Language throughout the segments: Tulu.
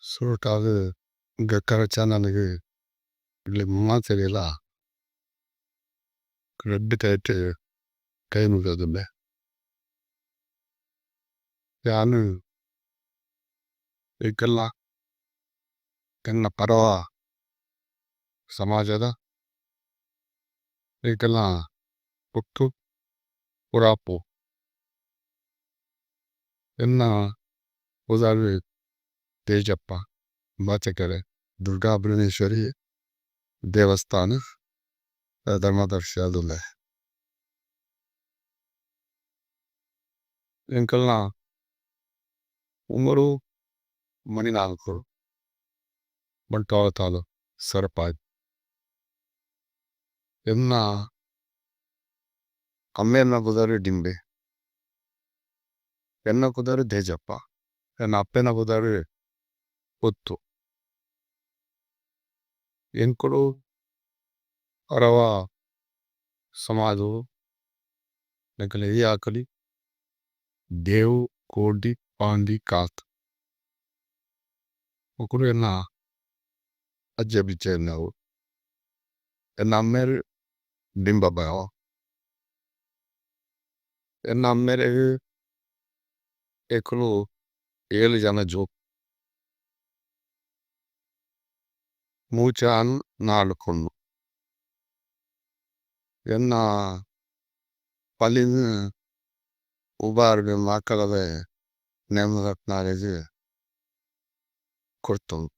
ಸುರುಟಾದ್ ಗಕ್ಕರ ಛಾನಲ್ ಗು ಮಾತೆರೆಗ್ಲಾ ರಡ್ಡ್ ಕೈಟ್ ಕೈ ಮುಗ್ಗೊಂದುಲ್ಲೆ. ಯಾನು ಏಕಲ್ಲ ಎನ್ನ ಪರವ ಸಮಜದ ಏಕಲ್ಲ ಪುತ್ತು ಪುರಪು। ಎನ್ನ ಉದಾರು ತೇಜಪ್ಪ ಬಾಚಕರೆ ದುರ್ಗಾ ಭುವನೇಶ್ವರಿ ದೇವಸ್ಥಾನ ಧರ್ಮದರ್ಶಿ ಆದುಲ್ಲೆ। ഏന്കല്ന ഉമരു മനിനാല്കുരു ബന്തവല തലു സരപദ്। എന്ന അമ്മേന ഉദാരു ദിമ്ബേ എന്ന ഉദാരു തേജപ്പ എന്ന അപ്പേന ഉദാരു പുത്തു। ഏന്കലു പരവ സമജു ഏന്കല ഇയാകലി ദേവു കോദി പാന്ദി കാഥ്। ഓകുലു എന്ന അജ്ജ ബിഛേര്നവു എന്ന അമ്മേരു ദിമ്ബ ബയോ। എന്ന അമ്മേരു ഏകുലു ഏലു ജന ജോക്। മുഛാന് നാലുകുന്നു। എന്ന പലിനു ഉബാരുഗു മകലവേ നേമരത്നരേജു കുര്ഥുന്।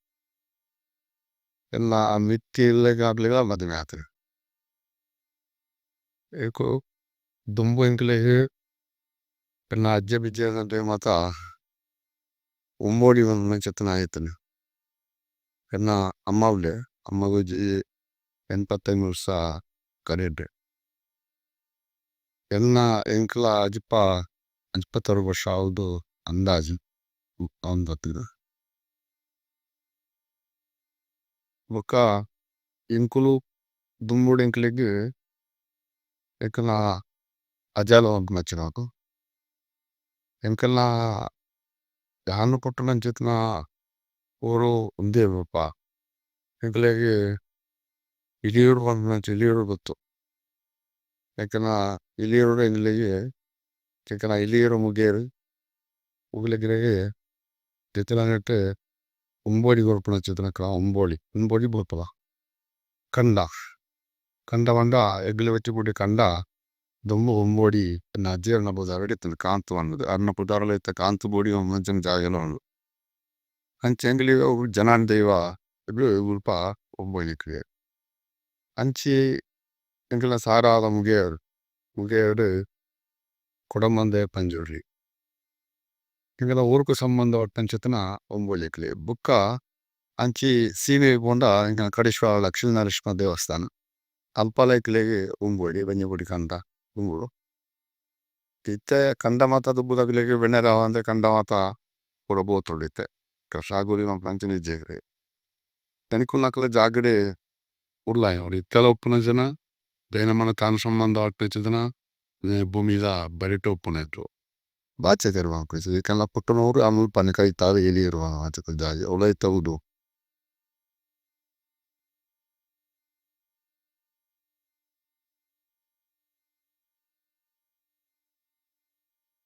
എന്ന മിത്തി ഇല്ലേഗാബ്ലിഗ മദിമേഅഥിനു। ഏകു ദുമ്ബു ഏന്കലേഗു എന്ന അജ്ജ ബിഛേര്നവു മത ഉമ്പോദി വന്ദന। എന്ന അമ്മ ഉലേ അമ്മ ഗുജി ഏന്പതൈന് വര്സ കരേദു। എന്ന ഏന്കല അജിപ അജിപതരു വര്സ ഉദു അന്ദാജു। ഭുക്ക ഏന്കുലു ദുമ്ബുദു ഏന്കലേഗു ഏകല അജല വന്ദന। ഏന്കല ജാനു പോത്തുനന് ചിത്ന ഊരു ഉന്ദേ രൂപ। ഏന്കലേഗു ഇലിയുരു വന്ദന ഇലിയുരു ഗുത്തു। ഏകല ഇലിയുരു ഏന്കലേഗു ഏകല ഇലിയുരു മുഗേരു। ഉഗലേഗു തിഥിലനേതേ ഉമ്പോദി ഗോരുപുന ചിത്ന കല ഉമ്പോദി। ഉമ്പോദി ബോപുല। കന്ദ। കന്ദ വന്ദ ഏഗിലു വേഛിപുദി കന്ദ। ദുമ്ബു ഉമ്പോദി നജിര്ന ബുധരു ഇത്ന കാന്തു വന്ദന। അര്ന ബുധരു ഇത്ന കാന്തു ബോദി വന്ദന ജാഗേലു വന്ദന। അന്ഛി ഏന്കലേഗു ജനന് ദേവ ഏഗിലു ഉല്പ ഉമ്പോദി ഏന്കലേഗു। അന്ഛി ഏന്കല സാരാദ മുഗേരു। മുഗേരു കോദമന്ദേ പന്ജുരി। ഏന്കല ഊരുകു സമ്ബന്ദ വര്തന് ചിത്ന ഉമ്പോദി ഏന്കലേഗു। ഭുക്ക അന്ഛി സീമേ ബോന്ദ ഏന്കല കദിശ്വര ലക്ഷ്മി നരസിംഹ ദേവസ്തന। അല്പല ഏന്കലേഗു ഉമ്പോദി ബന്ജിപുദി കന്ദ ഉമ്പോദി। ഇത്തേ കന്ദ മാത ദുബുദ വേനേര വന്ദന കന്ദ മാത പുര ബോതുലു ഇത്തേ। കശാഗുരി വന്ദന ജേഗരേ। തേനികുല് നകല ജാഗരേ ഉര്ലയ। ഇത്തേല ഉപ്പുന ജന ദേന മന തനു സമ്ബന്ദ വര്തന് ചിത്ന ഭുമിദ ബരിത ഉപ്പുന ഇത്തു। ഭ്ഹാഛേകേരു വന്ദന। ഏന്കല പുത്തുന ഊരു അമുല് പനികൈ താരു ഇലിയുരു വന്ദന। ഉലൈത ഉദു।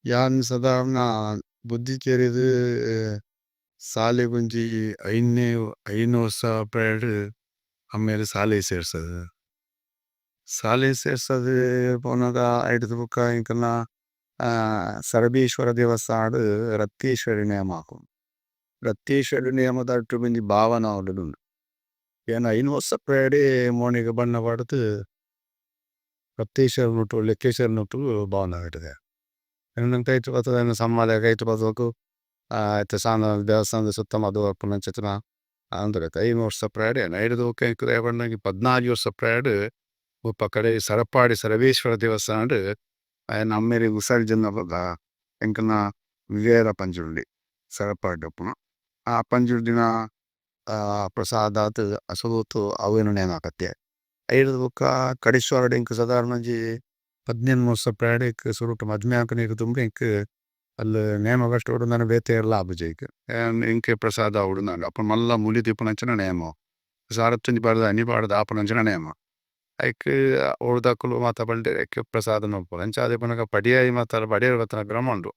യാന് സദര്ന ബുദ്ധി ഛേരിദു സാലേ ഗുന്ജി ഐനേ ഐന വര്സ പ്രഏദു അമ്മേരേ സാലേ സേര്സദു। സാലേ സേര്സദു പോനഗ ഐദുദു ബുക്ക ഏന്കല സരബീശ്വര ദേവസാദു രക്തീശ്വരി നേഅമകു। രക്തീശ്വരി നേഅമദ അതു ഗുന്ജി ഭവന ഉദുദുന്ദു। യാന് ഐന വര്സ പ്രഏദു മോനിക ബന്ന പദുഥു രക്തീശ്വരി നുതു ലേക്കേശ്വരി നുതു ഭവന ഉദുദു। ഏന്കല കൈതു പഥു സമ്മല കൈതു പഥു ദേവസാദു സുത്തമദു ഐന വര്സ പ്രഏദു ഐദുദു ബുക്ക ഏന്കല 14 വര്സ പ്രഏദു ഉപ്പകദേ സരപദി സരബീശ്വര ദേവസാദു അമ്മേരേ ഉസര്ജന ബഗ ഏന്കല വിവേര പന്ജുരുലി സരപദി ഉപ്പുന। ആ പന്ജുരുലിന പ്രസാദ അസുരുഥു അവേനു നേഅമകഥ്യ। ഐദുദു ബുക്ക കദിശ്വര ദേന്കു സദര്ന ജി 15 വര്സ പ്രഏദു സുരുഥു മദ്മേഅകനേഗു തുമ്ബു ഏന്കല। ಅಲ್ಲು ನೇಮ ಕಟ್ಟೊಡು ನನ ಬೇತೆ ಏರ್ಲ ಆಪುಜಿ ಐಕ್ ಎಂಕೆ ಪ್ರಸಾದ ಆವೊಡು ಇಂದ್ ಆಂಡ್ ಅಲ್ಪ ಮಲ್ಲ ಮುಲಿ ದೀಪುನಂಚಿನ ನೇಮ ಅವು ಸಾರತ್ತೊಂಜಿ ಪಾಡ್ದ್ ಅನಿ ಪಾಡ್ದ್ ಆಪುನಂಚಿನ ನೇಮ ಐಕ್ ಊರುದಕುಲು ಮಾತ ಪಂಡೆರ್ ಐಕ್ ಪ್ರಸಾದ ಮನ್ಪುಲೆ ಅಂಚಾದ್ ಇಪ್ಪುನಗ ಪಡಿಯಾಯಿ ಮಾತ ಪಡಿಯಾರಿ ಬತ್ತುನ ಕ್ರಮ ಉಂಡು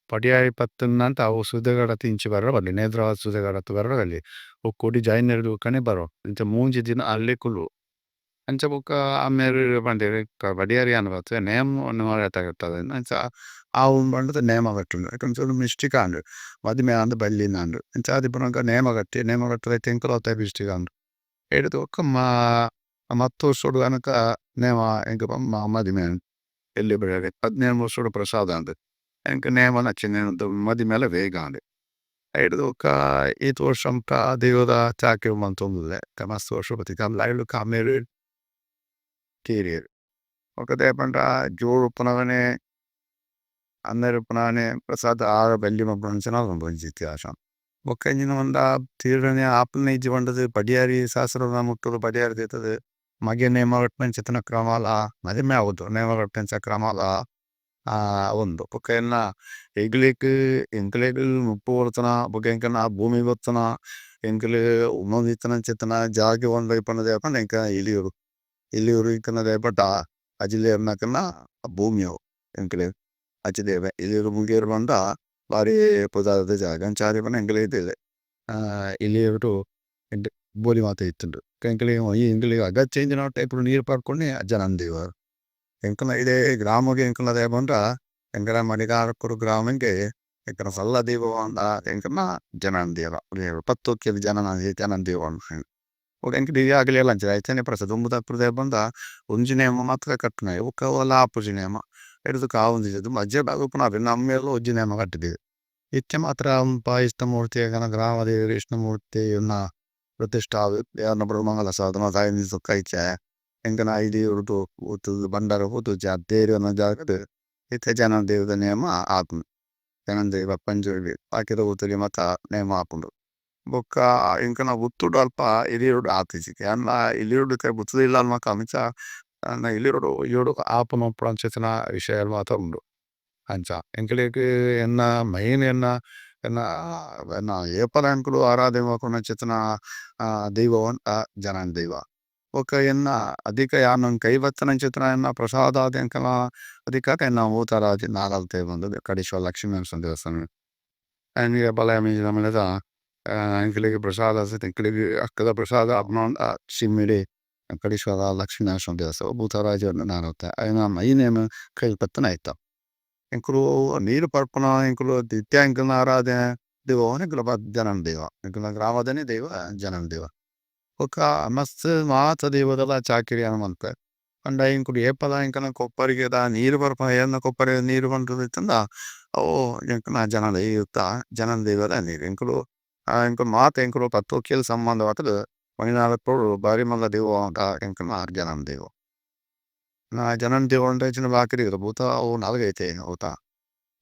ಪಡಿಯಾರಿ ಪತ್ತುಂಡಾಂಟ ಅವು ಸುದೆಕಡತ್ ಇಂಚಿ ಬರೆರೆ ಬಲ್ಲಿ ನೇತ್ರಾವತಿ ಸುದೆ ಕಡತ್ ಬರೆರೆ ಬಲ್ಲಿ ಅವು ಕೊಡಿ ಜಾಯಿನ್ ಆಯಿರ್ದ್ ಬೊಕ್ಕನೆ ಬರೊಡು ಅಂಚ ಮೂಜಿ ದಿನ ಅಲ್ಲೇ ಕುಲ್ಲೊಡು ಅಂಚ ಬೊಕ ಅಮ್ಮೆರ್ ಪಂಡೆರ್ ಪಡಿಯಾರಿ ಯಾನ್ ಪತ್ತುವೆ ನೇಮ ಅಂಚ ಆವು ಪಂಡುದು ನೇಮ ಕಟ್ಟುನು ಐಟ್ ಒಂಚೂರು ಮಿಸ್ಟೇಕ್ ಆಂಡ್ ಮದಿಮೆ ಆಂದ್ ಬಲ್ಲಿಂದ್ ಆಂಡ್ ಅಂಚಾದ್ ಇಪ್ಪುನಗ ನೇಮ ಕಟ್ಟಿ ನೇಮ ಕಟ್ಟುನೈಟ್ ಎಂಕುಲ ಒತೆ ಮಿಸ್ಟೇಕ್ ಆಂಡ್ ಐರ್ದ್ ಬೊಕ ಮಸ್ತ್ ವರ್ಷೊಡು ಆನಗ ನೇಮ ಎಂಕ್ ಮದಿಮೆ ಆಂಡ್ ಎಲ್ಯ ಪ್ರಾಯಡ್ 15 ವರ್ಷೊಡು ಪ್ರಸಾದ ಆಂಡ್ ಎಂಕ್ ನೇಮಲ ಅಂಚನೆ ಮದಿಮೆಲ ಬೇಗ ಆಂಡ್ ಐರ್ದ್ ಬೊಕ ಏತ್ ವರ್ಷ ಮುಟ ದೈವದ ಚಾಕಿರಿ ಮಂತೊಂದುಲ್ಲೆ ಇತ್ತೆ ಮಸ್ತ್ ವರ್ಷ ಬೊಕ ಅಮ್ಮೆರ್ ತೀರಿಯೆರ್ ಬೊಕ ದಾಯೆ ಪಂಡ ಜೋರು ಉಪ್ಪುನಗನೆ ಅಮ್ಮೆರ್ ಉಪ್ಪುನಗನೆ ಪ್ರಸಾದ ಆವೆರೆ ಬಲ್ಲಿ ಪನ್ಪುನಂಚಿನ ಉಂಡು ಒಂಜಿ ಇತಿಹಾಸ. ಬೊಕ ಎಂಚಿನ ಪಂಡ ತೀರ್ಂಡ ಆಪುನ ಇಜ್ಜಿ ಪಂಡುದು ಪಡಿಯಾರಿ ಶಾಸ್ತ್ರದ ಮುಟ್ಟುಡು ಪಡಿಯಾರಿ ದೆತ್ತುದು ಮಗೆ ನೇಮ ಕಟ್ಟುನಂಚಿತ್ತಿನ ಕ್ರಮಲ ಮದಿಮೆ ಆವೊಡು ನೇಮ ಕಟ್ಟುನಂಚಿನ ಕ್ರಮಲ ಉಂಡು. ಬೊಕ ಎನ್ನ ಎಂಕ್ಲೆಗ್ ಎಂಕ್ಲೆಗ್ ಮುಪ್ಪು ಬೊರ್ಚುನ ಬೊಕ ಎಂಕಲ್ನ ಭೂಮಿ ಬೊರ್ಚುನ ಎಂಕುಲು ಉನೊಂದಿತ್ತಿನಂಚಿತ್ತಿನ ಜಾಗೆ ಪಂಡ ದಾಯೆ ಪಂಡ ಎಂಕಲ್ನ ಎಲಿಯೂರು ಎಲಿಯೂರು ಎಂಕಲ್ನ ದಾಯೆ ಪಂಡ ಅಜಿಲೆರ್ನಕಲ್ನ ಭೂಮಿ ಅವು ಎಂಕಲೆಗ್ ಅಜ್ಜಿದೇವೆ ಎಲಿಯೂರು ಮುಂಗೇರು ಪಂಡ ಬಾರಿ ಪುದರ್ದ ಜಾಗ ಅಂಚಾದ್ ಪಂಡ ಎಂಕಲೆಗ್ ಎಲಿಯೂರುಡು ಎಡ್ಡೆ ಬೋರಿ ಮಾತ ಇತ್ತುಂಡು ಎಂಕಲೆಗ್ ಎಂಕಲೆಗ್ ಅಗತ್ಯ ಎಂಚಿನ ನೀರ್ ಪರ್ಪುನೆ ಜನಂದೆವ ಎಂಕಲ್ನ ಇಡೀ ಗ್ರಾಮಗ್ ಎಂಕಲ್ನ ದಾಯೆ ಪಂಡ ಎಂಕಲ್ನ ಮಣಿಕಾರಪುರ ಗ್ರಾಮಗ್ ಎಂಕಲ್ನ ಮಲ್ಲ ದೈವ ಪಂಡ ಎಂಕಲ್ನ ಜನಾಂದೆವ ಪತ್ತೊಕ್ಕೆಲ್ ಜನಂದೆವ ಬೊಕ ಎಂಕ್ ಹಿರಿಯಕ್ಲೆಲ ಅಂಚನೆ ಐತನೆ ಪ್ರಸಾದ ದುಂಬುದಕುಲು ದಾಯೆ ಪಂಡ ಒಂಜಿ ನೇಮ ಮಾತ್ರ ಕಟ್ಟುನಾಯೆ ಬೊಕ ಒಲ್ಲ ಆಪುಜಿ ನೇಮ ಐರ್ದ್ ಬೊಕ ಆವೊಂದಿಜ್ಜಿ ದುಂಬು ಅಜ್ಜೆರ್ ಉಪ್ಪುನಗ ಅಮ್ಮೆರ್ಲ ಒಂಜಿ ನೇಮ ಕಟ್ಟುದೆರ್. ಇತ್ತೆ ಮಾತ್ರ ಮುಲ್ಪ ಇಷ್ಟ ಮೂರ್ತಿ ಎಂಕಲ್ನ ಗ್ರಾಮ ದೇವೆರ್ ಇಷ್ಟ ಮೂರ್ತಿ ಎನ್ನ ಪ್ರತಿಷ್ಠೆ ಆದ್ ಮಂಗಳ ಸಾಧನ ಎಂಕಲ್ನ ಇಡೀ ಒಟ್ಟುಗು ಭಂಡಾರ ಪೋದು ದೇವೆರ್ನ ಜಾಗಡ್ ಇತ್ತೆ ಜನಾಂದೈವದ ನೇಮ ಆಪುಂಡು ಜನಂದೈವ ಪಂಜುರ್ಲಿ ಬಾಕಿದ ಗುತ್ತುಡು ಮಾತ ನೇಮ ಆಪುಂಡು. ಬೊಕ್ಕ ಎಂಕಲ್ನ ಗುತ್ತುಡು ಅಲ್ಪ ಹಿರಿಯೂರುಡು ಆತಿಜಿ ಯಾನ್ಲ ಹಿರಿಯೂರುಡು ಇತ್ತೆ ಗುತ್ತುದ ಇಲ್ಲಲ್ ಮಾತ ಅಂಚ ಹಿರಿಯೂರುಡು ಆಪುನ ಉಪ್ಪುನಂಚಿತ್ತಿನ ವಿಷಯ ಮಾತ ಉಂಡು ಅಂಚ ಎಂಕ್ಲೆಗ್ ಎನ್ನ ಮೈನ್ ಎನ್ನ ಎನ್ನ ಎನ್ನ ಏಪಲ ಎಂಕುಲು ಆರಾಧನೆ ಮನ್ಪುನಂಚಿತ್ತಿನ ದೈವ ಪಂಡ ಜನಾಂದೈವ. ಬೊಕ ಎನ್ನ ಅಧಿಕ ಯಾನ್ ಕೈ ಪತ್ತುನಂಚಿತ್ತಿನ ಎನ್ನ ಪ್ರಸಾದ ಆದ್ ಎಂಕಲ್ನ ಅಧಿಕ ಎನ್ನ ಭೂತರಾಜೆ ನಾಗಲ್ತೆ ಪಂದ್ ಕಡೇಶ್ವರ ಲಕ್ಷ್ಮೀ ನರಸಿಂಹ ದೇವಸ್ಥಾನ ಎಂಕ್ಲೆಗ್ ಪ್ರಸಾದ ಎಂಕ್ಲೆಗ್ ಅಕ್ಕದ ಪ್ರಸಾದ ಆಪುನ ಪಂಡ ಶಿಮ್ಮಿಡ್ ಕಡೇಶ್ವರ ಲಕ್ಷ್ಮೀ ನರಸಿಂಹ ದೇವಸ್ಥಾನ ಭೂತರಾಜೆ ನಾಗಲ್ತೆ ಐನ ಮೈನ್ ಯಾನ್ ಕೈ ಪತ್ತುನ ಐತ. ಎಂಕುಲು ನೀರ್ ಪರ್ಪುನ ಎಂಕುಲು ನಿತ್ಯ ಎಂಕಲ್ನ ಆರಾಧನೆ ದೈವ ಎಂಕಲ್ನ ಜನಾಂದೈವ ಎಂಕಲ್ನ ಗ್ರಾಮದನೆ ದೈವ ಜನಾಂದೈವ. ಬೊಕ ಮಸ್ತ್ ಮಾತ ದೈವದಲ ಚಾಕಿರಿ ಯಾನ್ ಮನ್ಪುವೆ ಪಂಡ ಎಂಕುಲು ಏಪಲ ಎಂಕಲ್ನ ಕೊಪ್ಪರಿಗೆದ ನೀರ್ ಪರ್ಪುನ ಏರ್ನ ಕೊಪ್ಪರಿಗೆದ ನೀರ್ ಪಂಡುದು ಇತ್ತುಂಡ ಅವು ಎಂಕಲ್ನ ಜನಾಂದೈವ ಜನಾಂದೈವದ ನೀರ್ ಎಂಕುಲು ಎಂಕುಲು ಮಾತ ಎಂಕುಲು ಪತ್ತೊಕ್ಕೆಲ್ ಸಂಬಂಧ ಮಣಿನಾಲತೋಡು ಬಾರಿ ಮಲ್ಲ ದೈವ ಪಂಡ ಎಂಕಲ್ನ ಜನಾಂದೈವ. ಜನಾಂದೈವ ಪಂಡ ಎಂಚಿನ ಬಾಕಿದ ಪೂತ ಅವು ನಾಲ್ಕೈತೆ ಅವುತ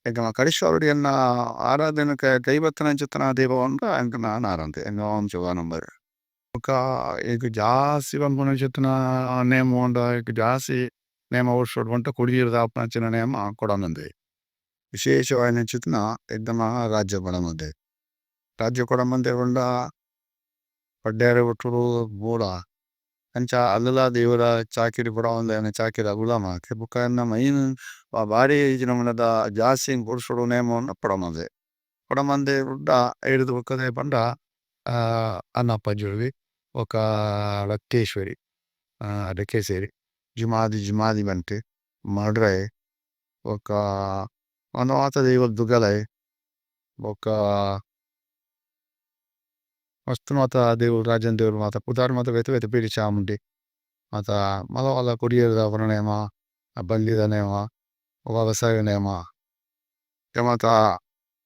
ಎಂಕಲ್ನ ಕಡೇಶ್ವರಡ್ ಎನ್ನ ಆರಾಧನೆ ಕೈ ಪತ್ತುನಂಚಿತ್ತಿನ ದೈವ ಪಂಡ ಎಂಕಲ್ನ ನಾರಂತೆ ಎಂಕಲ್ನ. ಬೊಕ ಎಂಕ್ ಜಾಸ್ತಿ ಪನ್ಪುನಂಚಿತ್ತಿನ ನೇಮ ಪಂಡ ಎಂಕ್ ಜಾಸ್ತಿ ನೇಮ ವರ್ಷೊಡು ಪಂಡ ಕೊಡಿಯೇರ್ದ ಆಪುನಂಚಿನ ನೇಮ ಕೊಡಮಂದಾಯ. ವಿಶೇಷವಾಯಿನಂಚಿತ್ತಿನ ಎಂಕಲ್ನ ರಾಜ್ಯ ಕೊಡಮಂದಾಯ. ರಾಜ್ಯ ಕೊಡಮಂದಾಯ ಪಂಡ ಪಡ್ಡೇರ ಪುಟ್ಟುಡು ಮೂಲ ಅಂಚ ಅಲ್ಲುಲ ದೇವರ ಚಾಕಿರಿ ಕೊಡಮಂದಾಯನ ಚಾಕಿರಿ ಅವುಲ ಮಾತ ಬೊಕ ಎನ್ನ ಮೈನ್ ಬಾರಿ ವಿಜೃಂಭಣೆದ ಜಾಸ್ತಿ ವರ್ಷೊಡು ನೇಮ ಪಂಡ ಕೊಡಮಂದಾಯ. ಕೊಡಮಂದಾಯ ಬುಡ್ಡ ಐರ್ದ್ ಬೊಕ ದಾಯೆ ಪಂಡ ಅಣ್ಣ ಪಂಜುರ್ಲಿ ಬೊಕ ರಕ್ತೇಶ್ವರಿ ಲೆಕ್ಕೆಸಿರಿ ಜುಮಾದಿ ಜುಮಾದಿ ಬಂಟೆ ಮಡ್ರೆ ಬೊಕ ಉಂದು ಮಾತ ದೈವದ ದುಗ್ಗಲಯೆ ಬೊಕ ಮಸ್ತ್ ಮಾತ ದೇವೆರ್ ರಾಜನ್ ದೇವೆರ್ ಮಾತ ಪುದರ್ ಮಾತ ಬೇತೆ ಬೇತೆ ಪಿರಿ ಚಾಮುಂಡಿ ಮಾತ ಮಲ್ಲ ಮಲ್ಲ ಕೊಡಿಯೇರ್ದ ಆಪುನ ನೇಮ ಬಲ್ಲಿದ ನೇಮ ವಲಸರಿ ನೇಮ ಇಂಚ ಮಾತ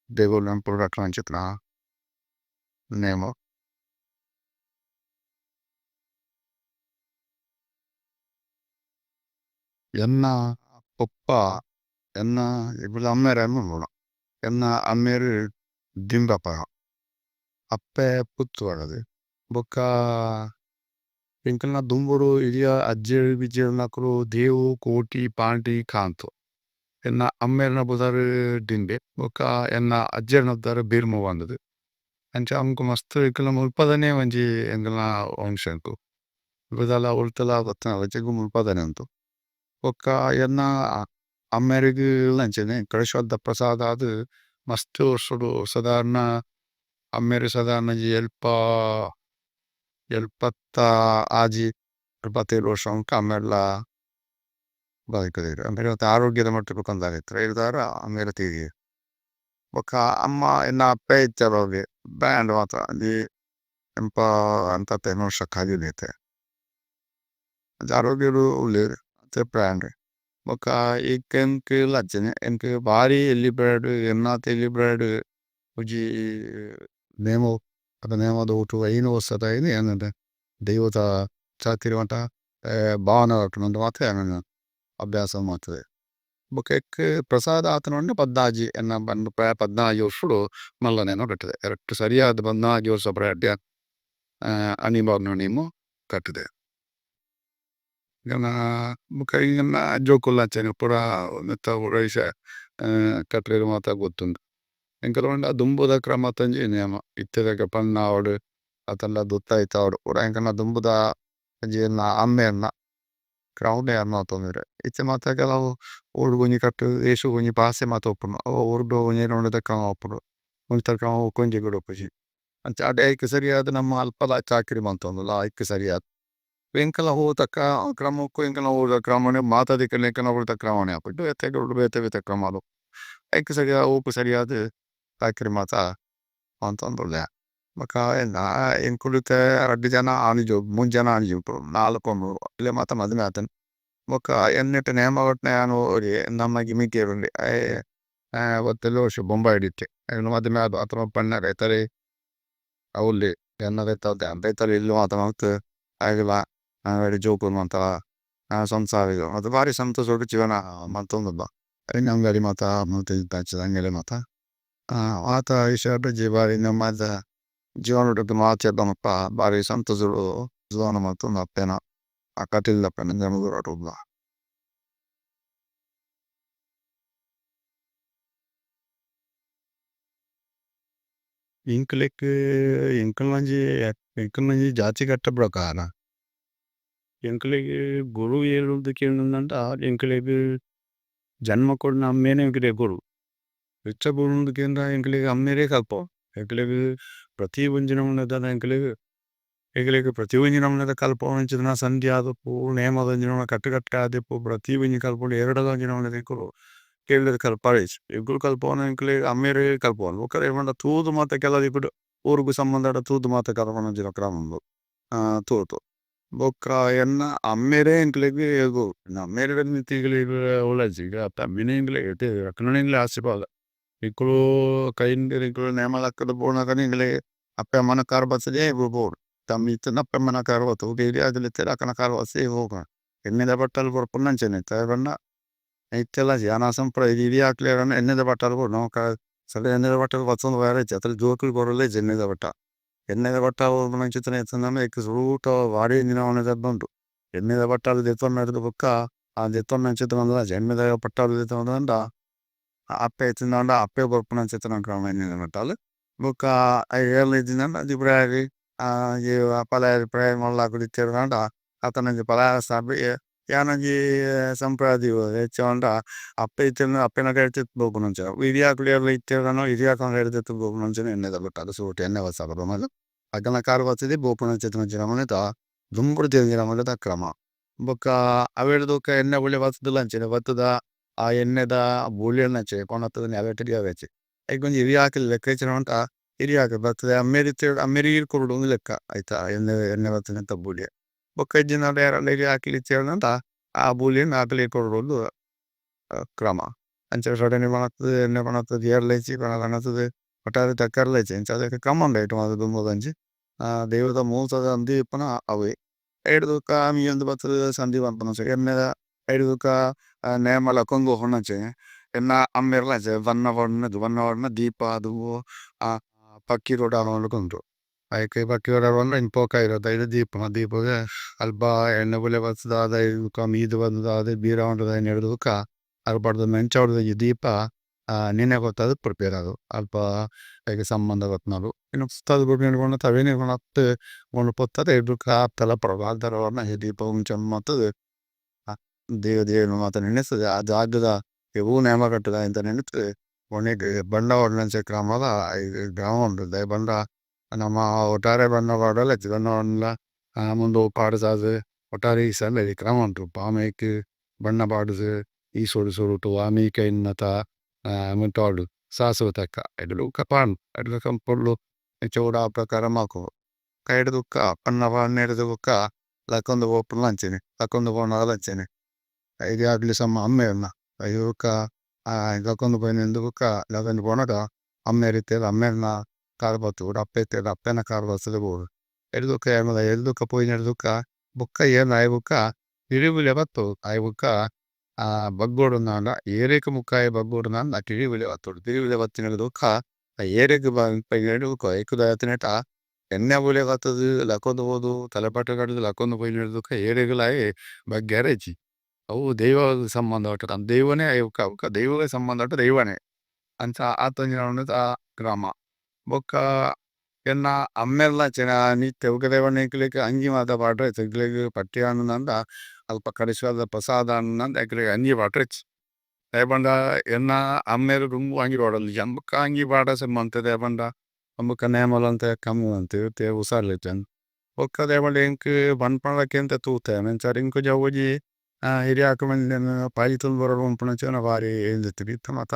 ದೈವೊಲೆನ್ ಪೂರ ಕಟ್ಟುನಂಚಿತ್ತಿನ ನೇಮ. ಎನ್ನ ಪೊಪ್ಪ ಎನ್ನ ಅಮ್ಮೆರ್ ಎನ್ನ ಅಮ್ಮೆರ್ ದಿಂಬಪ್ಪಗ ಅಪ್ಪೆ ಪುತ್ತೂರುದ ಬೊಕ್ಕ ಎಂಕಲ್ನ ದುಂಬುಡು ಹಿರಿಯ ಅಜ್ಜೆರ್ ಪಿಜ್ಜೆರ್ ನಕುಲು ದೇವು ಕೋಟಿ ಪಾಂಡಿ ಕಾಂತು. ಎನ್ನ ಅಮ್ಮೇರ್ನ ബുദരു ദിന്ദേ ബോക ഏന്ന അജ്ജേര്ന ബുദരു ബീര്മു വന്ദുദു അന്ഛ അന്കു മസ്തു ഇകുല മുല്പദനേ വന്ജി ഏന്ഗല്ന വമ്ശന്കു ബുദല ഉല്തല ബത്ന വഛേഗു മുല്പദനേ അന്തു ബോക ഏന്ന അമ്മേരിഗു ലന്ഛേനേ കലേശ്വദ്ദ പ്രസാദ അദു മസ്തു വര്സുദു സദര്ന അമ്മേരി സദര്ന ജി ഏല്പ ഏല്പത്ത ആജി ഏല്പത്തേലു വര്സന്കു അമ്മേര്ല ബദികദേരു അമ്മേരി വന്ഥ അരോഗ്യദ മത്തു കുന്ദരേത്ര ഏരുദര അമ്മേരി തീരിയേ ബോക അമ്മ ഏന്ന അപ്പേ ഇത്ഥരോഗേ ബന്ദ് വന്ഥ ജി ഏമ്പ അന്ഥ തേനോര്സ കജിലേതേ അന്ഛ അരോഗ്യദു ഉല്ലേരു അന്ഥ പ്രയന്ദു ബോക ഇക്കേന്കു ലന്ഛേനേ ഏന്കു ബാരി ഏല്ലി പ്രയദു ഏന്നത ഏല്ലി പ്രയദു ഉജി നേമോ അത നേമോ ദോതു ഐനോ സദൈനി അനന്ദ ദേവത ഛാകിരി വന്ഥ ബവന വന്ഥ വന്ഥ അനന്ദ അഭ്യസ വന്ഥ ബോക ഏക് പ്രസാദ ആതന വന്ഥ പദ്നാജി ഏന്ന പ്രയ പദ്നാജി വര്സുദു മല്ല നേനോ കത്തദേ ഏരക്തു സരിയദ പദ്നാജി വര്സ പ്രയദ്യ അനിബഗ്ന നേമോ കത്തദേ ഗന ബോക ഇന്ന ജോകു ലന്ഛേനേ പുര നേത്ത ഉരൈശ കത്തദേരു മാത ഗോഥുന്ദു ഏന്കല വന്ഥ ദുമ്ബുദ ക്രമതന്ജി നേമ ഇത്ഥേരക പന്നാവദു അതന്ദ ദുത്തൈതവദു പുര ഏന്കല ദുമ്ബുദ ജേന അമ്മേര്ന ക്രൌദേ അന്നോതോമിരേ ഇത്ഥേ മാത ഗലവു ഉരുഗുന്ജി കത്തു ഏസുഗുന്ജി ബാസേ മാത ഉപ്പുനു അവ ഉരുഗുന്ജി നന്ദ ക്രമ ഉപ്പുനു ഉന്ഥ ക്രമ ഉക്കുന്ജി ഗുദുപുജി അന്ഛ അദേ ഐക്ക സരിയദ നമ്മ അല്പദ ഛാകിരി മന്തോന്ദുല ഐക്ക സരിയദ ഏന്കല ഹോതക ക്രമോക്കു ഏന്കല ഹോതക ക്രമോനേ മാത ദിക്കല ഏന്കല ഹോതക ക്രമോനേ അപ്പുനു ഏത്തേ ഗുദു ബേതേ ബേതേ ക്രമലു ഐക്ക സരിയദ ഓപു സരിയദ ഛാകിരി മാത മന്തോന്ദുല മക ഏന്ന ഏന്കുലുതേ രദ്ദി ജന ആനിജോ മുന് ജന ആനിജോ നാല് പോന്നു ഇല്ലേ മാത മദിമേ ആതന് മക എന്നേത നേമ വത്ന ആനോ ഒരേ നമ്മ ഗിമികേ രുന്ദേ വത്തലോ ശു ബോംബൈ ദിത്തേ ഏന്ന മദിമേ ആതോ അത്ര പന്ന രേതരേ അവുല്ലേ എന്ന രേതവ രേതരേ ഇല്ലു മാത മന്തു ആഗല ആവേദ ജോകു മന്ത സംസാരിഗോ അത് ബാരി സന്തോസോദു ജിവന മന്തോന്ദുല അരിനംഗരി മാത മന്തു തഞ്ചദംഗരി മാത ആത ഇശാദ ജിവാരി നമ്മದ ജിവനോദു മാത്യ ദമപ്പ ബാരി സന്തോസോദു ജിവന മന്തോന്ദ അപ്പേന അകതില്ലപ്പേന ജനദുരടുല്ല. ഇന്കലേകു ഇന്കലന്ജി ഇന്കലന്ജി ജാതി കത്ത പ്രകാര। ഇന്കലേകു ഗുരു ഏരുന്ദു കേന്ദന്ദന്ദ ഇന്കലേകു ജന്മ കോദ്ന അമ്മേനേ ഇന്കലേ ഗുരു। ഇച്ഛ ഗുരുന്ദു കേന്ദ ഇന്കലേകു അമ്മേരേ കല്പോ। ഇന്കലേകു പ്രതി വന്ജിനമുനദ ഇന്കലേകു ഇന്കലേകു പ്രതി വന്ജിനമുനദ കല്പോ അന്ഛിദന സന്ധ്യാദപ്പു നേമദന്ജിനമുന കത്തുകത്താദിപ്പു പ്രതി വന്ജി കല്പോ ഏരുദന്ജിനമുനദ ഇന്കലു കേന്ദദ കല്പരേജ്। ഇന്കലു കല്പോ ഇന്കലേകു അമ്മേരേ കല്പോ। ഇന്കലേകു തൂദു മാത കേലദിപ്പു ഊരുഗു സമ്മന്ദദ തൂദു മാത കല്പോ അന്ഛിദന തൂദു। ഭോക ഏന്ന അമ്മേരേ ഇന്കലേകു ഗുരു। അമ്മേരേ ഇന്കലേകു ഗുരു। ഇന്കലു കൈന്ദ നേമലക്കദ പോനഗന ഇന്കലേകു അപ്പേ മനകര്ബസദേ ഗുരു। തമ്മിത അപ്പേ മനകര്ബസദേ ഗുരു। ഏന്നേദ ബത്തലു ഗുരു ഏന്നേദ ബത്തലു ഗുരു ഏന്നേദ ബത്തലു ഗുരു ഏന്നേദ ബത്തലു ഗുരു ഏന്നേദ ബത്തലു ಅಲ್ಪ ಮೆಂಚವರ್ದ ದೀಪ ನಿನೆ ಪತ್ತದ್ ಪ್ರಿಪೇರ್ ಆದು ಅಲ್ಪ ಐಕ್ ಸಂಬಂಧ ಪತ್ನಲು ಅವೇನೆ ಪೊತ್ತದ ದೀಪ ಮಂತುದು ದೇವ ದೇವೆರ್ನ ಮಾತ ನೆನೆತುದು ಆ ಜಾಗದ ಒವು ನೇಮ ಕಟ್ಟುದ ಇಂತ ನೆನೆತುದು ಉಂದೆಕ್ ಬಂಡ ಪಾಡುನಂಚ ಕ್ರಮಲ ಕ್ರಮ ಉಂಡು ದಾಯೆ ಪಂಡ ನಮ ಒಟ್ಟಾರೆ ಬಣ್ಣ ಪಾಡೊಡ್ಚಿ ಬಣ್ಣ ಪಾಡ್ಂಡ ಮುಂದು ಪಾಡುದಾದ್ ಒಟ್ಟಾರೆ ಕ್ರಮ ಉಂಡು ಆಮೈಕ್ ಬಣ್ಣ ಪಾಡುದು ಈಸೊಡು ಸುರುಟು ವಾ ಮೈಕ್ ಐನ್ ಮಾತ ಮುಟ್ಟೊಡು ಶಾಶ್ವತ ಐಟ್ ಬೊಕ ಪಾಡುನು ಐಟ್ ಬೊಕ ಪೊರ್ಲು ಎಂಚ ಬೋಡ ಆ ಪ್ರಕಾರ ಮನ್ಪೊಡು ಐಡ್ ಬೊಕ ಬಣ್ಣ ಪಾಡ್ನೆರ್ದ್ ಬೊಕ ಲಕೊಂದು ಪೋಪುನ ಅಂಚನೆ ಲಕೊಂದು ಪೋನಗಲ ಅಂಚನೆ ಹಿರಿಯಕ್ಲ್ ಸಮ ಅಮ್ಮೆರ್ನ ಐಡ್ ಬೊಕ ಲಕೊಂದು ಪೋಯಿನೆರ್ದ್ ಬೊಕ ಲಕೊಂದು ಪೋನಗ ಅಮ್ಮೆರ್ ಇತ್ತೆರ್ಡ ಅಮ್ಮೆರ್ನ ಕಾರ್ ಪತ್ತೊಡು ಅಪ್ಪೆ ಇತ್ತೆರ್ಡ ಅಪ್ಪೆನ ಕಾರ್ ಪತ್ತುದು ಪೋವೊಡು. ಐಡ್ ಬೊಕ ಐಡ್ ಬೊಕ ಪೋಯಿನೆರ್ದ್ ಬೊಕ ಬೊಕ ಏರ್ಲ ಆಯಿ ಬೊಕ ಪಿರಿ ಬುಲೆ ಪತ್ತೊಡು ಆಯಿ ಬೊಕ ಬಗ್ಗೊಡುಂದಾಂಡ ಏರೆಗ್ ಮುಖಾಯ ಬಗ್ಗೊಡುಂದಾಂಡ ಪಿರಿ ಬುಲೆ ಪತ್ತೊಡು ಪಿರಿ ಬುಲೆ ಪತ್ತಿನೆರ್ದ್ ಬೊಕ ಏರೆಗ್ ಎಣ್ಣೆ ಬುಲೆ ಪತ್ತುದು ಲಕೊಂದು ಪೋದು ತಲೆಪಟ್ಟ ಕಟ್ಟುದು ಲಕೊಂದು ಪೋಯಿನೆರ್ದ್ ಬೊಕ ಏರೆಗ್ಲ ಆಯೆ ಬಗ್ಗೆರೆ ಇಜ್ಜಿ ಅವು ದೈವಗ್ ಸಂಬಂಧ ಪಟ್ಟುನ ದೈವನೆ ಬೊಕ ದೈವಗ್ ಸಂಬಂಧ ಪಟ್ಟ ದೈವನೆ ಅಂಚ ಆತೊಂಜಿ ನಮೂನೆದ ಕ್ರಮ. ಬೊಕ ಎನ್ನ ಅಮ್ಮೆರ್ಲ ಅಂಚನೆ ಎಂಕ್ಲೆಗ್ ಅಂಗಿ ಮಾತ ಪಾಡ್ರೆ ಇಜ್ಜಿ ಎಂಕ್ಲೆಗ್ ಪಟ್ಟಿ ಆಂಡ ಅಲ್ಪ ಕಡೆಸ್ವಾಲದ ಪ್ರಸಾದ ಆಂಡ ಎಂಕ್ಲೆಗ್ ಅಂಗಿ ಪಾಡ್ರೆ ಇಜ್ಜಿ ದಾಯೆ ಪಂಡ ಎನ್ನ ಅಮ್ಮೆರ್ ದುಂಬು ಅಂಗಿ ಪಾಡೊಂದಿಜ್ಜಾಂಡ್ ಬೊಕ ಅಂಗಿ ಪಾಡ್ರೆ ಸುರು ಮಂತೆರ್ ದಾಯೆ ಪಂಡ ಬೊಕ ನೇಮಲ ಒಂತೆ ಕಮ್ಮಿ ಮಂತೆರ್ ಇತ್ತೆ ಉಸಾರಿಜ್ಜಂಡ್ ಬೊಕ ದಾಯೆ ಪಂಡ ಎಂಕ್ ಪನ್ಪುನಲಕ ತೂತೆ ಯಾನ್ ಅಂಚಾದ್ ಎಂಕೊಂಜಿ ಅವೊಂಜಿ ಹಿರಿಯಾಕ್ಲು ಪಾಯಿತೊಂದು ಬರೊಡು ಪನ್ಪುನಂಚಿನ ಬಾರಿ ಉಂದು ಇತ್ತುಂಡು ಇತ್ತೆ ಮಾತ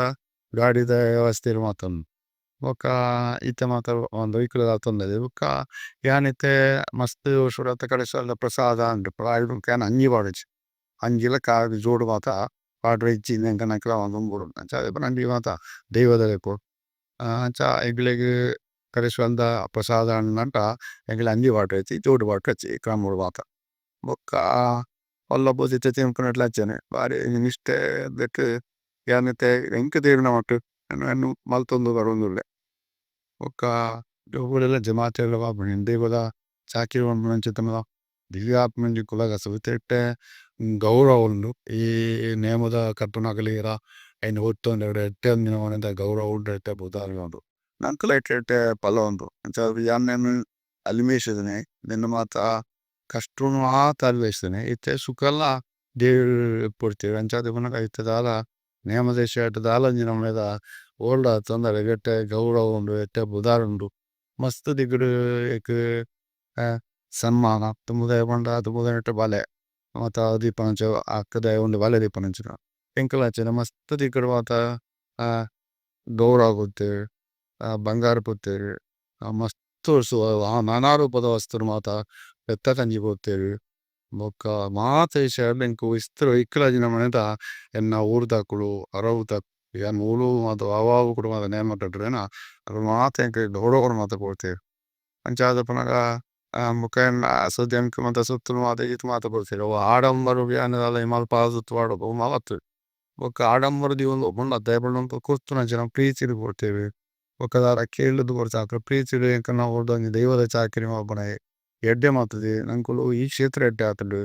ಗಾಡಿದ ವ್ಯವಸ್ಥೆ ಮಾತ ಉಂಡು ಬೊಕ ಇತ್ತೆ ಮಾತ ರೈಕುಲು ಬೊಕ ಯಾನ್ ಇತ್ತೆ ಮಸ್ತ್ ವರ್ಷೊಡು ಅತೆ ಕಡೆಸ್ವಾಲದ ಪ್ರಸಾದ ಆಂಡ್ ಬೊಕ ಯಾನ್ ಅಂಗಿ ಪಾಡುಜಿ ಅಂಗಿಲ ಕಾರ್ಗ್ ಜೋಡು ಮಾತ ಪಾಡ್ರೆ ಇಜ್ಜಿ ಅಂಚಾದ್ ಅಂಗಿ ಮಾತ ದೈವದ ಲೆಕೊ ಅಂಚ ಎಂಕ್ಲೆಗ್ ಕಡೆಸ್ವಾಲದ ಪ್ರಸಾದ ಆಂಡ ಎಂಕುಲು ಅಂಗಿ ಪಾಡ್ರೆ ಇಜ್ಜಿ ಜೋಡು ಪಾಡ್ರೆ ಇಜ್ಜಿ ಕ್ರಮಡ್ ಮಾತ. ಬೊಕ ಓಲ್ಲ ಪೋದು ಇತ್ತೆ ತಿನ್ಪುನೆಟ್ಲ ಅಂಚನೆ ಬಾರಿ ನಿಷ್ಠೆ ನೆಟ್ ಯಾನ್ ಇತ್ತೆ ಎಂಕ್ ತೀರಿನ ಮಟ್ಟ್ ಯಾನ್ ಮಲ್ತೊಂದು ಬರೊಂದುಲ್ಲೆ. ಬೊಕ ಜೋಕುಲೆಲ ಅಂಚ ಮಾತೆರ್ಲ ಪನ್ಪುನಿ ದೈವದ ಚಾಕಿರಿ ಮನ್ಪುನಂಚಿತ್ತಿನ ದಿವ್ಯಾತ್ಮ ಒಂಜಿ ಕುಲ ಕಸುಬು ಇತ್ತೆ ಎಡ್ಡೆ ಗೌರವ ಉಂಡು ಈ ನೇಮದ ಕಟ್ಟುನಕುಲು ಪೂರ ಐನ್ ಒತ್ತೊಂಡೆರ್ ಎಡ್ಡೆ ನಮುನೆದ ಗೌರವ ಉಂಡು ಎಡ್ಡೆ ಪುದರ್ಲ ಉಂಡು ನಂಕುಲ ಐಟ್ ಎಡ್ಡೆ ಫಲ ಉಂಡು ಅಂಚಾದ್ ಯಾನ್ ನೆನ್ ಅನುಭವಿಸಿದಿನಿ ನೆನ್ ಮಾತ ಕಷ್ಟೊನು ಮಾತ ಅನುಭವಿಸಿದಿನಿ ಇತ್ತೆ ಸುಖಲ ದೇವೆರ್ ಕೊರ್ತೆರ್ ಅಂಚಾದ್ ಪನ್ನಗ ಇತ್ತೆ ದಾಲ ನೇಮದ ವಿಷಯಡ್ ದಾಲ ಒಂಜಿ ನಮುನೆದ ಓಲ್ಲ ತೊಂದರೆ ಎಡ್ಡೆ ಗೌರವ ಉಂಡು ಎಡ್ಡೆ ಪುದರ್ ಉಂಡು ಮಸ್ತ್ ದಿಕ್ಕಡ್ ಎಂಕ್ ಸನ್ಮಾನ ದುಂಬು ದಾಯೆ ಪಂಡ ದುಂಬುದ ನೆಟೆ ಬಲೆ ಮಾತ ದೀಪುನಂಚ ಅಕ್ ಉಂದು ಬಲೆ ದೀಪುನಂಚಿನ ಎಂಕುಲ ಅಂಚನೆ ಮಸ್ತ್ ದಿಕ್ಕಡ್ ಮಾತ ಗೌರವ ಕೊರ್ತೆರ್ ಬಂಗಾರ್ ಕೊರ್ತೆರ್ ಮಸ್ತ್ ನಾನಾ ರೂಪದ ವಸ್ತುನ್ ಮಾತ ಪೆತ್ತ ಕಂಜಿ ಕೊರ್ತೆರ್ ಬೊಕ ಮಾತ ವಿಷಯಡ್ ಎಂಕ್ ಐಕುಲ ಒಂಜಿ ನಮುನೆದ ಎನ್ನ ಊರುದಕುಲು ಅರವುದಕುಲು ಯಾನ್ ಓಲು ಮಾತ ವಾ ವಾ ಕುಟುಂಬದ ನೇಮ ಕಟ್ಟುದೆನ ಅಕುಲು ಮಾತ ಎಂಕ್ ಗೌರವ ಮಾತ ಕೊರ್ತೆರ್. ಅಂಚಾದ್ ಉಪ್ಪುನಗ ಬೊಕ ಎನ್ನ ಎಂಕ್ ಮಾತ ಸೊತ್ತುಲು ಮಾತ ಈತ್ ಮಾತ ಕೊರ್ತೆರ್ ಅವು ಆಡಂಬರಗ್ ಯಾನ್ ದಾಲ ಮಲ್ಪಾದ್ ಪಾಡುದು ಅವು ಮಾತ ಅತ್ತ್. ಬೊಕ ಆಡಂಬರ ದೀವೊಂದು ಉಪ್ಪುಂಡ ದಾಯೆ ಪಂಡ ಕೊರ್ಪುನಂಚಿನ ಪ್ರೀತಿಡ್ ಕೊರ್ತೆರ್ ಬೊಕ ದಾಲ ಕೇಂಡುದು ಕೊರ್ತೆ ಪ್ರೀತಿಡ್ ಎಂಕಲ್ನ ಊರುದ ಒಂಜಿ ದೈವದ ಚಾಕಿರಿ ಮನ್ಪುನಾಯೆ ಎಡ್ಡೆ ಮಲ್ತುದು ಎಂಕುಲು ಈ ಕ್ಷೇತ್ರ ಎಡ್ಡೆ ಆತುಂಡು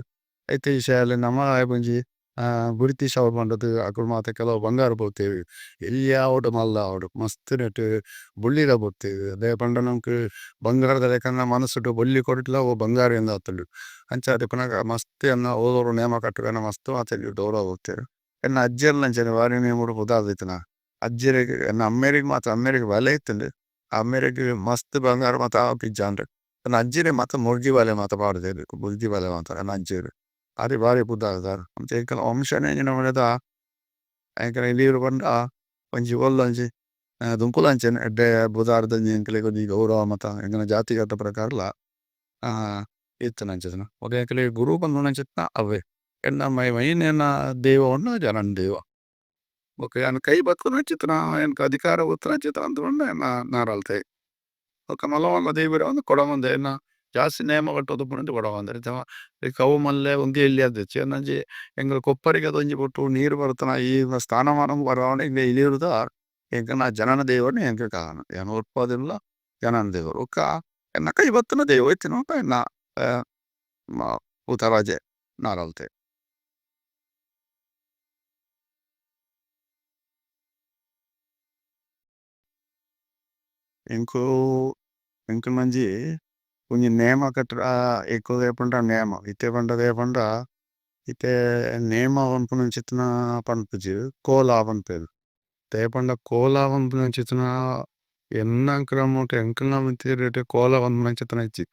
ಐತ ವಿಷಯಡ್ ನಮ ಒಂಜಿ ಗುರುತಿಸಾವೊಡು ಪಂಡುದು ಅಕುಲು ಮಾತ ಕೆಲವು ಬಂಗಾರ್ ಕೊರ್ತೆರ್ ಎಲ್ಯ ಆವಡ್ ಮಲ್ಲ ಆವಡ್ ಮಸ್ತ್ ನೆಟ್ ಬೊಳ್ಳಿದ ಕೊರ್ತೆರ್ ದಾಯೆ ಪಂಡ ನಂಕ್ ಬಂಗಾರದ ಲೆಕನೆ ಮನಸ್ಡ್ ಬೊಳ್ಳಿ ಕೊರ್ಂಡಲ ಅವು ಬಂಗಾರೆ ಇಂದ್ ಆತುಂಡು. ಅಂಚಾದ್ ಇಪ್ಪುನಗ ಮಸ್ತ್ ಎನ್ನ ಓಲೋಲು ನೇಮ ಕಟ್ಟುವೆನ ಮಸ್ತ್ ಮಾತ ಗೌರವ ಕೊರ್ತೆರ್. ಎನ್ನ ಅಜ್ಜೆರ್ಲ ಅಂಚನೆ ಬಾರಿ ನೇಮೊಡು ಪುದರ್ ಇತ್ತಿನಾರ್ ಅಜ್ಜೆರೆಗ್ ಎನ್ನ ಅಮ್ಮೆರೆಗ್ ಮಾತ ಅಮ್ಮೆರೆಗ್ ಬಲೆ ಇತ್ತುಂಡು ಅಮ್ಮೆರೆಗ್ ಮಸ್ತ್ ಬಂಗಾರ್ ಮಾತ ಆತಿಜ್ಜಾಂಡ್ ಎನ್ನ ಅಜ್ಜೆರೆಗ್ ಮಾತ ಮುರ್ಗಿ ಬಳೆ ಮಾತ ಪಾಡ್ದೆರ್ ಮುರ್ಗಿ ಬಳೆ ಮಾತ ಎನ್ನ ಅಜ್ಜೆರ್ ಬಾರಿ ಬಾರಿ ಪುದರ್ದಾರ್ ಅಂಚ ಎಂಕಲ್ನ ವಂಶನೆ ಒಂಜಿ ನಮುನೆದ ಎಂಕಲ್ನ ಹಿರಿಯೆರ್ ಪಂಡ ಒಂಜಿ ಓಲ್ಲ ಒಂಜಿ ದುಂಬುಲ ಅಂಚನೆ ಎಡ್ಡೆ ಪುದರ್ದ ಎಂಕ್ಲೆಗ್ ಒಂಜಿ ಗೌರವ ಮಾತ ಎಂಕಲ್ನ ಜಾತಿ ಗತ ಪ್ರಕಾರಲ ಇತ್ತಿನಂಚಿನ ಬೊಕ ಎಂಕ್ಲೆಗ್ ಗುರು ಪನ್ಪುನಂಚಿತ್ತಿನ ಅವ್ವೆ ಎನ್ನ ಮೈನ್ ಎನ್ನ ದೈವ ಪಂಡ ಜನನ ದೈವ. ಬೊಕ ಯಾನ್ ಕೈ ಪತ್ತುನಂಚಿತ್ತಿನ ಎಂಕ್ ಅಧಿಕಾರ ಕೊರ್ತಿನಂಚಿತ್ತಿನ ಪಂಡ ಎನ್ನ ನಾರಾಳ್ತೆ. ಬೊಕ ಮಲ್ಲ ಮಲ್ಲ ದೇವೆರ್ ಪಂಡ ಕೊಡಮಂದಾಯ ಎನ್ನ ಜಾಸ್ತಿ ನೇಮ ಕಟ್ಟೊಂದು ಉಪ್ಪುನ ಕೊಡಮಂದಾಯ ಅವು ಮಲ್ಲೆ ಉಂದು ಎಲ್ಯ ಅತ್ತಿಜಿ ಎನ್ನೊಂಜಿ ಎಂಕಲ್ನ ಕೊಪ್ಪರಿಗೆ ಒಂಜಿ ಬೊಟ್ಟು ನೀರ್ ಬರ್ತುನ ಈ ಸ್ಥಾನ ಮಾನ ಬರವುನ ಹಿರಿಯೂರುದ ಎಂಕಲ್ನ ಜನನ ದೈವನೆ ಎಂಕ್ ಕಾರಣ ಯಾನ್ ಒರ್ಪದಿಲ್ಲ ಜನನ ದೈವ ಬೊಕ ಎನ್ನ ಕೈ ಪತ್ತುನ ದೈವ ಇತ್ತಿನಲ್ಪ ಎನ್ನ ಭೂತರಾಜೆ ನಾರಾಳ್ತೆ. ಎಂಕು ಎಂಕು ಮಂಜಿ ಉന്ಜി നേമ കത്ര ഏകോ ദേപന്ദ നേമ ഇത്തേ പന്ദ ദേപന്ദ ഇത്തേ നേമ വന്പുന ചിത്ന പന്പുജി കോല വന്പേദു ദേപന്ദ കോല വന്പുന ചിത്ന എന്ന ക്രമോട്ട് എൻകൽന മിത്തിരേട്ട് കോല വന്പുന ചിത്ന ഇച്ചി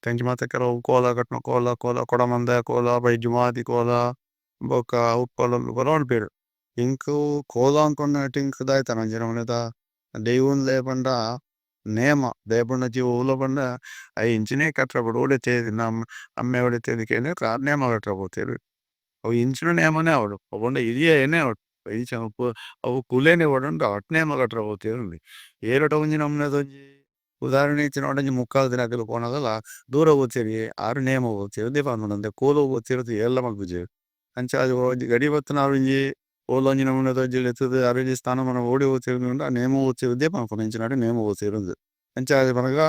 തെഞ്ചി മാത ಕೆಲವು കോല കട്ന കോല കോല കൊടമന്ദ കോല ബൈജുമാതി കോല ബൊക്ക ഉപ്പല കോല വന്പേರು. ಇಂಕು ಕೋಲ ಅನ್ಕೊಂಡ ಟಿಂಕ್ ದಾಯ್ತಾನ ಅಂಚಿನ ದೈವನ್ ദേಪಂಡ ನೇಮ ದೇಪಂಡ ಜೀವ ಉಲ ಪಂಡ I ಇಂಚಿನೇ ಕಟ್ರ ಬಡು ಓಡೆ ತೇದಿ ನಮ್ಮ ಅಮ್ಮೆ ಓಡೆ ತೇದಿ ಕೇಂದ್ರ ನೇಮ ಕಟ್ರ ಪೋತೇರು. ಅವು ಇಂಚಿನ ನೇಮನೇ ಅವಡು ಅವುಂಡ ಹಿರಿಯ ಏನೇ ಅವಡು ಇಂಚ ಅವು ಕುಲೇನೆ ಒಡಂಡ ಅಟ್ ನೇಮ ಕಟ್ರ ಪೋತೇರು. ಏರಟ ಒಂಜಿ ನಮ್ಮನೆದೊಂಜಿ ಉದಾಹರಣೆ ಇಚ್ಚಿನ ಒಂಜಿ ಮುಕ್ಕಾಲು ದಿನ ಅಕಲು ಪೋನದಲ್ಲ ದೂರ ಹೋಗ್ತೀರಿ ಆರು ನೇಮ ಹೋಗ್ತೀರಿ ದೀಪ ಕೋಲ ಹೋಗ್ತಿರೋದು ಎಲ್ಲ ಮಲ್ಪುಜೆ. ಅಂಚ ಅದು ಒಂಜಿ ಗಡಿ ಬತ್ತನ ಒಂಜಿ ಓಲೊಂಜಿ ನಮೂನೆದ ಲೆತ್ತದು ಅರೆಜಿ ಸ್ಥಾನಮಾನ ಓಡಿ ಹೋಗ್ತಿರೋದ್ರಿಂದ ನೇಮ ಹೋಗ್ತಿರೋದೇ ಪನ್ಪುನ ಇಂಚಿನಾಡು ನೇಮ ಹೋಗ್ತಿರೋದು. ಅಂಚ ಪನಗ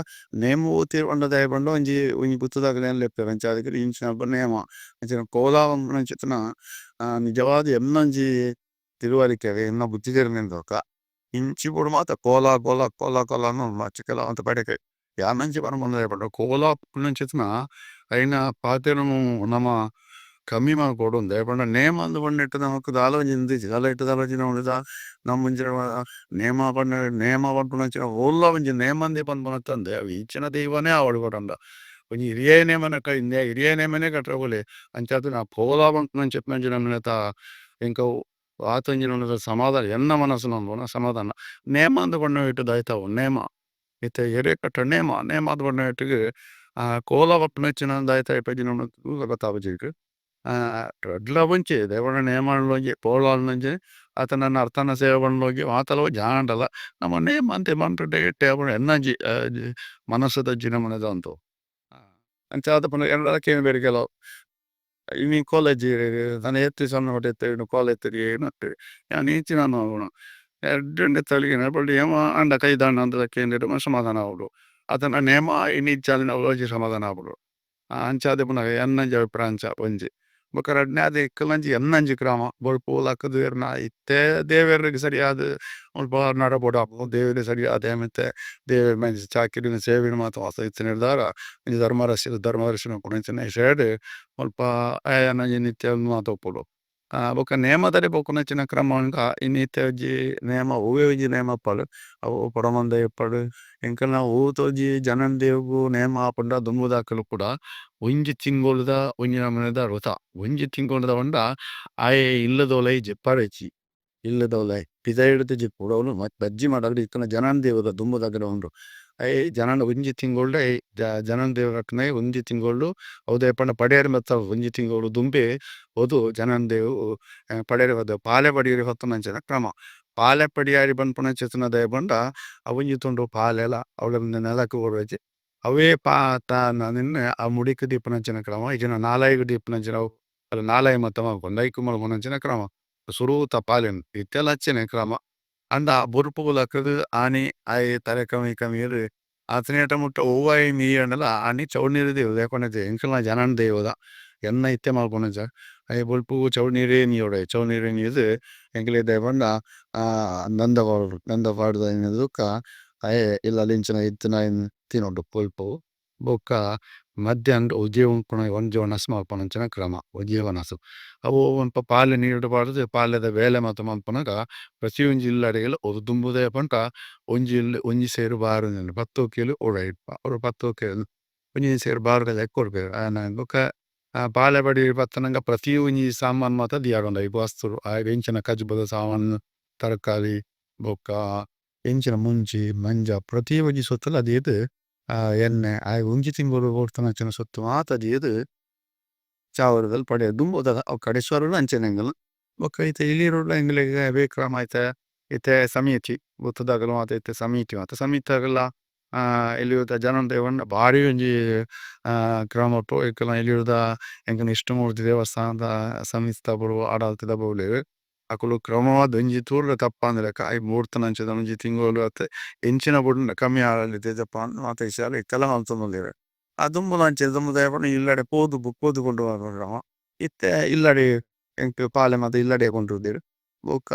ನೇಮ ಹೋಗ್ತಿರು ಪಂಡ ದಾಯೆ ಪಂಡ ಒಂಜಿ ಒಂಜಿ ಗುತ್ತದಾಗಲೇನು ಲೆಪ್ಪೆರ್. ಅಂಚ ಅದಕ್ಕೆ ಇಂಚಿನ ನೇಮ ಅಂಚಿನ ಕೋಲ ಪನ್ಪುನಂಚಿತ್ತಿನ ನಿಜವಾದ ಎನ್ನೊಂಜಿ ತಿಳುವಳಿಕೆ ಎನ್ನ ಬುದ್ಧಿ ತೆರಿನೆಂದೊಕ ಇಂಚಿ ಪೂರ ಮಾತ ಕೋಲ ಕೋಲ ಕೋಲ ಕೋಲ ಚಿಕ್ಕಲ ಅಂತ ಬಡೆಕೆ ಯಾನಂಚಿ ಪನ್ಪುನ ಪಂಡ ಕೋಲ ಪನ್ಪುನಂಚಿತ್ತಿನ ಐನ ಪಾತೆರನು ನಮ ಕಮ್ಮಿ ಮಲ್ಪೊಡು ದಾಯೆ ಪಂಡ ನೇಮ ಅಂದ್ ಪಂಡ ನಮಕ್ ದಾಲ ಒಂಜಿ ಇಂದಿಜ್ಜಿ ದಾಲ ಇತ್ತೆ ದಾಲ ಒಂಜಿ ನಮ್ಮ ಒಂಜಿ ನೇಮ ಪಂಡ ನೇಮ ಪನ್ಪುನಂಚಿನ ಓಲ್ಲ ಒಂಜಿ ನೇಮಂದೆ ಪನ್ಪುನತ್ತಂದೆ ಅವು ಇಂಚಿನ ದೈವನೇ ಆವಡ್ ಪಂಡ ಒಂಜಿ ಹಿರಿಯ ನೇಮನ ಹಿರಿಯ ನೇಮನೇ ಕಟ್ರೆ ಅಂಚಾದ್ ನಾ ಕೋಲ ಪನ್ಪುನಂಚಿತ್ತಿನಂಚಿನ ನಮೂನೆತ ಎಂಕ್ ಆತೊಂಜಿ ನಮೂನೆದ ಸಮಾಧಾನ ಎನ್ನ ಮನಸ್ಸು ನಂಬುನ ಸಮಾಧಾನ. ನೇಮ ಅಂದ್ ಪಂಡ ಇಟ್ಟು ದಾಯ್ತಾವು ನೇಮ ಇತ್ತೆ ಎರೆ ಕಟ್ಟ ನೇಮ ನೇಮ ಅಂದ್ ಪಂಡ ಇಟ್ಟುಗ್ ಕೋಲ ಪನ್ಪುನಂಚಿನ ದಾಯ್ತ ಇಪ್ಪುಜಿ ಗೊತ್ತಾಪುಜಿ ಎಂಕ್. ರಡ್ಡ್ಲ ಒಂಜಿ ದಾಯೆ ನೇಮ ಒಂಜಿ ಕೋಲ ಒಂಜಿ ಅತ್ತಂಡ ನರ್ತನ ಸೇವೆ ಪಂಡ ಮಾತಲ ಒಂಜಿ ಆಂಡಲ ನಮ ನೇಮ ಅಂತೆ ಪಂಡ ಎಡ್ಡೆ ಆಪುಂಡು ಎನ್ನಂಜಿ ಮನಸ್ಸುದಂಚಿ ನಮೂನೆದ ಉಂತು. ಅಂಚಾದ್ ಪಂಡ ಎನ್ನಡ ಕೇನುವೆರ್ ಕೆಲವು ಇನಿ ಕಾಲೇಜ್ ದಾನೆ ಏತ್ ದಿಸ ಕಾಲೇಜ್ ಯಾನ್ ಇಂಚಿನ ಎಡ್ಡೆ ತಳಿಗೆ ಬೊಳ್ಳಿ ನೇಮ ಆಂಡ ಕೈ ದಾಂಡ ಅಂದ್ ಕೇಂಡೆರ್ ಸಮಾಧಾನ ಆವೊಡು ಅತ್ತಂಡ ನೇಮ ಇನಿ ಇಜ್ಜಾಂದಿನ ಒಂಜಿ ಸಮಾಧಾನ ಆಪುಂಡು. ಅಂಚಾದ್ ಪುನಗ ಎನ್ನಂಜಿ ಅಭಿಪ್ರಾಯ ಅಂಚ ಒಂಜಿ ಬೊಕ ರಡ್ಡನೇದ ಇಕ್ಕಲಂಜಿ ಎನ್ನಂಜಿ ಕ್ರಮ ಬೊಲ್ಪು ಲಕ್ಕುದು ಇರ್ನ ಇತ್ತೆ ದೇವೆರ್ಗ್ ಸರಿಯಾದ್ ಮುಲ್ಪ ನಡಪೊಡಾಪುಂಡು ದೇವೆರ್ ಸರಿಯಾದ್ ಮಿತ್ತೆ ದೇವೆರ್ ಚಾಕಿರಿನ್ ಸೇವೆನ್ ಮಾತ ಇತ್ತಿನೆಡ್ದಾವರ ಒಂಜಿ ಧರ್ಮರಸಿ ಧರ್ಮದರ್ಶನ ಉಪ್ಪುನಂಚಿನ ವಿಷಯಡ್ ಮುಲ್ಪ ಆಯನ ನಿತ್ಯ ಮಾತ ಉಪ್ಪೊಡು. ಬೊಕ ನೇಮದಡೆ ಪೋಪುನಂಚಿನ ಕ್ರಮ ಪಂಡ ಇನಿತ ಒಂಜಿ ನೇಮ ಒವ್ವೆ ಒಂಜಿ ನೇಮ ಉಪ್ಪಡ್ ಅವು ಕೊಡಮಂದಾಯ ಉಪ್ಪಡ್ ಎಂಕಲ್ನ ಒವು ಒಂಜಿ ಜನನ ದೇವಗ್ ನೇಮ ಆಪುಂಡ ದುಂಬುದಕುಲು ಪೂರ ಒಂಜಿ ತಿಂಗೊಲುದ ಒಂಜಿ ನಮೂನೆದ ವ್ರತ. ಒಂಜಿ ತಿಂಗೊಲುದ ಪಂಡ ಆಯೆ ಇಲ್ಲದೋಲಯಿ ಜೆಪ್ಪರೆ ಇಜ್ಜಿ ಇಲ್ಲದೋಲಯಿ ಪಿದಯಿಡ್ದ್ ಜೆಪ್ಪುಡು ಅವ್ಲು ಬಜ್ಜಿ ಮಡಲ್ ಇತ್ತಿನ ಜನನ ದೇವದ ದುಂಬುದಕುಲು ಉಂಡು. ಅಯೆ ಜನನ ಒಂಜಿ ತಿಂಗೊಲ್ಡು ಜನನ ದೇವರಕ್ನೆ ಒಂಜಿ ತಿಂಗೊಲ್ಡು ಅವು ದಾಯೆ ಪಂಡ ಪಡಿಯರಿ ಬತ್ತವು ಒಂಜಿ ತಿಂಗೊಲು ದುಂಬೆ ಪೋದು ಜನನ ದೇವು ಪಡಿಯರಿ ಬತ್ತವು ಪಾಲೆ ಪಡಿಯರಿ ಪತ್ತುನಂಚಿನ ಕ್ರಮ. ಪಾಲೆ ಪಡಿಯರಿ ಪನ್ಪುನಂಚಿತ್ತಿನ ದಾಯೆ ಪಂಡ ಅವು ಒಂಜಿ ತುಂಡು ಪಾಲೆಲ ಅವ್ಲು ನೆಲಕ್ ಬೂರುಜಿ ಅವೇ ಪಾ ನಿನ್ನೆ ಆ ಮುಡಿಕ್ ದೀಪುನಂಚಿನ ಕ್ರಮ ಇಜ್ಜಿಂಡ ನಾಲಾಯಿಗ್ ದೀಪುನಂಚಿನ ನಾಲಾಯಿ ಮಾತ ಮಲ್ಪುನು ಐಕ್ ಮಲ್ಪುನಂಚಿನ ಕ್ರಮ ಸುರೂತ ಪಾಲೆನ್ ಇತ್ತೆಲ ಅಂಚನೆ ಕ್ರಮ. ಆಂಡ ಬೊಲ್ಪುಗು ಲಕ್ಕುದು ಆನಿ ಆಯೆ ತರೆ ಕಮಿ ಕಮಿಯೆರ್ ಆತನೇಟ ಮುಟ್ಟ ಒವ್ವಾಯಿ ಮೀಯಂಡಲ ಆನಿ ಚೌಲ್ನೀರ್ ದೀವೊಡು ದಾಯೆ ಪಂಡ ಎಂಕಲ್ನ ಜನನ ದೈವದ ಎನ್ನ ಇತ್ತೆ ಮಲ್ಪುನಂಚ ಆಯೆ ಬೊಲ್ಪುಗು ಚೌಲ್ನೀರೇ ಮೀಯೊಡು ಚೌಲ್ನೀರೇ ಮೀದ್ ಎಂಕ್ಲೆ ದಾಯೆ ಪಂಡ ನಂದ ಪಾಡೊಡು ನಂದ ಪಾಡ್ದ್ ಬೊಕ್ಕ ಆಯೆ ಇಲ್ಲಲ್ ಇಂಚಿನ ಇತ್ತಿನ ತಿನೊಡು ಬೊಲ್ಪುಗು. ಬೊಕ್ಕ ಮಧ್ಯಾಹ್ನ ಒಂಜೇ ಉನ್ಪುನ ಒಂಜಿ ವನಸ್ ಮಲ್ಪುನಂಚಿನ ಕ್ರಮ ಒಂಜೇ ವನಸ್ ಅವು ಒಲ್ಪ ಪಾಲೆ ನೀರ್ಡ್ ಪಾಡ್ದ್ ಪಾಲೆದ ಬೇಲೆ ಮಾತ ಮನ್ಪುನಗ ಪ್ರತಿಯೊಂಜಿ ಇಲ್ಲಡೆಗ್ಲ ದುಂಬುದ ಪಂಡ ಒಂಜಿ ಇಲ್ಲ್ ಒಂಜಿ ಸೇರು ಬಾರ್ ಪತ್ತ್ ಒಕ್ಕೆಲ್ ಒರ ಒರ ಪತ್ತ್ ಒಕ್ಕೆಲ್ ಒಂಜಿ ಸೇರು ಬಾರ್ದ ಲೆಕ್ಕ ಕೊರ್ಪೆರ್ ಬೊಕ್ಕ ಪಾಲೆ ಬಡಿ ಪತ್ತುನಗ ಪ್ರತಿ ಒಂಜಿ ಸಾಮಾನ್ ಮಾತ ದೀಯೊಡು ಐಕ್ ವಸ್ತು ಎಂಚಿನ ಕಜಿಪುದ ಸಾಮಾನ್ ತರಕಾರಿ ಬೊಕ್ಕ ಎಂಚಿನ ಮುಂಚಿ ಮಂಜ ಪ್ರತಿ ಒಂಜಿ ಸೊತ್ತುಲ ದೀದ್ ಎಣ್ಣೆ ಆಯೆ ಒಂಜಿ ತಿಂಗೊಲು ಬೋಡುತ್ತಿನಂಚಿನ ಸೊತ್ತು ಮಾತ ದೀದ್ ಚಾವಡಿದಲ್ಪ ಪಡೆಯೆರ್ ದುಂಬುದ ಅವು ಕಡೆಸ್ವರಲ ಅಂಚನೆ ಎಂಕಲ್ನ ಬೊಕ್ಕ ಇತ್ತೆ ಎಲ್ಯೆರುಡ್ಲ ಎಂಕ್ಲೆಗ್ ಅವೇ ಕ್ರಮ ಇತ್ತೆ ಇತ್ತೆ ಸಮಿತಿ ಗುತ್ತುದಕುಲು ಮಾತ ಇತ್ತೆ ಸಮಿತಿ ಮಾತ ಸಮಿತಿದಕುಲ್ಲ ಎಲ್ಯದ ಜನನ್ ಬಾರಿ ಒಂಜಿ ಕ್ರಮೊಟು ಎಂಕಲ್ನ ಎಲ್ಯದ ಎಂಕಲ್ನ ಇಷ್ಟ ಮೂರ್ತಿ ದೇವಸ್ಥಾನದ ಸಮಿತಿದಕುಲು ಆಡಳಿತದಕುಲು ಉಲ್ಲೆರ್ ಅಕುಲು ಕ್ರಮವಾದ್ ಒಂಜಿ ತೂರ್ರೆ ತಪ್ಪಂದಿಲಕ ಐಕ್ ಮೂರ್ತನಂಚಿನ ಒಂಜಿ ತಿಂಗೊಲು ಅತ್ ಎಂಚಿನ ಬುಡ್ಂಡ ಕಮ್ಮಿ ಆವೊಂದು ಮಾತ ವಿಷಯಲ ಇತ್ತೆಲ ಮಲ್ತೊಂದುಲ್ಲೆರ್. ಆ ದುಂಬುಲ ಅಂಚೆ ದುಂಬು ದಾಯೆ ಪಂಡ ಇಲ್ಲಡೆ ಪೋದು ಪೋದು ಕೊಂಡು ಬರ್ಪುನ ಇತ್ತೆ ಇಲ್ಲಡೆ ಎಂಕ್ ಪಾಲೆ ಮಾತ ಇಲ್ಲಡೆ ಕೊನೊತೆರ್ ಬೊಕ್ಕ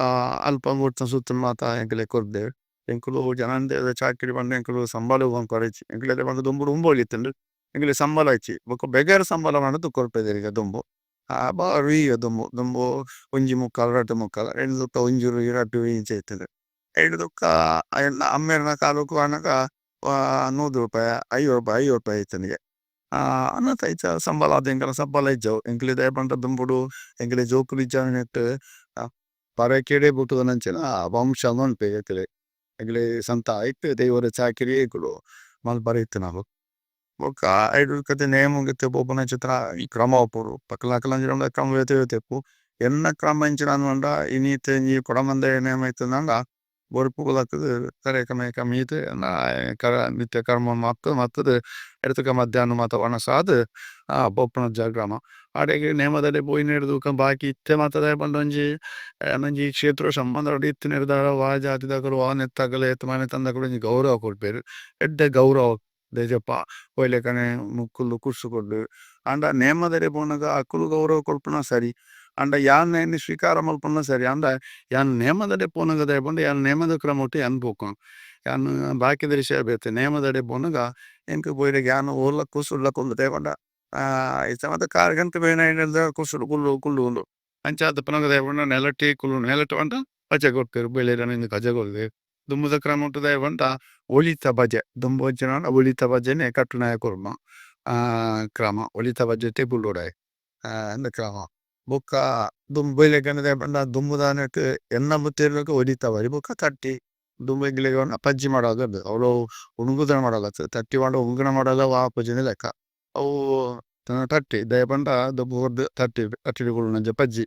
ಅಲ್ಪ ಮೂರ್ತ ಸುತ್ತುನು ಮಾತ ಎಂಕ್ಲೆಗ್ ಕೊರ್ಪೆರ್. ಎಂಕುಲು ಜನಂದೆದ ಚಾಕಿರಿ ಪಂಡ ಎಂಕುಲು ಸಂಬಳ ಕೊರೊಚಿ ಎಂಕ್ಲೆಗ್ ಪಂಡ ದುಂಬು ಉಂಬೊಲಿ ಇತ್ತ್ಂಡ್ ಎಂಕ್ಲೆಗ್ ಸಂಬಳ ಇಜ್ಜಿ ಬೊಕ ಬೆಗರ್ ಸಂಬಳ ಪಂದ್ ಕೊರ್ಪೆರ್ ದುಂಬು ಬಾರಿ ದುಂಬು ದುಂಬು ಒಂಜಿ ಮುಕ್ಕಾಲ್ ರಡ್ಡ್ ಮುಕ್ಕಾಲ್ ಐರ್ದ್ ಬೊಕ ಒಂಜಿ ರಡ್ಡ್ ಇಂಚ ಇತ್ತ್ಂಡ್. ಐರ್ದ್ ಬೊಕ ಎನ್ನ ಅಮ್ಮೆರ್ನ ಕಾಲೊಗು ಆನಗ ನೂದು ರೂಪಾಯಿ ಐವ ರೂಪಾಯಿ ಐವ ರೂಪಾಯಿ ಇತ್ತ್ಂಡ್ಗೆ. ಆತೆ ಇತ್ತೆ ಸಂಬಳ ಎಂಕಲ್ನ ಸಂಬಳ ಇಜ್ಜಿ ಅವು ಎಂಕ್ಲೆ ದಾಯೆ ಪಂಡ ದುಂಬುಡು ಎಂಕ್ಲೆ ಜೋಕುಲು ಇಜ್ಜಂದಿನೆಟ್ ಪರಕೆಡೆ ಪುಟ್ಟುದಿನಂಚಿನ ವಂಶ ಪನ್ಪೆರ್ ಎಂಕ್ಲೆ ಎಂಕ್ಲೆ ಸ್ವಂತ ಐಟ್ ದೈವದ ಚಾಕಿರಿ ಎಂಕುಲು ಮನ್ಪರೆ ಇತ್ತಿನಕುಲು. ಬೊಕ ಐಟ್ ಬೊಕ ನೇಮಗ್ ಇತ್ತೆ ಪೋಪುನಂಚಿತ್ತಿನ ಕ್ರಮ ಉಪ್ಪುಂಡು ಅಕಲ್ನಕಲ್ನ ಕ್ರಮ ಬೇತೆ ಬೇತೆ ಇಪ್ಪು. ಎನ್ನ ಕ್ರಮ ಎಂಚಿನ ಪಂಡ ಇನಿತ ಒಂಜಿ ಕೊಡಮಂದಾಯ ನೇಮ ಇತ್ತ್ಂಡ ಬೊಲ್ಪುಗು ಲಕ್ಕ್ ದ್ ತರೆಕ್ ಮೈಕ್ ಮೀದ್ ನಿತ್ಯ ಕರ್ಮ ಮಾತ ಮಲ್ತ್ ದ್ ಐರ್ದ್ ಬೊಕ ಮದ್ಯಾನ ಮಾತ ವನಸ್ ಆದ್ ಪೋಪುನಂಚ ಕ್ರಮ. ಅಡೆಗ್ ನೇಮದಡೆ ಪೋಯಿನೆರ್ದ್ ಬೊಕ ಬಾಕಿ ಇತ್ತೆ ಮಾತ ದಾಯೆ ಪಂಡ ಒಂಜಿ ಒಂಜಿ ಕ್ಷೇತ್ರ ಸಂಬಂಧ ಇತ್ತಿನೆರ್ದಾವರ ವಾ ಜಾತಿದಕುಲು ವಾ ನೆತ್ತಕುಲು ಏತ್ ಮನೆತನದಕುಲು ಒಂಜಿ ಗೌರವ ಕೊರ್ಪೆರ್ ಎಡ್ಡೆ ಗೌರವ ದೇಜಪ್ಪ ಪೋಯಿಲೆಕನೆ ಕುಲ್ದು ಕುರ್ಸು ಕೊರ್ದು. ಆಂಡ ನೇಮದಡೆ ಪೋನಗ ಅಕುಲು ಗೌರವ ಕೊರ್ಪುನ ಸರಿ ಆಂಡ ಯಾನ್ ಐನ್ ಸ್ವೀಕಾರ ಮನ್ಪುನ ಸರಿ ಆಂಡ ಯಾನ್ ನೇಮದಡೆ ಪೋನಗ ದಾಯೆ ಪಂಡ ಯಾನ್ ನೇಮದ ಕ್ರಮಟ್ ಯಾನ್ ಪೋಪುನ. ಯಾನ್ ಬಾಕಿದ ವಿಷಯ ಬೇತೆ ನೇಮದಡೆ ಪೋನಗ ಎಂಕ್ ಪೋಯಿನೆಗ್ ಯಾನ್ ಓಲ್ಲ ಕುರ್ಸುಡ್ಲ ಕುಲ್ಲುದೆ ದಾಯೆ ಪಂಡ ಇತ್ತೆ ಮಾತ ಕಾರ್ ಗಂಟ್ ಬೇನೆ ಕುರ್ಸುಡು ಕುಲ್ಲು ಕುಲ್ಲುನು ಅಂಚಾದ್ ಉಪ್ಪುನಗ ದಾಯೆ ಪಂಡ ನೆಲಟೆ ಕುಲ್ಲುನು ನೆಲಟ್ ಪಂಡ ಪಜೆ ಕೊರ್ಪೆರ್ ಬೊಳ್ಳೆರ್ ಪಜೆ ಕೊರ್ಪೆರ್. ದುಂಬುದ ಕ್ರಮಟ್ ದಾಯೆ ಪಂಡ ಒಳಿತ ಪಜೆ ದುಂಬು ಎಂಚಿನ ಪಂಡ ಒಳಿತ ಪಜೆನೆ ಕಟ್ಟುನಾಯೆ ಕೊರ್ಪುನ ಕ್ರಮ ಒಳಿತ ಪಜೆಟೆ ಕುಲ್ಲೊಡಾಯೆ ಉಂದು ಕ್ರಮ. ಬೊಕ್ಕ ದುಂಬು ಬೈಲೆಕನೆ ದಾಯೆ ಪಂಡ ದುಂಬುದ ನೆಟ್ ಎನ್ನ ಬುದ್ಧಿಡ್ ಒಳಿತ ಪಜೆ ಬೊಕ ತಟ್ಟಿ ದುಂಬು ಎಂಕ್ಲೆಗ್ ಪಂಡ ಪಜ್ಜಿ ಮಡಲ್ ಅವ್ಲು ಉಣುಗುದ ಮಡಲ್ ಅತ್ತ್ ತಟ್ಟಿ ಪಂಡ ಉಂಗುನ ಮಡಲ್ ಲ ಆಪುಜಿ ಲೆಕ ಅವು ತಟ್ಟಿ ದಾಯೆ ಪಂಡ ದುಂಬು ತಟ್ಟಿ ತಟ್ಟಿಡ್ ಕುಲ್ಲುನಂಚ ಪಜ್ಜಿ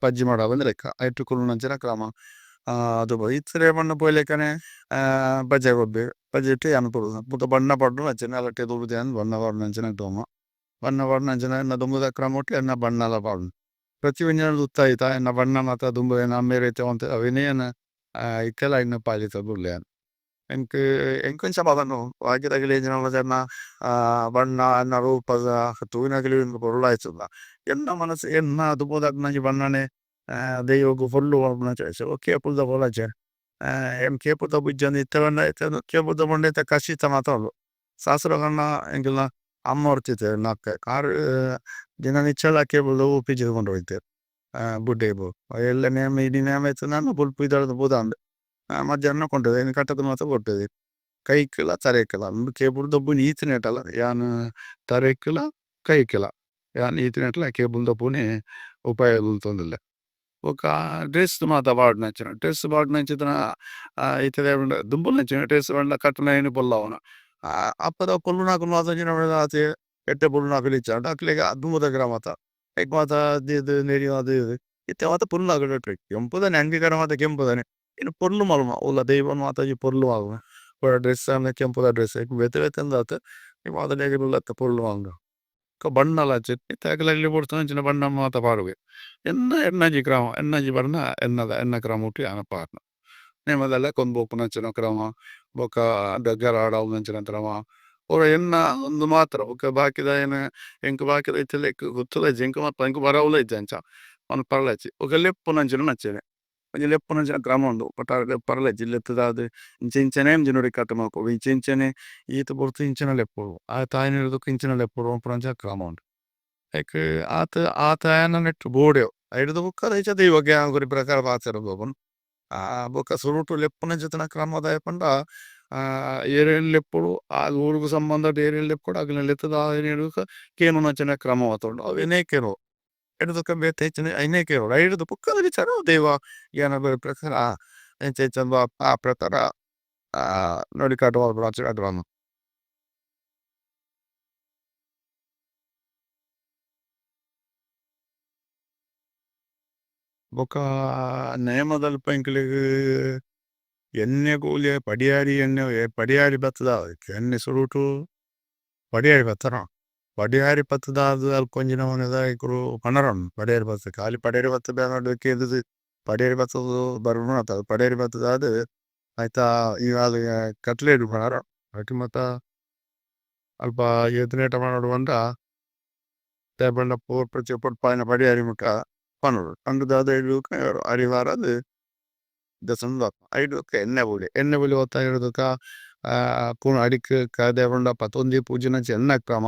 ಪಜ್ಜಿ ಮಡಲ್ ಪಂದ್ ಲೆಕ್ಕ ಐಟ್ ಕುಲ್ಲುನಂಚಿನ ಕ್ರಮ. ಇತ್ತೆ ದಾಯೆ ಪಂಡ ಪೋಯಿಲೆಕನೆ ಪಜೆ ಕೊರ್ಪೆರ್ ಪಜೆಟ್ ಯಾನ್ ಕುಲ್ಲುನ ಬೊಕ ಬಣ್ಣ ಪಾಡುನ ಅಂಚನೆ ನೆಲಟ್ ಕುಲ್ಲುದು ಯಾನ್ ಬಣ್ಣ ಪಾಡುನಂಚಿನ ಕ್ರಮ. ಬಣ್ಣ ಪಾಡುನಂಚಿನ ಎನ್ನ ದುಂಬುದ ಕ್ರಮಟ್ ಎನ್ನ ಬಣ್ಣಲ ಪಾಡುನು. ಪ್ರತಿ ಒಂಜಿ ತುತ್ತೈತ ಎನ್ನ ಬಣ್ಣ ಮಾತ ದುಂಬು ಎನ್ನ ಅಮ್ಮೆರ್ ಇತ್ತೆ ಮಂತೆರ್ ಅವೆನೆ ಯಾನ್ ಇತ್ತೆಲ ಐನ್ ಪಾಲಿತೊಂದು ಉಲ್ಲೆ ಯಾನ್. ಎಂಕ್ ಎಂಕ್ ಒಂಜಿ ಸಮಾಧಾನ ಬಾಕಿದಕ್ಲೆಗ್ ಎಂಚಿನ ಬಣ್ಣ ಎನ್ನ ರೂಪದ ತೂನಕ್ಲೆಗ್ ಒಂಜಿ ಪೊರ್ಲು ಆಯಿಜುಂಡ ಎನ್ನ ಮನಸ್ ಎನ್ನ ದುಂಬುದಕ್ಲ್ನ ಒಂಜಿ ಬಣ್ಣನೆ ದೈವಗ್ ಪೊರ್ಲು ಪನ್ಪುನಂಚ ಕೇಪುಲ್ದ ಪೂಲ ಅಂಚನೆ ಯಾನ್ ಕೇಪುಲ್ದ ಪೂ ಇಜ್ಜಂದೆ ಇತ್ತೆ ಪಂಡ ಕೇಪುಲ್ದ ಪೂ ಪಂಡ ಇತ್ತೆ ಕಸಿತ ಮಾತ ಉಂಡು. ಶಾಸ್ತ್ರಡ್ ಎಂಕಲ್ನ ಅಮ್ಮ ಒರ್ತಿ ಇತ್ತೆರ್ ಎನ್ನ ಅಪ್ಪೆ ಆರ್ ದಿನ ನಿಚ್ಚಲ ಕೇಪುಲ್ದ ಪೂ ಪಿಜಿದ್ ಕೊನೊದಿತ್ತೆರ್ ಗುಡ್ಡೆಗ್ ಎಲ್ಲೆ ನೇಮ ಇನಿ ನೇಮ ಇತ್ತ್ಂಡ ಬೊಲ್ಪುಗು ಪಿದಾಡ್ದ್ ಪೋದಾಂಡ್ ಮದ್ಯಾನ ಕೊಂಡೊಪೆರ್ ಐನ್ ಕಟ್ಟುದು ಮಾತ ಕೊರ್ಪೆರ್ ಕೈಕುಲ ತರೆಕುಲ ಉಂದು ಕೇಪುಲ್ದ ಪೂ ಈತನೇಟಲ ಯಾನ್ ತರೆಕುಲ ಕೈಕುಲ ಯಾನ್ ಈತನೇಟಲ ಕೇಪುಲ್ದ ಪೂನೆ ಉಪಯೋಗ ಮಲ್ತೊಂದುಲ್ಲೆ. ಬೊಕ ಡ್ರೆಸ್ ಮಾತ ಪಾಡುನಂಚಿನ ಡ್ರೆಸ್ ಪಾಡುನಂಚಿನ ಇತ್ತೆ ದಾಯೆ ಪಂಡ ದುಂಬುದಂಚಿನ ಡ್ರೆಸ್ ಪಂಡ ಕಟ್ಟುನೈನ್ ಪೊರ್ಲು ಆವೊಡು ಅಪಗ ಪೊಲ್ಲುನಕುಲು ಮಾತ ಎಡ್ಡೆ ಪೊಲ್ಲುನಕುಲು ಇಜ್ಜಾಂಡ್ ಅಕ್ಲೆಗ್ ದುಂಬುದ ಕ್ರಮತ ಐಕ್ ಮಾತ ದೀದ್ ನೆರಿ ಅದು ಇತ್ತೆ ಮಾತ ಪೊಲ್ಲುನಕುಲು ಕೆಂಪುದನೆ ಅಂಗೀಕಾರ ಮಾತ ಕೆಂಪುದನೆ ಐನ್ ಪೊರ್ಲು ಮಲ್ಪುನ ಒಲ್ಲ ದೈವನ್ ಮಾತ ಒಂಜಿ ಪೊರ್ಲು ಮಲ್ಪುನ ಪೂರ ಡ್ರೆಸ್ ಆಂಡ ಕೆಂಪುದ ಡ್ರೆಸ್ ಬೇತೆ ಬೇತೆ ಉಂದು ಅತ್ ಪೊರ್ಲು ಮಲ್ಪುನ ಬೊಕ ಬಣ್ಣಲ ಅಂಚನೆ ಇತ್ತೆ ಅಕುಲು ಬೋಡಾಯಿನಂಚಿನ ಬಣ್ಣ ಮಾತ ಪಾಡುವೆರ್ ಎನ್ನ ಎನ್ನೊಂಜಿ ಕ್ರಮ ಎನ್ನೊಂಜಿ ಬಣ್ಣ ಎನ್ನದ ಎನ್ನ ಕ್ರಮಟ್ ಯಾನ್ ಪಾಡುನ ನೇಮದಲ್ ಕೊಂದು ಪೋಪಿನಂಚಿನ ಕ್ರಮ ಬೊಕ ಗಗ್ಗರ ಆಡವುನಂಚಿನ ಕ್ರಮ ಪೂರ ಎನ್ನ ಉಂದು ಮಾತ್ರ ಬೊಕ ಬಾಕಿದ ಐನ್ ಎಂಕ್ ಬಾಕಿದ ಇತ್ತೆ ಗೊತ್ತುಲ ಇಜ್ಜಿ ಎಂಕ್ ಮಾತ್ರ ಎಂಕ್ ಬರವುಲ ಇಜ್ಜಿ ಅಂಚ ಮನ್ಪರೆಲ ಇಜ್ಜಿ ಬೊಕ ಲೆಪ್ಪುನಂಚಿನ ಅಂಚನೆ ಒಂಜಿ ಲೆಪ್ಪುನಂಚಿನ ಕ್ರಮ ಉಂಡು ಒಟ್ಟಾರೆ ಲೆಪ್ಪರೆಲ ಇಜ್ಜಿ ಲೆತ್ತುದಾದ್ ಇಂಚ ಇಂಚನೆ ಒಂಜಿ ನುಡಿಕಟ್ಟ್ ಮನ್ಪೊಡು ಇಂಚ ಇಂಚನೆ ಈತ್ ಪೊರ್ತು ಇಂಚಿನ ಲೆಪ್ಪೊಡು ಆತ್ ಆಯಿನೆರ್ದ್ ಬೊಕ ಇಂಚಿನ ಲೆಪ್ಪೊಡು ಪನ್ಪುನಂಚಿನ ಕ್ರಮ ಉಂಡು. ಐಕ್ ಆತ್ ಆತ್ ಆಯನನೆಟ್ ಬೋಡೆ ಅವು ಐಡ್ದ್ ಬೊಕ ದೈವಗ್ ಯಾನ್ ಕೊರಿ ಪ್ರಕಾರ ಪಾತೆರ ಪೋಪುಂಡು. ಬೊಕ ಸುರುಟು ಲೆಪ್ಪುನಂಚಿತ್ತಿನ ಕ್ರಮ ದಾಯೆ ಪಂಡ ಏರೆನ್ ಲೆಪ್ಪೊಡು ಆ ಊರುಗು ಸಂಬಂಧ ಏರೆನ್ ಲೆಪ್ಪೊಡು ಅಕಲ್ನ್ ಲೆತ್ತುದು ಕೇನುನಂಚಿನ ಕ್ರಮ ಮಾತ ಉಂಡು ಅವೆನೆ ಕೇನೊಡು ಐಡ್ದ್ ಬೊಕ ಬೇತೆ ಹೆಚ್ಚಿನ ಐನೆ ಕೇನೊಡು ಐಡ್ದ್ ಬೊಕ ವಿಚಾರ ದೈವ ಯಾನ್ ಪ್ರಕಾರ ಇಂಚ ಇಂಚ ಆ ಪ್ರಕಾರ ನುಡಿಕಟ್ಟ್ ಮನ್ಪುನಂಚಿನ ಕ್ರಮ. ಬೊಕ ನೇಮದಲ್ಪ ಎಂಕ್ಲೆಗ್ ಎಣ್ಣೆ ಕೂಲಿ ಪಡಿಯಾರಿ ಎಣ್ಣೆ ಪಡಿಯಾರಿ ಬತ್ತುದು ಎಣ್ಣೆ ಸುರುಟು ಪಡಿಯಾರಿ ಬತ್ತುದು ಪಡಿಯಾರಿ ಬತ್ತುದು ಅಲ್ಪ ಒಂಜಿ ನಮೂನೆದ ಎಂಕುಲು ಪನರ ಉಂಡು ಪಡಿಯಾರಿ ಬತ್ತುದು ಖಾಲಿ ಪಡಿಯಾರಿ ಬತ್ತುದು ಕೇನುದು ಪಡಿಯಾರಿ ಬತ್ತುದು ಬರ್ಪುನತ ಪಡಿಯಾರಿ ಬತ್ತುದು ಐತ ಕಟ್ಲೆ ಪನರ ಐಟ್ ಮಾತ ಅಲ್ಪ ಏತನೇಟ ಪನೊಡು ಪಂಡ ದಾಯೆ ಪಂಡ ಪಡಿಯಾರಿ ಮುಟ ಪನೊಡು ಪಂಡುದು ಅರಿವಾರದ್. ದೆತೊಂದು ಬರ್ಪ. ಐಟ್ ಬೊಕ ಎಣ್ಣೆ ಬೂಲ್ಯ, ಎಣ್ಣೆ ಬೂಲ್ಯ ಒತ್ತಾಯಡ್ ಬೊಕ ಪೂ ಅಡಿಕ್ ಕಡೆ ಪಂಡ ಪತೊಂದೆ ಪೂಜುನಂಚ ಎನ್ನ ಕ್ರಮ.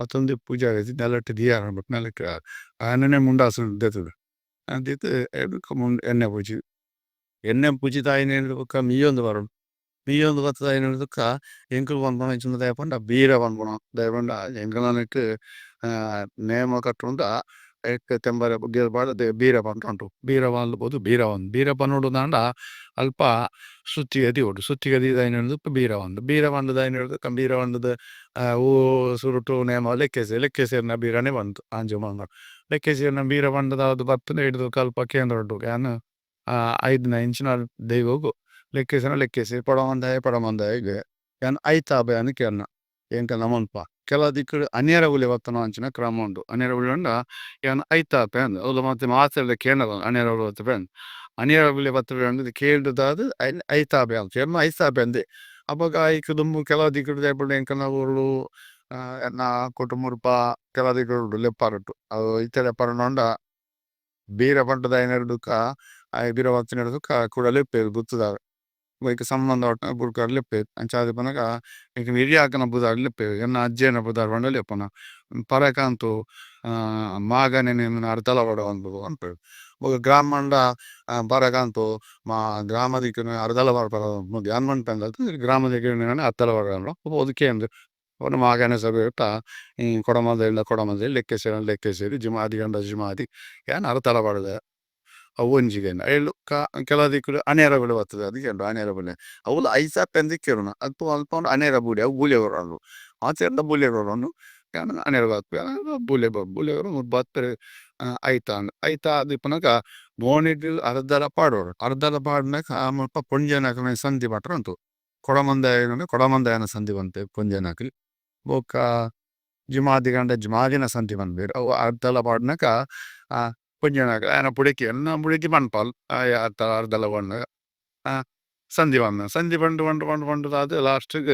ಪತೊಂದೆ ಪೂಜಾರಿ ನೆಲಟ್ ದೀಯೆರೆ ನೆಲಟ್ ಆಯನನೆ ಮುಂಡಾಸ್ ದೆತುದು ದೀದ್ ಐಟ್ ಎಣ್ಣೆ ಪೂಜಿ. ಎಣ್ಣೆ ಪೂಜಿದಾಯಿನೆರ್ದ್ ಬೊಕ ಮೀಯೊಂದು ಬರೊಡು. ಮೀಯೊಂದು ಬತ್ತುದು ಆಯಿನೆರ್ದ್ ಬೊಕ ಎಂಕುಲು ಪನ್ಪುನಂಚಿನ ದಾಯೆ ಪಂಡ ಬೀರ ಪನ್ಪುನ ದಾಯೆ ಪಂಡ ಎಂಕಲ್ನ ನೆಟ್ ನೇಮ ಕಟ್ಟುಂಡ ಐಕ್ ತೆಂಬರೆ ಬಗ್ಗೆಲ್ ಪಾಡ್ದ್ ಬೀರ ಪನ್ಪುನ ಉಂಡು. ಬೀರ ಪಂದ್ ಬೀರ ಬೀರ ಪನೊಡುಂದಾಂಡ ಅಲ್ಪ ಸುತ್ತಿಗೆ ದೀವೊಡು. ಸುತ್ತಿಗೆ ದೀದ್ ಬೀರ ಪಂದ್ ಬೀರ ಪಂದ್ ಆಯಿನೆರ್ದ್ ಬೊಕ ಬೀರ ಪಂಡುದು ಒವು ಸುರುಟು ನೇಮ ಲೆಕ್ಕೆಸಿರಿ, ಲೆಕ್ಕೆಸಿರಿನ ಬೀರನೆ ಪಂದ್ ಆಂಜೊವುನ ಲೆಕ್ಕೆಸಿರಿನ ಬೀರ ಪಂದ್ ಬತ್ತುಂಡ ಐಡ್ದ್ ಬೊಕ ಅಲ್ಪ ಕೇಂದ್ರ ಯಾನ್ ಐದಿನ ಇಂಚಿನ ದೈವಗ್ ಲೆಕ್ಕೆಸಿರಿ ಲೆಕ್ಕೆಸಿರಿ ಕೊಡಮಂದಾಯ ಕೊಡಮಂದಾಯಗ್ ಯಾನ್ ಐತಾಬೆ ಅಂದ್ ಕೇನ್ನ ಎಂಕಲ್ನ ಮುಲ್ಪ. ಕೆಲವು ದಿಕ್ಕುಡು ಅನ್ಯರ ಬುಲೆ ಪತ್ತುನಂಚಿನ ಕ್ರಮ ಉಂಡು. ಅನ್ಯರ ಬುಲೆ ಪಂಡ ಯಾನ್ ಐತಾಪೆ ಅಂದ್ ಅವ್ಲು ಮಾತ ಮಾತೆರ್ಲ ಕೇನರೆ ಅನ್ಯರ ಬುಲೆ ಪಂದ್. ಅನ್ಯರ ಬುಲೆ ಪತ್ತುಂಡ ಕೇಂಡುದಾದ್ ಐತಾಬೆ ಅಂದ್ ಐತಾಬೆ ಅಂದೆ. ಅಪಗ ಐಕ್ ದುಂಬು ಕೆಲವು ದಿಕ್ಕುಡು ದಾಯೆ ಪಂಡ ಎಂಕಲ್ನ ಊರುಡು ಎನ್ನ ಕುಟುಂಬ ಕೆಲವು ದಿಕ್ಕುಡು ಉಂಡು ಲೆಪ್ಪರೆ ಅವು ಇತ್ತೆ ಲೆಪ್ಪರೆ ಪಂಡ ಬೀರ ಪಂಡುದು ಬೊಕ ಬೀರ ಪತ್ತಿನೆರ್ದ್ ಬೊಕ ಕುಡ ಲೆಪ್ಪುವೆರ್ ಗುತ್ತುದಾರ್ ಐಕ್ ಸಂಬಂಧ ಪಟ್ಟಿನ ಗುರ್ಕಾರೆ ಲೆಪ್ಪುವೆರ್. ಅಂಚಾದ್ ಉಪ್ಪುನಗ ಎಂಕ್ ಹಿರಿಯಕ್ಲ್ನ ಪುದರ್ ಲೆಪ್ಪುವೆರ್ ಎನ್ನ ಅಜ್ಜೆರ್ನ ಪುದರ್ ಪಂಡ ಲೆಪ್ಪುನ ಪರಕಂತು ಮಾಗಣೆ ಅರ್ದಲ ಪನ್ಪೆರ್. ಬೊಕ ಗ್ರಾಮಂಡ ಪರಕಂತು ಗ್ರಾಮದಿಕ್ಕುನು ಅರ್ದಲ ಬರ್ಪೆರ್ ಯಾನ್ ಪನ್ಪೆರ್ ಗ್ರಾಮದಕ್ಲೆನ್ ಅರ್ದಲ ಪೋದು ಕೇಂದ್ ಮಾಗಣೆ ಸಭೆತ ಈ ಕೊಡಮಂದಾಯೆರ್ಡ ಕೊಡಮಂದಾಯೆರ್ ಲೆಕ್ಕೆಸಿರಿಡ ಲೆಕ್ಕೆಸಿರಿ ಜುಮಾದಿಗಾಂಡ ಜುಮಾದಿ ಯಾನ್ ಅರ್ದಲ ಪಾಡ್ವೆ. ಅವು ಒಂಜಿ ಐಲ್ ಬೊಕ ಕೆಲವು ದಿಕ್ಕುಡು ಅನ್ಯಾರ ಬುಲೆ ಬತ್ತುದು ಅನ್ಯಾರ ಬುಲೆ ಅವ್ಲು ಐತಾಪೆಂದ್ ಕೇನುನ ಅಲ್ಪ ಅನ್ಯಾರ ಬೂಲ್ಯ ಅವು ಬೂಲ್ಯ ಕೊರೊಡು ಮಾತೆರ್ಲ ಬೂಲ್ಯ ಕೊರೊಡು ಯಾನ್ ಅನ್ಯಾರ ಬೂಲ್ಯ ಬೂಲ್ಯ ಬತ್ತುದು ಐತ ಆಂಡ್. ಐತ ಆದಿಪ್ಪುನಗ ಮೋನೆಗ್ ಅರ್ದಲ ಪಾಡೊಡು. ಅರ್ದಲ ಪಾಡ್ನಗ ಮುಲ್ಪ ಪೊಂಜೊನಕ್ಲೆನ ಸಂಧಿ ಮಾತ್ರ ಉಂಡು. ಕೊಡಮಂದಾಯನ ಕೊಡಮಂದಾಯನ ಸಂಧಿ ಪನ್ಪೆರ್ ಪೊಂಜೊನಕ್ಲ್. ಬೊಕ ಜುಮಾದಿಗಾಂಡ ಜುಮಾದಿನ ಸಂಧಿ ಪನ್ಪೆರ್ ಅವು ಅರ್ದಲ ಪಾಡ್ನಗ ಪೊಂಜೊನಕ್ಲ್ ಆಯನ ಪುಡೆಕಿ ಎನ್ನ ಬುಡೆದಿ ಪನ್ಪಲ್ ಆಯೆ ಅರ್ದಲ ಪಾಡ್ನಗ ಸಂಧಿ ಪನ್ಪುನ ಸಂಧಿ ಪಂಡ್ ಪಂಡ್ ಪಂಡ್ ಪಂಡ್ ದಾದ್ ಲಾಸ್ಟ್ ಗ್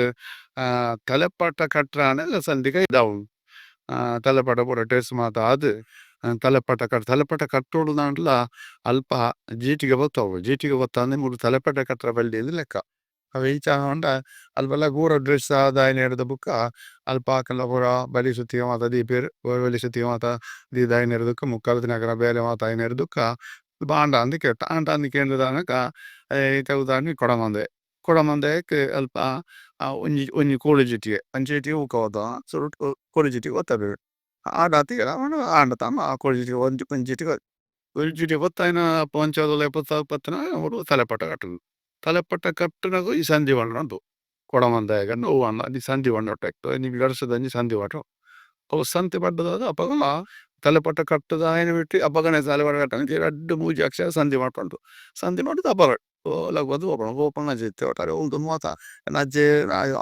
ತಲೆಪಟ್ಟ ಕಟ್ರಾನ ಸಂಧಿಗ್ ಇದಾವುಂಡು. ತಲೆಪಟ್ಟ ಪೂರ ಡ್ರೆಸ್ ಮಾತ ಆದ್ ತಲೆಪಟ್ಟ ಕಟ್ ತಲೆಪಟ್ಟ ಕಟ್ಟೊಡುಂದಾಂಡಲ ಅಲ್ಪ ಜೀಟಿಗೆ ಪತ್ತೊಡು. ಜೀಟಿಗೆ ಪತ್ತಂದೆ ಮೂಲು ತಲೆಪಟ್ಟ ಕಟ್ಟರೆ ಬಲ್ಲಿ ಇಂದ್ ಲೆಕ್ಕ. ಅವು ಎಂಚ ಪಂಡ ಅಲ್ಪಲ ಪೂರ ಡ್ರೆಸ್ ಆದ್ ಆಯಿನೆರ್ದ್ ಬೊಕ ಅಲ್ಪ ಅಕಲ್ನ ಪೂರ ಬಲಿ ಸುತ್ತಿಗೆ ಮಾತ ದೀಪೆರ್ ಬಲಿ ಸುತ್ತಿಗೆ ಮಾತ ದೀದ್ ಆಯಿನೆರ್ದ್ ಬೊಕ ಮುಕ್ಕಾಲ್ದಿನಕಲ್ನ ಬೇಲೆ ಮಾತ ಆಯಿನೆರ್ದ್ ಬೊಕ ಆಂಡ ಅಂದ್ ಕೇಂಟ ಆಂಡ ಅಂದ್ ಕೇಂದ್ ಐತ ಉದಾರ್ಮೆ ಕೊಡಮಂದಾಯ. ಕೊಡಮಂದಾಯಗ್ ಅಲ್ಪ ಒಂಜಿ ಒಂಜಿ ಕೋಡಿ ಜೀಟಿಗೆ ಅಂಚಿ ಸುರುಟು ಕೋಡಿ ಜೀಟಿಗೆ ಪತ್ತೊಡು ಆಂಡ ಕೋಡಿ ಜೀಟಿಗೆ ಒಂಜಿ ಒಂಜಿ ಜೀಟಿಗೆ ಒಂಜಿ ಜೀಟಿಗೆ ಪತ್ತಾಯಿನ ಪತ್ತುನ ತಲೆಪಟ್ಟ ಕಟ್ಟುನು. ತಲೆಪಟ್ಟ ಕಟ್ಟುನಗ ಈ ಸಂಧಿ ಪನ್ಪುನ ಉಂಡು ಕೊಡಮಂದಾಯಗ್ ಒವ್ವ್ ಆಂಡಲ ಸಂಧಿ ಒಂಜಿ ವರ್ಷದ ಸಂಧಿ ಪಟ್ಟುನು. ಅವು ಸಂಧಿ ಪಟ್ಟುನಗ ಅಪಗಲ ತಲೆಪಟ್ಟ ಕಟ್ಟುದು ಆಯಿನ ಅಪಗನೆ ತಲೆಪಟ್ಟ ಕಟ್ಟುನ ರಡ್ಡ್ ಮೂಜಿ ಅಕ್ಷರ ಸಂಧಿ ಮನ್ಪೊಡು. ಸಂಧಿ ಮಂತುದು ಅಪಗ ಉಂದು ಮಾತ ಎನ್ನ ಅಜ್ಜೆ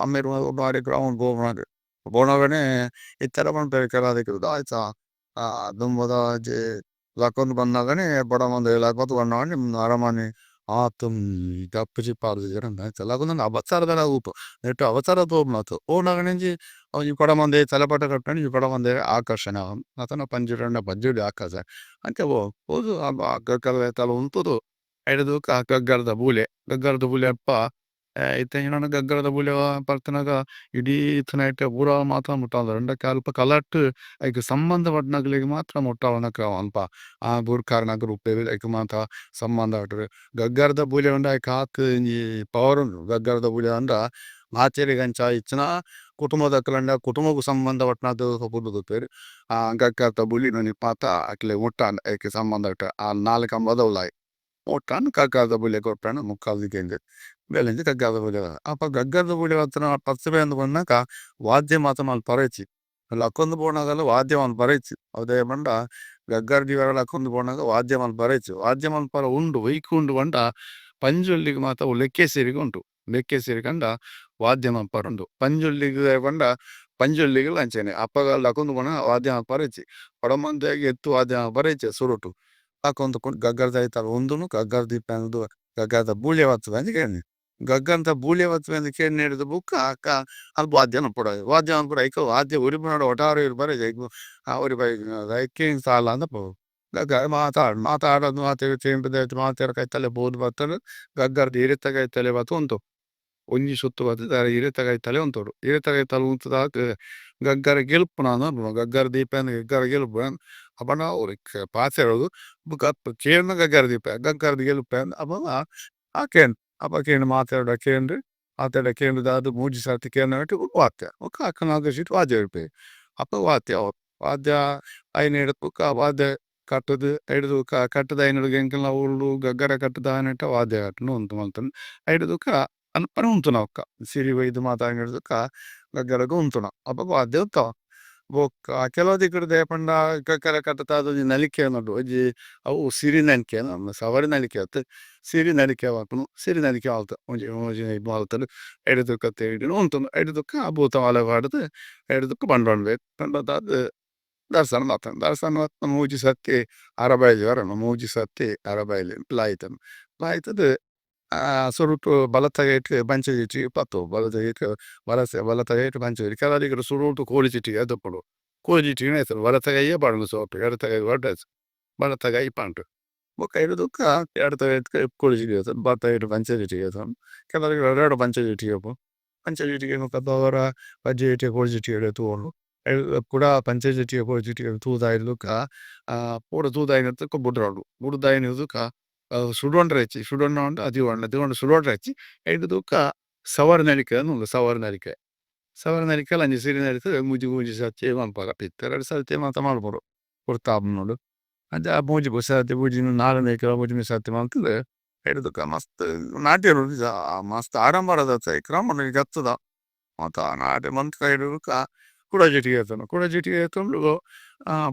ಅಮ್ಮೆರ್ ಬಾರಿ ಗ್ರಾಮಡ್ ಪೋನಗನೆ ಇತ್ತೆಲ ಪನ್ಪೆರ್ ಕೆಲವುದಕುಲು ದಾಯ್ತ ದುಂಬುದ ಒಂಜಿ ಲಕೊಂದು ಬನ್ನಗನೆ ಕೊಡಮಂದಾಯೆ ಲಕೊಂದು ಬನ್ನಗ ನರಮನಿ ಆತ್ ದಪ್ಪು ಪಾರ್ದಿಜೆರ್ ಲಕೊಂದು ಅಬತಾರದ ರೂಪ ನೆಟ್ ಅಬತಾರ ತೋಜುನತ್ ಪೋನಗನೆ ಒಂಜಿ ಒಂಜಿ ಕೊಡಮಂದಾಯ ತಲೆಪಟ್ಟ ಕಟ್ಟುನ ಒಂಜಿ ಕೊಡಮಂದಾಯ ಆಕರ್ಷಣೆ ಅತಂಡ ಪಂಜುರ್ಲಿ ಪಂಜುರ್ಲಿ ಆಕರ್ಷಣೆ ಅಂಚ ಪೋದು ತಲ ಉಂತುದು ಐಡ್ದ್ ಬೊಕ ಗಗ್ಗರದ ಬೂಲ್ಯ, ಗಗ್ಗರದ ಬೂಲ್ಯ ಅಲ್ಪ ಇತ್ತೆ ನನ ಗಗ್ಗರದ ಬೂಲ್ಯ ಪತ್ತುನಗ ಇಡೀ ಇತ್ತಿನೈಟ್ ಪೂರ ಮಾತ ಮುಟ್ಟಾವುಂಡು ಅಲ್ಪ ಕಲಟ್ ಐಕ್ ಸಂಬಂಧ ಪಟ್ಟಿನಕ್ಲೆಗ್ ಮಾತ್ರ ಮುಟ್ಟಾವುನ ಕ್ರಮ ಅಲ್ಪ ಆ ಗುರ್ಕಾರನಕುಲು ಇಪ್ಪುವೆರ್ ಐಕ್ ಮಾತ ಸಂಬಂಧ ಪಟ್ಟುದು. ಗಗ್ಗರದ ಬೂಲ್ಯ ಪಂಡ ಐಕ್ ಆತ್ ಒಂಜಿ ಪವರ್ ಉಂಡು. ಗಗ್ಗರದ ಬೂಲ್ಯ ಪಂಡ ಮಾತೆರೆಗ್ ಅಂಚ ಇತ್ತಿನ ಕುಟುಂಬದಕುಲು ಕುಟುಂಬಗ್ ಸಂಬಂಧ ಪಟ್ಟಿನ ಆ ಗಗ್ಗರದ ಬೂಲ್ಯನ್ ಮಾತ ಅಕ್ಲೆಗ್ ಮುಟ್ಟಂದ್ ಐಕ್ ಸಂಬಂಧ ಪಟ್ಟ ಆ ನಾಲ್ ಕಂಬದ ಉಲಾಯಿ ಮುಟ್ಟಂದ್ ಗಗ್ಗರದ ಬೂಲ್ಯ ಕೊರ್ಪೆರ್ ಮುಕ್ಕಾಲ್ದಿಗ್ ಗಗ್ಗರದ ಬೂಲ್ಯ. ಅಪ ಗಗ್ಗರದ ಬೂಲ್ಯ ಪತ್ತುವೆ ಪನ್ನಗ ವಾದ್ಯ ಮಾತ ಮನ್ಪರೆ ಇಜ್ಜಿ ಲಕ್ಕೊಂದು ಪೋನಗಲ ವಾದ್ಯ ಮನ್ಪರೆ ಇಜ್ಜಿ ಅವು ದಾಯೆ ಪಂಡ ಗಗ್ಗರ ದೀವರೆ ಲಕ್ಕೊಂದು ಪೋನಗ ವಾದ್ಯ ಮನ್ಪರೆ ಇಜ್ಜಿ. ವಾದ್ಯ ಮನ್ಪರೆ ಉಂಡು ಒಯ್ಕ್ ಉಂಡು ಪಂಡ ಪಂಜುರ್ಲಿಗ್ ಮಾತ ಅವು ಲೆಕ್ಕೆಸಿರಿಗ್ ಉಂಡು. ಲೆಕ್ಕೆಸಿರಿ ಪಂಡ ವಾದ್ಯ ಮನ್ಪರೆ ಉಂಡು. ಪಂಜುರ್ಲಿಗ್ ದಾಯೆ ಪಂಡ ಪಂಜುರ್ಲಿಗ್ಲ ಅಂಚೆನೆ ಅಪಗ ಲಕ್ಕೊಂದು ಪೋನಗ ವಾದ್ಯ ಮನ್ಪರೆ ಇಜ್ಜಿ. ಕೊಡಮಂದಾಯಗ್ ಏತ್ ವಾದ್ಯ ಮನ್ಪರೆ ಇಜ್ಜಿ ಸುರುಟು. ಲಕ್ಕೊಂದು ಗಗ್ಗರದ ಐತಲ್ ಉಂತುದು ಗಗ್ಗರ ದೀಪೆಂದ್ ಗಗ್ಗರದ ಬೂಲ್ಯ ಪತ್ತುವೆ ಕೇನುನೆ. ಗಗ್ಗರದ ಬೂಲ್ಯ ಪತ್ತುವೆ ಕೇನಿನೆರ್ದ್ ಬೊಕ ಅಲ್ಪ ವಾದ್ಯ ಮನ್ಪೊಡಾಯೆ ವಾದ್ಯ ಮನ್ಪುನ ಐಕ್ ವಾದ್ಯ ಒರಿಪುನಡ ಒಟಾರ ಇರ್ಪರೆ ಒರಿಪಾಯಿ ಐಕೆ ಸಾಲ. ಗಗ್ಗರ ಮಾತ ಆಡ್ ಮಾತ ಆಡೋದು ಮಾತ ಚೇಂಬುದ ಮಾತೆರ್ ಕೈತಲೆ ಪೋದು ಬತ್ತುದು ಗಗ್ಗರದ ಇರೆತ ಕೈತಲೆ ಬತ್ತ್ ಉಂತವು. ಒಂಜಿ ಸುತ್ತು ಬತ್ತುದು ದಾರ ಇರೆತ ಕೈತಲೆ ಉಂತೊಡು. ಇರೆತ ಕೈತಲೆ ಉಂತುದಾಗ ಗಗ್ಗರ ಗೆಲ್ಪುನ ಪನ್ಪುನು ಗಗ್ಗರ ದೀಪೆಂದ್ ಗಗ್ಗರ ಗೆಲ್ಪುವೆ ಅಪಂಡ ಪಾತೆರೊಗು ಬೊಕ ಕೇನುನ ಗಗ್ಗರ ದೀಪೆ ಗಗ್ಗರದ ಗೆಲ್ಪುವೆ ಅಪಗ ಆ ಕೇನ್ ಅಪ ಕೇಂದ್ ಮಾತೆರ್ಡ ಕೇಂದ್ ಮಾತೆರ್ಡ ಕೇಂದ್ ದಾದ ಮೂಜಿ ಸರ್ತಿ ಕೇನ್ನಗ ವಾದ್ಯ ಬೊಕ ಅಕಲ್ನ ಖುಷಿಟ್ ವಾದ್ಯ ಇರ್ಪೆರ್. ಅಪ ವಾದ್ಯ ವಾದ್ಯ ಐನೆಡ್ ಬೊಕ ವಾದ್ಯ ಕಟ್ಟುದು ಐಡ್ದ್ ಬೊಕ ಕಟ್ಟುದು ಐನೆಡ್ ಎಂಕಲ್ನ ಊರುಡು ಗಗ್ಗರ ಕಟ್ಟುದು ಆಯಿನೆಟ ವಾದ್ಯ ಕಟ್ಟುನು ಉಂದು ಮಲ್ತುಂಡ ಐಡ್ದ್ ಬೊಕ ಅನ್ಪನೆ ಉಂತುನ ಬೊಕ ಸಿರಿ ಒಯ್ದು ಮಾತ ಆಯಿನೆಡ್ದ್ ಬೊಕ ಗಗ್ಗರಗ್ ಉಂತುನ ಅಪಗ ವಾದ್ಯ ಉಂತಾವ. ಬೊಕ್ಕ ಕೆಲವು ದಿಕ್ಕುಡು ದಾಯೆ ಪಂಡ ಗಗ್ಗರ ಕಟ್ಟುದು ಒಂಜಿ ನಲಿಕೆ ಉಂಡು ಒಂಜಿ ಅವು ಸಿರಿ ನಲಿಕೆ ಸವಾರಿ ನಲಿಕೆ ಅತ್ತ್ ಸಿರಿ ನಲಿಕೆ ಪನ್ಪುನು ಸಿರಿ ನಲಿಕೆ ಮಲ್ತ ಒಂಜಿ ಒಂಜಿ ಮಲ್ತುದು ಐಡ್ದ್ ಬೊಕ ಉಂತುನು ಐಡ್ದ್ ಬೊಕ ಭೂತ ಮಾಲೆ ಪಾಡುದು ಐಡ್ದ್ ಬೊಕ ಬಂಡೊನ್ವೆರ್ ಬಂಡೊದಾದ್ ದರ್ಶನ ಮಲ್ತೊಂದು ದರ್ಶನ ಮಲ್ತ್ ಮೂಜಿ ಸರ್ತಿ ಅರಬಾಯಿ ಮೂಜಿ ಸರ್ತಿ ಅರಬಾಯಿಲ್ ಲಾಗಿತುನು ಲಾಗಿತ್ತುದು ಸುರುಟು ಬಲತ ಕೈಟ್ ಪಂಚೆ ಚೀಟಿ ಪತ್ತುವ ಬಲತ ಕೈಟ್ ಬಲತ ಕೈಟ್ ಪಂಚೆ ಚೀಟಿ ಕೆಲವು ಸುರುಟು ಕೋರಿ ಚೀಟಿ ದೆಪ್ಪುನು ಕೋರಿ ಚೀಟಿ ಬಲತ ಕೈಯೇ ಪಾಡುನು ಸುರುಟು ಎಡತ ಕೈ ಪಾಡ್ರೆ ಬಲತ ಕೈ ಪಾಡುನು ಬೊಕ ಐಡ್ದ್ ಬೊಕ ಎಡತ ಕೈಟ್ ಕೋರಿ ಚೀಟಿ ಬಲತ ಕೈಟ್ ಪಂಚೆ ಚೀಟಿ ಕೆಲವೆರ್ ರಡ್ಡ್ ಪಂಚೆ ಚೀಟಿ ಇಪ್ಪುಂಡು ಪಂಚೆ ಚೀಟಿ ಒರ ಪಂಚೆ ಚೀಟಿ ಕೋರಿ ಚೀಟಿ ತೂವೊಡು ಕುಡ ಪಂಚೆ ಚೀಟಿ ಕೋರಿ ಚೀಟಿ ತೂದು ಬೊಕ ಪೂರ ತೂದು ಬೊಕ ಬುಡ್ರೊಡು ಬುಡ್ದು ಬೊಕ ಸುಡೊಂಡ್ರೆ ಇಜ್ಜಿ ಸುಡೊಂಡ ದೀವೊಂಡ ಸುಡೊಂಡ್ರೆ ಇಜ್ಜಿ ಐಡ್ದ್ ಬೊಕ ಸವಾರಿ ನಲಿಕೆ ಇಂದ್ ಉಂಡು ಸವಾರಿ ನಲಿಕೆ ಸವಾರಿ ನಲಿಕೆಲ ಅಂಚ ಸಿರಿ ನಲಿಕೆ ಮೂಜಿ ಮೂಜಿ ಸರ್ತಿ ಮನ್ಪುವೆರ್ ಇತ್ತೆ ರಡ್ಡ್ ಸರ್ತಿ ಮಾತ ಮನ್ಪೊಡು ಪೊರ್ತು ಆಪುಂಡು ಅಂಚ ಮೂಜಿ ಸರ್ತಿ ಮೂಜಿ ನಾಲ್ ಮೂಜಿ ಸರ್ತಿ ಮಂತುದು ಐಡ್ದ್ ಬೊಕ ಮಸ್ತ್ ನಾಟ್ಯ ಮಸ್ತ್ ಆಡಂಬರದ ಕ್ರಮ ಗತ್ತುದ ಮಾತ ನಾಟ್ಯ ಮಂತ್ ಐಡ್ದ್ ಬೊಕ ಕುಡ ಚೀಟಿ ದೆತ್ತೊನು ಕುಡ ಚೀಟಿ ದೆತ್ತೊಂದು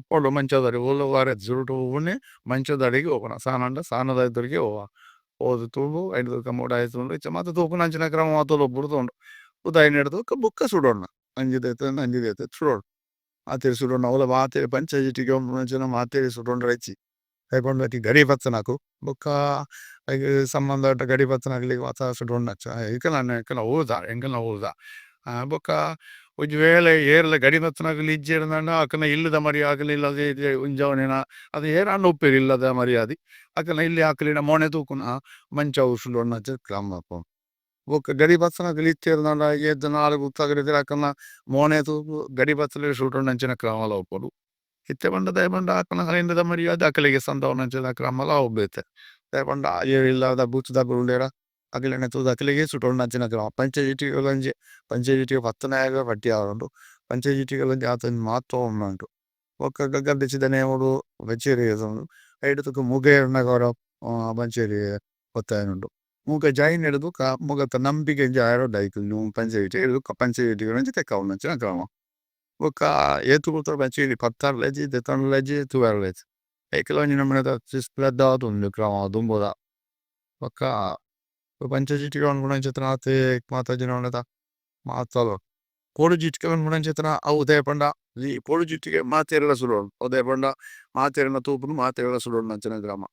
ಪೋಡು ಮಂಚದಡಿಗ್ ಓಲು ಸುರುಟು ಪೋಪುನೆ ಮಂಚದಡಿಗ್ ಪೋಪುನ ಸಾನಂಡ ಸಾನದ ಎದುರಿಗೆ ಪೋಪ ಪೋದು ತೂದು ಐಡ್ದ್ ಬೊಕ ಮೂಡಾಯಿ ತೂಂಡ ಇಂಚ ಮಾತ ತೂಪುನಂಚಿನ ಕ್ರಮ ಮಾತ ಬುಡ್ದುಂಡು ಬುಡ್ದು ಬೊಕ ಬೊಕ ಸುಡೋಣ ಅಂಚಿ ದೆತ್ತೊಂದು ಅಂಚಿ ದೆತ್ತೊಂದು ಸುಡೋಡು ಮಾತೆರ್ ಸುಡೋಣ ಅವ್ಲು ಮಾತೆರ್ ಪಂಚೆ ಚೀಟಿಗ್ ಅಂಚಿನ ಮಾತೆರ್ ಸುಡೊಂಡ್ರೆ ಇಜ್ಜಿ ದಾಯೆ ಪಂಡ ಐಕ್ ಗಡಿ ಪತ್ತುನಕುಲು ಬೊಕ ಐಕ್ ಸಂಬಂಧ ಗಡಿ ಪತ್ತುನಕುಲೆಗ್ ಮಾತ ಸುಡೊಂಡಂಚ ಎಂಕಲ್ನ ಎಂಕಲ್ನ ಊರುದ ಎಂಕಲ್ನ ಊರುದ ಬೊಕ ಒಂಜಿ ವೇಳೆ ಏರ್ಲ ಗಡಿ ಪತ್ತುನಕುಲು ಇಜ್ಜೆರ್ಂಡ ಅಕಲ್ನ ಇಲ್ಲದ ಮರ್ಯಾದಿಲ ಒಂಜಾವುನೆನ ಅತ್ತ್ ಏರಾಂಡ ಉಪ್ಪೆರ್ ಇಲ್ಲದ ಮರ್ಯಾದಿ ಅಕಲ್ನ ಇಲ್ಲ ಅಕಲ್ನ ಮೋನೆ ತೂಕುನ ಮಂಚ ಸುಡೊಂಡಂಚ ಕ್ರಮ ಉಪ್ಪುಂಡು. ಬೊಕ ಗಡಿ ಪತ್ತುನಕುಲು ಇತ್ತೆರ್ಂಡ ಏತ್ ನಾಲ್ ಗುತ್ತದಕುಲು ಅಕಲ್ನ ಮೋನೆ ತೂದು ಗಡಿ ಪತ್ತುನ ಸುಡೊಂಡಂಚಿನ ಕ್ರಮಲ ಉಪ್ಪುಂಡು. ಇತ್ತೆ ಪಂಡ ದಾಯೆ ಪಂಡ ಅಕಲ್ನ ಇಲ್ಲದ ಮರ್ಯಾದಿ ಅಕಲೆಗೆ ಸಂದಾವುನಂಚಿನ ಕ್ರಮಲ ಅವು ಬೇತೆ ದಾಯೆ ಪಂಡ ಏರ್ ಇಲ್ಲದ ಗುತ್ತದಕುಲು ಉಲ್ಲೆರ ಅಕಲೆನ್ ತೂದು ಅಕಲೆಗೆ ಸುಡೊಂಡಂಚಿನ ಕ್ರಮ ಪಂಚೆ ಚೀಟಿಗ್ ಒಂಜಿ ಪಂಚೆ ಚೀಟಿ ಪತ್ತುನಾಯಗ್ ಪಟ್ಟಿ ಆವೊಡು ಪಂಚೆ ಚೀಟಿಗ್ ಒಂಜಿ ಆತ್ ಒಂಜಿ ಮಹತ್ವ ಉಂಡು. ಬೊಕ ಗಗ್ಗರದೆಚ್ಚಿದ ನೇಮೊಡು ಬಚ್ಚಿರೆ ಐಟ್ ಬೊಕ ಮುಗೇರ್ನ ಬಂಚೇರಿ ಒತ್ತಾಯ ಉಂಡು. ಮುಗ ಜೈನೆರ್ದ್ ಬೊಕ ಮುಗತ ನಂಬಿಕೆ ಒಂಜಿ ಆಯೆರೆ ಉಂಡು ಐಕ್ ಪಂಚೆ ಚೀಟಿ ಪಂಚೆ ಚೀಟಿ ಒಂಜಿ ತೆಕ್ಕಾವುನಂಚಿನ ಕ್ರಮ. ಬೊಕ ಏತ್ ಪೊರ್ತುಡು ಪಂಚೆ ಚೀಟಿ ಪತ್ತರೆಲ ಇಜ್ಜಿ ದೆತ್ತೊನೆಲ ಇಜ್ಜಿ ತೂವೆರೆಲ ಇಜ್ಜಿ ಐಕ್ಲ ಒಂಜಿ ನಮೂನೆದ ಶಿಸ್ತ್ ಆತುಂಡು ಕ್ರಮ ದುಂಬುದ. ಬೊಕ ಪಂಚೆ ಚೀಟಿ ಪನ್ಪುನಂಚಿತ್ತಿನ ಆತೆ ಮಾತ ನಮೂನೆದ ಮಾತಲ ಕೋಡಿ ಚೀಟಿ ಪನ್ಪುನಂಚಿತ್ತಿನ ಅವು ದಾಯೆ ಪಂಡ ಈ ಕೋಡಿ ಚೀಟಿಗ್ ಮಾತೆರ್ಲ ಸುಡೊಡು ಅವು ದಾಯೆ ಪಂಡ ಮಾತೆರ್ನ ತೂಪುನು ಮಾತೆರ್ಲ ಸುಡೊಡುನಂಚಿನ ಕ್ರಮ.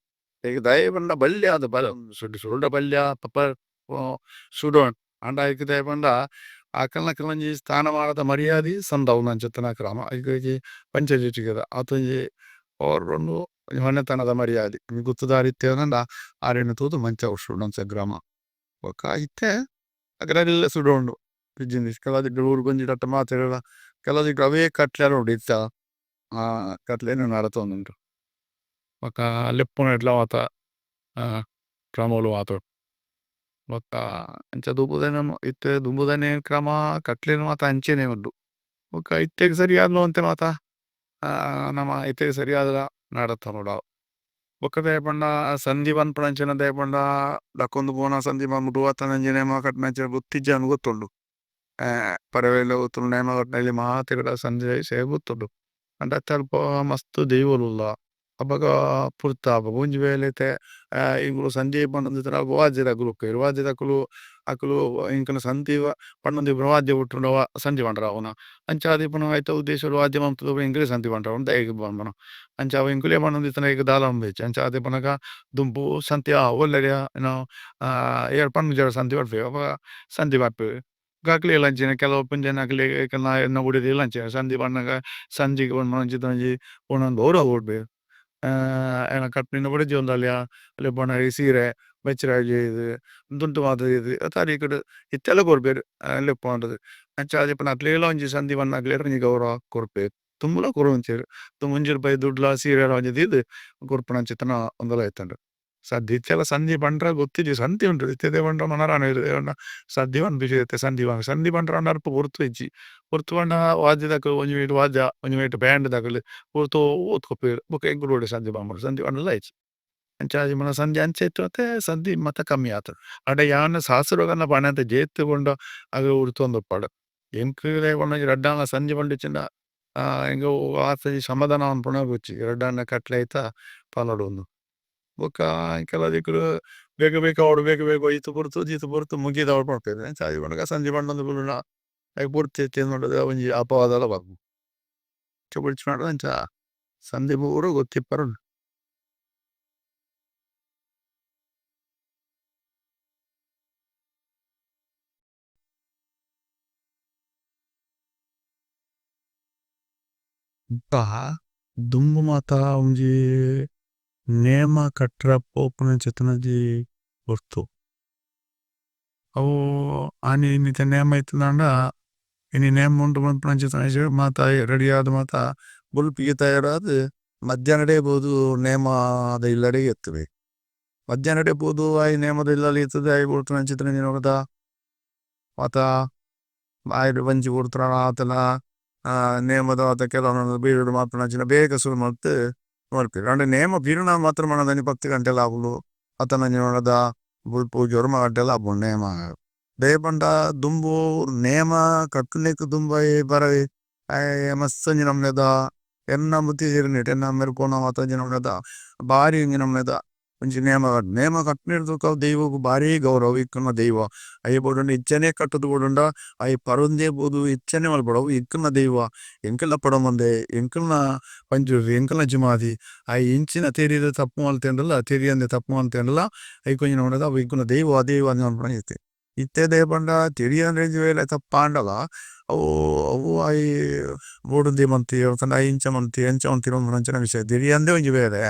ಐಕ್ ದಾಯೆ ಪಂಡ ಬಲ್ಯ ಸುಡುಂಡ ಬಲ್ಯ ಸುಡೊಡು ಆಂಡ ಐಕ್ ದಾಯೆ ಪಂಡ ಅಕಲ್ನಕಲ್ನ ಒಂಜಿ ಸ್ಥಾನ ಮಾನದ ಮರ್ಯಾದಿ ಸಂದಾವುನಂಚಿತ್ತಿನ ಕ್ರಮ ಐಕ್ ಒಂಜಿ ಪಂಚೆ ಚೀಟಿದ ಅತೊಂಜಿ ಉಂದು ಒಂಜಿ ಮನೆತನದ ಮರ್ಯಾದಿ ಗುತ್ತುದಾರ್ ಇತ್ತೆರ್ಂಡ ಅರೆನ್ ತೂದು ಮಂಚ ಸುಡೊಡುನಂಚ ಕ್ರಮ. ಬೊಕ ಇತ್ತೆ ಅಕಲ್ನ ಸುಡೊಂಡು ಕೆಲವು ದಿಕ್ಕುಡು ಊರುಗೊಂಜಿ ರಡ್ಡ್ ಮಾತೆರ್ಲ ಕೆಲವು ದಿಕ್ಕುಡು ಅವ್ವೆ ಕಟ್ಲೆಲ ಉಂಡು ಇತ್ತೆಲ ಕಟ್ಲೆನ್ ನಡತೊಂದುಂಡು. ಬೊಕ ಲೆಪ್ಪುನೆಡ್ಲ ಮಾತ ಕ್ರಮೊಲು ಮಾತ ಬೊಕ ಅಂಚ ದುಂಬುದ ಇತ್ತೆ ದುಂಬುದನೆ ಕ್ರಮ ಕಟ್ಲೆನ್ ಮಾತ ಅಂಚನೆ ಉಂಡು. ಬೊಕ ಇತ್ತೆಗ್ ಸರಿಯಾದ್ ಒಂತೆ ಮಾತ ನಮ ಇತ್ತೆಗ್ ಸರಿಯಾದ್ ನಡತೊನೊಡು ಅವು. ಬೊಕ ದಾಯೆ ಪಂಡ ಸಂಧಿ ಪನ್ಪುನಂಚಿನ ದಾಯೆ ಪಂಡ ಲಕ್ಕೊಂದು ಪೋನ ಸಂಧಿ ಅತ್ತುಂಡ ನೇಮ ಕಟ್ಟುನಂಚಿನ ಗೊತ್ತಿಜ್ಜಂದ್ ಗೊತ್ತುಂಡು ಪರವೆಲ ಗೊತ್ತುಂಡು ನೇಮ ಕಟ್ಟುನ ಮಾತೆರ್ಲ ಸಂಧಿ ವಿಷಯ ಗೊತ್ತುಂಡು. ಆಂಡ ಅಲ್ಪ ಮಸ್ತ್ ದೈವೊಲು ಉಲ್ಲ ಅಪಗ ಪೊರ್ತು ಆಪುಂಡು ಒಂಜಿ ವೇಳೆ ಇತ್ತೆ ಎಂಕುಲು ಸಂಧಿ ಪನೊಂದು ವಾದ್ಯದಕುಲು ಇಪ್ಪುವೆರ್ ವಾದ್ಯದಕುಲು ಅಕುಲು ಎಂಕಲ್ನ ಸಂಧಿ ಪನೊಂದು ವಾದ್ಯ ಬೊಟ್ಟುಂಡ ಸಂಧಿ ಪಂಡರ ಆಪುನ ಅಂಚಾದ್ ಇಪ್ಪುನ ಐತ ಉದ್ದೇಶಡ್ ವಾದ್ಯ ಮಂತುದು ಎಂಕಲೆ ಸಂಧಿ ಪಂಡರ ದಾಯೆಗ್ ಪನ್ಪುನ ಅಂಚ ಅವು ಎಂಕುಲೆ ಪನೊಂದಿತ್ತುಂಡ ಐಕ್ ದಾಲ ಇಜ್ಜಿ ಅಂಚಾದ್ ಇಪ್ಪುನಗ ದುಂಬು ಸಂಧಿ ಓಲ್ಲೆರ್ ಏರ್ ಪನ್ಪುಜೆರ್ ಸಂಧಿ ಪನ್ಪೆರ್ ಅಪಗ ಸಂಧಿ ಪನ್ಪೆರ್ ಬೊಕ ಅಕ್ಲೆಗ್ಲ ಅಂಚೆನೆ ಕೆಲವು ಪೊಂಜೊನಕ್ಲೆಗ್ ಎನ್ನ ಬುಡೆದಿಲ ಅಂಚನೆ ಸಂಧಿ ಪನ್ನಗ ಸಂಧಿಗ್ ಪನ್ಪುನಂಚಿನ ಒಂಜಿ ಗೌರವ ಕೊರ್ಪೆರ್. ಆಯನ ಕಟ್ಟ್ ನಿನ್ನ ಬೊಡೆದಿ ಉಲ್ಲಲ್ಯ ಲೆಪ್ಪೋಂಡ ಅಯಗ್ ಸೀರೆ ಬಚ್ಚಿರೆ ದೀದ್ ತುಂಟು ಮಾತ ದೀದ್ ತಾರೀಕುಡು ಇತ್ತೆಲ ಕೊರ್ಪೆರ್ ಲೆಪ್ಪೋಂಡುದು. ಅಂಚಾದ್ ಇಪ್ಪುನ ಅಕ್ಲೆಗ್ಲ ಒಂಜಿ ಸಂಧಿ ಪನ್ನಕ್ಲೆಗ್ ಒಂಜಿ ಗೌರವ ಕೊರ್ಪೆರ್ ದುಂಬುಲ ಕೊರೊಂದಿತ್ತೆರ್ ದುಂಬು ಒಂಜಿ ರೂಪಾಯಿ ದುಡ್ಡುಲ ಸೀರೆಲ ಒಂಜಿ ದೀದ್ ಕೊರ್ಪುನಂಚಿತ್ತಿನ ಉಂದುಲ ಇತ್ತುಂಡು. ಸದ್ಯ ಇತ್ತೆಲ ಸಂಧಿ ಪಂಡ್ರೆ ಗೊತ್ತಿಜ್ಜಿ ಸಂಧಿ ಉಂಡು ಇತ್ತೆ ದಾಯೆ ಪಂಡ ಮನರಾಣೆರ್ ಸದ್ಯ ಪನ್ಪುಜೆರ್ ಇತ್ತೆ ಸಂಧಿ ಸಂಧಿ ಪಂಡ್ರೆ ಅಲ್ಪ ಪೊರ್ತು ಇಜ್ಜಿ ಪೊರ್ತು ಪಂಡ ವಾದ್ಯದಕುಲು ಒಂಜಿ ಮೈಟ್ ವಾದ್ಯ ಒಂಜಿ ಮೈಟ್ ಬ್ಯಾಂಡ್ ದಕುಲು ಪೊರ್ತು ಕೊಪೆರ್ ಬೊಕ ಎಂಕುಲು ಒಡೆ ಸಂಧಿ ಪನ್ಪುನ ಸಂಧಿ ಪಂಡಲ ಇಜ್ಜಿ. ಅಂಚಾದ್ ಪಂಡ ಸಂಧಿ ಅಂಚ ಇತ್ತೆ ಸಂಧಿ ಮಾತ ಕಮ್ಮಿ ಆತುಂಡು ಆಂಡ ಯಾನ್ ಸಾಸ್ರೋಡು ಪನಂದೆ ಜೇತ್ ಪಂಡ ಅವ್ ಉರ್ತೊಂದು ಉಪ್ಪಡ್ ಎಂಕ್ ದಾಯೆ ಪಂಡ ಒಂಜಿ ರಡ್ಡ್ ಸಂಧಿ ಪಂಡಿಜಿಂಡ ಎಂಕ್ ಆತ್ ಸಮಾಧಾನ ಮನ್ಪುನ ಬೊರ್ಚಿ ರಡ್ಡನೆ ಕಟ್ಲೆ ಐತ ಪನೊಡು ಇಂದ್. ಬೊಕ ಕೆಲವು ದಿಕ್ಕುಡು ಬೇಗ ಬೇಗ ಆವಡ್ ಬೇಗ ಬೇಗ ಈತ್ ಪೊರ್ತು ಈತ್ ಪೊರ್ತು ಮುಗಿದಾವಡ್ ಪನ್ಪೆರ್ ಅಂಚಾದ್ ಪನ್ನಗ ಸಂಧಿ ಪನೊಂದು ಕುಲ್ಲುನ ಐಕ್ ಪೊರ್ತು ಇಜ್ಜಿ ಪಂಡುದು ಒಂಜಿ ಅಪವಾದಲ ಬರ್ಪುಂಡು. ಅಂಚ ಬೊರ್ಚಿ ಪಂಡ ಅಂಚ ಸಂಧಿ ಪೂರ ಗೊತ್ತಿಪ್ಪರೆ ಉಂಡು. ದುಂಬು ಮಾತ ಒಂಜಿ ನೇಮ ಕಟ್ರ ಪೋಪುನಂಚಿತ್ತಿನ ಒಂಜಿ ಪೊರ್ತು ಅವ್ವು ಆನಿ ಇನಿತ ನೇಮ ಇತ್ತಿನಾಂಡ ಇನಿ ನೇಮ ಉಂಡು ಪನ್ಪುನಂಚಿತ್ತಿನ ಮಾತ ರದೇಯಾದ್ ಮಾತ ಬೊಲ್ಪುಗು ತಯಾರಾದ್ ಮಧ್ಯಾಹ್ನಡೆ ಪೋದು ನೇಮ ದ ಇಲ್ಲಡೆ ಇತ್ತುವೆ. ಮಧ್ಯಾಹ್ನಡೆ ಪೋದು ಆಯಿ ನೇಮದ ಇಲ್ಲಲ್ ಇತ್ತುದು ಆಯಿ ಪೊರ್ತುನಂಚಿತ್ತಿನ ಮಾತ ಆಯಿಡ್ ಬಂಜಿ ಪೊರ್ತುನ ಆತನ ನೇಮದ ಮಾತ ಕೆಲವು ಬೀಜಡ್ ಮನ್ಪುನಂಚಿತ್ತಿನ ಬೇಗ ಸುರು ಮಲ್ತ್ ಮನ್ಪುವೆರ್ ಆಂಡ ನೇಮ ಪಿರುನ ಮಾತ್ರ ಮನದಾನಿ 10 ಗಂಟೆಲ ಆಪುಂಡು ಅತ್ತುಂಡ ಒಂಜಿ ಬೊಲ್ಪುಗು ಒರ್ಂಬ ಗಂಟೆಲ ಆಪುಂಡು ನೇಮ. ದಾಯೆ ಪಂಡ ದುಂಬು ನೇಮ ಕಟ್ಟುನೆಕ್ ದುಂಬು ಬರವೇ ಆಯೆ ಮಸ್ತ್ ಒಂಜಿ ನಮುನೆದ ಎನ್ನ ಬುದ್ಧಿ ತೆರಿನೆಟ್ ಎನ್ನ ಅಮ್ಮೆರ್ ಪೋನಗ ಮಾತ ಒಂಜಿ ನಮುನೆದ ಬಾರಿ ಒಂಜಿ ನಮುನೆದ ಒಂಜಿ ನೇಮ ನೇಮ ಕಟ್ಟುನೆರ್ದ್ ಬೊಕ ದೈವಗ್ ಬಾರಿ ಗೌರವ ಇಪ್ಪುನ ದೈವ ಆಯೆ ಬೋಡಾಂಡ ಇಚ್ಚನೆ ಕಟ್ಟುದು ಬುಡುಂಡ ಆಯೆ ಪರೊಂದೆ ಪೋದು ಇಚ್ಛನೆ ಮನ್ಪೊಡು ಅವು ಎಂಕಲ್ನ ದೈವ ಎಂಕಲ್ನ ಪಡಮಂದೆ ಎಂಕಲ್ನ ಪಂಜುರ್ಲಿ ಎಂಕಲ್ನ ಜುಮಾದಿ ಆಯೆ ಎಂಚಿನ ತೆರಿದ್ ತಪ್ಪು ಮಲ್ತೆಂಡಲ ತೆರಿಯಂದೆ ತಪ್ಪು ಮಲ್ತೆಂಡಲ ಐಕ್ ಒಂಜಿ ನಮುನೆದ ಅವು ಎಂಕಲ್ನ ದೈವ ದೈವ ಪನ್ಪುನ ಇತ್ತೆ. ಇತ್ತೆ ದಾಯೆ ಪಂಡ ತೆರಿಯಂದೆ ಒಂಜಿ ವೇಳೆ ತಪ್ಪಾಂಡಲ ಅವು ಅವು ಆಯೆ ಬೋಡುಂದೆ ಮಂತೆ ಅತ್ತುಂಡ ಆಯೆ ಇಂಚ ಮಂತೆ ಅಂಚ ಮಂತೆ ಪನ್ಪುನಂಚಿನ ವಿಷಯ ತೆರಿಯಂದೆ ಒಂಜಿ ವೇಳೆ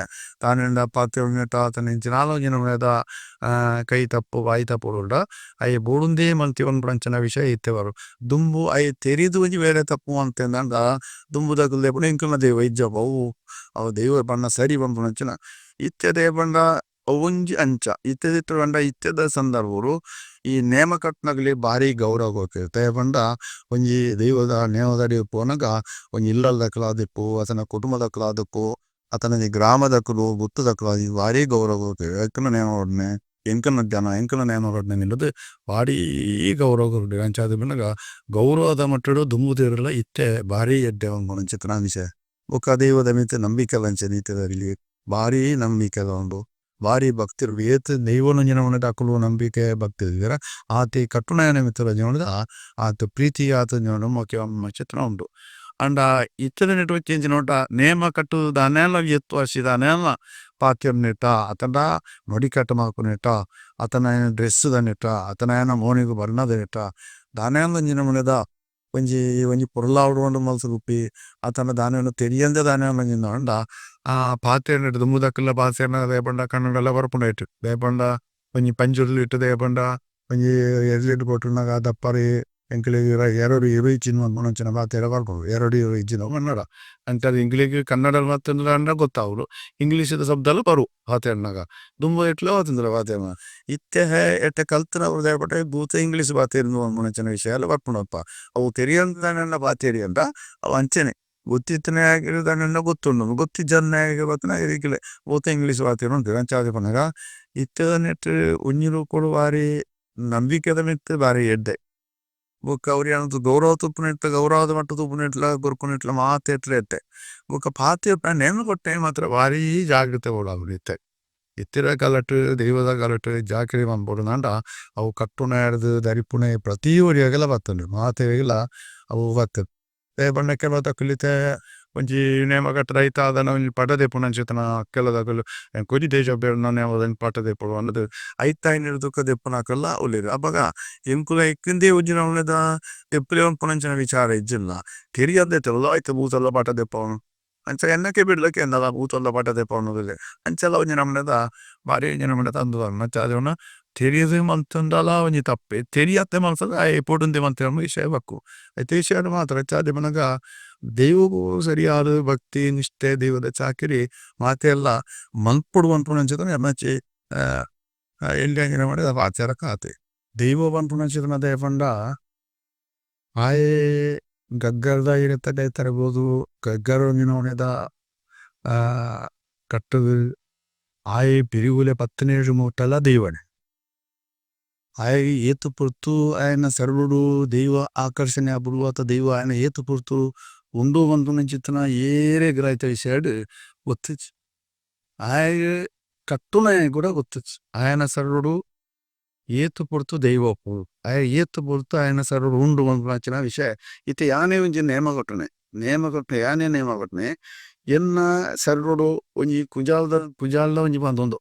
ದಾನೆಂಡ ಪಾತೆರುನೆಟ ಅತ್ತ್ಂಡ ಎಂಚಿನ ದಾಲ ಒಂಜಿ ನಮುನೆದ ಕೈ ತಪ್ಪು ಬಾಯಿ ತಪ್ಪುಡುಂಡ ಆಯೆ ಬೋಡುಂದೆ ಮಂತೆ ಪನ್ಪುನಂಚಿನ ವಿಷಯ ಇತ್ತೆ ಬರು. ದುಂಬು ಆಯೆ ತೆರಿದ್ ಒಂಜಿ ವೇಳೆ ತಪ್ಪು ಮಂತೆಂಡ ದುಂಬುದಕುಲು ದಾಯೆ ಪಂಡ ಎಂಕಲ್ನ ದೈವ ಇಜ್ಜಪ್ಪ ಅವು ಅವು ದೈವ ಪಂಡ ಸರಿ ಪನ್ಪುನಂಚಿನ. ಇತ್ತೆ ದಾಯೆ ಪಂಡ ಅವ್ವೊಂಜಿ ಅಂಚ ಇತ್ತೆ ಪಂಡ ಇತ್ತೆದ ಸಂದರ್ಬೊಡು ಈ ನೇಮ ಕಟ್ಟುನಕ್ಲೆಗ್ ಬಾರಿ ಗೌರವ ಕೊರ್ಪೆರ್ ದಾಯೆ ಪಂಡ ಒಂಜಿ ದೈವದ ನೇಮದಡೆಗ್ ಪೋನಗ ಒಂಜಿ ಇಲ್ಲದಕುಲು ಆದಿಪ್ಪು ಅತ್ತ್ಂಡ ಕುಟುಂಬದಕುಲು ಆದಿಪ್ಪು ಅತ್ತ್ಂಡ ಒಂಜಿ ಗ್ರಾಮದಕುಲು ಗುತ್ತುದಕುಲು ಬಾರಿ ಗೌರವ ಕೊರ್ಪೆರ್ ಎಂಕಲ್ನ ನೇಮ ಕಟ್ಟುನೆ ಎಂಕಲ್ನ ಜನ ಎಂಕಲ್ನ ನೇಮ ಕಟ್ಟುನೆ ಪಂಡುದು ಬಾರಿ ಗೌರವ ಕೊರ್ಪೆರ್. ಅಂಚಾದ್ ಪನ್ನಗ ಗೌರವದ ಮಟ್ಟುಡು ದುಂಬುದೆರ್ಲ ಇತ್ತೆ ಬಾರಿ ಎಡ್ಡೆ ಮನ್ಪುನಂಚಿತ್ತಿನ ವಿಷಯ. ಬೊಕ ದೈವದ ಮಿತ್ತ್ ನಂಬಿಕೆಲ ಅಂಚನೆ ಇತ್ತೆದಕ್ಲೆಗ್ ಬಾರಿ ನಂಬಿಕೆಲ ಉಂಡು ಬಾರಿ ಭಕ್ತಿ ಏತ್ ದೈವನ್ ಒಂಜಿ ನಮುನೆದ ಅಕುಲು ನಂಬಿಕೆ ಭಕ್ತಿ ದೀಪೆರ ಆತೆ ಕಟ್ಟುನಯನ ಮಿತ್ತ್ ಆತ್ ಪ್ರೀತಿ ಆತ್ ಮೋಕೆ ಮನ್ಪುನಂಚಿತ್ತಿನ ಉಂಡು. ಆಂಡ ಇತ್ತೆದ ನೆಟ್ಟ್ ಎಂಚಿನ ಪಂಡ ನೇಮ ಕಟ್ಟುದು ದಾನೆ ಆಂಡಲ ಎತ್ವಾಸಿ ದಾನೆ ಆಂಡಲ ಪಾತೆರ್ನೆಟ ಅತ್ತುಂಡ ನುಡಿಕಟ್ಟ್ ಮನ್ಪುನೆಟ ಅತ್ತುಂಡ ಆಯನ ಡ್ರೆಸ್ಸ್ ದ ನೆಟ ಅತ್ತುಂಡ ಆಯನ ಮೋನೆಗ್ ಬಣ್ಣದ ನೆಟ ದಾನೆ ಆಂಡಲ ಒಂಜಿ ನಮುನೆದ ಒಂಜಿ ಒಂಜಿ ಪೊರ್ಲಾವೊಡು ಪಂದ್ ಮಲ್ತುದುಪ್ಪಿ ಅತ್ತುಂಡ ದಾನೆ ಆಂಡ ತೆರಿಯಂದೆ ದಾನೆ ಆಂಡ ಒಂಜಿ ಆಂಡ ಆ ಪಾತೆರ್ನೆಟ್ ದುಂಬುದಕಲ್ನ ಪಾತೆರ್ನ ದಾಯೆ ಪಂಡ ಕನ್ನಡಲ ಬರ್ಪುಂಡು ಐಟ್ ದಾಯೆ ಪಂಡ ಒಂಜಿ ಪಂಜುರ್ಲಿ ದಾಯೆ ಪಂಡ ಒಂಜಿ ಎರ್ಲೆಗ್ ಬೊಟ್ಟುನಗ ದಪ್ಪರೆ ಎಂಕ್ಲೆಗ್ ಎರಡ್ ಎರು ಇಜ್ಜಿ ಪನ್ಪುನಂಚಿನ ಪಾತೆರ ಬರ್ಪುಂಡು ಎರಡು ಎರು ಇಜ್ಜಿಂಡ ಅವು ಕನ್ನಡ ಅಂಚಾದ್ ಎಂಕ್ಲೆಗ್ ಕನ್ನಡ ಬತ್ತುಂಡ ಗೊತ್ತಾವುಂಡು ಇಂಗ್ಲೀಷ್ ದ ಶಬ್ದಲ ಬರು ಪಾತೆರ್ನಗ ದುಂಬು ಏತ್ಲಾ ಪಾತೆರ್ನ ಇತ್ತೆ ಎಡ್ಡೆ ಕಲ್ತಿನಕುಲು ದಾಯೆ ಪಂಡ ಪೂತ ಇಂಗ್ಲೀಷ್ ಪಾತೆರ್ನು ಪನ್ಪುನಂಚಿನ ವಿಷಯಲ ಬರ್ಪುಂಡು ಅಲ್ಪ ಅವು ತೆರಿಯಂದೆ ದಾನೆ ಆಂಡ ಪಾತೆರಿಯೆರ್ಡ ಅವು ಅಂಚನೆ ಗೊತ್ತಿತ್ತಿನಾಯಗ್ ದಾನೆಂಡ ಗೊತ್ತುಂಡು ಗೊತ್ತಿಜ್ಜಂದಿನಾಯಗ್ ಪೂತ ಇಂಗ್ಲೀಷ್ ಪಾತೆರ್ನು ಪನ್ಪೆರ್ ಅಂಚಾದ್ ಪನ್ನಗ ಇತ್ತೆದ ನೆಟ್ಟ್ ಒಂಜಿ ರೂಪೊಡು ಬಾರಿ ನಂಬಿಕೆದ ಮಿತ್ತ್ ಬಾರಿ ಎಡ್ಡೆ. ಬೊಕ ಒರಿಯನ ಗೌರವ ತೂಪುನೆಟ್ ಗೌರವದ ಮಟ್ಟ್ ತೂಪುನೆಟ್ಲ ಕೊರ್ಪುನೆಟ್ಲ ಮಾತೆಟ್ಲ ಎಡ್ಡೆ. ಬೊಕ ಪಾತೆರ್ನ ನೇಮ ಕಟ್ಟುನಗ ಮಾತ್ರ ಬಾರಿ ಜಾಗ್ರತೆ ಬೋಡಾಪುಂಡು ಇತ್ತೆ. ಇತ್ತೆದ ಕಾಲಟ್ ದೈವದ ಕಾಲಟ್ ಜಾಗ್ರತೆ ಮನ್ಪೊಡುಂದಾಂಡ ಅವು ಕಟ್ಟುನಯರ್ದ್ ದರಿಪುನೆ ಪ್ರತಿ ಒರಿಯಗ್ಲ ಬತ್ತುಂಡು ಮಾತೆರೆಗ್ಲ ಅವು ಬತ್ತುಂಡು. ದಾಯೆ ಪಂಡ ಕೆಲವುದಕುಲು ಇತ್ತೆ ಒಂಜಿ ನೇಮ ಕಟ್ಟುದು ಐತ ದಾನ ಒಂಜಿ ಪಟ ದೆಪ್ಪುನಂಚಿತ್ತಿನ ಕೆಲವುದಕುಲು ಎಂಕೊಂಜಿ ದೇಶಭಕ್ತೆರ್ನ ನೇಮದ ಒಂಜಿ ಪಟ ದೆಪ್ಪೊಡು ಪಂಡುದು ಐತ ಆಯಿನೆರ್ದ್ ಬೊಕ ದೆಪ್ಪುನಕುಲ್ಲ ಉಲ್ಲೆರ್. ಅಪಗ ಎಂಕುಲು ಐಕ್ ಇಂದೇ ಒಂಜಿ ನಮುನೆದ ದೆಪ್ಪುಲೆ ಪನ್ಪುನಂಚಿನ ವಿಚಾರ ಇಜ್ಜಿಲ ತೆರಿಯಂದೆ ಐತ ಪೂತ ಪಟ ದೆಪ್ಪುನು. ಅಂಚ ಎನ್ನ ಕೆಬಿಡ್ಲ ಕೇಂದಲ ಭೂತೊಲ್ಲ ಪಟ ದೆಪ್ಪವೊಂದುಲ್ಲೆ ಅಂಚಲ ಒಂಜಿ ನಮೂನೆದ ಬಾರಿ ಒಂಜಿ ನಮೂನೆದ ಅಂಚ ತೆರಿದ್ ಮಂತುಂಡಲ ಒಂಜಿ ತಪ್ಪೆ ತೆರಿಯಂದೆ ಮಲ್ತುಂಡ ಆಯೆ ಪೋಡುಂದೆ ಮಲ್ತಿನ ವಿಷಯ ಬಕ್ಕು ಐತ ವಿಷಯಡ್ ಮಾತ್ರ ಅಂಚಾದ್ ಪನ್ನಗ ದೈವಗ್ ಸರಿಯಾದ್ ಭಕ್ತಿ ನಿಷ್ಠೆ ದೈವದ ಚಾಕಿರಿ ಮಾತೆರ್ಲ ಮನ್ಪೊಡು ಪನ್ಪುನಂಚಿನ ಎನ್ನಚಿ ಎಲ್ಯ ಒಂಜಿ ಪಾತೆರಗ್ ಆತೆ. ದೈವ ಪನ್ಪುನಂಚಿನ ದಾಯೆ ಪಂಡ ಆಯೆ ಗಗ್ಗರದ ಇರೆತ ಕೈತಡೆ ಪೋದು ಗಗ್ಗರ ಒಂಜಿ ನಮುನೆದ ಕಟ್ಟುದು ಆಯೆ ಪಿರಿಕುಲೆ ಪತ್ತುನೇಜ್ ಮುಟ್ಟಲ ದೈವನೆ. ಆಯೆ ಏತ್ ಪೊರ್ತು ಆಯನ ಸರ್ವೊಡು ದೈವ ಆಕರ್ಷಣೆ ಆಪುಂಡು ಅತ ದೈವ ಆಯನ ಏತ್ ಪೊರ್ತು ಉಂಡು ಪನ್ಪುನಂಚಿತ್ತಿನ ಏರೆಗ್ಲಾ ಐತ ವಿಷಯಡ್ ಗೊತ್ತಿಜ್ಜಿ. ಆಯೆ ಕಟ್ಟುನಾಯಗ್ ಪೂರ ಗೊತ್ತಿಜ್ಜಿ ಆಯನ ಸರ್ವೊಡು ಏತ್ ಪೊರ್ತು ದೈವ ಉಪ್ಪುಂಡು ಆಯೆ ಏತ್ ಪೊರ್ತು ಆಯನ ಸರ್ವೊಡು ಉಂಡು ಪನ್ಪುನಂಚಿನ ವಿಷಯ. ಇತ್ತೆ ಯಾನೆ ಒಂಜಿ ನೇಮ ಕಟ್ಟುನೆ ನೇಮ ಕಟ್ಟುನೆ ಯಾನೆ ನೇಮ ಕಟ್ಟುನೆ ಎನ್ನ ಸರ್ವೊಡು ಒಂಜಿ ಕುಜಲ್ದ ಕುಜಲ್ದ ಒಂಜಿ ಪಂತೊಂದು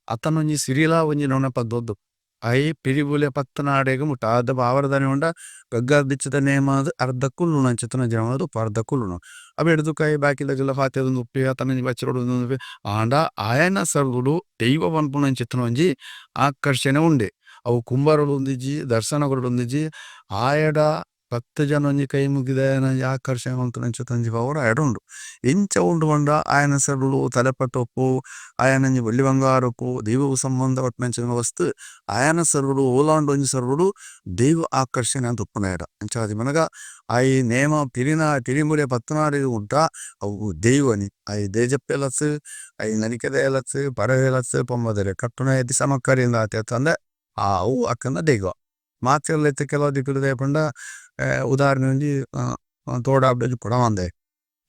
ಅತ್ತಂಡ ಒಂಜಿ ಸಿರಿಲ ಒಂಜಿ ನಮುನೆ ಪಂತೊಂದು ಆಯೆ ಪಿರಿಬುಲೆ ಪತ್ತನಾಡೆಗ್ ಮುಟ್ಟ ಅರ್ಧ ಬಾವರದಾನಿ ಪಂಡ ಗಗ್ಗರದೆಚ್ಚಿದ ನೇಮ ಆದ್ ಅರ್ಧ ಕುಲ್ಲುನಂಚಿತ್ತಿನ ಜನೊಲು ಅರ್ಧ ಕುಲ್ಲುನು ಅವೆಡ್ದ್ ಬೊಕ ಆಯೆ ಬಾಕಿದಕಲ್ನ ಪಾತೆರೊಂದು ಉಪ್ಪುವೆ ಅತ್ತಂಡ ಒಂಜಿ ಬಚ್ಚಿರೋಡು ಆಂಡ ಆಯನ ಸರ್ವೊಡು ದೈವ ಪನ್ಪುನಂಚಿತ್ತಿನ ಒಂಜಿ ಆಕರ್ಷಣೆ ಉಂಡೆ ಅವು ಕುಂಬಾರಡ್ ಒಂದಿಜ್ಜಿ ದರ್ಶನ ಕೊರೊಡು ಒಂದಿಜ್ಜಿ ಆಯಡ ಪತ್ತ್ ಜನ ಒಂಜಿ ಕೈ ಮುಗ್ಗಿದ್ ಆಯನ ಒಂಜಿ ಆಕರ್ಷಣೆ ಮನ್ಪುನಂಚಿತ್ತಿನ ಒಂಜಿ ಪವರ್ ಆಯಡ ಉಂಡು. ಎಂಚ ಉಂಡು ಪಂಡ ಆಯನ ಸರ್ವೊಡು ತಲೆಪಟ್ಟ ಉಪ್ಪು ಆಯನ ಒಂಜಿ ಬೊಳ್ಳಿ ಬಂಗಾರ್ ಉಪ್ಪು ದೈವಗ್ ಸಂಬಂಧ ಪಟ್ಟಿನಂಚಿನ ವಸ್ತು ಆಯನ ಸರ್ವೊಡು ಓಲಾಂಡ ಒಂಜಿ ಸರ್ವೊಡು ದೈವ ಆಕರ್ಷಣೆ ಆದ್ ಉಪ್ಪುಂಡು ಆಯಡ. ಅಂಚಾದ್ ಪನ್ನಗ ಆಯೆ ನೇಮ ಪಿರಿನ ಪಿರಿಮುಲೆ ಪತ್ತನಾಡೆಗ್ ಮುಟ್ಟ ಅವು ದೈವನೆ ಆಯೆ ದೇಜಪ್ಪೆಲತ್ ಆಯೆ ನಲಿಕೆದಯೆಲತ್ ಪರವೆಲತ್ ಪೊಂಬದೆರೆ ಕಟ್ಟುನಾಯೆ ಸಮಕಾರಿ ಆತೆ ಅತ್ತಂದೆ ಅವು ಅಕಲ್ನ ದೈವ. ಮಾತೆರ್ಲ ಇತ್ತೆ ಕೆಲವು ದಿಕ್ಕುಡು ದಾಯೆ ಪಂಡ ಉದಾಹರಣೆ ಒಂಜಿ ತೋಡಾರ್ದ ಒಂಜಿ ಕೊಡಮಂದಾಯ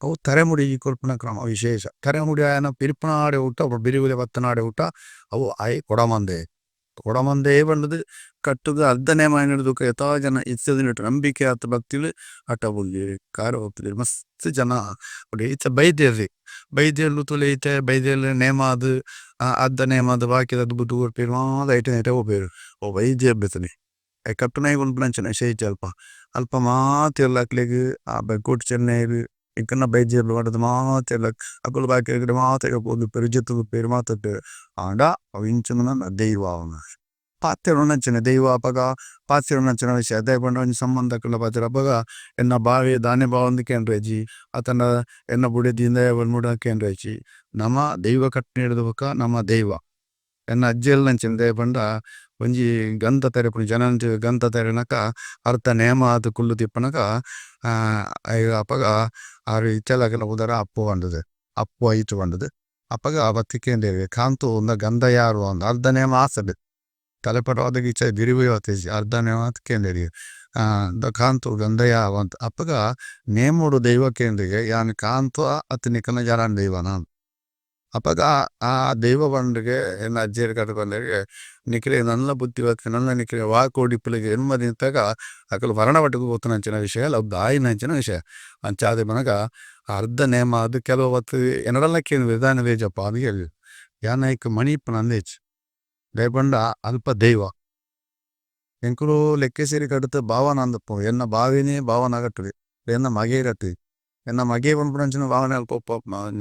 ಅವು ತರೆಮುಡಿ ಕೊರ್ಪುನ ಕ್ರಮ ವಿಶೇಷ. ತರೆಮುಡಿ ಆಯನ ಪಿರಿಪುನಾಡೆ ಮುಟ್ಟ ಬಿರಿಕುಲೆ ಪತ್ತನಾಡೆ ಮುಟ್ಟ ಅವು ಆಯೆ ಕೊಡಮಂದಾಯೆ. ಕೊಡಮಂದಾಯೆ ಪಂಡುದು ಕಟ್ಟುದು ಅರ್ಧ ನೇಮ ಆಯಿನೆರ್ದ್ ಬೊಕ ಏತಾ ಜನ ಇತ್ತೆದ ದಿನಟ್ ನಂಬಿಕೆ ಆತ್ ಭಕ್ತಿಲು ಅಟ ಬುಲ್ಲೆರ್ ಕಾರ ಬಪ್ಪುದೆರ್ ಮಸ್ತ್ ಜನ ಇತ್ತೆ ಬೈದೆರ್ರೆ ಬೈದೆರ್ಲು ತೂಲೆ ಇತ್ತೆ ಬೈದೆರ್ಲೆನ ನೇಮ ಆದ್ ಅರ್ಧ ನೇಮ ಆದ್ ಬಾಕಿದ ದುಡ್ಡು ಕೊರ್ಪೆರ್ ಮಾತ ಐಟ್ ಐಟೆ ಪೋಪೆರ್ ಅವು ಬೈದ್ಯೆರ್ಲೆಕನೆ ಅಯ್ ಕಟ್ಟುನಾಯೆ ಪನ್ಪುನಂಚಿನ ವಿಷಯ ಇಜ್ಜಿ ಅಲ್ಪ. ಅಲ್ಪ ಮಾತೆರ್ಲ ಅಕ್ಲೆಗ್ ಆ ಕೋಟಿ ಚೆನ್ನಯೆರ್ ನಿಕಲ್ನ ಬೈದ್ಯೆರ್ಲು ಪಂಡುದು ಮಾತೆರ್ಲ ಅಕುಲು ಬಾಕಿದಕುಲು ಮಾತ ಪೋವೊಂದಿಪ್ಪೆರ್ ಜೆತ್ತೊಂದಿಪ್ಪೆರ್ ಮಾತ ಇಪ್ಪೆರ್ ಆಂಡ ಅವು ಎಂಚಿನ ದೈವ. ಪಾತೆರುನ ಅಂಚನೆ ದೈವ ಅಪಗ ಪಾತೆರುನಂಚಿನ ವಿಷಯ ದಾಯೆ ಪಂಡ ಒಂಜಿ ಸಂಬಂಧಕ್ಕುಲ್ನ ಪಾತೆರ ಅಪಗ ಎನ್ನ ಬಾವೆ ದಾನೆ ಬಾವ ಕೇಂಡ್ರೆ ಇಜ್ಜಿ ಅತ್ತುಂಡ ಎನ್ನ ಬುಡೆದಿ ದಾಯೆ ಪನ್ಪುನ ಕೇಂಡ್ರೆ ಇಜ್ಜಿ ನಮ ದೈವ ಕಟ್ಟುನೆರ್ದ್ ಬೊಕ ನಮ ದೈವ. ಎನ್ನ ಅಜ್ಜೆರ್ಲ ಅಂಚನೆ ದಾಯೆ ಪಂಡ ಒಂಜಿ ಗಂಧ ತರಿಪುನ ಜನನ್ ಗಂಧ ತರಿನಗ ಅರ್ಧ ನೇಮ ಆದ್ ಕುಲ್ಲುದಿಪ್ಪುನಗ ಅಪಗ ಆರ್ ಇಚಲ ಅಕಲ್ನ ಪುದರ್ ಅಪ್ಪು ಪಂಡುದು ಅಪ್ಪು ಐತು ಪಂಡುದು ಅಪಗ ಬತ್ತ್ ಕೇಂಡೆರ್ ಕಾಂತು ಉಂದು ಗಂಧ ಯಾರು ಅಂದ್ ಅರ್ಧ ನೇಮ ಆತುಂಡು ತಲೆಪಟವಾದ ಇಚ ಅರ್ಧ ನೇಮ ಆದ್ ಕೇಂಡೆರ್ ಕಾಂತು ಗಂಧ ಯಾವು ಅಂದ್ ಅಪಗ ನೇಮೊಡು ದೈವ ಕೇಂಡೆಗೆ ಯಾನ್ ಕಾಂತು ಅತ್ತ್ ನಿಕಲ್ನ ಜನನ್ ದೈವನ ಅಪಗ ಆ ದೈವ ಪಂಡುಗೆ ಎನ್ನ ಅಜ್ಜೆರ್ ಕತೆ ಪಂಡೆರ್ ನಿಕಲೆಗ್ ನನಲ ಬುದ್ಧಿ ಬತ್ತ್ ನನಲ ನಿಕಲೆಗ್ ವಾ ಕೋಡಿಪ್ಪುಲೆಗ್ ಎನ್ಮ ದಿನತಾಗ ಅಕುಲು ಮರಣ ಮಟ್ಟಗ್ ಪೋತುನಂಚಿನ ವಿಷಯ ಆಯಿನಂಚಿನ ವಿಷಯ. ಅಂಚಾದ್ ಪನ್ನಗ ಅರ್ಧ ನೇಮ ಆದ್ ಕೆಲವು ಬತ್ತ್ ಎನಡಲ ಕೇನುವೆರ್ ದಾನೆ ದೇಜಪ್ಪ ಅಂದ್ ಕೇನುವೆರ್ ಯಾನ್ ಐಕ್ ಮಣಿಪುನ ಅಂದೆಚ್ ದಾಯೆ ಪಂಡ ಅಲ್ಪ ದೈವ. ಎಂಕುಲು ಲೆಕ್ಕೆಸಿರಿ ಕಟುದು ಭಾವನ ಅಂದ್ ಎನ್ನ ಬಾವೆನೆ ಭಾವನ ಕಟ್ಟುವೆ ಎನ್ನ ಮಗೆ ಕಟ್ಟುವೆ ಎನ್ನ ಮಗೆ ಪನ್ಪುನಂಚಿನ ಭಾವನೆ ಅಲ್ಪ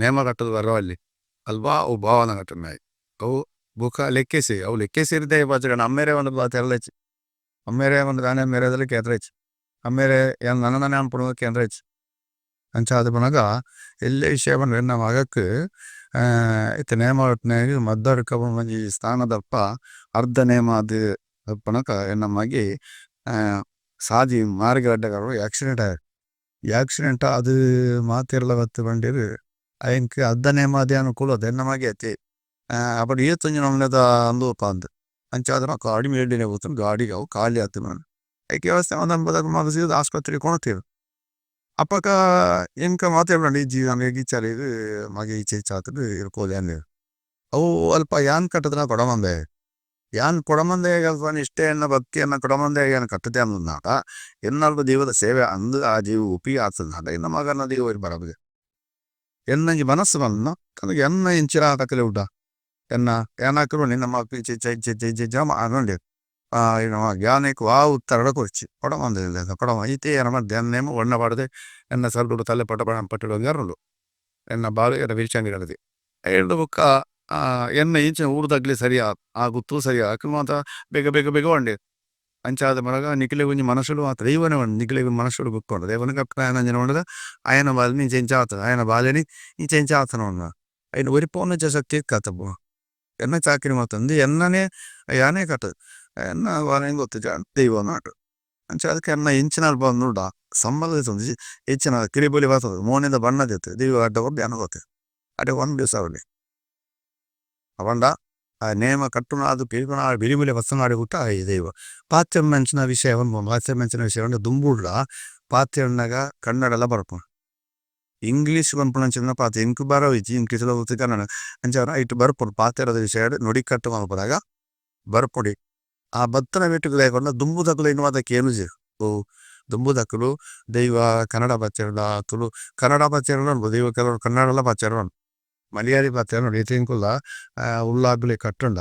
ನೇಮ ಕಟ್ಟುದು ಬರವಲ್ಲಿ ಅಲ್ಪ ಅವು ಭಾವನ ಕಟ್ಟುನಾಯೆ ಅವು ಬೊಕ ಲೆಕ್ಕೆಸಿರಿ ಅವು ಲೆಕ್ಕೆಸಿರಿ ದಾಯೆ ಪಾತೆರೊಡು ಅಮ್ಮೆರೆ ಪಂಡುದು ಪಾತೆರ್ಲ ಇಜ್ಜಿ ಅಮ್ಮೆರೆ ಪಂದ್ ದಾನೆ ಅಮ್ಮೆರೆ ಕೇಂದ್ರ ಇಜ್ಜಿ ಅಮ್ಮೆರೆ ಯಾನ್ ನನ ದಾನೆ ಅನ್ಪುಂಡು ಕೇಂದ್ರ ಇಜ್ಜಿ. ಅಂಚಾದ್ ಪನ್ನಗ ಎಲ್ಯ ವಿಷಯ ಪಂಡ ಎನ್ನ ಮಗಕ್ ಇತ್ತೆ ನೇಮ ಕಟ್ಟುನಾಯಗ್ ಮದ್ದಾರ್ಕ ಒಂಜಿ ಸ್ಥಾನದಲ್ಪ ಅರ್ಧ ನೇಮ ಆದ್ ಉಪ್ಪುನಗ ಎನ್ನ ಮಗೆ ಸಾದಿ ಮಾರ್ಗ ಅಡ್ಡ ಆಕ್ಸಿಡೆಂಟ್ ಆಯೆ. ಆಕ್ಸಿಡೆಂಟ್ ಆದ್ ಮಾತೆರ್ಲ ಬತ್ತ್ ಪಂಡೆರ್ ಎಂಕ್ ಅರ್ಧ ನೇಮ ಆದ್ ಯಾನ್ ಕುಲ್ಲೊಂದು ಎನ್ನ ಮಗೆ ಅತೆ ಅಪಗ ಏತೊಂಜಿ ನಮೂನೆದ ಅನುಭವ ಅಂದ್ ಅಂಚಾದ್ ಗಾಡಿ ಎಡ್ಡೆ ಪೋತುಂಡು ಗಾಡಿ ಅವು ಖಾಲಿ ಆತುಂಡು ಐಕ್ ವ್ಯವಸ್ಥೆ ಮಂತ್ ಸೀದಾ ಆಸ್ಪತ್ರೆಗ್ ಕೊನೊತೆರ್. ಅಪಗ ಎಂಕ್ ಮಾತೆರ್ಲ ಪಂಡ ಇಜ್ಜಿ ಇಚಾರಿ ಮಗೆ ಈಚ ಈಚ ಆತುಂಡು ಈರ್ ಪೋಲೆ ಪಂಡೆರ್. ಅವು ಅಲ್ಪ ಯಾನ್ ಕಟ್ಟುದಿನ ಕೊಡಮಂದಾಯ ಯಾನ್ ಕೊಡಮಂದಾಯಗ್ ಅಲ್ಪ ನಿಷ್ಠೆಯನ್ನ ಭಕ್ತಿಯನ್ನ ಕೊಡಮಂದಾಯಗ್ ಯಾನ್ ಕಟ್ಟುದೆ ಅಂದುಂಡಾಂಡ ಎನ್ನಲ್ಪ ದೈವದ ಸೇವೆ ಅಂದ್ ಆ ಜೀವ ಒಪ್ಪಿಗೆ ಆತುಂಡಾಂಡ ಎನ್ನ ಮಗನ ದೈವ ಬರಬುದೆ. ಎನ್ನೊಂಜಿ ಮನಸ್ಸು ಪಂಡ ಎನ್ನ ಇಂಚಿನ ತಕಲೆ ಉಡ್ಡ ಎನ್ನ ಯಾನ್ ಅಕುಲು ನಿನ್ನ ಮಕ್ಕಳು ಇಂಚ ಇಂಚ ಇಂಚ ಇಂಚ ಇಂಚ ಉಂಡೆ ಯಾನ್ ಐಕ್ ವಾ ಉತ್ತರ ಕೊರ್ಚಿ ಕೊಡಮಂದಾಯ ಕೊಡಮ ಇತ್ತೆ ಎನ್ನ ನೇಮ ಒಣ್ಣ ಪಾಡ್ದೆ ಎನ್ನ ಸರ್ಗುಡು ತಲೆ ಪಟ ಪಟ್ಟುಡು ಉಂಡು. ಎನ್ನ ಬಾಲೆ ಬಿರ್ಚಂಡಿ ನಡತಿ ಐರ್ದ ಬೊಕ್ಕ ಎನ್ನ ಇಂಚಿನ ಊರುದಕ್ಲೆ ಸರಿ ಆ ಗುತ್ತು ಸರಿ ಅಕುಲು ಮಾತ ಬೇಗ ಬೇಗ ಬೇಗ ಪಂಡೆರ್ ಅಂಚಾದ್ ಪನ್ನಗ ನಿಕ್ಲೆಗ್ ಒಂಜಿ ಮನಸ್ಸುಡು ಮಾತ್ರ ದೈವನೆ ಪಂದ್ ನಿಕ್ಲೆಗ್ ಮನಸ್ಸುಡು ಗೊತ್ತುಂಡು ದಾಯೆ ಪನ್ನಗ ಅಂಚನೆ ಪಂಡುದ ಅಯನ ಬಾಲೆನ್ ಇಂಚ ಇಂಚ ಆತುಂಡು ಅಯನ ಬಾಲೆನಿ ಇಂಚ ಇಂಚ ಆತುಂಡು ಪಂದ ಐನ್ ಒರಿಪೊಂಚ ಶಕ್ತಿ ಎಂಕ್ ಅತ್ ಎನ್ನ ಚಾಕಿರಿ ಮಲ್ತೊಂದು ಎನ್ನನೆ ಯಾನೆ ಕಟ್ಟುದು ಎನ್ನ ಬಾಲೆನ್ ಗೊತ್ತುಜ ದೈವ ನಾಡು ಅಂಚಾದ್ ಎನ್ನ ಎಂಚಿನಲ್ಪ ಉಂಡುಡ ಸಂಬಳ ದೆತೊಂದುಜಿ ಹೆಚ್ಚಿನ ಕಿರಿಪುಲಿ ಬರ್ತುಂಡು ಮೋನೆದ ಬಣ್ಣ ದೆತ್ತ್ ದೈವ ಅಡ್ಡ ಕೊರ್ದು ಯಾನ್ ಪೋತೆ ಅಡೆಗ್ ಒಂಜಿ ದಿವಸ ಆವೊಲಿ ಪಂಡ ಆ ನೇಮ ಕಟ್ಟುನ ಪಿರಿಪುನ ಬಿರಿಬುಲಿ ಪತ್ತುನ ಮುಟ ಈ ದೈವ ಪಾತೆರುನಂಚಿನ ವಿಷಯ ಪಾತೆರುನಂಚಿನ ವಿಷಯ ಪಂಡ ದುಂಬುಡ್ಲ ಪಾತೆರ್ನಗ ಕನ್ನಡಲ ಬರ್ಪುಂಡು ಇಂಗ್ಲೀಷ್ ಪನ್ಪುನಂಚಿನ ಪಾತೆರ ಎಂಕ್ ಬರವು ಇಜ್ಜಿ ಎಂಕ್ ಕನ್ನಡ ಅಂಚ ಐಟ್ ಬರ್ಪುಂಡು ಪಾತೆರದ ವಿಷಯಡ್ ನುಡಿಕಟ್ಟ್ ಮನ್ಪುನಗ ಬರ್ಪುಂಡು ಆ ಬತ್ತುನ ವೈಟ್ ದಾಯೆ ಪಂಡ ದುಂಬುದಕುಲು ಐನ್ ಮಾತ ಕೇನುಜೆರ್ ಒವು ದುಂಬುದಕುಲು ದೈವ ಕನ್ನಡ ಪಾತೆರ್ಂಡ ತುಳು ಕನ್ನಡ ಪಾತೆರ್ಂಡ ಉಂಡು ದೈವ ಕೆಲವು ಕನ್ನಡಲ ಪಾತೆರ್ನ ಉಂಡು ಮಲಯಾಳಿ ಪಾತೆರ್ನ ಉಂಡು ಇತ್ತೆ ಎಂಕುಲ್ಲ ಉಳ್ಳಾಗುಲೆ ಕಟ್ಟುಂಡ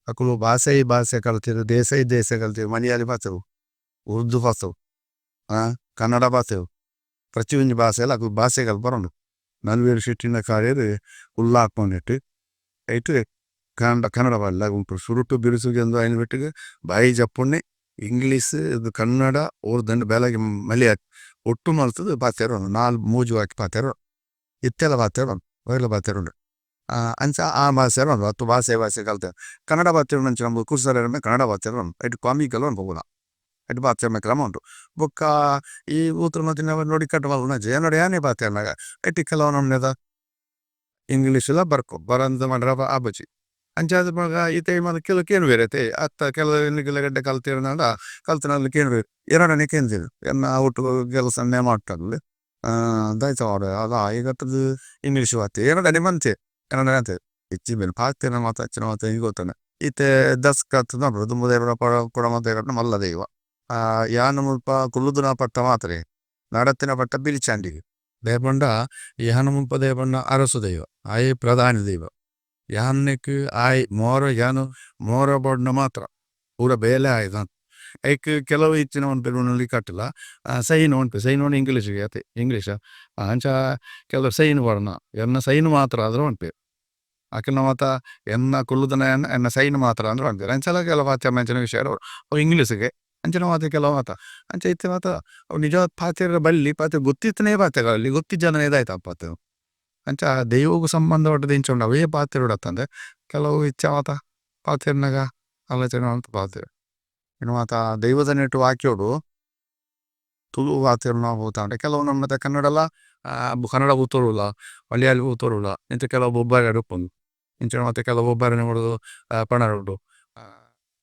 ಅಕುಲು ಬಾಸೆ ಬಾಸೆ ಕಲ್ತೆರ್ ದೇಸೆ ದೇಸೆ ಕಲ್ತೆರ್ ಮಲಯಾಳಿ ಪಾತೆರು ಉರ್ದು ಪಾತೆರು ಕನ್ನಡ ಪಾತೆರು ಪ್ರತಿ ಒಂಜಿ ಬಾಸೆಲ ಅಕುಲು ಬಾಸೆ ಕಲ್ಪರೆ ಉಂಡು ನಲ್ವೇರು ಶೆಟ್ಟಿನ ಕಾರ್ಯಡ್ ಉಲ್ಲಾಲ್ಪುನೆಟ್ ಐಟ್ ಕನ್ನಡ ಕನ್ನಡ ಸುರುಟು ಬಿರುಸುಡು ಐನ ಒಟ್ಟುಗು ಬಾಯಿ ಜಪ್ಪುನೆ ಇಂಗ್ಲೀಷ್ ಕನ್ನಡ ಉರ್ದು ಬೇಲೆಗ್ ಮಲಯಾಳಿ ಒಟ್ಟು ಮಲ್ತುದು ಪಾತೆರುನು ನಾಲ್ ಮೂಜಿ ವಾಕ್ಯ ಪಾತೆರುನು ಇತ್ತೆಲ ಪಾತೆರುನು ಏರ್ಲ ಪಾತೆರುಂಡು ಅಂಚ ಆ ಬಾಸೆಲ ಉಂಡು ಅತ್ ಬಾಸೆ ಬಾಸೆ ಕಲ್ತೆರ್ ಕನ್ನಡ ಪಾತೆರುನಂಚಿನ ಕುಸರೆರ್ನ ಕನ್ನಡ ಪಾತೆರುನು ಐಟ್ ಕಾಮಿಕಲ್ ಉಂಡು ಪೂರ ಐಟ್ ಪಾತೆರ್ನ ಕ್ರಮ ಉಂಡು. ಬೊಕ್ಕ ಈ ನುಡಿಕಟ್ಟ್ ಮನ್ಪುನಂಚ ಎನಡ್ ಯಾನೆ ಪಾತೆರ್ನಗ ಐಟ್ ಕೆಲವು ನಮೂನೆದ ಇಂಗ್ಲೀಷ್ ಲ ಬರ್ಪುಂಡು ಬರಂದ್ ಪಂಡರ ಆಪುಜಿ. ಅಂಚಾದ್ ಪನ್ನಗ ಇತ್ತೆ ಮಾತ ಕೆಲವು ಕೇನುವೆರ್ ಅತೆ ಅತ್ತ ಕೆಲವು ನಿಕುಲು ಎಡ್ಡೆ ಕಲ್ತೆರ್ ಅಂಡ ಕಲ್ತಿನಕುಲು ಕೇನುವೆರ್ ಎನಡನೆ ಕೇಂದೆರ್ ಎನ್ನ ಒಟ್ಟುಗು ಕೆಲಸ ನೇಮ ದಾಯ್ತ ಮಾರ್ರೆ ಅಲ ಆಯೆ ಕಟ್ಟುದು ಇಂಗ್ಲೀಷ್ ಪಾತೆರಿಯೆ ಎನಡನೆ ಪಂತೆರ್ ಎನಡ ಎಚ್ಚಿನ ಪಾತೆರ್ನ ಮಾತ ಅಂಚಿನ ಮಾತ ಎಂಕ್ ಗೊತ್ತುಂಡು. ಇತ್ತೆ ದಸ್ಕತ್ ದುಂಬುದ ಮಲ್ಲ ದೈವ ಯಾನ್ ಮುಲ್ಪ ಕುಲ್ಲುದಿನ ಪಟ್ಟ ಮಾತ್ರ ನಡತಿನ ಪಟ್ಟ ಪಿಲಿಚಾಂಡಿಗ್ ದಾಯೆ ಪಂಡ ಯಾನ್ ಮುಲ್ಪ ದಾಯೆ ಪಂಡ ಅರಸು ದೈವ ಆಯೆ ಪ್ರಧಾನಿ ದೈವ ಯಾನ್ ನೆಕ್ಕ್ ಆಯೆ ಮೋರ ಯಾನ್ ಮೋರ ಪಾಡುನ ಮಾತ್ರ ಪೂರ ಬೇಲೆ ಆಯೆ ಐಕ್ ಕೆಲವು ಇತ್ತಿನ ನುಡಿಕಟ್ಟುಲ ಸೈನ್ ಉಂಟು ಸೈನ್ ಪಂಡ ಇಂಗ್ಲೀಷ್ ಅತೆ ಇಂಗ್ಲೀಷ್ ಅಂಚ ಕೆಲವು ಸೈನ್ ಪಾಡುನ ಎನ್ನ ಸೈನ್ ಮಾತ್ರ ಆದ್ ಪನ್ಪೆರ್ ಅಕಲ್ನ ಮಾತ ಎನ್ನ ಕುಲ್ಲುದಿನ ಎನ್ನ ಸೈನ್ ಮಾತ್ರ ಅಂದ್ ಪನ್ಪೆರ್ ಅಂಚಲ ಕೆಲವು ಪಾತೆರ್ನಂಚಿನ ವಿಷಯ ಅವು ಇಂಗ್ಲೀಷ್ ಗೆ ಅಂಚಿನ ಮಾತ ಕೆಲವು ಮಾತ ಅಂಚ ಇತ್ತೆ ಮಾತ ಅವು ನಿಜವಾದ್ ಪಾತೆರ್ರೆ ಬಲ್ಲಿ ಪಾತೆರ್ರೆ ಗೊತ್ತಿತ್ತುಂಡೇ ಪಾತೆರ್ರೆ ಬಲ್ಲಿ ಗೊತ್ತಿಜ್ಜಂಡ ದಾಯೆ ಪಾತೆರುನು ಅಂಚ ದೈವಗ್ ಸಂಬಂಧ ಪಟ್ಟುದು ಎಂಚ ಉಂಡು ಅವೇ ಪಾತೆರೊಡು ಅತ್ತಂದೆ ಕೆಲವು ಇಚ್ಛೆ ಮಾತ ಪಾತೆರ್ನಗ ಆಲೋಚನೆ ಮಂತ್ ಪಾತೆರೊಡು ಉಂದು ಮಾತ ದೈವದ ನೆಟ್ ವಾಕ್ಯೊಡು ತುಳು ಪಾತೆರುನ ಪೂತ ಕೆಲವು ನಮೂನೆದ ಕನ್ನಡಲ ಕನ್ನಡ ಪೂತೊರುಲ ಮಲಯಾಳಿ ಪೂತೊರುಲ ಇಂಚ ಕೆಲವು ಬೊಬ್ಬರ್ಯ ಉಪ್ಪುಂಡು ಇಂಚಿನ ಮಾತ ಕೆಲವು ಬೊಬ್ಬರ್ಯ ಪಾಡುದು ಪನರೆ ಉಂಡು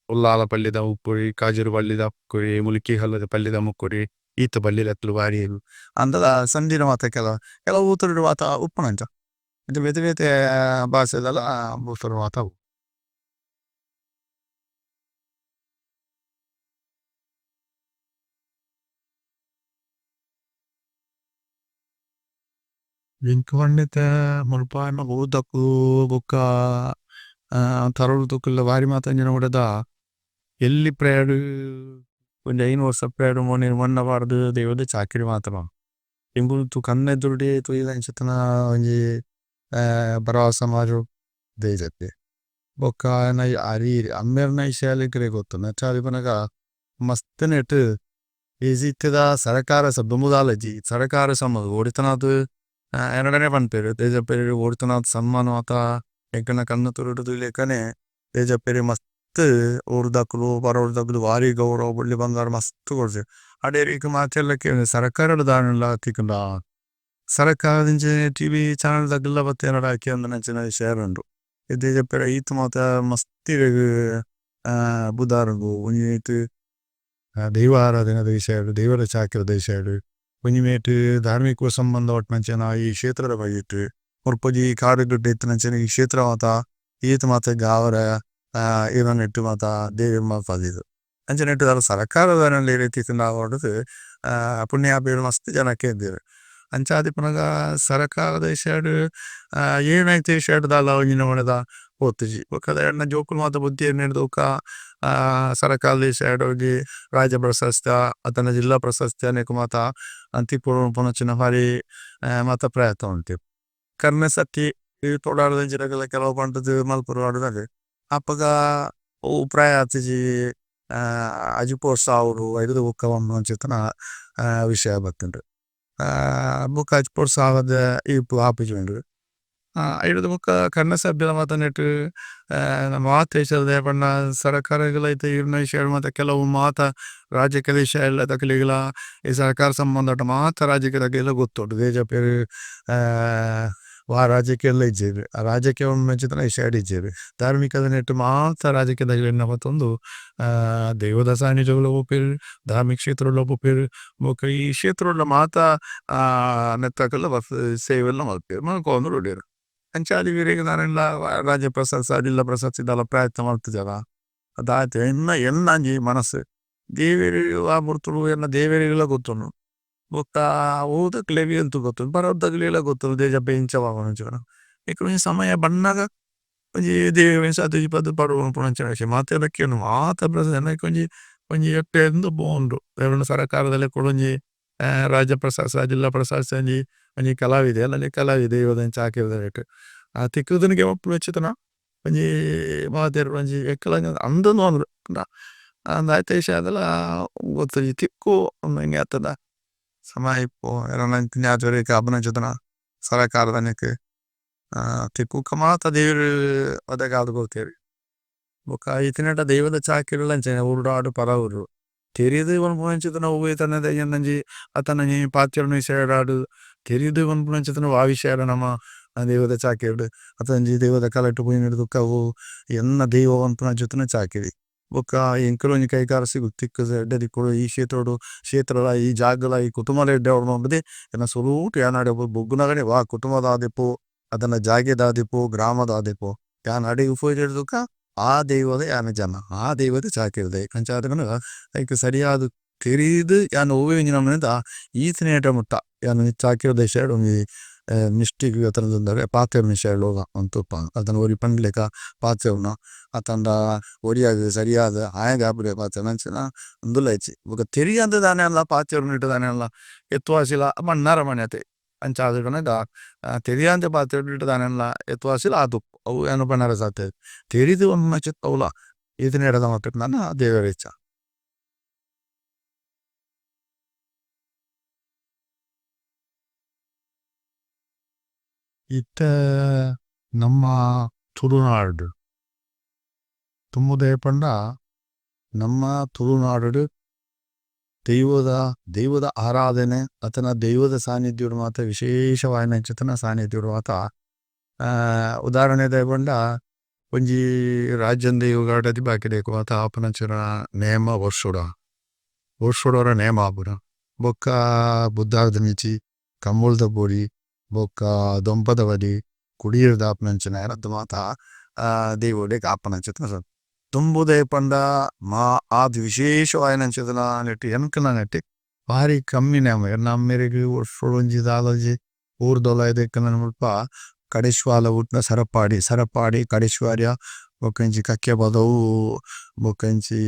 ಉಳ್ಳಾಲ ಪಲ್ಲಿದ ಮುಕ್ಕುರಿ ಕಾಜೂರು ಬಳ್ಳಿದ ಮುಕ್ಕುರಿ ಮುಲ್ಕಿ ಪಲ್ಲಿದ ಮುಕ್ಕುರಿ ಈತ್ ಬಲ್ಲಿದಕುಲು ಬಾರಿ ಅಂದಲ ಸಂದಿಡ್ ಮಾತ ಕೆಲವು ಕೆಲವು ಮಾತ ಉಪ್ಪುನು ಅಂಚ ಇಂಚ ಬೇತೆ ಬೇತೆ ಬಾಸೆದಲ ಪೂತೊರು ಮಾತ. ಎಂಕ್ ಪಂಡ ಇತ್ತೆ ಮುಲ್ಪ ಎನ್ನ ಊರುದಕುಲು ಬೊಕ್ಕ ತರೊಲುದಕುಲ್ಲ ಬಾರಿ ಮಾತ ಅಂಚಿನ ಪುಡದ ಎಲ್ಲಿ ಪ್ರಯಡು ಒಂಜಿ 5 ವರ್ಸ ಪ್ರಯಡು ಮೋನೆ ಮಣ್ಣ ಪಾಡ್ದು ದೈವದ ಚಾಕಿರಿ ಮಾತ ಎಂಕುಲು ಕಣ್ಣು ಎದುರುಡೆ ತೂಯಿನ ಅಂಚಿತ್ತಿನ ಒಂಜಿ ಬರವ ಸಮಾಜೊ ದೈಜತೆ ಬೊಕ್ಕ ಎನ್ನ ಅರಿ ಅಮ್ಮೆರ್ನ ಇಶಯಾಲ ಎಂಕಲೆ ಗೊತ್ತುಂಡು ಅಂಚಾದ್ ಪನಗ ಮಸ್ತ್ ನೆಟ್ ಇತ್ತಿದ ಸರಕಾರ ದುಂಬುದಾಲಜಿ ಸರಕಾರ ಸಮ ಓಡಿತನಾತ್ ಎನ್ನಡನೆ ಪನ್ಪೆರ್ ದೇಜಪ್ಪೆರ್ ಓಡಿತನಾತ್ ಸನ್ಮಾನ ಮಾತ ಎಂಕಲ್ನ ಕಣ್ಣು ತೂರುಡು ತೂಯಿಲೆಕ್ಕನೆ ದೇಜಪ್ಪೆರ್ ಮಸ್ತ್ ಊರುದಕುಲು ಪರವೂರುದಕುಲು ಬಾರಿ ಗೌರವ ಬೊಳ್ಳಿ ಬಂಗಾರ ಮಸ್ತ್ ಕೊರ್ತೆರ್ ಅಡೇಗೆ ಮಾತೆರ್ಲ ಕೇನುವೆರ್ ಸರಕಾರಡ್ ದಾನೆಲ ತಿಕ್ಕುಂಡ ಸರಕಾರದಂಚಿನ ಟಿವಿ ಛನ್ನಲ್ ದಕುಲ್ಲ ಬತ್ತ್ ಎನಡ ಕೇನುನಂಚಿನ ವಿಷಯ ಉಂಡು ದೇಜಪ್ಪೆರೆ ಈತ್ ಮಾತ ಮಸ್ತ್ ಇರೆಗ್ ಬುದಾರ್ ಉಂಡು ಒಂಜಿ ಐಟ್ ದೈವ ಆರಾಧನೆದ ವಿಷಯಡ್ ದೈವದ ಚಾಕಿರಿದ ವಿಷಯಡ್ ಒಂಜಿ ಮೈಟ್ ಧಾರ್ಮಿಕ ಸಂಬಂಧ ಪಟ್ನಂಚಿನ ಈ ಕ್ಷೇತ್ರದ ಬಗ್ಗೆಟ್ ಮುಲ್ಪ ಒಂಜಿ ಕಾಡ್ ಗುಡ್ಡೆ ಇತ್ತಿನಂಚಿನ ಈ ಕ್ಷೇತ್ರ ಮಾತ ಈತ್ ಮಾತ ಗಾವರ ಇರನೆಟ್ ಮಾತ ದೇವೆರ್ ಮಲ್ಪಾದೆರ್ ಅಂಚನೆ ನೆಟ್ ದಾಲ ಸರಕಾರ ದಾನೆಲ ಇರೆಗ್ ತಿಕ್ಕುಂಡ ಪಂಡುದು ಪುಣ್ಯ ಆಪೆರ್ ಮಸ್ತ್ ಜನ ಕೇಂದೆರ್. ಅಂಚಾದ್ ಇಪ್ಪುನಗ ಸರಕಾರದ ವಿಷಯಡ್ ಏನಾಯ್ತು ವಿಷಯಡ್ ದಾಲ ಒಂಜಿ ನಮೂನೆದ ಪೋತುಜಿ ಬೊಕ ಎನ್ನ ಜೋಕುಲು ಮಾತ ಬುದ್ಧಿ ಏರ್ನೆರ್ದ್ ಬೊಕ ಸರಕಾರದ ವಿಷಯಡ್ ಒಂಜಿ ರಾಜ್ಯ ಪ್ರಶಸ್ತಿ ಅತ್ತ್ಂಡ ಜಿಲ್ಲಾ ಪ್ರಶಸ್ತಿ ಅನೇಕ ಮಾತ ತಿಕ್ಕೊಡು ಪುನಚಿನ ಬಾರಿ ಮಾತ ಪ್ರಯತ್ನ ಮಲ್ತೆರ್. ಕರ್ನ ಸತಿ തോദര്ദ കേലൌ പന്ഥു മല്പുരു അദുനഗു അപഗ ഉപ്രയ അതിജി അജിപോര്സ അവദു ഐദുദു ബുക്ക വന്ദു വിശയ ബഥുന്ദു। ഭുക്ക അജിപോര്സ അവദു ഇപു ആപിജുന്ദു। ഐദുദു ബുക്ക കര്ന സഭ്യല മത നേതു മാതേശല്ദേ പന്ന സരകരഗല ഇഥ ഇര്ന വിശയ മത കേലൌ മാത രജകദ വിശയ ഇല്ല തകലിഗല സരകര സമ്ബന്ദത മാത രജകദ കേല ഗോഥോദു। ദേജ പേരു ವಾ രജകേല ഇജ്ജേരു രജകേല വിശയ ഇജ്ജേരു ധര്മികദ നേതു മാത രജകദ കേല ബഥുന്ദു। ദേവദസനി ജോഗുല പോപേരു ധര്മിക ക്ശേത്രോല പോപേരു ബുക്ക ഇ ക്ശേത്രോല മാത നേതകല സേവല മല്പേരു മല്കോന്ദു രുദേരു। അന്ഛാദി വിരേഗ ദനേല രജ പ്രസത്സ അദില്ല പ്രസത്സ ഇദല പ്രയത്ന മല്ഥു ജന। അദായതേ ഏന്ന ഏന്ന അന്ജി മനസു ദേവേരി അമുര്തുലു ഏന്ന ദേവേരി ഇല്ല ഗോഥുനു। ബുക്ക ഓദക് ലേവി അന്തു ഗോഥുനു പരവ്ദക് ലേല ഗോഥുനു ദേജ പേഇന്ഛ വഗുനു। ഏകുമി സമയ ബന്നഗ അന്ജി ദേവേരി സഥുജി പദു പരുവനു പുനന്ഛന। മാതേല കേനു മാത പ്രസത്സ ഏന്ന ഏകുമി അന്ജി ഏത്ത ഏന്ദു ബോന്ദു। ദേവേരി സരകരദ ലേകുലുന്ജി രജ പ്രസത്സ അദില്ല പ്രസത്സ അന്ജി അന്ജി കലവിദേ അന്ജി കലവിദേ ഇവദന്। തിക്കുദുനു ഗേമ പുനന്ഛിതന അന്ജി മാതേരു അന്ജി ഏക്കല അന്ദു നോന്ദു। അദായതേ ഇശയദല ഗോഥുജി തിക്കു അന്ജി സമയ ഇപ്പോ സരകരദ നേകു തിക്കു കമാത ദേവേരി അദഗാദു ഗോഥേരി। ഭുക്ക ഇഥിനേത ദേവദ ഛാകിരുല അന്ഛേന ഉരുദാദു പരവുരു। തേരിദു വന് പുനന്ഛിതന ഉവേതന ദൈഅനന്ജി അതനന്ജി പാഥ്യരുന ഇശയദാദു। തേരിദു വന് പുനന്ഛിതന വവിശയദ നമ ദേവദ ഛാകിരുദു। അതനന്ജി ദേവദ കലതു പുനന്ഛിതന ഏന്ന ദേവ വന് പുനന്ഛിതന ഛാകിരി। ഭുക്ക ഏന്കലുന്ജി കൈകരസിഗു തിക്കു ഏദ്ദ ദിക്കുദു ഇ ക്ശേത്രോദു ക്ശേത്രല ഇ ജാഗല ഇ കുതുമല ഏദ്ദ ഓര്മോന്ദു। ഏന്ന സുരുതു ഏന്നദ ബുഗ്ഗുനഗനേ വ കുതുമദ ആദിപു അതന ജാഗേദ ആദിപു ഗ്രമദ ആദിപു। ഏന്നദ ഉഫോജേദുക ആ ദേവദ ഏന്ന ജന ആ ദേവദ ഛാകിരുദു। അന്ഛാദുഗന ഐക സരിയദു തേരിദു ഏന്ന ഉവേവിന്ജിനമേനേദ ഇഥിനേത മുത്ത। ഏന്ന ഛാകിരുദു ഇശയദു മിസ്തികു അതനന്ദ പാഥ്യരുന ഇശയദു അതന ഓരി പന്ദിലേക പാഥ്യരുന അതന്ദ ഓരിയഗു സരിയദു ആയഗാപുരേ പാഥ്യരുന അന്ഛന അന്ദുലൈഛി। ഭുക്ക തേരിയന്ദ ദനേഅല്ല പാഥ്യരുന ഇത്ത ദനേഅല്ല ഏത്വസില മന്നരമനേതേ। അന്ഛാദുഗന തേരിയന്ദ പാഥ്യരുന ഇത്ത ദനേഅല്ല ഏത്വസില ആദു। തേരിദു വന്മേഛിത ഉല ഇഥിനേത ദമേതേ ദേവരേഛ। ഇത്ത നമ്മ തുലുനാദു। തുമ്മുദേ പന്ദ നമ്മ തുലുനാദു ദേവദ ദേവദ ആരാധനേ അഥന ദേവദ സാനിധ്യുരു മാത വിശേഷ വായനേഛിതന സാനിധ്യുരു മാത। ഉദാരനേ ദേവന്ദ പുന്ജി രാജന്ദേ യുഗാദതി ബാകിദേകു മാത ആപനഛിന നേമ വര്ഷുദ। വര്ഷുദോര നേമ ആപുന। ഭോക്ക ബുദ്ധാര്ധനിഛി, കമുല്ദപുരി, ബോക്ക ദോമ്പദവദി, കുദിരുദ ആപനഛിന ഏനദ്ദ മാത ദേവോദേക ആപനഛിതന സ। തുമ്മുദേ പന്ദ മാ ആദ് വിശേഷ വായനേഛിതന നേത്തി ഏന്കന നേത്തി। ഭാരി കമ്മി നേമ ഏന്ന അമ്മേരേഗു വര്ഷുദോന്ജി ദാദോജി ഊര്ദോലൈദേക്കന മുല്പ കദേശ്വാല ഉത്ന സരപാദി। സരപാദി കദേശ്വാരിയ ബോക്കന്ജി കക്കേബദവു ബോക്കന്ജി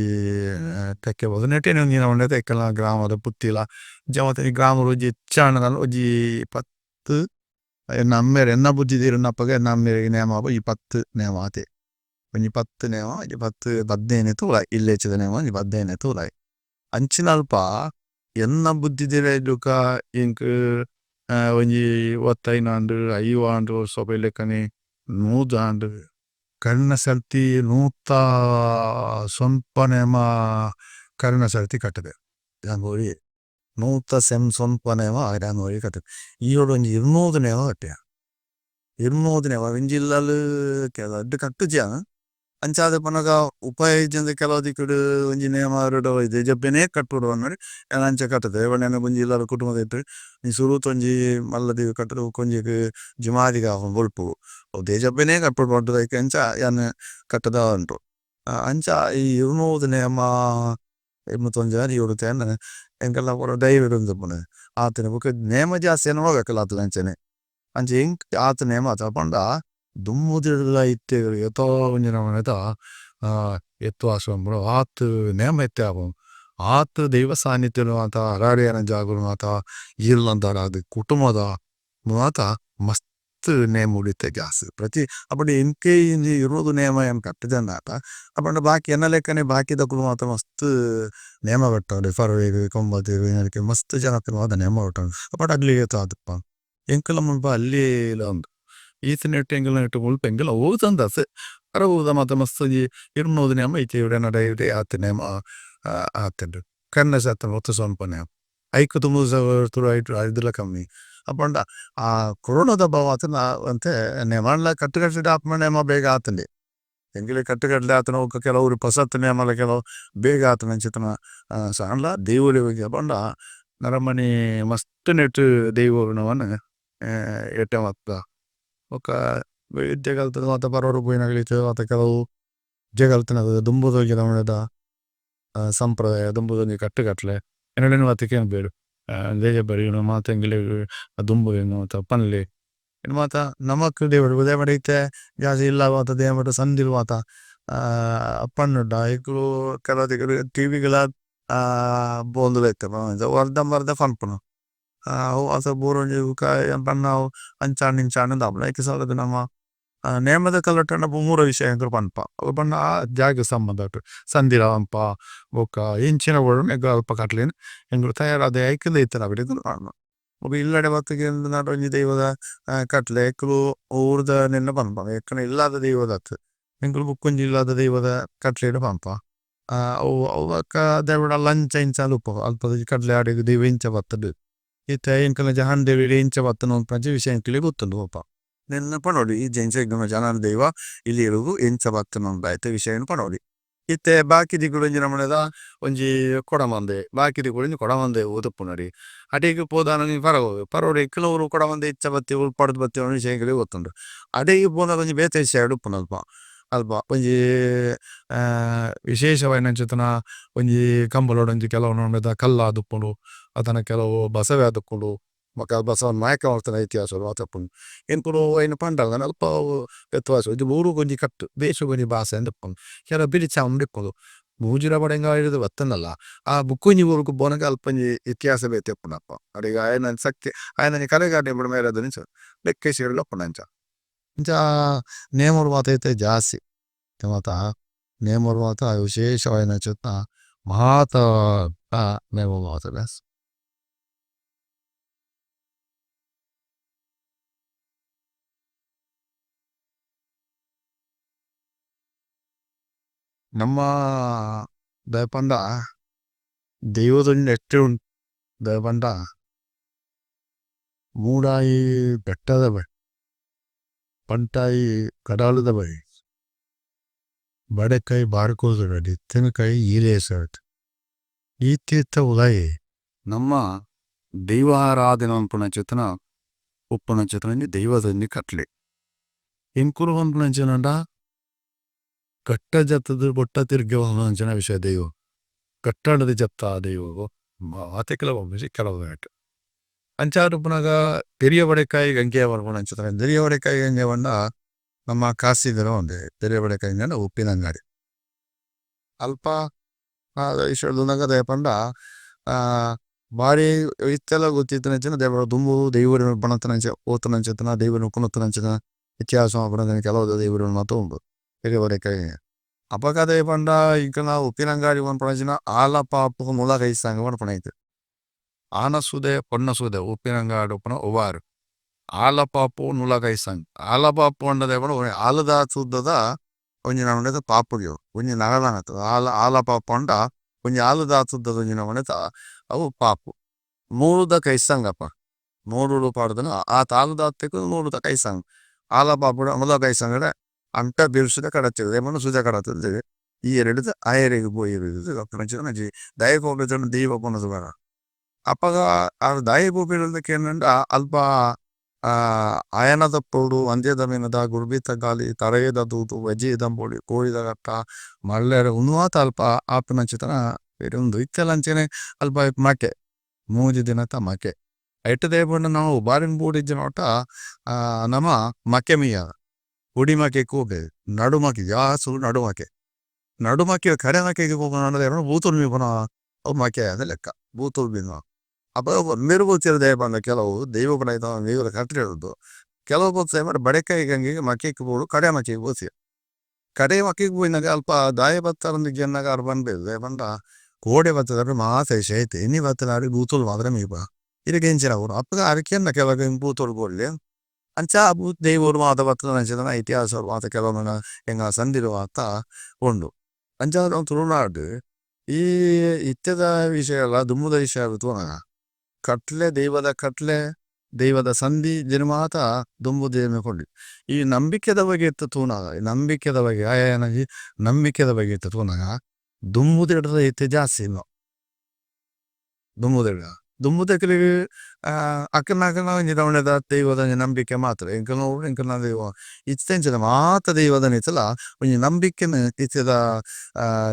കക്കേബദവു। നേത്തി ഏനന്ഗി നമന്ദേത ഏക്കല ഗ്രാമദ പുത്തില। ജമതനി ഗ്രാമരോജി ഛാനദന ഓജി പത്തു। ഏന്ന അമ്മേരേ ഏന്ന ബുദ്ധിദിരുന അപ്പഗ ഏന്ന അമ്മേരേഗു നേമ അപ്പ ഈ പത്തു നേമ ആതേ। ഒന്ജി പത്തു നേമ ഒന്ജി പത്തു പദ്ദേനെ തോലൈ। ഇല്ലേഛിത നേമ ഒന്ജി പദ്ദേനെ തോലൈ। അന്ഛിനല്പ ഏന്ന ബുദ്ധിദിരേദുക ഏന്കു ഒന്ജി വത്തൈനാന്ദു അയ്യുവാന്ദു സോപേലേകനേ നൂദാന്ദു। കരുണ സര്തി നൂത സോന്പ നേമ കരുണ സര്തി കത്തദേ। നൂത സേമ് സോന്പ നേമ കരുണ സര്തി കത്തദേ। ഇയോദ് ഒന്ജി ഇരുനൂദ് നേമ കത്തദേ। ഇരുനൂദ് നേമ വിന്ജില്ലലു കത്തുജിഅ। അന്ഛാദ പനഗ ഉപയേജന്ദ കേലവദികുദു ഒന്ജി നേമ അരുദ ജപ്പേനേ കത്തുദു വന്നദി। അന്ഛ കത്തദേ। വിന്ജില്ലലു കുതുമദേത്തു। സുരുത് ഒന്ജി മല്ലദിവു കത്തദു। ഒന്ജി ജുമദിഗ ബോല്പു। ജപ്പേനേ കത്തുദു വന്നദി। അന്ഛ കത്തദ വന്ദു। അന്ഛ ഇരുനൂദ് നേമ ಮಸ್ತ್ ನೇಮ ಇತ್ತೆ ಜಾಸ್ತಿ ಪ್ರತಿ ಅಪಂಡ ಎಂಕೇ ಇಂಜಿ ಇರೋದು ನೇಮ ಏನ್ ಕಟ್ಟುಜೆಂದಾತ. ಅಪಂಡ ಬಾಕಿ ಎನ್ನ ಲೆಕ್ಕನೆ ಬಾಕಿದಕುಲು ಮಾತ ಮಸ್ತ್ ನೇಮ ಕಟ್ಟುವೆರ್ ಪರ್ವೆಗ್ ಕೊಂಬದೆಗ್ ಮಸ್ತ್ ಜನಕುಲು ಮಾತ ನೇಮ ಕಟ್ಟುವೆರ್ ಅಪಂಡ ಅಕ್ಲೆಗ್ ಏತ್ ಆದಿಪ್ಪು. ಎಂಕಲ್ನ ಮುಲ್ಪ ಅಲ್ಲೀಲ ಉಂಡು ಈತನೆಟ್ ಎಂಕಲ್ನ ಮುಲ್ಪ ಎಂಕಲ್ನ ಊರುದಂದತ್ ಪರ ಊರುದ ಮಾತ ಮಸ್ತ್ ಒಂಜಿ ಇರ್ನೂದು ನೇಮ ಇತ್ತೆ ಎನಡ ಆತ್ ನೇಮ ಆತುಂಡು ಕರ್ನಸತ ಒತ್ತು ಸೊನ್ಪನೆ ಐಕ್ ದುಂಬು ಐರ್ದಲ ಕಮ್ಮಿ ಅಪಂಡ ಆ ಕೊರೊನದ ಮಾತ ಒಂತೆ ನೇಮಲ ಕಟ್ಟು ಕಟ್ಲೆ ಆಪುನ ನೇಮ ಬೇಗ ಆತುಂಡೆ ಎಂಕಲೆ ಕಟ್ಟು ಕಟ್ಲೆ ಆತುಂಡ ಬೊಕ ಕೆಲವು ಪೊಸತ್ ನೇಮಲ ಕೆಲವು ಬೇಗ ಆತುಂಡು ಅಂಚಿತ್ತಿನ ಆಂಡಲ ದೈವೊಲೆಗ್ ಪಂಡ ನರಮನಿ ಮಸ್ತ್ ನೆಟ್ ದೈವೊನು ಎಡ್ಡೆ ಮಲ್ಪುವ ಬೊಕ ವಿದ್ಯೆ ಕಲ್ತುದು ಮಾತ ಪರೋಡು ಪೋಯಿನಕುಲು ಇತ್ತೆರ್ ಮಾತ ಕೆಲವು ವಿದ್ಯೆ ಕಲ್ತಿನಕುಲು ದುಂಬುದ ಒಂಜಿ ನಮುನೆದ ಸಂಪ್ರದಾಯ ದುಂಬುದ ಒಂಜಿ ಕಟ್ಟು ಕಟ್ಲೆ ಎನಡ ಮಾತ ಕೇನ್ಪೆರ್ ದೇಜಪ್ಪೆರೆ ಈರ್ ಮಾತ ಎಂಕಲೆಗ್ ದುಂಬುದ ಮಾತ ಪನ್ಲೆ ಉಂದು ಮಾತ ನಮಕ್ ದೇವೆರ್ ದಾಯೆ ಪಂಡ ಇತ್ತೆ ಜಾಸ್ತಿ ಇಲ್ಲಲ್ ಮಾತ ದೇವೆರ್ನ ಸಂದಿಡ್ ಮಾತ ಪನ್ನುಂಡ ಎಂಕುಲು ಕೆಲವು ತಿಕುಡು ಟಿವಿ ಗ್ಲಾ ಪೋವೊಂದುಲ ಇತ್ತ ಅರ್ಧಂಬರ್ಧ ಪನ್ಪುನು ಅವು ಮಾತ ಪೂರ ಒಂಜಿ ಬೊಕ ಯಾನ್ ಪನ್ನವು ಅಂಚಾಂಡ್ ಇಂಚಾಂಡ್ ಆಪುಂಡು ಐಕ್ ಸಲುವಾದ್ ನಮ ನೇಮದ ಕಲಟ್ ಆಂಡ ಪೂರ ವಿಷಯ ಎಂಕುಲು ಪನ್ಪ ಅವು ಪಂಡ ಆ ಜಾಗ್ ಸಂಬಂಧ ಸಂದಿಡ್ ಪನ್ಪ ಬೊಕ ಎಂಚಿನ ಬೋಡಾಂಡಲ ಎಂಕುಲು ಅಲ್ಪ ಕಟ್ಲೆನ್ ಎಂಕುಲು ತಯಾರಾದ್ ಐಕ್ ಬೊಕ ಇಲ್ಲಡೆ ಬತ್ತ್ ಕೇಂದ್ ಒಂಜಿ ದೈವದ ಕಟ್ಲೆ ಎಂಕುಲು ಊರುದ ನೆನ್ ಪನ್ಪ ಎಂಕಲ್ನ ಇಲ್ಲದ ದೈವದ ಅತ್ ಎಂಕುಲು ಬೊಕೊಂಜಿ ಇಲ್ಲದ ದೈವದ ಕಟ್ಲೆಡ್ ಪನ್ಪ ಅವು ಬೊಕ ದಾಯೆ ಪಂಡ ಅಂಚ ಇಂಚ ಉಪ್ಪುಂಡು ಅಲ್ಪದ ಒಂಜಿ ಕಟ್ಲೆ ಅಡೆಗ್ ದೈವ ಇಂಚ ಬತ್ತುಂಡು ಇತ್ತೆ ಎಂಕಲ್ನ ಜಾನದೇವೆರ್ ಇಂಚ ಬತ್ತುಂಡು ಪನ್ಪಿನಂಚ ವಿಷಯ ಎಂಕ್ಲೆಗ್ ಗೊತ್ತುಂಡು ಒಲ್ಪ ನೆನ್ ಪನೊಲಿ ಜಾನಂದ ದೈವ ಇಲ್ಲೇ ಎಂಚ ಬತ್ತುಂಡು ಐತ ವಿಷಯನ್ ಪನೊಲಿ. ಇತ್ತೆ ಬಾಕಿ ದಿಕ್ಕುಡು ಒಂಜಿ ನಮೂನೆದ ಒಂಜಿ ಕೊಡಮಂದಾಯೆ ಬಾಕಿ ದಿಕ್ಕುಡು ಒಂಜಿ ಕೊಡಮಂದಾಯೆ ಒವುದಿಪ್ಪುನಡೆ ಅಡೆಗ್ ಪೋದಾನ ಪರವೂರು ಪರವೂರು ಎಂಕಲ್ನ ಊರು ಕೊಡಮಂದಾಯೆ ಎಂಚ ಬತ್ತೆ ಒಲ್ಪರ್ದ್ ಬತ್ತೆ ವಿಷಯ ಎಂಕ್ಲೆಗ್ ಗೊತ್ತುಂಡು. ಅಡೆಗ್ ಪೋನಗ ಒಂಜಿ ಬೇತೆ ವಿಷಯ ಉಪ್ಪುಂಡು ಅಲ್ಪ ಅಲ್ಪ ಒಂಜಿ ವಿಶೇಷವಾಯಿನಂಚಿತ್ತಿನ ಒಂಜಿ ಕಂಬುಲಡ್ ಒಂಜಿ ಕೆಲವು ನಮೂನೆದ ಕಲ್ಲ್ ಆದಿಪ್ಪುಂಡು ಅತ್ತ್ಂಡ ಕೆಲವು ಬಸವೆ ಆದಿಪ್ಪುಂಡು ಬೊಕ ಬಸವನ್ ಮಯಕ ಮಲ್ತಿನ ಇತಿಹಾಸ ಮಾತ ಉಪ್ಪುಂಡು. ಎಂಕುಲು ಐನ್ ಪಂಡಲ ಅಲ್ಪ ಅವು ವ್ಯತ್ಯಾಸ ಒಂಜಿ ಊರುಗೊಂಜಿ ಒಂಜಿ ಕಟ್ಟ್ ದೇಶಗೊಂಜಿ ಬಾಸೆಂದ್ ಉಪ್ಪುಂಡು ಕೆಲವು ಪಿಲಿ ಚಾಮುಂಡಿ ಉಪ್ಪುಂಡು ಮೂಜಿಲ ಬಡಂಗಾಯಿರ್ದ್ ಬತ್ತುಂಡಲ ಆ ಬೊಕೊಂಜಿ ಊರುಗು ಪೋನಗ ಅಲ್ಪ ಒಂಜಿ ಇತಿಹಾಸ ಬೇತೆ ಉಪ್ಪುಂಡು ಅಲ್ಪ ಅಡೆಗ್ ಆಯನ ಶಕ್ತಿ ಆಯನ ಒಂಜಿ ಲೆಕ್ಕೆಸಿರಿಲ ಉಪ್ಪುಂಡು ಅಂಚ. ಇಂಚ ನೇಮೊಲು ಮಾತ ಇತ್ತೆ ಜಾಸ್ತಿ ಇತ್ತೆ ಮಾತ ನೇಮೊಲು ಮಾತ ವಿಶೇಷವಾಯಿನಂಚಿತ್ತಿನ ಮಾತ ನೇಮೊಲು ಮಾತ. ನಮ್ಮ ದಾಯೆ ಪಂಡ ದೈವದ ಒಂಜಿ ಎಟ್ಟಿ ಉಂಡು ದಾಯೆ ಪಂಡ ಮೂಡಾಯಿ ಬೆಟ್ಟದ ಬಳಿ ಪಂಟಾಯಿ ಕಡಲದ ಬಳಿ ಬಡಕಾಯಿ ಬಾರ್ಕೋದ ಬಳಿ ತೆನ್ಕಾಯಿ ನೀಲೇಶ್ವರದ ಈ ತೀರ್ಥ ಉಲಾಯಿ ನಮ್ಮ ದೈವಾರಾಧನೆ ಮನ್ಪುನಂಚಿತ್ತಿನ ಉಪ್ಪುನಂಚಿತ್ತಿನ ಒಂಜಿ ದೈವದ ಒಂಜಿ ಕಟ್ಲೆ ಎಂಕುಲು ಪನ್ಪುನಂಚಿನಂಡ ಘಟ್ಟ ಜತ್ತುದು ಬೊಟ್ಟ ತಿರ್ಗವುನಂಚಿನ ವಿಷಯ ದೈವ ಘಟ್ಟದ ಜತ್ತ ದೈವಗು ಮಾತೆಕ್ಲ ಪನ್ಪುಜಿ ಕೆಲವು ಅಂಚಾದ್ ಉಪ್ಪುನಗ ಪೆರಿಯ ಬಡೆಕಾಯಿ ಗಂಗೆ ಪನ್ಪುನಂಚಿತ್ತಿನ ಪೆರಿಯ ಬಡೆಕಾಯಿ ಗಂಗೆ ಪಂಡ ನಮ್ಮ ಕಾಸಿದ ಉಂದು ಪೆರಿಯ ಬಡೆಕಾಯಿ ಪಂಡ ಉಪ್ಪಿನಂಗಡಿ ಅಲ್ಪ ದಾಯೆ ಪಂಡ ಬಾರಿ ಇತ್ತೆಲ ಗೊತ್ತಿತ್ತಿನಂಚಿನ ದುಂಬು ದೈವೊಲೆನ್ ಪನೊಂತಿನಂಚ ಪೋತುನಂಚಿತ್ತಿನ ದೈವೊಲೆನ್ ಕೊನೊತಿನಂಚಿನ ಇತಿಹಾಸ ಕೆಲವು ದೈವೊಲು ಮಾತ ಉಂಡು ಪೆರಿಯ ಬಡೆಕಾಯಿ ಅಪಗ ದಾಯೆ ಪಂಡ ಎಂಕಲ್ನ ಉಪ್ಪಿನಂಗಡಿ ಪನ್ಪುನಂಚಿನ ಆಲ ಪಾಪು ಮುಲ ಕೈಸಂಗ ಪನ್ಪುನ ಐಕ್ ಆನ ಸುದೆ ಪೊನ್ನ ಸುದೆ ಉಪ್ಪಿನಂಗಡಿ ಉಪ್ಪುನ ಉಬಾರ್ ಆಲ ಪಾಪು ನುಲ ಕೈಸಂಗ್ ಆಲ ಪಾಪು ಪಂಡ ದಾಯೆ ಪಂಡ ಆಲದ ಸುದ್ದದ ಒಂಜಿ ನಮೂನೆದ ಪಾಪುಗೆ ಒಂಜಿ ನರದಾನತ್ ಆಲ ಆಲ ಪಾಪು ಪಂಡ ಒಂಜಿ ಆಲದ ಸುದ್ದದ ಒಂಜಿ ನಮೂನೆದ ಅವು ಪಾಪು ಮೂರುದ ಕೈಸಂಗಪ್ಪ ಮೂರುಡು ಪಾಡ್ದನ ಆ ತಾಲುದಾತೆಗ್ ಮೂರುದ ಕೈಸಂಗ್ ಆಲ ಪಾಪುಡ ಮುಲ ಕೈಸಂಗಡ ಅಂಟ ಬಿರುಸುದ ಕಡತಿದೆ ದಾಯೆ ಪಂಡ ಸುದೆ ಕಡತಿದೆ ಈ ಎರಡುದ ಆಯೆರೆಗ್ ಪೋಯೆರ್ ದಾಯೆ ಪೋಪೆರ್ ದೈವ ಪನೊಂದು ಬರ ಅಪಗ ಆರ್ ದಾಯೆ ಪೋಪೆರ್ ಕೇಂಡ ಅಲ್ಪ ಆಯನದ ಪೋಡು ಅಂಜೆದ ಮೀನದ ಗುರ್ಬಿತ ಗಾಲಿ ತರೆದ ತೂತು ಬಜಿ ದಂಬೋಡಿ ಕೋರಿದ ಕಟ್ಟ ಮಲ್ಲೆರ್ ಉಂದು ಮಾತ ಅಲ್ಪ ಆಪುನಂಚಿತ್ತಿನ ಉಂದು ಇತ್ತೆಲ ಅಂಚೆನೆ ಅಲ್ಪ ಮಕೆ ಮೂಜಿ ದಿನತ ಮಕೆ ಐಟ್ ದಾಯೆ ಪಂಡ ನಮ ಉಬಾರುಗ್ ಪೋಡಿಜ್ಜಿಡ ನಮ ಮಕೆ ಮೀಯರ ಪೊಡಿ ಮಕೆಕ್ ಪೋಪೆರ್ ನಡು ಮಕೆ ಜಾಸ್ತಿ ನಡು ಮಕೆ ನಡು ಮಕೆ ಕಡೆ ಮಕೆಗ್ ಪೋಪುನ ಬೂತೊಲು ಮೀಪುನ ಅವು ಮಕೆ ಅಂದ್ ಲೆಕ್ಕ ಬೂತೊಲು ಮೀನುವ ಅಪಗ ದಾಯೆ ಪಂಡ ಕೆಲವು ದೈವ ಕಟ್ಲೆ ಉಂಡು. ಕೆಲವು ಪೊತ್ತು ಬಡಕಾಯಿ ಗಂಗೆಗ್ ಮಕ್ಕೆಕ್ ಬೋಡು ಕಡೆ ಮಕ್ಕೆಗ್ ಪೋತಿಯ ಕಡೆ ಮಕ್ಕೆಗ್ ಪೋಯಿನಗ ಅಲ್ಪ ದಾಯೆ ಬತ್ತರಂದ್ ಕೇನ್ನಗ ಅರ್ ಪನ್ಪೆರ್ ದಾಯೆ ಪಂಡ ಕೋಡೆ ಬತ್ತುದರ್ ಮಾತ ವಿಷಯ ಇತ್ತೆ ಇನಿ ಬತ್ತುನಾರ್ ಭೂತೊಲು ಮಾತ್ರ ಮೀಪ ಇರೆಗ್ ಎಂಚಿನ ಬೋಡು ಅಪಗ ಅರ್ ಕೇನ್ನ ಕೆಲವೆರ್ ಭೂತೊಲು ಬೋಡ್ಲೆ ಅಂಚ ದೈವೊಲು ಮಾತ ಬತ್ತುದು ಇತಿಹಾಸ ಮಾತ ಕೆಲವು ಎಂಕಲ್ನ ಸಂದಿಡ್ ಮಾತ ಉಂಡು. ಅಂಚಾದ್ ನಮ ತುಳುನಾಡ್ ಈ ಇತ್ತೆದ ವಿಷಯ ಲ ದುಂಬುದ ವಿಷಯ ತೂನಗ ಕಟ್ಲೆ ದೈವದ ಕಟ್ಲೆ ದೈವದ ಸಂದಿ ಉಂದೆನ್ ಮಾತ ದುಂಬು ಈ ನಂಬಿಕೆದ ಬಗೆಟ್ ತೂನಗ ನಂಬಿಕೆದ ಬಗೆ ಆಯೆ ನಂಬಿಕೆದ ಬಗೆಟ್ ತೂನಗ ದುಂಬುದೆಡ್ದ್ ಇತ್ತೆ ಜಾಸ್ತಿ ದುಂಬುದೆಡ್ ದುಂಬುದಕ್ಲೆಗ್ ಅಕಲ್ನ ಅಕಲ್ನ ಒಂಜಿ ನಮುನೆದ ದೈವದ ಒಂಜಿ ನಂಬಿಕೆ ಮಾತ್ರ ಎಂಕಲ್ನ ಊರುಡು ಎಂಕಲ್ನ ದೈವ. ಇತ್ತೆ ಅಂಚಿನ ಮಾತ ದೈವದ ಮಿತ್ತ್ಲ ಒಂಜಿ ನಂಬಿಕೆನ್ ಇತ್ತೆದ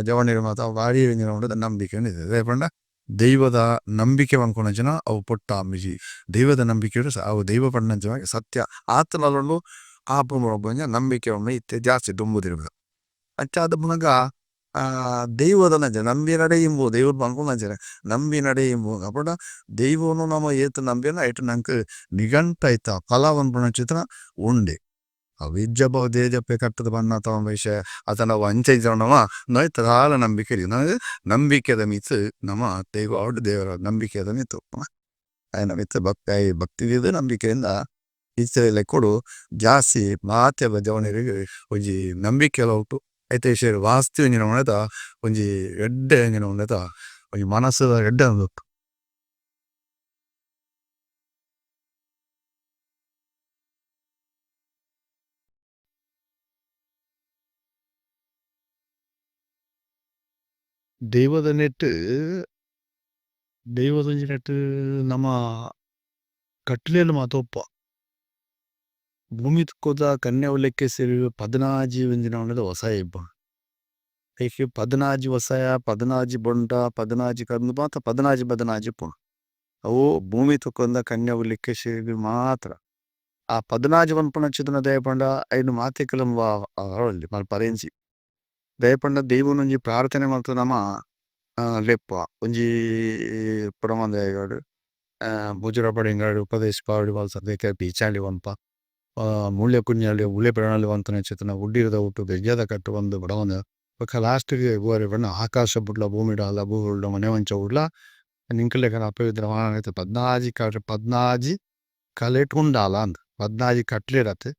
ಜವನೆರ್ ಮಾತ ಬಾರಿ ಒಂಜಿ ನಮುನೆದ ನಂಬಿಕೆನ್ ದೀತೆರ್ ದಾಯೆ ಪಂಡ ದೈವದ ನಂಬಿಕೆ ಪನ್ಪುನಂಚಿನ ಅವು ಪೊಟ್ಟಾಂಬುಜಿ ದೈವದ ನಂಬಿಕೆಡ್ ಅವು ದೈವ ಪಂಡಿನಂಚಿನ ಸತ್ಯ ಆತ್ಂಡಲ ಉಂಡು ಆಪುಂಡು ನಂಬಿಕೆ ಉಂಡು ಇತ್ತೆ ಜಾಸ್ತಿ ದುಂಬುದೆಡ್ದ್. ಅಂಚಾದ್ ಉಪ್ಪುನಗ ದೈವದ ನಂಬಿನಡೆ ಇಂಬು ದೈವ ಪನ್ಪುನಂಚನೆ ನಂಬಿನಡೆ ಇಂಬು ಅಪುಂಡ ದೈವೊನು ನಮ ಏತ್ ನಂಬಿಯನ ಐಟ್ ನಂಕ್ ನಿಗಂಟ್ ಐತ ಫಲ ಪನ್ಪುನಂಚಿತ್ತಿನ ಉಂಡೆ. ಅವು ಇಜ್ಜಪ್ಪ ದೇಜಪ್ಪೆ ಕಟ್ಟುದು ಪನ್ನತ ವಿಷಯ ಅತ್ತ್ಂಡ ಅವು ಅಂಚ ಇಂಚ ಪಂಡಮ ಐತ ದಾಲ ನಂಬಿಕೆ ಇಜ್ಜಿ ನಮಕ್ ನಂಬಿಕೆದ ಮಿತ್ತ್ ನಮ ದೈವ ಆವಡ್ ದೇವೆರ್ ಆವಡ್ ನಂಬಿಕೆದ ಮಿತ್ತ್ ಐನ ಮಿತ್ತ್ ಭಕ್ತಿ ಭಕ್ತಿ ದೀದ್ ನಂಬಿಕೆಯಿಂದ ಇತ್ತೆದ ಲೆಕ್ಕೊಡು ಜಾಸ್ತಿ ಮಾತ ಜವನೆರೆಗ್ ಒಂಜಿ ನಂಬಿಕೆಲ ಉಂಡು ಐತ ವಿಷಯಡ್ ವಾಸ್ತು ಒಂಜಿ ನಮುನೆದ ಒಂಜಿ ಎಡ್ಡೆ ಒಂಜಿ ನಮುನೆದ ಒಂಜಿ ಮನಸುದ ಎಡ್ಡೆ ಉಂದು. ದೈವದ ನೆಟ್ ದೈವದ ಒಂಜಿ ನೆಟ್ ನಮ ಕಟ್ಲೆಲ್ ಮಾತ ಉಪ್ಪುವ ಭೂಮಿ ತುಕ್ಕೊದ ಕನ್ಯವು ಲೆಕ್ಕೆಸಿರಿ ಪದಿನಾಜಿ ಒಂಜಿ ನಮುನೆದ ವಸಾಯ ಇಪ್ಪುಂಡು ಐಕ್ ಪದಿನಾಜಿ ವಸಾಯ ಪದಿನಾಜಿ ಬೊಂಡ ಪದಿನಾಜಿ ಕಂದು ಮಾತ ಪದಿನಾಜಿ ಪದಿನಾಜಿ ಇಪ್ಪುಂಡು ಅವು ಭೂಮಿ ತುಕ್ಕೊಂದ ಕನ್ಯವು ಲೆಕ್ಕೆಸಿರಿಗ್ ಮಾತ್ರ ಆ ಪದಿನಾಜಿ ಪನ್ಪುನಂಚಿತ್ತಿನ ದಾಯೆ ಪಂಡ ಐನ್ ಮಾತೆಕ್ಲ ಮಲ್ಪರೆ ಇಂಚಿ ದಾಯೆ ಪಂಡ ದೈವನ್ ಒಂಜಿ ಪ್ರಾರ್ಥನೆ ಮಲ್ತ್ ನಮ ಲೆಪ್ಪುವ ಒಂಜಿ ಪುರಮಂದಾಯಗ್ ಮುಜುರ ಪಡಿಂಗಾಡು ಉಪದೇಶ ಬೀಚಾಲಿ ಪನ್ಪ ಮೂಲ್ಯ ಕುಂಜಾಲಿ ಮೂಲ್ಯ ಪ್ರಣಾಳಿ ಪನ್ಪುನಂಚಿತ್ತಿನ ಉಡ್ಡಿರದ ಒಟ್ಟು ಬೆಜ್ಜದ ಕಟ್ಟು ಪಂದ್ ಬಡವಂದ ಬೊಕ ಲಾಸ್ಟ್ ಗ್ ಪೂವರೆ ಪಂಡ ಆಕಾಶ ಬುಡ್ಲ ಭೂಮಿಡ್ ಆಲ ಭೂ ಮನೆ ಮಂಚ ಬುಡ್ಲ ನಿಂಕಲೆಗ್ ಅಪವಿತ್ರ ಪದ್ನಾಜಿ ಪದ್ನಾಜಿ ಕಲೆಟ್ ಉಂಡಾಲ ಅಂದ್ ಪದ್ನಾಜಿ ಕಟ್ಲೆಡ್ ಅತ್ತ್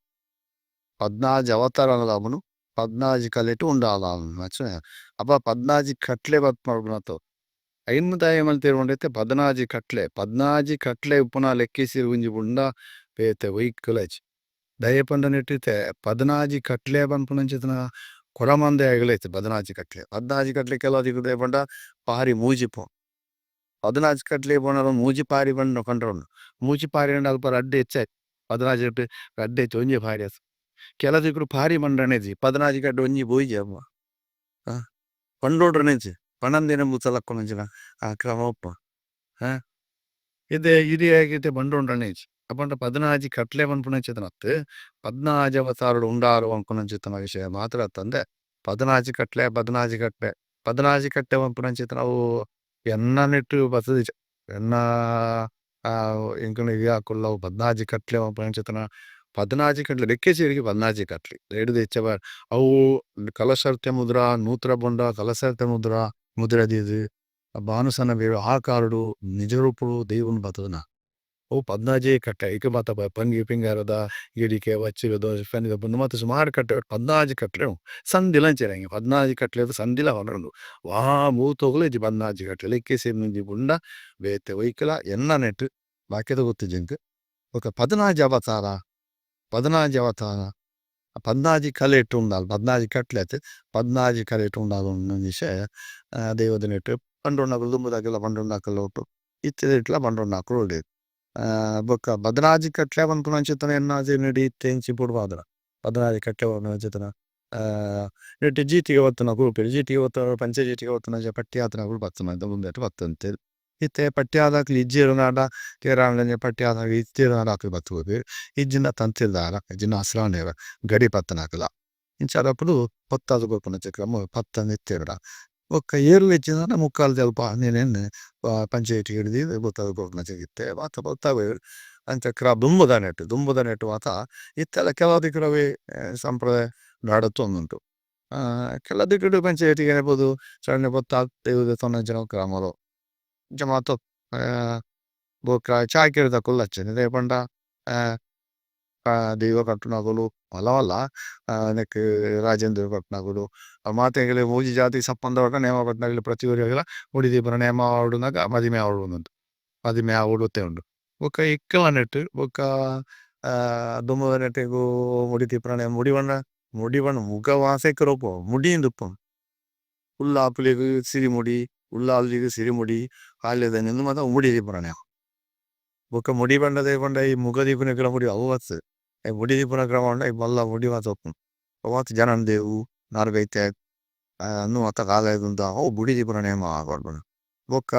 ಪದ್ನಾಜಿ ಅವತಾರಲ ಆಪುಂಡು ಪದ್ನಾಜಿ ಕಲೆಟ್ ಉಂಡಾಲ ಅಪ ಪದ್ನಾಜಿ ಕಟ್ಲೆ ಪನ್ಪುನತ ಐನ್ ದಾಯೆ ಮಲ್ತೆರ್ ಪಂಡ ಇತ್ತೆ ಪದ್ನಾಜಿ ಕಟ್ಲೆ ಪದ್ನಾಜಿ ಕಟ್ಲೆ ಉಪ್ಪುನ ಲೆಕ್ಕೆಸಿರಿ ಒಂಜಿ ಬುಡ್ಂಡ ಬೇತೆ ಒಯ್ಕುಲ ಇಜ್ಜಿ ದಾಯೆ ಪಂಡ ನೆಟ್ಟ್ ಇತ್ತೆ ಪದ್ನಾಜಿ ಕಟ್ಲೆ ಪನ್ಪುನಂಚಿತ್ತಿನ ಕೊಡಮಂದಾಯಗ್ಲ ಇತ್ತೆ ಪದ್ನಾಜಿ ಕಟ್ಲೆ ಪದ್ನಾಜಿ ಕಟ್ಲೆ ಕೆಲವು ತಿಕ್ಕುದು ದಾಯೆ ಪಂಡ ಪಾರಿ ಮೂಜಿ ಇಪ್ಪುಂಡು ಪದ್ನಾಜಿ ಕಟ್ಲೆ ಪಂಡ ಮೂಜಿ ಪಾರಿ ಪಂಡ ಪಂಡ್ರೆ ಉಂಡು ಮೂಜಿ ಪಾರಿ ಪಂಡ ಅಲ್ಪ ರಡ್ಡ್ ಹೆಚ್ಚಾಯ್ತು ಪದ್ನಾಜಿ ರಡ್ಡ್ ಹೆಚ್ಚು ಒಂಜಿ ಪಾರಿ ಆತು ಕೆಲವು ತಿಕ್ಕುಡು ಪಾರಿ ಪಂಡನೆ ಇಜ್ಜಿ ಪದ್ನಾಜಿ ಕಟ್ಲೆ ಒಂಜಿ ಪೋಯಿಜಿ ಅಲ್ಪ ಪಂಡೋಡ್ರನೆ ಇಜ್ಜಿ ಪನಂದಿನ ಬೂತ ಲಕ್ಕುನಂಚಿನ ಆ ಕ್ರಮ ಉಪ್ಪು ಇತ್ತೆ ಹಿರಿಯಾಗಿ ಇತ್ತೆ ಪಂಡೊಂಡ್ರನೆ ಇಜ್ಜಿ ಅಪಂಡ ಪದ್ನಾಜಿ ಕಟ್ಲೆ ಪನ್ಪುನಂಚಿತ್ತಿನ ಅತ್ತ್ ಪದ್ನಾಜಿ ಅವತಾರಡ್ ಉಂಡಾರು ಪನ್ಪುನಂಚಿತ್ತಿನ ವಿಷಯ ಮಾತ್ರ ಅತ್ತಂದೆ ಪದ್ನಾಜಿ ಕಟ್ಲೆ ಪದ್ನಾಜಿ ಕಟ್ಲೆ ಪದ್ನಾಜಿ ಕಟ್ಟೆ ಪನ್ಪುನಂಚಿತ್ತಿನ ಅವು ಎನ್ನ ನೆಟ್ಟ್ ಬತ್ತುದಿಜಿ ಎನ್ನ ಎಂಕಲ್ನ ಹಿರಿಯಾಕುಲು ಅವು ಪದ್ನಾಜಿ ಕಟ್ಲೆ ಪನ್ಪುನಂಚಿತ್ತಿನ ಪದ್ನಾಜಿ ಕಟ್ಲೆ ಲೆಕ್ಕೆಸಿರಿಗೆ ಪದ್ನಾಜಿ ಕಟ್ಲೆ ಐಡ್ದ್ ಎಚ್ಚ ಅವು ಕಲಸರ್ತೆ ಮುದ್ರ ನೂತ್ರ ಬೊಂಡ ಕಲಸರ್ತೆ ಮುದ್ರ ಮುದ್ರೆ ದೀದ್ ಬಾನುಸನ ಬೇರು ಆಕಾರಡ್ ನಿಜ ರೂಪಡ್ ದೈವನ್ ಬತ್ತುದನ ಅವು ಪದ್ನಾಜಿ ಕಟ್ಟೆ ಐಕ್ ಮಾತ ಪಂಗಿ ಪಿಂಗಾರದ ಗಿಡಿಕೆ ಬಚ್ಚಿರೆ ಉಂದು ಮಾತ ಸುಮಾರ್ ಕಟ್ಟೆ ಪದ್ನಾಜಿ ಕಟ್ಲೆ ಉಂಡು ಸಂದಿಲ ಅಂಚನೆ ಪದ್ನಾಜಿ ಕಟ್ಲೆದ ಸಂದಿಲ ಉಂಡು ವಾ ಭೂತೊಗುಲ ಇಜ್ಜಿ ಪದ್ನಾಜಿ ಕಟ್ಲೆ ಲೆಕ್ಕೆಸಿರಿ ಒಂಜಿ ಬುಡ್ಂಡ ಬೇತೆ ಒಯ್ಕುಲ ಎನ್ನ ನೆಟ್ ಬಾಕಿದ ಗೊತ್ತಿಜ್ಜಿ ಎಂಕ್ ಬೊಕ ಪದಿನಾಜಿ ಅವತಾರ ಪದಿನಾಜಿ ಅವತಾರ ಪದ್ನಾಜಿ ಕಲೆಟ್ ಉಂಡಾಲ್ ಪದ್ನಾಜಿ ಕಟ್ಲೆ ಅತ್ತ್ ಪದ್ನಾಜಿ ಕಲೆಟ್ ಉಂಡಾಲ್ ವಿಷಯ ದೈವದ ನೆಟ್ ಪಂಡೊನ್ನಕುಲು ದುಂಬುದಕುಲ್ಲ ಪಂಡೊನ್ನಕುಲು ಒಟ್ಟು ಇತ್ತೆದ ಪಂಡೊನ್ನಕುಲು ಉಲ್ಲೆರ್ ಬೊಕ ಪದಿನಾಜಿ ಕಟ್ಲೆ ಪನ್ಪುನಂಚಿತ್ತಿನ ಎನ್ನಾಜಿ ಇತ್ತೆ ಇಂಚಿ ಬುಡ್ಪಾದ್ರ ಪದಿನಾಜಿ ಕಟ್ಲೆ ಪನ್ಪುನಂಚಿತ್ತಿನ ನೆಟ್ಟ್ ಜೀಟಿಗೆ ಪತ್ತುನಕುಲು ಉಪ್ಪೆರ್ ಜೀಟಿಗೆ ಪತ್ತುನ ಪಂಚೆ ಜೀಟಿಗೆ ಪತ್ತುನಂಚ ಪಟ್ಟಿ ಆತಿನಕುಲು ಪತ್ತುನ ಉಂದೆಟ್ ಪತ್ತೊಂತೆರ್ ಇತ್ತೆ ಪಟ್ಟಿ ಆದಾಕುಲು ಇಜ್ಜೆರ್ ಆಂಡ ಕೇರಾಂಡ ಪಟ್ಟಿ ಆದಾಕುಲು ಇತ್ತೆರ್ ಆಂಡ ಅಕುಲು ಪತ್ತ್ ಪೋಪೆರ್ ಇಜ್ಜಿಂಡ ತಂತಿದಾರ ಇಜ್ಜಿಂಡ ಅಸ್ರಾನೆರ್ ಗಡಿ ಪತ್ತುನಕುಲ ಇಂಚಾದಕುಲು ಪೊತ್ತಾದ್ ಕೊರ್ಪುನಂಚ ಕ್ರಮ ಪತ್ತೊಂದು ಇತ್ತೆರ್ಡ ಬೊಕ್ಕ ಏರ್ಲ ಇಜ್ಜಿಂಡ ಮುಕ್ಕಾಲ್ದಿ ಅಲ್ಪ ನಿಲೆನ್ ಪಂಚೆ ಜೀಟಿಗೆಡ್ ದೀದ್ ಪೊತ್ತಾದ್ ಕೊರ್ಪುನಂಚ ಇತ್ತೆ ಮಾತ ಪೊತ್ತಾವೆರ್. ಅಂಚ ಕ್ರ ದುಂಬುದ ನೆಟ್ ದುಂಬುದ ನೆಟ್ ಮಾತ ಇತ್ತೆಲ ಕೆಲವು ದಿಕ್ಕುಡು ಸಂಪ್ರದಾಯ ನಡತೊಂದುಂಡು. ಕೆಲವು ದಿಕ್ಕುಡು ಪಂಚಾಯಿತಿ ಗ್ ಪೋದು ಚರಣ ಪೊತ್ತ ದೈವ ಕ್ರಮಲು ಇಂಚ ಮಾತ ಬೊಕ ಚಾಕಿರಿದಕುಲು ಅಂಚನೆ ದಾಯೆ ಪಂಡ ದೈವ ಕಟ್ಟುನಕುಲು ಮಲ್ಲ ಮಲ್ಲ ನೆಕ್ಕ್ ರಾಜೇಂದ್ರ ಕಟ್ಟುನಕುಲು ಮಾತೆರ್ಗ್ಲಾ ಮೂಜಿ ಜಾತಿಗ್ ಸಂಬಂಧ ಪಟ್ಟ ನೇಮ ಕಟ್ಟುನಕುಲು ಪ್ರತಿ ಒರಿಯಗ್ಲ ಮುಡಿ ದೀಪುನ ನೇಮ ಆವೊಡು ಪನ್ನಗ ಮದಿಮೆ ಆವೊಡು ಇಂದ್ ಮದಿಮೆ ಆವೊಡು ಉಂಡು. ಬೊಕ ಇಕ್ಕಲ ನೆಟ್ ಬೊಕ ದುಂಬುದ ನೆಟ್ ಮುಡಿ ದೀಪುನ ನೇಮ ಮುಡಿ ಪಂಡ ಮುಡಿ ಪಂಡ ಮುಗ ವಾಸೆಕರ ಉಪ್ಪುಂಡು ಮುಡಿ ಇಂದ್ ಉಪ್ಪುಂಡು ಉಳ್ಳಾಕುಲೆಗ್ ಸಿರಿಮುಡಿ ಉಲ್ಲಾಲ್ದಿಗ್ ಸಿರಿಮುಡಿ ಉಂದು ಮಾತ ಮುಡಿ ದೀಪುನ ನೇಮ. ಬೊಕ ಮುಡಿ ಪಂಡ ದಾಯೆ ಪಂಡ ಈ ಮುಗ ದೀಪುನ ಮುಡಿ ಅವು ಅತ್ತ್ ಮುಡಿ ದೀಪುನ ಕ್ರಮ ಪಂಡ ಐಕ್ ಮಲ್ಲ ಮುಡಿ ಮಾತ ಉಪ್ಪುಂಡು ಅವು ಮಾತ ಜನಂದೇವು ನಾರ್ಗೈತೆ ಉಂದು ಮಾತ ಅವು ಮುಡಿ ದೀಪುನ ನೇಮ ಪನ್ಪುನು. ಬೊಕ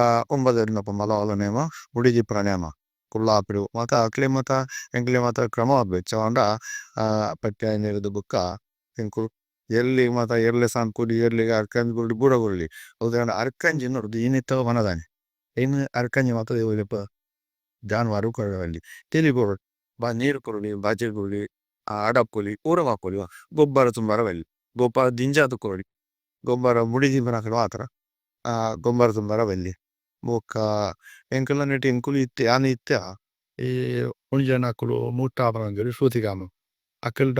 ಮಲ್ಲ ಮಲ್ಲ ನೇಮ ಮುಡಿ ದೀಪುನ ನೇಮ ಕುಲ್ಲಾಪುಡು ಮಾತ ಅಕ್ಲೆಗ್ ಮಾತ ಎಂಕ್ಲೆಗ್ ಮಾತ ಕ್ರಮ ಆಪುಜಿ ಎಂಚ ಪಂಡ ಪಟ್ಟ ಬೊಕ ಎಂಕುಲು ಎರ್ಲೆಗ್ ಮಾತ ಎರ್ಲೆ ಸಾಂಕೊಲಿ ಎರ್ಲೆಗ್ ಅರ್ಕಂಜಿ ಕೊರೊಡು ಪೂರ ಕೊರೊಲಿ ಅವು ದಾಯೆ ಪಂಡ ಅರ್ಕಂಜಿ ಇನಿತ ಮನದಾನಿ ಐನ್ ಅರ್ಕಂಜಿ ಮಾತ ಜಾನುವಾರು ಕೊರೆರೆ ಬಲ್ಲಿ ತೆಲಿ ಕೊರೊಡು ನೀರ್ ಕೊರೊಲಿ ಬಾಜೆಲ್ ಕೊರೊಲಿ ಅಡಪೊಲಿ ಪೂರ ಮನ್ಪೊಲಿ ಗೊಬ್ಬರ ತುಂಬರೆ ಬಲ್ಲಿ ಗೊಬ್ಬರ ದಿಂಜಾದ್ ಕೊರೊಲಿ ಗೊಬ್ಬರ ಮುಡಿ ದೀಪುನಕುಲು ಮಾತ್ರ ಗೊಬ್ಬರ ತುಂಬರೆ ಬಲ್ಲಿ. ಬೊಕ ಎಂಕಲ್ನ ನೆಟ್ ಎಂಕುಲು ಇತ್ತೆ ಯಾನ್ ಇತ್ತೆ ಈ ಒಂಜಿ ಜನಕುಲು ಮುಟ್ಟ ಶ್ರುತಿಗಾಮ ಅಕಲ್ಡ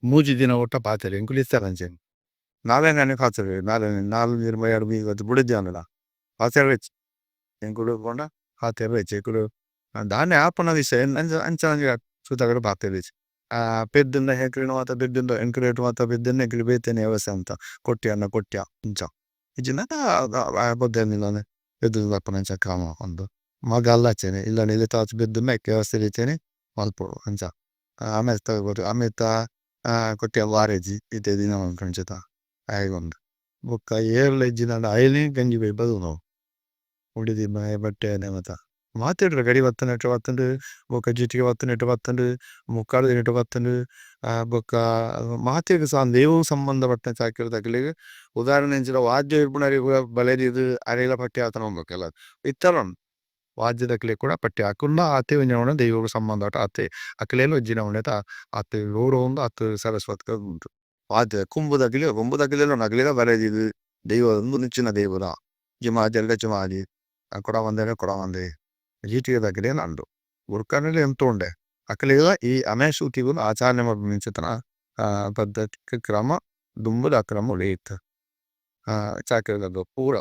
ಮೂಜಿ ದಿನ ಮುಟ ಪಾತೆರೆ ಎಂಕುಲು ಇತ್ತರ್ ಅಂಚನೆ ನಾಲ್ ಪಾತೆರುವೆರ್ ನಾಲ್ ನಾಲ್ ಬುಡೆದಿ ಆಂಡಲ ಪಾತೆರೆರೆ ಇಜ್ಜಿ ಎಂಕುಲು ಪೋಂಡ ಪಾತೆರೆರೆ ಇಜ್ಜಿ ಎಂಕುಲು ದಾನೆ ಆಪುನ ವಿಷಯ ಅಂಚ ಅಂಚ ಸುತಕಡ್ ಪಾತೆರಿಜ್ಜಿ ಪೆದ್ದುಂಡ ಎಂಕ್ಲೆನ ಮಾತ ಪೆದ್ದುಂಡ ಎಂಕ್ಲೆಟ್ ಮಾತ ಪೆದ್ದುಂಡ ಎಂಕುಲು ಬೇತೆನೆ ವ್ಯವಸ್ಥೆ ಮಂತ ಕೊಟ್ಯ ಕೊಟ್ಯ ಇಂಚ ಇಜ್ಜಿಂಡ ಪೆದ್ದುಂಡ ಕ್ರಮ ಉಂದು ಮಗಲ ಅಂಚನೆ ಇಲ್ಲಡ್ ನಿಲೆತ ಪೆದ್ದುಂಡ ಐಕ್ ವ್ಯವಸ್ಥೆ ಬೇತೆನೆ ಮನ್ಪೊಡು ಅಂಚ ಅಮೇತ ಅಮೇತ ಕೊಟ್ಯ ಬಾರಿ ಇಜ್ಜಿ ಇತ್ತೆ ದಾದ ಮನ್ಪುನು ಆಯೆ ಉಂಡು ಬೊಕ ಏರ್ಲ ಇಜ್ಜಿಂಡ ಐನೆ ಗಂಜಿ ಬೆಯ್ಪುದು ಉನೊಡು ಮುಡಿ ದೀಪುನ ಬಟ್ಟೆ ಮಾತ ಮಾತೆಟ್ಲ ಗಡಿ ಪತ್ತುನೆಟ್ ಪತ್ತುಂಡು ಬೊಕ ಜೀಟಿಗೆ ಪತ್ತುನೆಟ್ ಪತ್ತುಂಡು ಮುಕ್ಕಾಲ್ದಿನೆಟ್ ಪತ್ತುಂಡು ಬೊಕ ಮಾತೆಕ್ ದೈವಗ್ ಸಂಬಂಧ ಪಟ್ಟಿನ ಚಾಕಿರಿದಕ್ಲೆಗ್ ಉದಾಹರಣೆ ಇಂಚಿನ ವಾದ್ಯ ಇಪ್ಪುನಕ್ಲೆಗ್ ಪೂರ ಬಲೆ ದೀದ್ ಅರೆಗ್ಲಾ ಪಟ್ಯ ಆತುಂಡ ಉಂಡು ಕೆಲವು ಇತ್ತಲ ಉಂಡು ವಾದ್ಯದಕ್ಲೆಗ್ ಪೂರ ಪಟ್ಯ ಅಕುಲ್ಲ ಆತೆ ಒಂಜಿ ನಮೂನೆ ದೈವಗ್ ಸಂಬಂಧ ಆತೆ ಅಕ್ಲೆಲ ಒಂಜಿ ನಮೂನೆದ ಆತ್ ಗೌರವ ಉಂಡು ಆತ್ ಸರಸ್ವತ್ ಉಂಡು. ವಾದ್ಯ ಕೊಂಬುದಕ್ಲೆಗ್ ಕೊಂಬುದಕ್ಲೆಲ ಉಂಡು ಅಕ್ಲೆಗ್ಲ ಬಲೆ ದೀದ್ ದೈವ ಉಂದು ಇಂಚಿನ ದೈವದ ಜುಮಾದಿರ್ಡ ಜುಮಾದಿ ಕೊಡಮಂದಾಯಡ ಕೊಡಮಂದಾಯೆ ಜೀಟಿಗೆದಕ್ಲೆಗ್ಲ ಉಂಡು ಗುರ್ಕಾರೆಲ ಎಂತ ಉಂಡೆ ಅಕ್ಲೆಗ್ಲ ಈ ಅಮೆ ಶೂಟಿಗ್ ಆಚರಣೆ ಮನ್ಪುನಂಚಿತ್ತಿನ ಪದ್ಧತಿ ಕ್ರಮ ದುಂಬುದ ಕ್ರಮೊಡೆ ಇತ್ತ್. ಚಾಕಿರಿದಕುಲು ಪೂರ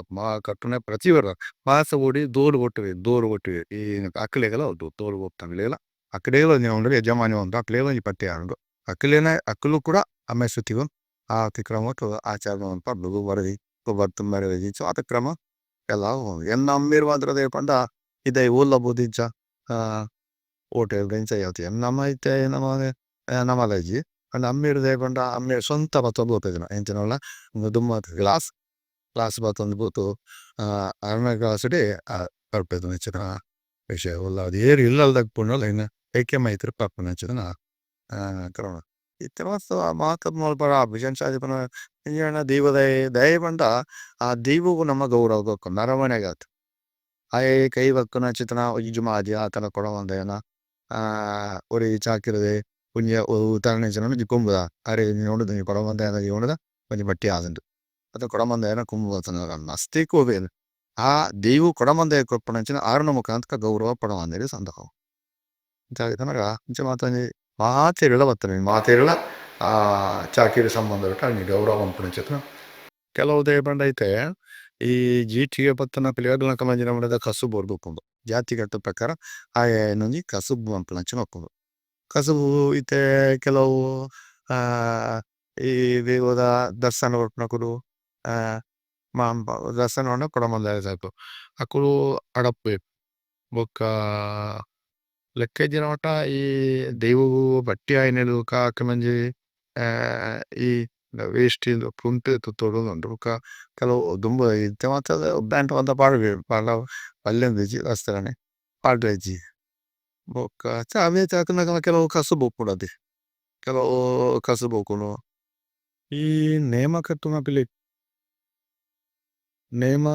ಕಟ್ಟುನ ಪ್ರತಿ ಒರ ಮಾಸ ಬೋಡಿ ದೋಲು ಬೊಟ್ಟುವೆರ್ ದೋಲು ಬೊಟ್ಟುವೆರ್ ಈ ಅಕ್ಲೆಗ್ಲ ಉಂಡು ದೋಲು ಬೊಟ್ಟುನಕ್ಲೆಗ್ಲ ಅಕ್ಲೆಗ್ಲ ಒಂಜಿ ಉಂಡು ಯಜಮಾನೆ ಉಂಡು ಅಕ್ಲೆಗ್ಲ ಒಂಜಿ ಪಟ್ಯ ಉಂಡು ಅಕ್ಲೆನ ಅಕುಲು ಪೂರ ಅಮೆ ಸುತಿಗ್ ಆತ್ ಕ್ರಮಟ್ ಆಚರಣೆ ಮನ್ಪುನ ಆತ್ ಕ್ರಮ ಎನ್ನ ಅಮ್ಮೆರ್ ಮಾತ್ರ ದಾಯೆ ಪಂಡ ಪಿದಾಯಿ ಓಲ್ಲ ಪೋದಿಜ್ಜ ಹೋಟೆಲ್ ಇಂಚ ನಮ ಇತ್ತೆ ನಮ ನಮಲ ಇಜ್ಜಿ ಆಂಡ ಅಮ್ಮೆರ್ ದಾಯೆ ಪಂಡ ಅಮ್ಮೆರ್ ಸ್ವಂತ ಪತ್ತೊಂದು ಪೋಪೆದಿನ ಎಂಚಿನಲ ದುಂಬಗ್ ಗ್ಲಾಸ್ ಗ್ಲಾಸ್ ಪತ್ತೊಂದು ಪೋದು ಅರ್ನ ಗ್ಲಾಸ್ ಡೇ ಪರ್ಪೆದಿನ ಇಂಚಿನ ವಿಷಯ ಓಲ್ಲ ಏರ್ ಇಲ್ಲಲ್ದಕುಲು ಪೋಂಡಲ ಐನ್ ಐಕೆ ಮೈತ್ ಪರ್ಪುನಂಚಿತ್ತಿನ ಕ್ರಮ. ಇತ್ತೆ ಮಾತ ಮಾತ ಮನ್ಪರೆ ಆಪುಜಿ ಅಂಚಾದ್ ಪುನ ಎಂಚಿನ ದೈವದಾಯೆ ದಾಯೆ ಪಂಡ ಆ ದೈವಗ್ ನಮ ಗೌರವ ಕೊರ್ಪುನು ನರಮನ್ಯಗ್ ಅತ್ತ್ ಆಯೆ ಕೈ ಪತ್ತುನಂಚಿತ್ತಿನ ಒಂಜಿ ಜುಮಾದಿ ಆತನ ಕೊಡಮಂದಾಯನ ಒರಿ ಚಾಕಿರಿದೆ ಒಂಜಿ ಉದಾಹರಣೆ ಕೊಂಬುದ ಅರೆಗ್ ಕೊಡಮಂದಾಯನ ಒಂಜಿ ಪಟ್ಟಿ ಆತುಂಡು ಅತ ಕೊಡಮಂದಾಯನ ಕೊಂಬು ಪತ್ತುನ ಮಸ್ತ್ ಪೋಪೆರ್ ಆ ದೈವ ಕೊಡಮಂದಾಯಗ್ ಕೊರ್ಪುನಂಚಿನ ಆರ್ನ ಮುಖಾಂತರ ಗೌರವ ಕೊಡಮಂದಾಯಗ್ ಸಂದಾವ. ಅಂಚ ಇಂಚ ಮಾತ ಒಂಜಿ ಮಾತೆರ್ಲ ಬತ್ತುಂಡು ಮಾತೆರ್ಲ ಚಾಕಿರಿ ಸಂಬಂಧ ಪಟ್ಟ ಒಂಜಿ ಗೌರವ ಮನ್ಪುನಂಚಿತ್ತಿನ ಕೆಲವು ದಾಯೆ ಪಂಡ ಇತ್ತೆ ಈ ಜೀಟಿಗೆ ಪತ್ತುನಕುಲು ನಮೂನೆದ ಕಸುಬು ಉಪ್ಪುಂಡು ಜಾತಿ ಕಟ್ಟುನ ಪ್ರಕಾರ ಆಯೆ ಒಂಜಿ ಕಸುಬು ಮನ್ಪುನಂಚಿನ ಉಪ್ಪುಂಡು ಕಸುಬು ಇತ್ತೆ ಕೆಲವು ಈ ದೈವದ ದರ್ಶನ ಕೊರ್ಪುನಕುಲು ದರ್ಶನ ಪಂಡ ಕೊಡಮಂದಾಯ ಅಕುಲು ಅಡಪುವೆರ್ ಬೊಕ್ಕ ಲೆಕ್ಕ ಇಜ್ಜಿಂಡ ಮಟ ಈ ದೈವಗ್ ಭಟ್ಟಿ ಆಯಿನ ಬೊಕ ಅಕಲ್ನೊಂಜಿ ಈ ವೇಷ್ಟಿ ಕುಂಟು ತುತ್ತೊಡು ಉಂಡು ಬೊಕ ಕೆಲವು ದುಂಬು ಇತ್ತೆ ಮಾತ ಪ್ಯಾಂಟ್ ಮಾತ ಪಾಡುವೆರ್ ಪಾಡ್ಂಡ ಬಲ್ಲಿಂದಿಜ್ಜಿ ವಸ್ತ್ರನೆ ಪಾಡ್ರೆ ಇಜ್ಜಿ ಬೊಕ ಅಕ್ಲ್ನ ಕೆಲವು ಕಸುಬು ಉಪ್ಪುಂಡು ಅತೆ ಕೆಲವು ಕಸುಬು ಉಪ್ಪುಂಡು. ಈ ನೇಮ ಕಟ್ಟುನಕುಲು ನೇಮ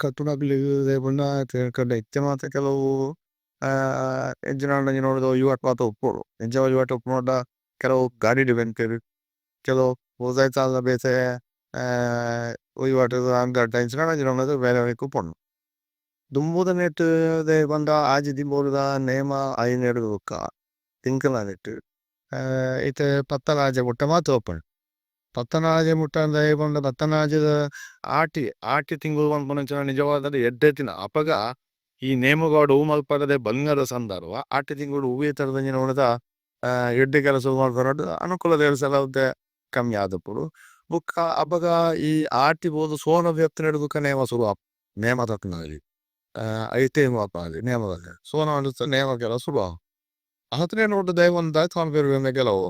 ಕಟ್ಟುನಕುಲೆಗ್ ದಾಯೆ ಪಂಡ ಇತ್ತೆ ಮಾತ ಕೆಲವು. ಎಂಚಿನಾಂಡ ಒಂಜಿ ನೋಡುದು ವಹಿವಾಟ್ ಮಾತ ಉಪ್ಪೊಡು ಎಂಚ ವಹಿವಾಟ್ ಉಪ್ಪುನೋಡ ಕೆಲವು ಗಾಡಿಡ್ ಬೆನ್ಪೆರ್ ಕೆಲವು ದಾಲ ಬೇತೆ ವಹಿವಾಟ್ ಅಂಗಡಿ ಎಂಚಿನಾಂಡ ಒಂಜಿ ನಮೂನೆದ ಬೇಲೆ ಉಪ್ಪುಂಡು. ದುಂಬುದ ನೆಟ್ ದಾಯೆ ಪಂಡ ಆಜಿ ತಿಂಗೊಲುದ ನೇಮ ಆಯಿನೆಡ್ದ್ ಬೊಕ್ಕ ಎಂಕಲ್ನ ನೆಟ್ ಇತ್ತೆ ಪತ್ತನಾಜೆ ಮುಟ್ಟ ಮಾತ ಉಪ್ಪುಂಡು. ಪತ್ತನಾಜೆ ಮುಟ್ಟ ದಾಯೆ ಪಂಡ ಪತ್ತನಾಜೆದ ಆಟಿ ಆಟಿ ತಿಂಗೊಲು ಪನ್ಪುನಂಚಿನ ನಿಜವಾದ ಎಡ್ಡೆ ದಿನ ಅಪಗ ಈ ನೇಮಗಾಡ್ ಒವು ಮಲ್ಪರೆ ಬಂಗಾದ ಸಂದರ್ಭ ಆಟಿ ತಿಂಗೊಲು ಒವ್ವೆ ತರದ ನಮೂನೆದ ಎಡ್ಡೆ ಕೆಲಸ ಮನ್ಪುನಗ ಅನುಕೂಲ ಒಂತೆ ಕಮ್ಮಿ ಆದಿಪ್ಪೊಡು. ಬೊಕ್ಕ ಅಪಗ ಈ ಆಟಿ ಪೋದು ಸೋನ ಜೆತ್ತಿನೆಡ್ದ್ ಬೊಕ್ಕ ನೇಮ ಸುರು ಆಪುಂಡು ನೇಮ ಐತೆ ನೇಮ ಸೋನ ನೇಮ ಕೆಲಸ ಸುರು ಆಪುಂಡು. ಆತ್ನೆ ನೋಟು ದಾಯೆ ದಾತ್ ಮನ್ಪುವೆರ್ ಕೆಲವು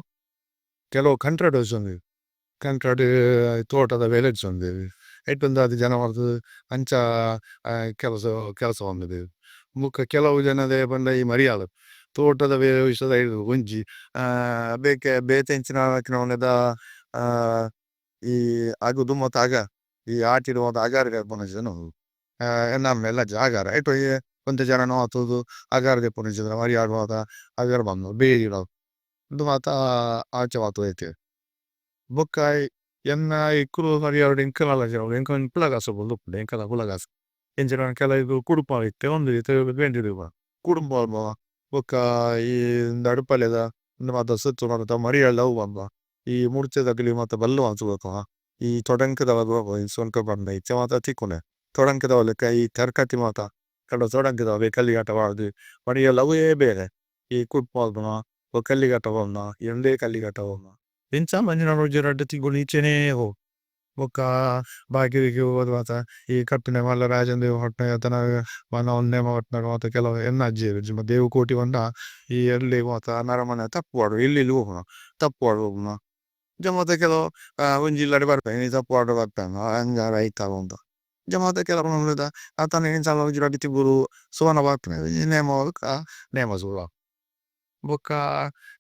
ಕೆಲವು ಕಂಟ್ರಾಕ್ಟ್ ಕಂಟ್ರಾಕ್ಟ್ ತೋಟದ ಬೇಲೆ ಐಟ್ ಜನ ಮಲ್ತ್ ಅಂಚ ಕೆಲಸ ಕೆಲಸ ಮನ್ಪುವೆರ್. ಬೊಕ್ಕ ಕೆಲವು ಜನ ದಾಯೆ ಪಂಡ ಈ ಮರಿಯಾಲ ತೋಟದ ಬೇಲೆ ವಿಷಯದ ಒಂಜಿ ಬೇಕೆ ಬೇತೆ ಎಂಚಿನ ನಮೂನೆದ ಈ ಅಗು ದುಂಬು ಅಗ ಈ ಆಟಿಡ್ ಮಾತ ಅಗಾರ ದೆಪ್ಪುನಂಚಿನ ಉಂಡು ಎನ್ನ ಅಮ್ಮೆಲ ಅಗಾರ ಐಟ್ ಒಂತೆ ಜನ ತೂದು ಅಗಾರ ದೆಪ್ಪುನಂಚಿನ ಮರಿಯಾಲಡ್ ಮಾತ ಅಗಾರ ಮನ್ಪುನು ಬೇಲಿ ಉಂದು ಮಾತ ಆಚೆ ಮಾತ ಇತ್ತೆರ್. ಬೊಕ್ಕ ಎನ್ನ ಎಕ್ಕುಲು ಮರಿಯಾಲಡ್ ಎಂಕಲ್ನ ಎಂಕಲ್ನ ಕುಲಕಸುಬು ಉಂದು ಉಪ್ಪುಂಡು ಎಂಕಲ್ನ ಕುಲಕಸುಬು ಎಂಚಿನ ಕೆಲವೆಗ್ ಕುಡುಪು ಇತ್ತೆ ಉಂದು ಇತ್ತೆ ಕುಡುಪು ಮನ್ಪುವ ಬೊಕ್ಕ ಈ ನಡುಪಲೆದ ಉಂದು ಮಾತ ಸುತ್ತು ಮಾತ ಮರಿಯಾಲದ ಅವು ಮನ್ಪುವ ಈ ಮುರ್ಚೆದಕುಲು ಮಾತ ಬಲ್ಲ್ ಮಲ್ತ್ ಕೊರ್ಪುನ ಈ ತೊಡಂಕದ ಇತ್ತೆ ಮಾತ ತಿಕ್ಕುಂಡು ತೊಡಂಕದ ಈ ತರಕಟ್ಟಿ ಮಾತ ಕೆಲವು ತೊಡಂಕದ ಕಲ್ಲಿಕಟ್ಟ ಪಾಡ್ದ್ ಮರಿಯಾಲದ ಅವ್ವೆ ಬೇಲೆ ಈ ಕುಡುಪು ಮನ್ಪುನ ಬೊಕ್ಕ ಕಲ್ಲಿಕಟ್ಟ ಪಾಡುನ ಉಂದೆ ಕಲ್ಲಿಕಟ್ಟ ಪಾಡುನ ಇಂಚ ಒಂಜಿ ಒಂಜಿ ರಡ್ಡ್ ತಿಂಗೊಲು ಇಂಚೆನೆ ಪೋವು. ಬೊಕ್ಕ ಬಾಕಿದಕುಲು ಮಾತ ಈ ಕಟ್ಟುನೆ ಮಲ್ಲ ರಾಜನ್ ದೇವು ನೇಮ ಕಟ್ಟುನಗ ಮಾತ ಕೆಲವು ಎನ್ನ ಅಜ್ಜೆರ್ ದೇವು ಕೋಟಿ ಪಂಡ ಈ ಎಲ್ಲೆ ಮಾತ ನರಮನೆ ತಪ್ಪು ಪಾಡುವ ಇಲ್ಲ್ ಇಲ್ಲ್ ಪೋಪುನ ತಪ್ಪು ಪಾಡ್ ಪೋಪುನ ಇಂಚ ಮಾತ ಕೆಲವು ಒಂಜಿ ಇಲ್ಲಡೆ ಬರ್ಪೆ ಇನಿ ತಪ್ಪು ಪಾಡ್ ಬರ್ಪೆ ಅಂಗಾರೆ ಐತಾರ ಮಾತ ಇಂಚ ಮಾತ ಕೆಲವು ನಮೂನೆದ ಅತ್ತಂದೆ ಎಂಚಾಂಡಲ ಒಂಜಿ ರಡ್ಡ್ ತಿಂಗೊಲು ಸೋನ ಬರ್ಪುನಿ ನೇಮ ಬೊಕ ನೇಮ ಸುರು ಆಪುಂಡು. ಬೊಕ್ಕ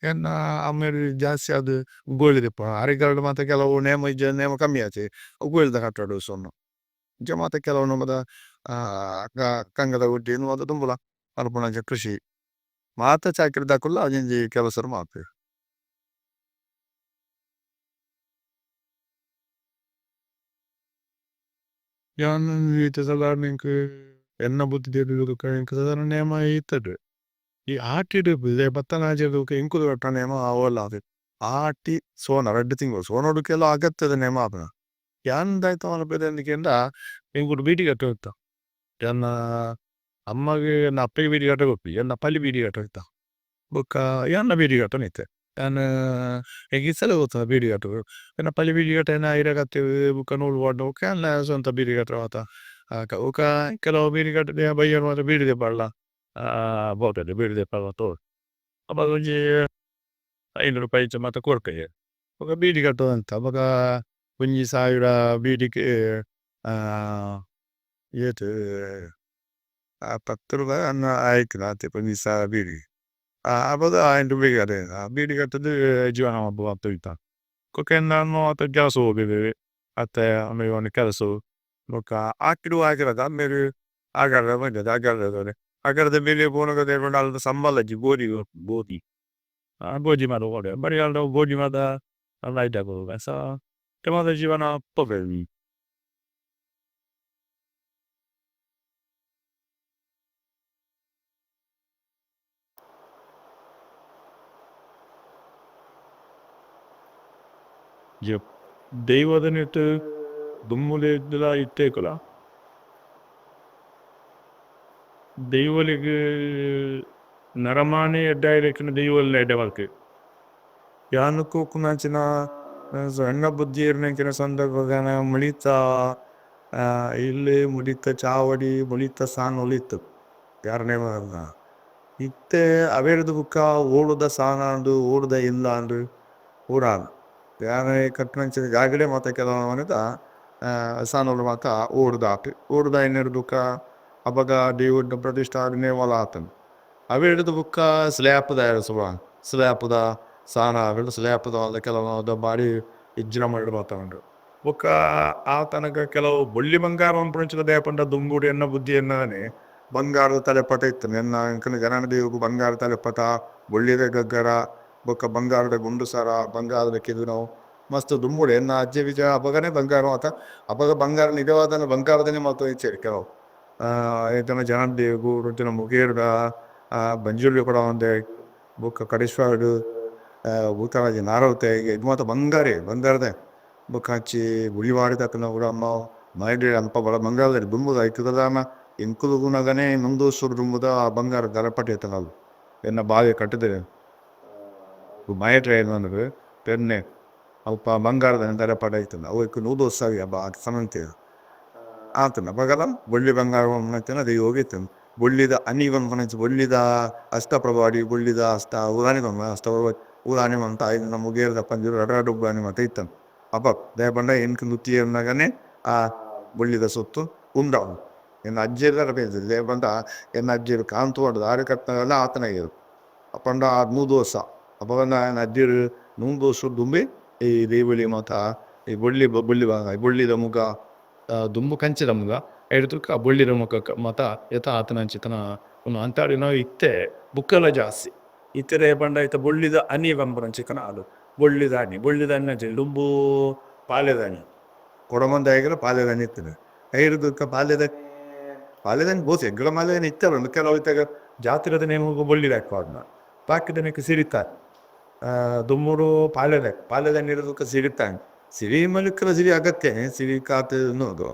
ಎನ್ನ ಅಮ್ಮೆರ್ ಜಾಸ್ತಿ ಆದ್ ಗೋಳಿ ದೆಪ್ಪುನ ಅರೆಗಲಡ್ ಮಾತ ಕೆಲವು ನೇಮ ಇಜ್ಜಂದೆ ನೇಮ ಕಮ್ಮಿ ಆತೆ ಅವು ಗೋಳಿದ ಕಟ್ಟಡ್ ಸೊನ್ನ ಇಂಚ ಮಾತ ಕೆಲವು ನಮದ ಕಂಗದ ಗುಡ್ಡೆ ಉಂದು ಮಾತ ದುಂಬುಲ ಮನ್ಪುನಂಚ ಕೃಷಿ ಮಾತ ಚಾಕಿರಿದಕುಲ್ಲ ಒಂಜೊಂಜಿ ಕೆಲಸ ಮನ್ಪುವೆರ್. ಯಾನ್ ಇತ್ತೆ ಸಾದಾರ್ನ ಎಂಕ್ ಎನ್ನ ಬುದ್ಧಿ ತೆರಿದ್ ಎಂಕ್ ಸಾದಾರ್ನ ನೇಮ ಇತ್ತುಜಿ ಈ ಆಟಿಡ್ ಪತ್ತನಾಜೆಡ್ ಬೊಕ ಎಂಕುಲು ಕಟ್ಟುನ ನೇಮ ಅವ್ವೆಲ ಆಟಿ ಸೋನ ರಡ್ಡ್ ತಿಂಗೊಲು ಸೋನೊಡು ಕೆಲವು ಅಗತ್ಯದ ನೇಮ ಆಪುಂಡು ಯಾನ್ ದಾದ ಮನ್ಪುವೆ ಕೇಂಡ ಎಂಕುಲು ಬೀಡಿ ಕಟ್ಟೊಂದಿತ್ತ ಎನ್ನ ಅಮ್ಮಗ್ ಎನ್ನ ಅಪ್ಪೆಗ್ ಬೀಡಿ ಕಟ್ಟರೆ ಗೊಪ್ಪುಜಿ ಎನ್ನ ಪಲಿ ಬೀಡಿ ಕಟ್ಟೊಂದಿತ್ತ ಬೊಕ್ಕ ಯಾನ್ಲ ಬೀಡಿ ಕಟ್ಟೊಂದಿತ್ತೆ ಯಾನ್ ಎಂಕ್ ಇತ್ತೆಲ ಗೊತ್ತುಂಡು ಬೀಡಿ ಕಟ್ಟುನು ಎನ್ನ ಪಲಿ ಬೀಡಿ ಕಟ್ಟುನ ಇರೆ ಕತ್ತಿ ಬೊಕ ನೂಲು ಪಾಡ್ನ ಬೊಕ ಯಾನ್ಲ ಸ್ವಂತ ಬೀಡಿ ಕಟ್ಟುನ ಮಾತ ಬೊಕ ಕೆಲವು ಬೀಡಿ ಕಟ್ಟುದು ಬಯ್ಯಡ್ ಮಾತ ಬೀಡಿ ದೆಪ್ಪಡ್ಲ ಪೋಪೆರ್ ಬೀಡಿ ದೆಪ್ಪರೆ ಅಪಗ ಒಂಜಿ ಐನೂರು ರೂಪಾಯಿ ಇಂಚ ಮಾತ ಕೊರ್ಪೆರ್ ಬೊಕ ಬೀಡಿ ಕಟ್ಟೊಂದಿತ್ತ ಅಪಗ ಒಂಜಿ ಸಾವಿರ ಬೀಡಿಗ್ ಏತ್ ಪತ್ತ್ ರೂಪಾಯಿ ಆಯ್ತು ಆತೆ ಒಂಜಿ ಸಾವಿರ ಬೀಡಿಗ್ ಅಪಗ ಐನ್ ರೂಪಾಯಿ ಬೀಡಿ ಕಟ್ಟುದು ಜೀವನ ಮಲ್ತೊಂದಿತ್ತ. ಬೊಕ ಎನ್ನ ಅಮ್ಮ ಮಾತ ಕೆಲಸ ಪೋಪೆರ್ ಅತ್ತೆ ಅಮ್ಮೆರ್ ಕೆಲಸ ಬೊಕ ಆಟಿಡ್ ಅಮ್ಮೆರ್ ಅಗಾರದ ಬೇಲೆಗ್ ಪೋನಗ ದಾಯೆ ಪಂಡ ಅಲ್ಪ ಸಂಬಲ ಇಜ್ಜಿ ಗೋಧಿ ಗೋಧಿ ಗೋಧಿ ಮಾತ ಮರಿಯಲಡ್ ಗೋಧಿ ಮಾತ ಇತ್ತೆ ಮಾತ ಜೀವನ ಪೋಪೆರ್. ದೈವದ ನೆಟ್ ದುಂಬುದ ಇತ್ತೆಗುಲ ದೈವೊಲೆಗ್ ನರಮಾನಿ ಎಡ್ಡೆ ಆಯಿಲೆಕನೆ ದೈವೊಲ್ಲ ಎಡ್ಡೆ ಮಲ್ಪುವೆರ್. ಯಾನ್ ತೂಪುನಂಚಿನ ಎನ್ನ ಬುದ್ಧಿ ಏರ್ನಂಚಿನ ಸಂದರ್ಭ ಮುಳಿತ ಇಲ್ಲ್ ಮುಳಿತ ಚಾವಡಿ ಮುಳಿತ ಸಾನೊಲು ಇತ್ತು ಯಾರ್ನೆ ಇತ್ತೆ ಅವೆರ್ದ್ ಬುಕ ಓಡುದ ಸಾನ ಆಂಡ್ ಓಡುದ ಇಲ್ಲ್ ಆಂಡ್ ಪೂರ ಆಂಡ್ ಯಾನ್ ಕಟ್ಟುನಂಚಿನ ಜಾಗೆಡೆ ಮಾತ ಕೆಲವು ನಮೂನೆದ ಸಾನೊಲು ಮಾತ ಓಡುದ ಆತ ಓಡುದ ಆಯಿನೆರ್ದ್ ಬೊಕ ಅಪಗ ದೈವದ ಪ್ರತಿಷ್ಠಾಪನೆ ನೇಮಲ ಆತುಂಡು. ಅವೆರ್ದ್ ಬೊಕ ಸ್ಲ್ಯಾಪ್ ದ ಸುರು ಆಂಡ್ ಸ್ಲ್ಯಾಪ್ ದ ಸಾನ ಆಂಡ್ ಸ್ಲ್ಯಾಪ್ ದ ಕೆಲವು ಬಾರಿ ವಿಜೃಂಭಣೆ ಮಲ್ತೊಂದು ಬೊಕ ಆತನಗ ಕೆಲವು ಬೊಳ್ಳಿ ಬಂಗಾರ ಮನ್ಪುನಂಚಿನ ದಾಯೆ ಪಂಡ ದುಂಬುಡು ಎನ್ನ ಬುದ್ಧಿ ಎನ್ನನೆ. ಬಂಗಾರದ ತಲೆಪಟ ಇತ್ತು. ನೆನ್ನ ಎಂಕಲ್ನ ಜನನ ದೇವಗ್ ಬಂಗಾರ ತಲೆಪಟ, ಬೊಳ್ಳಿದ ಗಗ್ಗರ, ಬೊಕ್ಕ ಬಂಗಾರದ ಗುಂಡುಸರ, ಬಂಗಾರದ ಕಿರುನವು ಮಸ್ತ್ ದುಂಬುಡೆ ಎನ್ನ ಅಜ್ಜೆ ಬೀಜ ಅಪಗನೆ ಬಂಗಾರ ಮಾತ. ಅಪಗ ಬಂಗಾರ ನಿಜವಾದ ಬಂಗಾರದನೆ ಮಾತ ಇಚ್ಚೆರ್ ಕೆಲವು. ಐತನ ಜನನ ದೇವಗ್ ಉಂಚಿನ ಮುಗೇರ್ದ ಬಂಜುರ್ಲಿ ಕೊಡವಂದೆ ಬೊಕ್ಕ ಕಡೇಶ್ವರಡ್ ಭೂತರಾಜ ನಾರಾವತೆ ಇದು ಮಾತ ಬಂಗಾರೇ ಬಂಗಾರದೆ. ಬೊಕ್ಕ ಅಂಚಿ ಗುಳಿವಾಡಿದಕಲ್ನ ಪೂರ ಅಮ್ಮ ಮೈಡ್ ಅಲ್ಪ ಬಲ ಬಂಗಾರದ ದುಂಬುದ ಐತದಾನ ಎಂಕುಲು ತೂನಗನೆ ನೊಂದು ವರ್ಷೊಡು ದುಂಬುದ ಬಂಗಾರ ತಲೆಪಟ ಇತ್ತುಂಡವು. ಎನ್ನ ಬಾವೆ ಕಟ್ಟುದೆರ್ ಮಯಟ್ ಪಂಡುದು ಪೆರ್ನೆ ಅಲ್ಪ ಬಂಗಾರದ ತಲೆಪಟ ಇತ್ತುಂಡು ಅವು ಐಕ್ 100 ವರ್ಷ ಆದ್ ಸಮಂತೇರ್ ಆತುಂಡು. ಅಪಗಲ ಬೊಳ್ಳಿ ಬಂಗಾರ ಪನ್ಪುನಂಚಿನ ದೈವಗ್ ಇತ್ತುಂಡು. ಬೊಳ್ಳಿದ ಅಣಿ ಪನ್ಪುನಂಚ ಬೊಳ್ಳಿದ ಅಷ್ಟಪ್ರಭಾಡಿ ಬೊಳ್ಳಿದ ಅಷ್ಟ ಉರಾನಿ ಪನ್ಪುನ ಅಷ್ಟ ಉರಾನಿ ಮಾತ ಐನ ಮುಗೇರ್ದ ಪಂಜುರ್ಲಿ ರಡ್ಡ್ ರಡ್ಡ್ ಉರಾನಿ ಮಾತ ಇತ್ತುಂಡು. ಅಪಗ ದಾಯೆ ಪಂಡ ಎಂಕ್ ನುತ್ತಿಯೆರ್ನಗನೆ ಆ ಬೊಳ್ಳಿದ ಸೊತ್ತು ಉಂಡಾವು. ಎನ್ನ ಅಜ್ಜೆರ್ಲ ದಾಯೆ ಪಂಡ ಎನ್ನ ಅಜ್ಜೆರ್ ಕಾಂತುವಾಡ್ ದಾರೆ ಕಟ್ಟುನಗಲ ಆತನಗೇರು ಪಂಡ 100 ವರ್ಷ. ಅಪಗ ಎನ್ನ ಅಜ್ಜೆರ್ 100 ವರ್ಷ ದುಂಬೆ ಈ ದೈವೊಲಿ ಮಾತ ಈ ಬೊಳ್ಳಿ ಬೊಳ್ಳಿ ಬೊಳ್ಳಿದ ಮುಗ ದುಂಬು ಕಂಚಿದ ಮುಗ ಐಡ್ದ್ ಬೊಳ್ಳಿದ ಮುಗ ಮಾತ ಏತ ಆತನಂಚಿತ್ತಿನ ಉಂದು ಅಂಚಾದ್ ಇತ್ತೆ ಬುಕ್ಕಲ ಜಾಸ್ತಿ. ಇತ್ತೆ ದಾಯೆ ಪಂಡ ಇತ್ತೆ ಬೊಳ್ಳಿದ ಅಣಿ ಪನ್ಪುನಂಚಿತ್ತಿನ ಆಂಡ್. ಬೊಳ್ಳಿದ ಅಣಿ ಬೊಳ್ಳಿದ ಅಣಿ ಅಂಚ ದುಂಬು ಪಾಲೆದ ಅಣಿ. ಕೊಡಮಂದಾಯಗ್ ಪಾಲೆದ ಅಣಿ ಇತ್ತುಂಡು. ಐರ್ದ್ ಬೊಕ್ಕ ಪಾಲೆದ ಪಾಲೆದ ಅಣಿ ಬೋತೆ ಎಂಕಲ್ನ ಪಾಲೆದ ಅಣಿ ಇತ್ತಲ್ಲ ಕೆಲವು ಇತ್ತೆ ಜಾತ್ರೆದ ನೇಮೊಗು ಬೊಳ್ಳಿದ ಪಾಡುನ ಬಾಕಿದನೆಕ್ ಸಿರಿತ. ದುಂಬುಡು ಪಾಲೆದ ಪಾಲೆದ ಅಣಿ ಬೊಕ್ಕ ಸಿರಿತ ಸಿರಿ ಮಲಿಕ್ಕಲ ಸಿರಿ ಅಗತ್ಯ ಸಿರಿ ಕಾತ್ ಉಂದು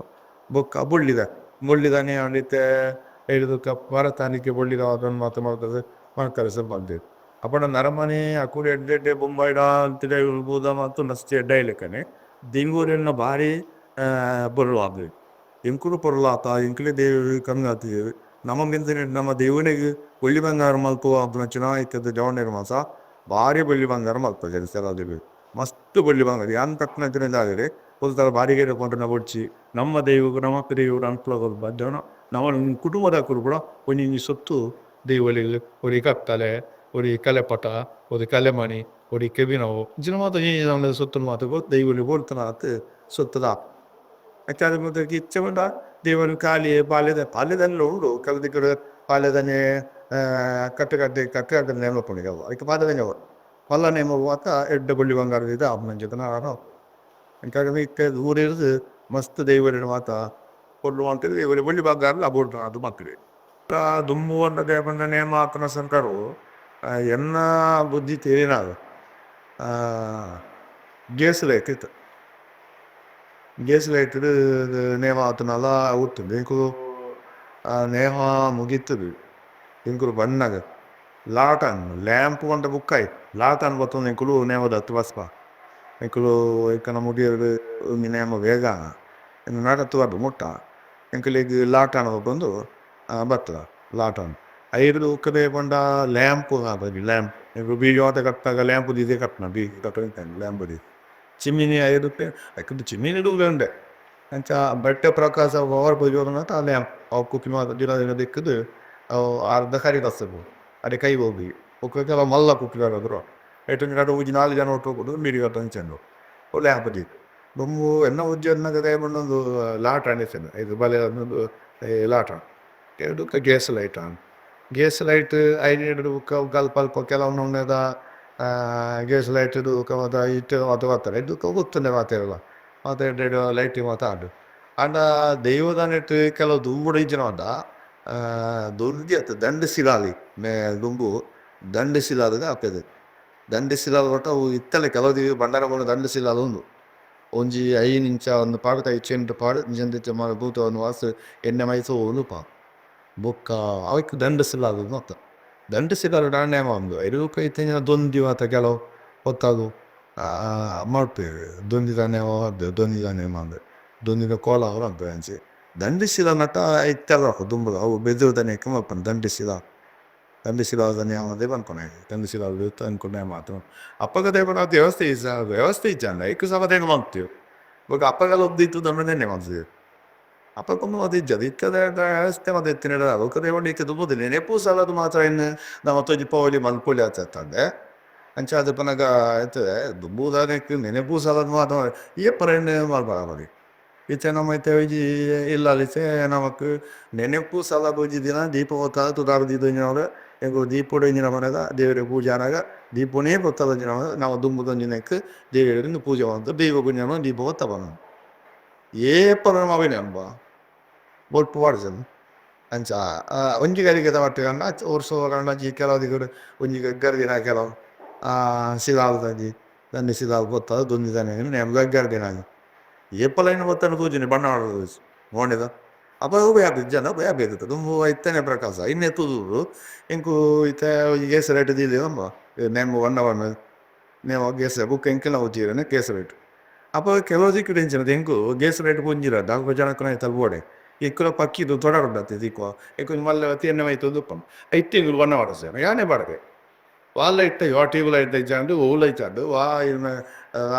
ಬೊಕ್ಕ ಬೊಳ್ಳಿದ ಬೊಳ್ಳಿದ ಅಣಿ ಆಂಡ ಇತ್ತೆ ಐರ್ದ್ ಬೊಕ್ಕ ವಾರತಾನಿಕೆ ಬೊಳ್ಳಿದ ಮಾತ ಮಲ್ತುದು ಮಲ್ಪೆರೆ ಮಲ್ದೆರ್. ಅಪಂಡ ನರಮನಿ ಅಕುಲು ಎಡ್ಡೆ ಎಡ್ಡೆ ಬೊಂಬಾಯಿಡ ಪಿದಯಿ ಪೂರ ಮಲ್ತುಂಡ ಮಸ್ತ್ ಎಡ್ಡೆ ಆಯಿಲೆಕ್ಕನೆ ದೈವೊಲೆನ ಬಾರಿ ಪೊರ್ಲು ಆಪುಂಡು. ಎಂಕುಲು ಪೊರ್ಲಾತ ಎಂಕಲೆ ದೇವೆರ್ ಕಮ್ಮಿ ಆತುಜೆರ್ ನಮ ಮಿಂಚಿನೆಟ್ ನಮ ದೈವೊಲೆಗ್ ಬೊಳ್ಳಿ ಬಂಗಾರ ಮಲ್ಪುವ ಪನ್ಪುನಂಚಿನ ಇತ್ತೆದ ಜವನೆರ್ ಮಾತ ಬಾರಿ ಬೊಳ್ಳಿ ಬಂಗಾರ ಮಲ್ಪುವೆರ್ ಕೆಲವು ಮಸ್ತ್ ಬೊಳ್ಳಿ ಬಂಗಾರ ಯಾನ್ ಕಟ್ಟುನಂಚಿನ ಜಾಗೆಡ್ ಒಲ್ತಲ ಬಾಡಿಗೆಡ್ ಕೊಂಡ್ರುನ ಬೊಡ್ಚಿ ನಮ್ಮ ದೈವಗ್ ನಮಕ್ ದೈವಗ್ ಅನುಕೂಲ ಕೊರ್ಪುನ ನಮ ಕುಟುಂಬದಕುಲು ಪೂರ ಒಂಜೊಂಜಿ ಸೊತ್ತು ದೈವೊಲೆಗ್ ಒರಿ ಕತ್ತಲೆ ಒರಿ ಕಲೆಪಟ ಒರಿ ಕಲೆಮಣಿ ಒರಿ ಕೆಬಿನವು ಇಂಚಿನ ಮಾತ ಒಂಜೊಂಜಿ ನಮುನೆ ಸೊತ್ತುಲು ಮಾತ ದೈವೊಲೆಗ್ ಬೋಡಿತ್ತಿನಾತ್ ಸೊತ್ತುಲು ಆಪ. ಅಂಚಾದ್ ಮಾತ ಇಚ್ಛೆ ಪಂಡ ದೈವೊಲು ಕಾಲಿ ಪಾಲೆದ ಪಾಲೆದನಿಲ ಉಂಡು ಕೆಲವು ದಿಕ್ಕುಡು ಪಾಲೆದನಿ ಕಟ್ಟು ಕಟ್ಟಿ ಕಟ್ಟು ಕಟ್ಟುನ ನೇಮ ಉಪ್ಪುಂಡು ಕೆಲವು ಐಕ್ ಪಾಲೆದನಿ ಬೋಡು. ಮಲ್ಲ ನೇಮಗ್ ಮಾತ ಎಡ್ಡೆ ಬೊಳ್ಳಿ ಬಂಗಾರ ದೀದ್ ಆಪುನಂಚಿತ್ತಿನ ಅಂಚಾದ್ ಇತ್ತೆ ಊರಿರ್ದ್ ಮಸ್ತ್ ದೈವೊಲೆಡ್ ಮಾತ ಪೊರ್ಲು ಮಲ್ತ್ ದೈವೊಲೆಗ್ ಬೊಳ್ಳಿ ಬಂಗಾರಲ ಬೋಡಾದ್ ಮಲ್ಪುವೆರ್. ದುಂಬು ಪಂಡ ದಾಯೆ ಪಂಡ ನೇಮ ಆತುನ ಸಂದರ್ಭ ಎನ್ನ ಬುದ್ಧಿ ತೆರಿನಾಗ ಗ್ಯಾಸ್ ಲೈಟ್ ಇತ್ತು. ಗ್ಯಾಸ್ ಲೈಟ್ ನೇಮ ಆತುಂಡಲ ಇತ್ತುಂಡು ಎಂಕುಲು ನೇಮ ಮುಗಿತುದು ಎಂಕುಲು ಬನ್ನಗ ಲಾಟಾನ್ ಲ್ಯಾಂಪ್ ಪಂಡ ಬುಕ್ಕ ಆಯ್ತು ಲಾಟಾನ್ ಪತೊಂದು ಎಂಕುಲು ನೇಮದ ಅತ್ತು ಬಸ್ಪ ಎಂಕುಲು ಐಕನ ಮುಗಿಯಡ್ ಒಂಜಿ ನೇಮ ಬೇಗ ನಡತ್ ಬರೊಡು ಮುಟ್ಟ ಎಂಕಲೆಗ್ ಲಾಟಾನ್ ಪತೊಂದು ಬತ್ತುವ ಲಾಟಾನ್. ಐರ್ದ್ ಬೊಕ್ಕ ದಾಯೆ ಪಂಡ ಲ್ಯಾಂಪ್ ಲ್ಯಾಂಪ್ ಎಂಕುಲು ಬೀಡಿ ಮಾತ ಕಟ್ಟುನಗ ಲ್ಯಾಂಪ್ ದೀದೇ ಕಟ್ಟುನ ಬೀಡಿ ಕಟ್ಟುನ ಲ್ಯಾಂಪ್ ದೀದ್ ಚಿಮಿನಿ ಐರ್ದ್ ಐಕ್ ಚಿಮಿನಿಡ್ ಉಂಡೆ ಅಂಚ ಬಟ್ಟೆ ಪ್ರಕಾಶ ಪವರ್ ಪೂಜೊನುನತ ಲ್ಯಾಂಪ್ ಅವು ಕುಕ್ಕಿ ಮಾತ ದಿನ ದಿನ ದಿಕ್ಕುದು ಅವು ಅರ್ಧ ಕರಿ ಬಸ್ಸು ಅಡೆ ಕೈ ಹೋಗಿ ಬೊಕ್ಕ ಕೆಲವು ಮಲ್ಲ ಕುಕ್ಕಿದಾದ್ರು ಐಟ್ ಒಂಜಿ ರಡ್ಡ್ ಮೂಜಿ ನಾಲ್ ಜನ ಒಟ್ಟು ಹೋಗುದು ಬೀಡಿ ಕಟ್ಟುನ ಅಂಚ ಲ್ಯಾಂಪ್ ದೀದ್ ದುಂಬು ಎನ್ನ ಬುದ್ಧಿ ದಾಯೆ ಪಂಡ ಉಂದು ಲಾಟಾನ್ ಇತ್ತುಂಡು ಐಕ್ ಬಲೆ ಉಂದು ಲಾಟಾನ್ ಬೊಕ್ಕ gas light on. Gas light ಐನೆಡ್ದ್ ಬೊಕ್ಕ ಅಲ್ಪ ಅಲ್ಪ ಕೆಲವು ನಮೂನೆದ ಗ್ಯಾಸ್ ಲೈಟ್ ಬೊಕ್ಕ ಮಾತ ಇತ್ತೆ ಮಾತ ಬತ್ತುಂಡು ಐಟ್ ಗೊತ್ತುಂಡೆ ಮಾತೆರ್ಲ ಮಾತ ಎಡ್ಡೆ ಎಡ್ಡೆ ಲೈಟ್ ಮಾತ ಆಂಡ್. ಆಂಡ ದೈವದ ನೆಟ್ ಕೆಲವು ದುಂಬುಡು ಎಂಚಿನ ಪಂಡ ದೊಂದಿ ಅತ್ ದಂಡ ಶಿಲಾಲಿ ದುಂಬು ದಂಡ ಶಿಲಾದ್ ಆಪೆರ್. ದಂಡ ಶಿಲಾಲ್ ಪಂಡ ಅವು ಇತ್ತಲೆ ಕೆಲವು ಭಂಡಾರ ಪೋಂಡ ದಂಡ ಶಿಲಾಲ್ ಉಂಡು. ಒಂಜಿ 5 ಇಂಚ ಒಂದು ಪಾಡ್ದ್ ಐದು ಚೆಂಡ್ ಪಾಡ್ ಇಂಚ ಭೂತ ವಾಸ್ ಎಣ್ಣೆ ಮೈಸೊಂದು ಉಪ್ಪ ಬೊಕ್ಕ ಅವೆಕ್ ದಂಡ ಶಿಲಾಲ್ ಮಾತ. ದಂಡ ಶಿಲಾಲ್ ನೇಮ ಉಂಡು ಐರ್ದ್ ಬೊಕ್ಕ ಇತ್ತಿನ ದೊಂದಿ ಮಾತ ಕೆಲವು ಪೊತ್ತಾಗು ಮಲ್ಪುವೆರ್ ದೊಂದಿದ ನೇಮ ದೊಂದಿದ ನೇಮ ಅಂದ್ ದೊಂದಿದ ಕೋಲ ಪೂರ ಮನ್ಪುವೆರ್ ಅಂಚ. ದಂಡ ಶಿಲಾಲ್ ಇತ್ತೆಲ ದುಂಬುದ ಅವು ಬೆದುರುದ ನೆಕ್ ಮನ್ಪುನ ದಂಡ ಶಿಲಾ ದಂಡ ಶಿಲಾದ ನೇಮ ಪನ್ಪುನ ದಂಡ ಶಿಲಾಲ್ ನೇಮ ಆತುಂಡು. ಅಪಗ ದಾಯೆ ಪಂಡ ಆತ್ ವ್ಯವಸ್ಥೆ ವ್ಯವಸ್ಥೆ ಇಜ್ಜಾಂಡ್ ಐಕ್ ಸಮ ಮಲ್ತುಜೆರ್ ಬೊಕ್ಕ ಅಪಗಲ ಉಂದು ದಂಡನೆ ಮಲ್ತುಜೆರ್. ಅಪಗ ಮಾತ ಇಜ್ಜಾಂಡ್ ಇತ್ತೆದ ವ್ಯವಸ್ಥೆ ಮಾತ ಇತ್ತಿನೆಡ್ದ್ ಬೊಕ್ಕ ದಾಯೆ ಪಂಡ ಇತ್ತೆ ದುಂಬುದ ನೆನೆಪು ಸಲಾದ್ ಮಾತ್ರ ಐನ್ ನಮ ತೋಜಿಪಾವೊಲಿ ಮನ್ಪೊಲಿ ಆತೆ ಅಂಚಾದ್ ಪನ್ನಗ ಇತ್ತೆ ದುಂಬುದ ನೆಕ್ ನೆನಪು ಸಲಾದ್ ಮಾತ್ರ ಏಪಲ ಎಣ್ಣೆ ಮಲ್ಪರ. ಇತ್ತೆ ನಮ ಇತ್ತೆ ಒಂಜಿ ಇಲ್ಲಲ್ ಇತ್ತೆ ನಮಕ್ ನೆನಪು ಸಲ ಒಂಜಿ ದಿನ ದೀಪ ಪೊತ್ತಾದ್ ತುಡರ್ ದೀದ್ ಒಂಜಿ ಎಂಕುಲು ದೀಪೊಡು ಎಂಚಿನ ಪನ್ನಗ ದೇವೆರೆಗ್ ಪೂಜೆ ಆನಗ ದೀಪೊನೆ ಪೊತ್ತಾದ್ ಒಂಜಿ ನಮ ದುಂಬುದ ಒಂಜಿ ನೆಕ್ಕ್ ದೇವೆರೆಗ್ ಪೂಜೆ ಮಲ್ತ್ ದೈವಗ್ ಒಂಜಿ ದೀಪ ಪೊತ್ತಪ ಏಪಲ ನಮ ಅವೆನೆ ಅಲ್ಪ ಬೊಲ್ಪು ಪಾಡ್ಜೆರ್ ಅಂಚ ಒಂಜಿ ಗಳಿಗೆದ ಮಟ್ಟಿಗ್ ಪಂಡ ವರ್ಸೊಗು ಒಂಜಿ ಕೆಲವು ದಿಕ್ಕುಡು ಒಂಜಿ ಗಗ್ಗರ ಕೆಲವು ಶಿರಾಲದ ಒಂಜಿ ದಂಡಿ ಶಿರಾಲು ಪೊತ್ತಾದ್ ದುಂಬಿದಾನಿ ಗಗ್ಗರದಿನಾನಿ ಏಪಲ ಐನ್ ಪೊತ್ತಂಡ ತೋಜುನಿ ಬಣ್ಣ ಪಾಡ್ದ್ ಮೋನೆದ ಅಪಗ ಉಪಯೋಗ ಆತಿಜ್ಜಂಡ ಉಪಯೋಗ ಆಪೆದಿತ್ತೆ ದುಂಬು ಇತ್ತೆನೆ ಪ್ರಕಾಶ ಇತ್ತೆ ತೂದು ಎಂಕು ಇತ್ತೆ ಒಂಜಿ ಗ್ಯಾಸ್ ಲೈಟ್ ದೀದ್ ನಂಬ ನೇಮ ಬಣ್ಣ ಬಣ್ಣ ನೇಮ ಗ್ಯಾಸ್ ಬೊಕ ಎಂಕಲ್ನ ಉಜ್ಜೆರ್ ಗ್ಯಾಸ್ ಲೈಟ್. ಅಪಗ ಕೆಲವು ದಿಕ್ಕುಡು ಎಂಚಿನ ಎಂಕು ಗ್ಯಾಸ್ ಲೈಟ್ ಒಂಜಿ ರಡ್ಡ್ ಅಲ್ಪ ಜನಕುಲು ಐತಲ್ ಬೋಡೆ ಎಂಕುಲ ಪಕ್ಕಿ ತೊಡರುಂಡತ್ತೆ ತಿಕ್ಕುವ ಎಂಕ್ ಒಂಜಿ ಮಲ್ಲ ಎಣ್ಣೆ ಮೈತೊಂದು ಉಪ್ಪುಂಡು ಐಟ್ ಎಂಕುಲು ಬಣ್ಣ ಪಾಡುಜೆರ್ ಯಾನೆ ಪಾಡ್ವೆ ವಾ ಲೈಟ್ ವಾ ಟ್ಯೂಬ್ ಲೈಟ್ ಇಜ್ಜಾಂಡ್ ಒವ್ಲ ಇಜ್ಜಾಂಡ್ ವಾ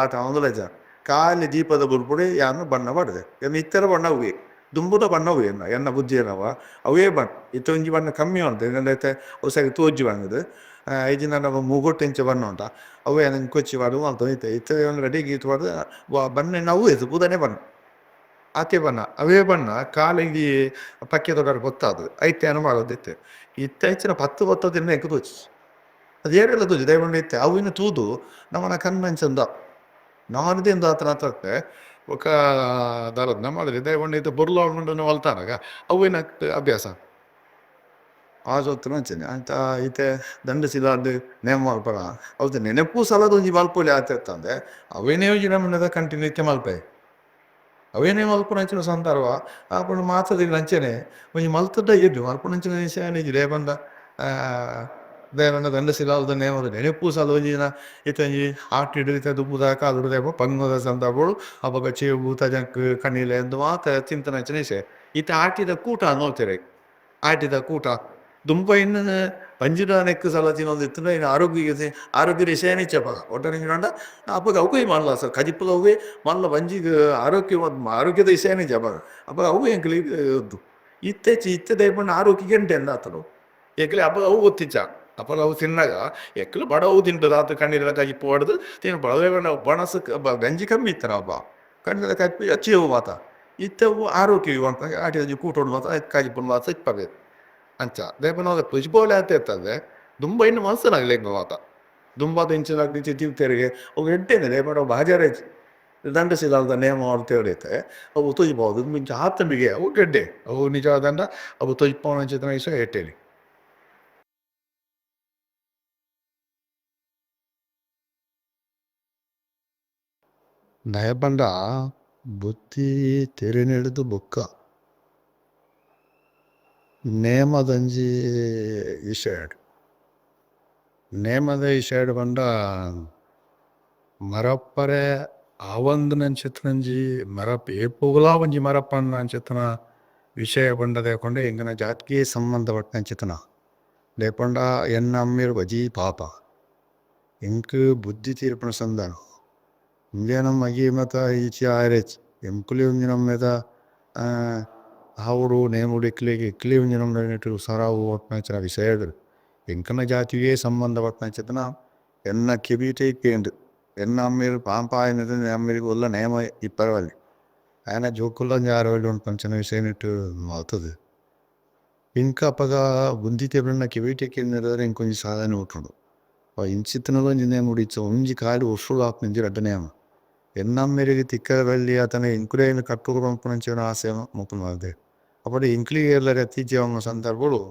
ಆಟ ಉಂದುಲ ಇಜ್ಜಾಂಡ್ ಖಾಲಿ ದೀಪದ ಬೊಲ್ಪುಡೆ ಯಾನ್ ಬಣ್ಣ ಪಾಡ್ದೆ ಎನ್ನ ಇತ್ತೆಲ ಬಣ್ಣ ಅವ್ವೆ ದುಂಬುದ ಬಣ್ಣ ಅವ್ವೆ ಎನ್ನ ಎನ್ನ ಬುದ್ಧಿ ಏನವ ಅವೇ ಬಣ್ಣ. ಇತ್ತೆ ಒಂಜಿ ಬಣ್ಣ ಕಮ್ಮಿ ಉಂಟು ಇತ್ತೆ ಅವು ಸರಿ ತೋಜಿ ಬಂದದ್ದು ಇಜ್ಜಿಂಡ ನಮ್ಮ ಮುಗೊಟ್ಟು ಇಂಚ ಬಣ್ಣ ಉಂಟಾ ಅವೇ ಕೊಚ್ಚಿ ಪಾಡ್ದು ಮಲ್ತೊಂದು ಇತ್ತೆ ಇತ್ತೆ ರೆಡಿ ಗೀತು ಪಾಡ್ದು ಬಣ್ಣ ಅವ್ವೆ ಪೂದನೇ ಬಣ್ಣ ಆತೆ ಬಣ್ಣ ಅವೇ ಬಣ್ಣ ಕಾಲಿಗೆ ಪಕ್ಕೆ ದೊಡ್ಡ ಗೊತ್ತಾದು ಐತೆ ಏನು ಮಾಡೋದಿತ್ತೆ ಇತ್ತೆ ಹೆಚ್ಚಿನ ಪತ್ತು ಪತ್ತು ಎಂಕ್ ತೋಜಿ ಅದು ಏರೆಲ್ಲ ತೋಜಿ ದಯಮಾಡಿ ಇತ್ತೆ ಅವು ಇನ್ನು ತೂದು ನಮ್ಮನ ಕಣ್ಣಂಚಂದ ನಾನದಿಂದ ಆತನ ತತ್ತೆ ಬೊಕ ದಾಲದ ನಮ್ಮ ದಯಮಾಡಿ ಇತ್ತೆ ಬೊರ್ಲು ಉಂಡು ಮಲ್ತಾನಗ ಅವೇನ ಅಭ್ಯಾಸ ಆ ಸೊತ್ತುನ ಅಂಚನೆ ಅಂತ ಇತ್ತೆ ದಂಡ ನೇಮ ಮಲ್ಪನ ಅವು ನೆನಪು ಸಲದ ಒಂಜಿ ಮಲ್ಪೊಲಿ ಆತಿತ್ತಂದೆ ಅವೇನೇ ಒಂಜಿ ನಮೂನೆದ ಕಂಟಿನ್ಯೂ ಇತ್ತೆ ಮಲ್ಪೆ ಅವೇನೇ ಮಲ್ಪುನಂಚಿನ ಸಂದರ್ಭ ಆಪುಂಡು ಮಾತದಿಲ್ಲ ಅಂಚನೆ ಒಂಜಿ ಮಲ್ತುಡ ಎಡ್ಡೆ ಮಲ್ಪುನಂಚಿನ ವಿಷಯ ಇಜ್ಜಿ ದಾಯೆ ಪಂಡ ದಾಯೆ ದಂಡ ಶಿಲಾದ ನೇಮದ ನೆನಪು ಸಲ ಒಂಜಿ ದಿನ ಇತ್ತೆ ಒಂಜಿ ಆಟಿಡ್ ಇತ್ತೆ ದುಂಬುದ ಕಾಲೊಡು ದಾಯೆ ಪಂಗದ ಸಂದರ್ಭಡು ಅಪಗ ಚೇವು ತಜಂಕ್ ಕಣಿಲೆ ಉಂದು ಮಾತ ಚಿಂತನೆ ವಿಷಯ. ಇತ್ತೆ ಆಟಿದ ಕೂಟ ನೋಡ್ತಾರೆ ಆಟಿದ ಕೂಟ ದುಂಬ ಇನ್ ಬಂಜಿದ ನೆಕ್ಕ್ ಸಲ ತಿನ್ನೊಂದಿತ್ತ್ಂಡ ಇನ್ ಆರೋಗ್ಯ ಆರೋಗ್ಯದ ವಿಷಯನೇ ಇಜ್ಜಪ್ಪ ಒಟ್ಟಾರೆ ಪಂಡ ಅಪಗ ಅವ್ವೇ ಮಲ್ಲ ಸರ್ ಕಜಿಪುದ ಅವ್ವೇ ಮಲ್ಲ ಬಂಜಿಗ್ ಆರೋಗ್ಯ ಆರೋಗ್ಯದ ವಿಷಯನೇ ಇಜ್ಜಿ ಅಪಗ ಅಪಗ ಅವ್ವೇ ಎಂಕ್ಲೆಗ್ ಉಂದು ಇತ್ತೆ ಇತ್ತೆ ದಾಯೆ ಪಂಡ ಆರೋಗ್ಯ ಗೆಂಟೆ ಆತುಂಡು ಎಂಕ್ಲೆ ಅಪಗ ಅವು ಗೊತ್ತಿಜ್ಜ ಅಪಗ ಅವು ತಿನ್ನಗ ಎಂಕ್ಲು ಬಡವು ತಿಂಟದ ಆತ್ ಕಣ್ಣೀರೆಲ್ಲ ಕಜಿಪು ಪಾಡ್ದು ತಿನ್ಪ ಅವೇ ಪಂಡ ಬಣಸ್ ಗಂಜಿ ಕಮ್ಮಿ ಇತ್ತನ ಅಲ್ಪ ಕಣ್ಣೀರ ಕಜ್ಪಿ ಚೇವು ಮಾತ ಇತ್ತೆ ಅವು ಆರೋಗ್ಯ ಆಟಿ ಒಂಜಿ ಕೂಟೊಡು ಮಾತ ಕಜಿಪುನು ಮಾತ ಇಪ್ಪವೆರ್ ಅಂಚ ದಾಯೆ ಪಂಡ ಪುಜ್ಬೋಲೆ ಆತೆ ಇತ್ತಂದೆ ದುಂಬ ಇನ್ನು ಮನ್ಸನಾಗ್ಲೆ ಎಂಕ್ ಮಾತ ದುಂಬಾದ ಇಂಚಿನ ಇಂಚ ತಿಂತೆರಿಗೆ ಅವು ಎಡ್ಡೆನೆ ದಾಯೆ ಪಂಡ ಅವು ಬಾಜಾರ ಇಜ್ಜಿ ದಂಡ ಶಿಲಾದ ನೇಮ ಇತ್ತೆ ಅವು ತೋಜಿಪಾವು ದುಂಬು ಇಂಚ ಆತಂಬಿಗೆ ಅವು ಎಡ್ಡೆ ಅವು ನಿಜವಾದಂಡ ಅವು ತೋಜಿಪಾವುನಂಚಿತ್ತಿನ ವಿಷಯ ಎಡ್ಡೆನೆ. ದಾಯೆ ಪಂಡ ಬುದ್ಧಿ ತೆರಿನೆಡ್ದ್ ಬೊಕ್ಕ ನೇಮದಂಜಿ ವಿಷಯಡ್ ನೇಮದ ವಿಷಯಡ್ ಪಂಡ ಮರಪ್ಪರೆ ಆವಂದಿನಂಚಿತ್ತಿನಂಜಿ ಮರಪ್ ಏಪೊಗುಲ ಒಂಜಿ ಮರಪಂದಿನಂಚಿತ್ತಿನ ವಿಷಯ ಪಂಡ ದಯಕೊಂಡೆ ಎಂಕಲ್ನ ಜಾತಿಗ್ ಸಂಬಂಧ ಪಟ್ಟಿನಂಚಿತ್ತಿನ ದಾಯೆ ಪಂಡ ಎನ್ನ ಅಮ್ಮೆರ್ ಬಜೀ ಪಾಪ ಎಂಕ್ ಬುದ್ಧಿ ತೀರ್ಪುನ ಸಂದಾನ ಉಂದೇ ಮಗೆ ಮಾತ ಇಚಿ ಆಯೆರೆ ಇಜ್ಜಿ ಎಂಕುಲೆ ಒಂಜಿ ನಮೂನೆದ ಆವೊಡು ನೇಮೊಡು ಎಕ್ಲೆಗ್ ಎಕ್ಲೆ ಒಂಜಿ ನಮೂನೆ ಉಸಾರಾವು ಪನ್ಪಿನಂಚಿನ ವಿಷಯಡ್ ಎಂಕಲ್ನ ಜಾತಿಗೇ ಸಂಬಂಧ ಪಟ್ಟಿನಂಚಿತ್ತಿನ ಎನ್ನ ಕೆಬಿಟೇ ಕೇಂಡ್ ಎನ್ನ ಅಮ್ಮೆರ್ ಪಾಂಪಾಯಿನ ಅಮ್ಮೆರೆಗ್ ಓಲ್ಲ ನೇಮ ಇಪ್ಪೆರೆ ಬಲ್ಲಿ ಆಯನ ಜೋಕುಲ್ಲ ಒಂಜಿ ಆರೋಗ್ಯ ಪನ್ಪಿನಂಚಿನ ವಿಷಯ ನೆಟ್ಟ್ ಮಲ್ತುದು ಎಂಕ್ ಅಪಗ ಬುದ್ಧಿ ತೆರಿನ ಕೆಬಿಟೆ ಕೇಂಡೆಡ ಎಂಕ್ ಒಂಜಿ ಸಾಧನೆ ಪುಟ್ಟುಂಡು ಅವು ಇಂಚಿತ್ತಿನಲ ಒಂಜಿ ನೇಮ ಇಜ್ಜಿ ಒಂಜಿ ಖಾಲಿ ವರ್ಷೊಡು ಆಪುನ ರಡ್ಡ್ ನೇಮ ಎನ್ನ ಅಮ್ಮೆರೆಗ್ ತಿಕ್ಕರೆ ಬಲ್ಲಿ ಅತ್ತಂಡ ಎಂಕುಲೆ ಐನ್ ಕಟ್ಟೊಡು ಪನ್ಪಿನಂಚಿನ ಆಸೆ ಮೊಕುಲು ಮಲ್ದೆರ್ ಅಪಗ ಎಂಕ್ಲೆಗ್ ಏರ್ಲ ಇಜ್ಜಿ ಸಂದರ್ಭಡು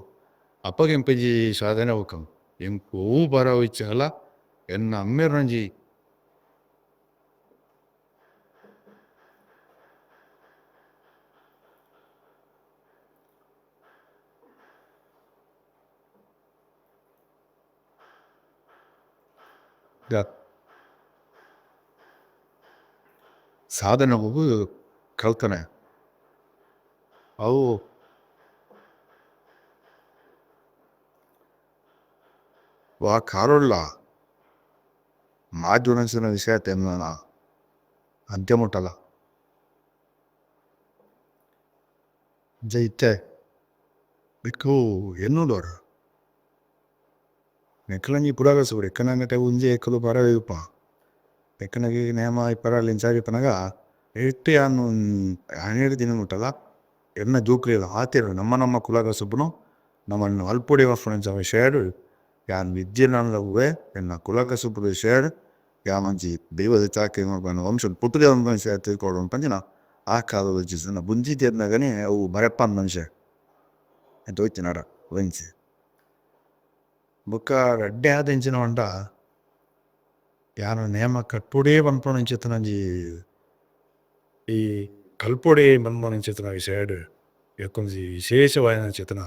ಅಪಗ ಎಂಕೊಂಜಿ ಸಾಧನೆ ತಿಕ್ಕುಂಡು ಎಂಕ್ ಒವು ಬರವು ಇಜ್ಜಿಂಡಲ ಎನ್ನ ಅಮ್ಮೆರ್ನೊಂಜಿ ಸಾಧನೆ ಒವು ಕಲ್ತನೆ ಅವು ವಾ ಕಾಲೊಡುಲ ಮಾಜುನಂಚಿನ ವಿಷಯ ಎನ್ನನ ಅಂತ್ಯ ಮುಟ್ಟಲ ಅಂಚ ಇತ್ತೆ ನಿಕ್ಕು ಎನ್ನೊಡು ನಿಕ್ಲೊಂಜಿ ಪುರಾವೆ ಬೋಡು ಎಕ್ಕನಂಗಟೆ ಒಂಜಿ ಎಕ್ಕುಲು ಪರವೆ ಇಪ್ಪ ಎಕ್ಕನಗಿ ನೇಮ ಇಪ್ಪರ ಇಂಚ ಇಪ್ಪುನಗ. ಏಟ್ ಯಾನ್ ಆನೇಡ್ ದಿನ ಮುಟ್ಟಲ ಎನ್ನ ಜೋಕುಲೆಗ್ ಆತೆರ್ ನಮ್ಮ ನಮ್ಮ ಕುಲಕಸುಬುನು ನಮನ್ ಮಲ್ಪೊಡೇ ಪನ್ಪುನಂಚ ವಿಷಯಡ್ ಯಾನ್ ವಿದ್ಯೆ ನನಲ ಉವ್ವೇ ಎನ್ನ ಕುಲಕಸುಬುದ ವಿಷಯಡ್ ಯಾನ್ ಒಂಜಿ ದೈವದ ಚಾಕಿರಿ ಮನ್ಪುನ ವಂಶಡ್ ಪುಟ್ಟುದೆ ಪನ್ಪುನ ವಿಷಯ ತಿಳ್ಕೊಡು ಪಂಜಿನ ಆ ಕಾಲದ ಬುದ್ಧಿ ತೀರ್ನಗನೆ ಅವು ಮರಪ್ಪಂದ್ ಮನುಷ್ಯ ತೋಚಿನಾರ ಒಂಜಿ ಬೊಕ್ಕ ರಡ್ಡೆ ಆದ್ ಎಂಚಿನ ಪಂಡ ಯಾನ್ ನೇಮ ಕಟ್ಟೊಡೆ ಪನ್ಪುನಂಚಿತ್ತಿನ ಒಂಜಿ ಈ ಕಲ್ಪೊಡೆ ಪನ್ಪುನಂಚಿತ್ತಿನ ವಿಷಯಡ್ ಏಕೊಂಜಿ ವಿಶೇಷವಾಯಿನಂಚಿತ್ತಿನ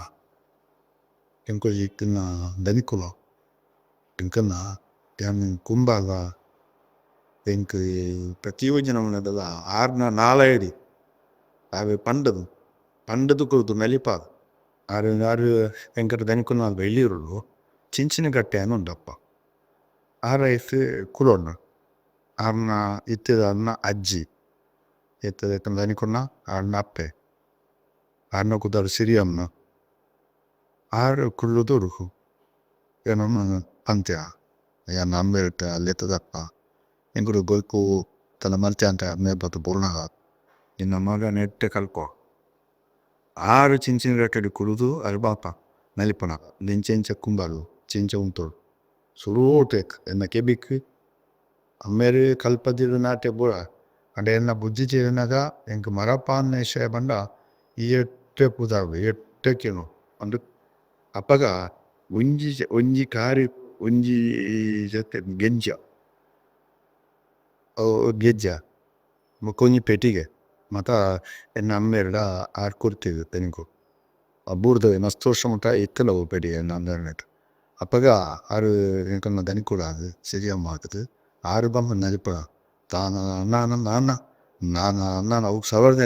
ಎಂಕುಲು ಇತ್ತಿನ ದನಿಕುಲು ಎಂಕಲ್ನ ಯಾನ್ ಕುಂಬಾರ ಎಂಕ್ ಪ್ರತಿ ಒಂಜಿ ನಮೂನೆದಲ ಆರ್ನ ನಾಲಾಯಿಡ್ ಆರ್ ಪಂಡುದು ಪಂಡುದು ಕೊರ್ದು ನಲಿಪಾದ್ ಆರ್ ಆರ್ ಎಂಕಲ್ನ ದನಿಕುಲ್ನ ಎಲ್ಯೆರುಲು ಚಿಂಚಿನಕಟ್ಟೆ ಅಂದ್ ಉಂಡಲ್ಪ ಆರ್ ಐಟ್ ಕುಲೋರ್ನ ಆರ್ನ ಇತ್ತೆದ ಆರ್ನ ಅಜ್ಜಿ ಇತ್ತೆದ ದನಿಕುಲ್ನ ಆರ್ನ ಅಪ್ಪೆ ಆರ್ನ ಪುದರ್ ಸಿರಿಯಮ್ಮ ಆರ್ ಕುಲ್ಲುದು ಎನನ್ ಪಂತೆರ್ ಯಾನ್ ಅಮ್ಮೆರ್ಡ ಲೆತ್ತುದಪ್ಪ ಎಂಕುಲು ಬೊಲ್ಪು ದಾಲ ಮಲ್ತೆ ಅಮ್ಮೆರ್ ಪೂರ ಬುರ್ನಗ ನಿನ್ನ ಮಗನ್ ಎಡ್ಡೆ ಕಲ್ಪವೊಡು ಆರ್ ಚಿಂಚಿನಕಟ್ಟೆಡ್ ಕುಲ್ಲುದು ಅಲ್ಪ ನಲಿಪುನ ಇಂಚ ಇಂಚ ಕುಂಬಾರೊ ಇಂಚ ಇಂಚ ಉಂತೊಡು ಸುರೂಟೆ ಎನ್ನ ಕೆಬಿಕ್ ಅಮ್ಮೆರ್ ಕಲ್ಪದೆರ್ ನಾಟ್ಯ ಪೂರ ಆಂಡ ಎನ್ನ ಬುದ್ಧಿ ತೀರಿನಗ ಎಂಕ್ ಮರಪಾಂದಿನ ವಿಷಯ ಪಂಡ ಈ ಎಡ್ಡೆ ಪುದರ್ ಎಡ್ಡೆ ಕೇನೊಡು ಪಂದ್ ಅಪಗ ಒಂಜಿ ಒಂಜಿ ಕಾರ್ಯಗ್ ಒಂಜಿ ಜತೆ ಗೆಜ್ಜ ಅವು ಗೆಜ್ಜ ಬೊಕ ಒಂಜಿ ಪೆಟ್ಟಿಗೆ ಮಾತ ಎನ್ನ ಅಮ್ಮೆರ್ಡ ಆರ್ ಕೊರ್ತೆರ್ ಎಂಕ್ ಆ ಬೂರ್ದ ಮಸ್ತ್ ವರ್ಷ ಮುಟ ಇತ್ತ್ಂಡ್ ಅವು ಪೆಟ್ಟಿಗೆ ಎನ್ನ ಅಮ್ಮೆರ್ನೆಟ್ ಅಪಗ ಆರ್ ಎಂಕಲ್ನ ಧನಿಕುಲು ಆದ್ ಸಿರಿಯಮ್ಮ ಆದ್ ಆರ್ ಪನ್ಪುನ ನಲಿಪುನ ತಾನ ನಾನ ನಾನ ನಾನ ನಾನ ಅವು ಸವರ್ದ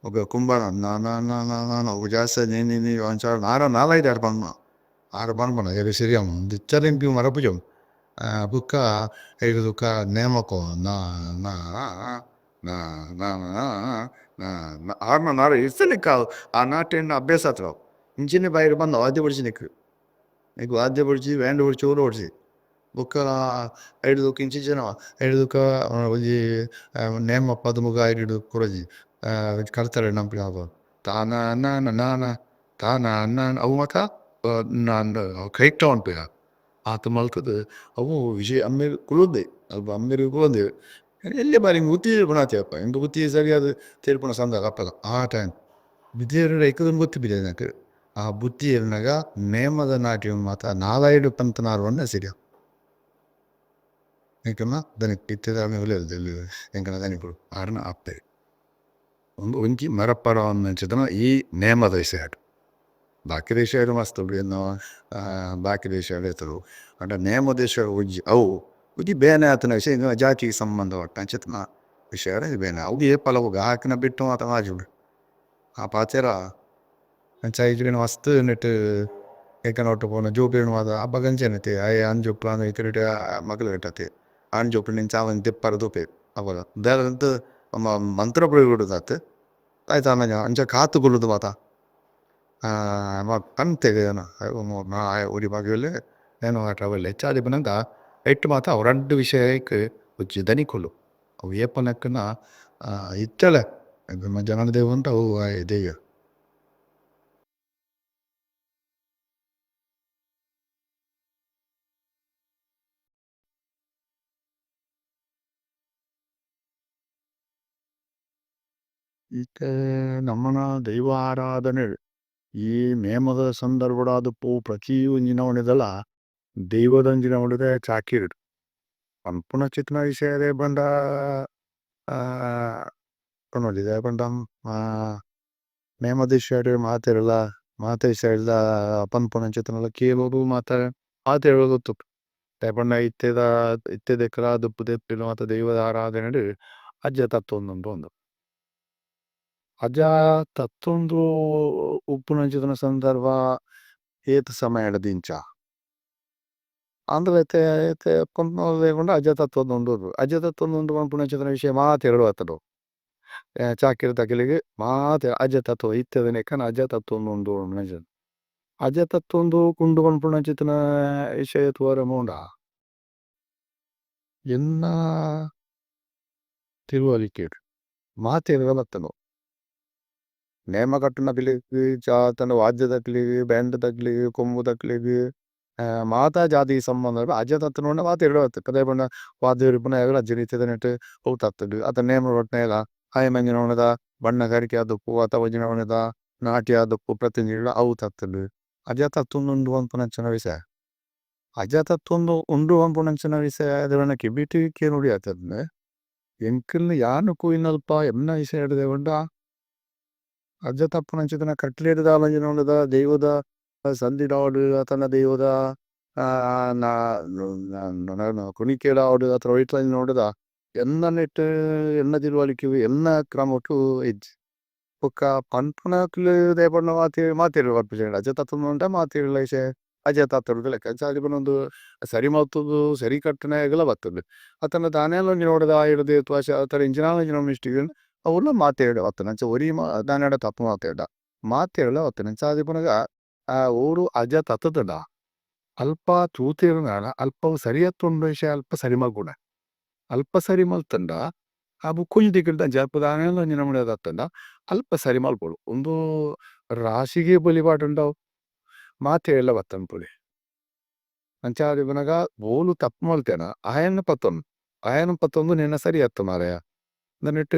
ಬೊಕ ಕುಂಬಾರ ನಾನ ನಾನ ನಾನ ಅವು ಜಾಸ್ತಿ ನಿ ನಿ ಅಂಚ ನಾನ ನಾಲಾಯಿಡ್ ಆರ್ ಪನ್ಪುನ ಆರ್ ಪನ್ಪುನ ಏರ್ ಸಿರಿಯಮ್ಮ ಉಂದು ಇತ್ತೆಲ ಎಂಕ್ ಮರಪುಜಿ ಅವು ಬೊಕ್ಕ ಐರ್ದ್ ಬೊಕ್ಕ ನೇಮಕ ನ ನ ನ ನ ನ ನ ಆರ್ನ ನಾಲ ಇತ್ತ್ಂಡ ಆ ನಾಟ್ಯ ಅಭ್ಯಾಸ ಆತುಂಡು ಅವು ಇಂಚಿನೆ ಬಾಯಿಡ್ ಬಂದ ವಾದ್ಯ ಬೊಡ್ಚಿ ನಿಕ್ಕ್ ನಿಕ್ಕ್ ವಾದ್ಯ ಬೊಡ್ಚಿ ಬ್ಯಾಂಡ್ ಬೊಡ್ಚಿ ಒವು ಬೊಡ್ಚಿ ಬೊಕ್ಕ ಐರ್ದ್ ಬೊಕ್ಕ ಇಂಚಿಂಚಿನ ಐರ್ದ್ ಬೊಕ್ಕ ಒಂಜಿ ನೇಮ ಪದಮುಗ ಐರ್ದ್ ಕುಡೊಂಜಿ ಕಲ್ತರೆ ತಾನ ನಾನ ನಾನ ತಾನ ನಾನ ಅವು ಮಾತ ಕೈಟ್ ಮನ್ಪುವೆರ್ ಆತ್ ಮಲ್ತುದು ಅವು ವಿಷಯ ಅಮ್ಮೆರ್ ಕುಲ್ಲೊಂದೆ ಅಲ್ಪ ಅಮ್ಮೆರ್ ಕುಲ್ಲೊಂದೆರ್ ಎಲ್ಲ್ಯ ಬಾರಿ ಬುದ್ಧಿ ತೀರ್ಪುನಾತೆ ಅಲ್ಪ ಎಂಕ್ ಬುದ್ಧಿ ಸರಿಯಾದ್ ತೀರ್ಪುನ ಸಂದರ್ಭ ಅಪಗ ಆ ಟೈಮ್ ಬುದ್ಧಿ ಐಕ್ ಗೊತ್ತಿಪ್ಪುಜಿ ಎಂಕ್ ಆ ಬುದ್ಧಿ ಏರ್ನಗ ನೇಮದ ನಾಟ್ಯ ಮಾತ ನಾಲಾಯಿಡ್ ಪಂತಿನಾರ್ ಪಂಡ ಸಿರಿಯ ಎಂಕಲ್ನ ದನಿಕ್ ಇತ್ತೆದ ಉಲ್ಲೆರ್ ಎಂಕಲ್ನ ದನಿಕುಲು ಆರ್ನ ಅಪ್ಪೆ ಉಂದು ಒಂಜಿ ಮರಪ್ಪರೆವಂದಿನಂಚಿತ್ತಿನ ಈ ನೇಮದ ವಿಷಯಡ್ ಬಾಕಿದ ವಿಷಯಡ್ ಮಸ್ತ್ ಉಂಡು ಎನ್ನ ಬಾಕಿದ ವಿಷಯಡ್ ಏತ್ ಆಂಡ ನೇಮದ ವಿಷಯಡ್ ಒಂಜಿ ಅವು ಒಂಜಿ ಬೇನೆ ಆತಿನ ವಿಷಯ ಜಾತಿಗ್ ಸಂಬಂಧ ಪಟ್ಟನಂಚಿತ್ತಿನ ವಿಷಯಡ್ ಬೇನೆ ಅವು ಏಪಲ ಹಾಕಿನ ಪೆಟ್ಟ್ ಮಾತ ಆಜುಂಡು ಆ ಪಾತೆರ ಅಂಚ ಮಸ್ತ್ ನೆಟ್ಟ್ ಎಂಕಲ್ನ ಒಟ್ಟು ಪೋನ ಜೋಕುಲೆನ್ ಮಾತ ಅಪಗ ಅಂಚೆನೆ ಅತ್ತೆ ಆಯೆ ಆಣ್ ಜೋಕುಲು ಮಗಲೆಗ್ ಅತೆ ಆಣ್ ಜೋಕುಲು ಇಂಚ ಆವಂದ್ ದೆಪ್ಪರೆ ತೂಪೆರ್ ಅಪಗ ದಾದಂತ್ ಮಂತ್ರ ಪ್ರಯೋಗ ಅತ್ತ್ ದಾಯೆ ದಾನ್ನ ಅಂಚ ಕಾತ್ ಕುಲ್ಲುದು ಮಾತ ಪಂತೆರ್ ಒರಿ ಮಗೆ ಉಲ್ಲೆ ಹೆಚ್ಚಾದ್ ಇಪ್ಪುನಗ ಐಟ್ ಮಾತ ಅವು ರಡ್ಡ್ ವಿಷಯ ಒಂಜಿ ದನಿಕುಲು ಅವು ಏಪ ಲಕ್ಕುನ ಇತ್ತೆಲ ಜನದೈವ ಉಂಟು ಅವು ದೈವ. ಇತ್ತೆ ನಮನ ದೈವ ಆರಾಧನೆಡ್ ಈ ನೇಮದ ಸಂದರ್ಭಡಾದ್ ಪೂ ಪ್ರತಿ ಒಂಜಿ ನಮೂನೆದಲ ದೈವದಂಚಿನ ನಮೂನೆದ ಚಾಕಿರಿಡ್ ಪನ್ಪುನಂಚಿತ್ತಿನ ವಿಷಯ ದಾಯೆ ಪಂಡ ಪನೊಲಿ ದಾಯೆ ಪಂಡ ನೇಮದ ವಿಷಯಡ್ ಮಾತೆರ್ಲ ಮಾತ ವಿಷಯಡ್ಲ ಪನ್ಪುನಂಚಿತ್ತಿನಲ ಕೇನೊಡು ಮಾತ ಮಾತೆರ್ಲ ಗೊತ್ತುಪ್ಪು ದಾಯೆ ಪಂಡ ಇತ್ತೆದ ಇತ್ತೆದಕ್ಲ ದುಂಬುದಕ್ಲೆಗ್ ಮಾತ ದೈವದ ಆರಾಧನೆಡ್ ಅಜ್ಜ ತತ್ತೊಂದುಂಡು ಪಂದ್. ಅಜ್ಜ ತತ್ತೊಂದು ಉಪ್ಪುನಂಚಿತ್ತಿನ ಸಂದರ್ಭ ಏತ್ ಸಮಯ ದಿಂಚ ಆಂಡಲ ಇತ್ತೆ ಇತ್ತೆ ಪಂಡ ಅಜ್ಜ ತತ್ತೊಂದುಂಡು ಅಜ್ಜ ತತ್ತೊಂದುಂಡು ಪನ್ಪುನಂಚಿತ್ತಿನ ವಿಷಯ ಮಾತೆರ್ಲ ಗೊತ್ತುಂಡು ಚಾಕಿರಿದಕ್ಲೆಗ್ ಮಾತ ಅಜ್ಜ ತತ್ವ ಇತ್ತೆದ ಅಜ್ಜ ತತ್ತೊಂದುಂಡು ಅಜ್ಜ ತತ್ತೊಂದು ಉಂಡು ಪನ್ಪುನಂಚಿತ್ತಿನ ವಿಷಯ ತೂವರೆ ಪೋಂಡ ಎನ್ನ. ತಿಳುವಳಿಕೆಡ್ ಮಾತೆರ್ಲ ಬತ್ತುಂಡು. ನೇಮ ಕಟ್ಟುನಕ್ಲೆಗ್ ಅತ್ತ್ಂಡ ವಾದ್ಯದಕ್ಲೆಗ್ ಬ್ಯಾಂಡ್ ದಕ್ಲೆಗ್ ಕೊಂಬುದಕ್ಲೆಗ್ ಮಾತ ಜಾತಿಗ್ ಸಂಬಂಧ ಅಜ್ಜ ತತ್ತ್ಂಡ ಮಾತೆರ್ಲ ಬತ್ತ್ ದಾಯೆ ಪಂಡ ವಾದ್ಯ ಇಪ್ಪುನ ಅಜ್ಜ ಇತ್ತೆದ ನೆಟ್ ಅವು ತತ್ತುಂಡು ಅತ ನೇಮ ಕಟ್ಟುನಗ ಆಯೆ ಮಂಜಿನವನದ ಬಣ್ಣಗಾರಿಕೆ ಆದುಪ್ಪು ಅತ ಒಂಜಿ ನಾಟ್ಯ ಆದುಪ್ಪು ಪ್ರತಿನಿಧಿಲ ಅವು ತತ್ತುಂಡು. ಅಜ್ಜ ತತ್ತುಂಡು ಉಂಡು ಪನ್ಪುನಂಚಿನ ವಿಷಯ ಅಜ್ಜ ತತ್ತುಂಡು ಉಂಡು ಪನ್ಪುನಂಚಿನ ವಿಷಯ ದಾದನ ಕೆಬಿಟ್ ಕೇನೊಡು ಆತಂದ್ ಎಂಕಲ್ನ ಯಾನ್ ತೂಯಿನಲ್ಪ ಎನ್ನ ವಿಷಯ ಪಂಡ ಅಜ್ಜ ತಪ್ಪುನಂಚಿನ ಕಟ್ಲೆಡ್ ದಾಲ ಒಂಜಿ ದೈವದ ಸಂದಿಡ್ ಆವಡ್ ಅತ್ತ್ಂಡ ದೈವದ ಕುಣಿಕೆಡ್ ಆವಡ್ ಅತ್ತ್ಂಡ ಒಯಿಟ್ಲಾ ನೋಡುದ ಎನ್ನ ನೆಟ್ ಎನ್ನ ತಿಳುವಳಿಕೆಗ್ ಎನ್ನ ಕ್ರಮಟ್ ಇಜ್ಜಿ. ಬೊಕ್ಕ ಪನ್ಪುನಕುಲು ದಾಯೆ ಪಂಡ ಮಾತೆರ್ಲ ಪನ್ಪುಜೆರ್ ಅಜ್ಜ ತತ್ತುಂಡು ಪಂಡ ಮಾತೆರ್ಲ ವಿಷಯ ಅಜ್ಜ ತತ್ತುಂಡು ಲೆಕ್ಕ ಅಂಚ ಪನೊಂದು ಸರಿ ಮಲ್ತುದು ಸರಿ ಕಟ್ಟುನಗಲ ಬತ್ತುಂಡು ಅತ್ತ್ಂಡ ದಾನೆಲ ಒಂಜಿ ನೋಡುದ ಆಯಿರ್ದ್ ಅತ್ತ್ಂಡ ಎಂಚಿನಾಲ ಒಂಜಿ ಮಿಸ್ಟೇಕ್ ಅವ್ಲ ಮಾತೆರ್ಲ ಬತ್ತುಂಡು ಅಂಚ ಒರಿ ದಾನೆಡ ತಪ್ಪು ಮಲ್ತೆರ್ಡ ಮಾತೆರ್ಲ ಬತ್ತುಂಡು. ಅಂಚಾದ್ ಇಪ್ಪುನಗ ಊರು ಅಜ್ಜ ತತ್ತುದುಂಡ ಅಲ್ಪ ತೂತೆರ್ಂಡ ಅಲ್ಪ ಅವು ಸರಿ ಅತ್ತ್ ಉಂಡು ವಿಷಯ ಅಲ್ಪ ಸರಿ ಮಲ್ಪುನೆ ಅಲ್ಪ ಸರಿ ಮಲ್ತುಂಡ ಆ ಬೊಕ್ಕೊಂಜಿ ದಿಕ್ಕುಡ್ ಅಂಚ ಅಲ್ಪ ದಾನೆಲ ಒಂಜಿ ನಮೂನೆ ತತ್ತುಂಡ ಅಲ್ಪ ಸರಿ ಮಲ್ಪೊಡು ಉಂದು ರಾಶಿಗ್ ಬಲಿ ಪಾಡುಂಡ ಮಾತೆರ್ಲ ಬತ್ತುಂಡು ಅಂಚಾದ್ ಇಪ್ಪುನಗ ಓಲು ತಪ್ಪು ಮಲ್ತೆನ ಆಯನ್ ಪತ್ತೊನು ಆಯನ್ ಪತ್ತೊಂದು ನಿನ್ನ ಸರಿ ಅತ್ತ್ ಮಾರಾಯ ನೆಟ್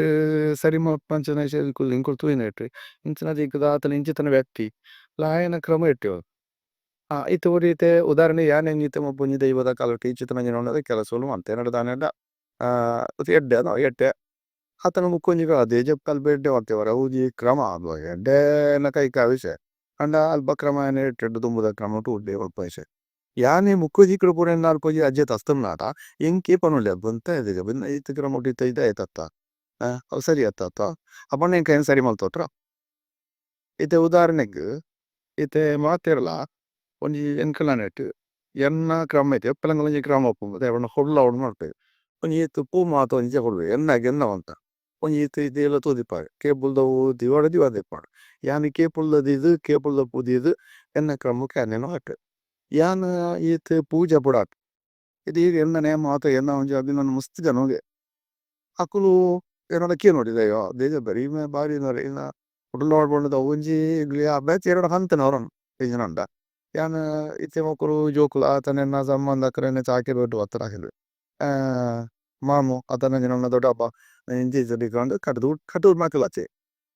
ಸರಿ ಮಲ್ಪುನಂಚಿನ ವಿಷಯ ಎಂಕುಲು ತೂಯಿನೆಟ್ ಇಂಚಿನ ದಿಕ್ಕುದ ಅತ್ತ್ಂಡ ಇಂಚಿತ್ತಿನ ವ್ಯಕ್ತಿ ಲ ಆಯನ ಕ್ರಮ ಎಡ್ಡೆ ಇತ್ತೆ ಒರಿ ಇತ್ತೆ ಉದಾಹರಣೆ ಯಾನ್ ಎಂಚಿತ್ತ ಮಲ್ಪುನಿ ದೈವದ ಕಾಲಟ್ ಇಂಚಿತ್ತಿನ ಕೆಲಸೊಲು ಮಲ್ತೆ ಎನಡ ದಾನೆಂಡ ಎಡ್ಡೆ ಎಡ್ಡೆ ಆತನ ಬೊಕ್ಕೊಂಜಿ ದೇಜಪ್ಪ ಎಡ್ಡೆ ಮಲ್ತೆ ಅವು ಒಂಜಿ ಕ್ರಮ ಎಡ್ಡೆ ಎನ್ನ ಕೈಕ್ ವಿಷಯ ಆಂಡ ಅಲ್ಪ ಕ್ರಮ ಎಡ್ಡೆ ದುಂಬುದ ಕ್ರಮಟ್ ಉಂಡೆ ಅಲ್ಪ ವಿಷಯ ಯಾನ್ ಬೊಕ್ಕೊಂಜಿ ದಿಕ್ಕುಡು ಪೂರ ಅಲ್ಪ ಒಂಜಿ ಅಜ್ಜೆ ತತ್ತುಂಡಾಟ ಎಂಕೇ ಪನೊಲಿ ಬಂತ ಇತ್ತೆ ಕ್ರಮಟ್ ಇತ್ತೆ ಇದಾಯ್ತತ್ತ ಅವು ಸರಿ ಅತ್ತ ಅಪಂಡ ಎಂಕ್ ಐನ್ ಸರಿ ಮಲ್ತೊಟ್ರ. ಇತ್ತೆ ಉದಾಹರಣೆಗ್ ಇತ್ತೆ ಮಾತೆರ್ಲ ಒಂಜಿ ಎಂಕಲ್ನ ನೆಟ್ ಎನ್ನ ಕ್ರಮ ಇತ್ತೆ ಏಪಲ ಒಂಜಿ ಕ್ರಮ ಉಪ್ಪುಂಡು ದಾಯೆ ಪಂಡ ಹೊರ್ಲಾವೊಡು ಮನ್ಪೆರ್ ಒಂಜಿ ಇತ್ತೆ ಪೂ ಮಾತ ಒಂಜಿ ಕೊರ್ಪೆರ್ ಎನ್ನಗ್ ಎನ್ನ ಮಾತ ಒಂಜಿ ಇತ್ತೆ ಇತ್ತೆ ತೂದಿಪ್ಪರ್ ಕೇಪುಲ್ದವು ದೀವೊಡ ದೀವಂದೆ ಇಪ್ಪೊಡು ಯಾನ್ ಕೇಪುಲ್ದ ದೀದ್ ಕೇಪುಲ್ದ ಪೂ ದೀದ್ ಎನ್ನ ಕ್ರಮಕ್ ಯಾನ್ ಹಾಪೆ ಯಾನ್ ಈತ್ ಪೂಜೆ ಪೂರ ಇತ್ತೆ ಈರ್ ಎನ್ನ ನೇಮ ಮಾತ ಎನ್ನ ಒಂಜಿ ಅಭಿಮಾನಿ ಮಸ್ತ್ ಜನ ಉಲ್ಲೆರ್ ಅಕುಲು ಎನಡ ಕೇನೊಡು ಅಯ್ಯೋ ದೇಜಪ್ಪೆರೆ ಈರ್ ಬಾರಿ ಇರ್ನ ಕುಡಲ ಪಂಡುದು ಅವ್ವೊಂಜಿ ಬೇತೆ ಏರೆಡ ಪಂತಿನ ಅವರನ್ನು ಎಂಚಿನ ಯಾನ್ ಇತ್ತೆ ಮೊಕುಲು ಜೋಕುಲು ಆತನ ಎನ್ನ ಸಂಬಂಧಕರೆನ್ ಚಾಕಿರಿ ಬತ್ತುದು ಮಾಮು ಅತನ ನನ್ನ ದೊಡ್ಡಪ್ಪ ಇಂಚ ಇಂಚ ಕಟ್ಟುದು ಕಟ್ಟುದು ಮಾತಲಚೆ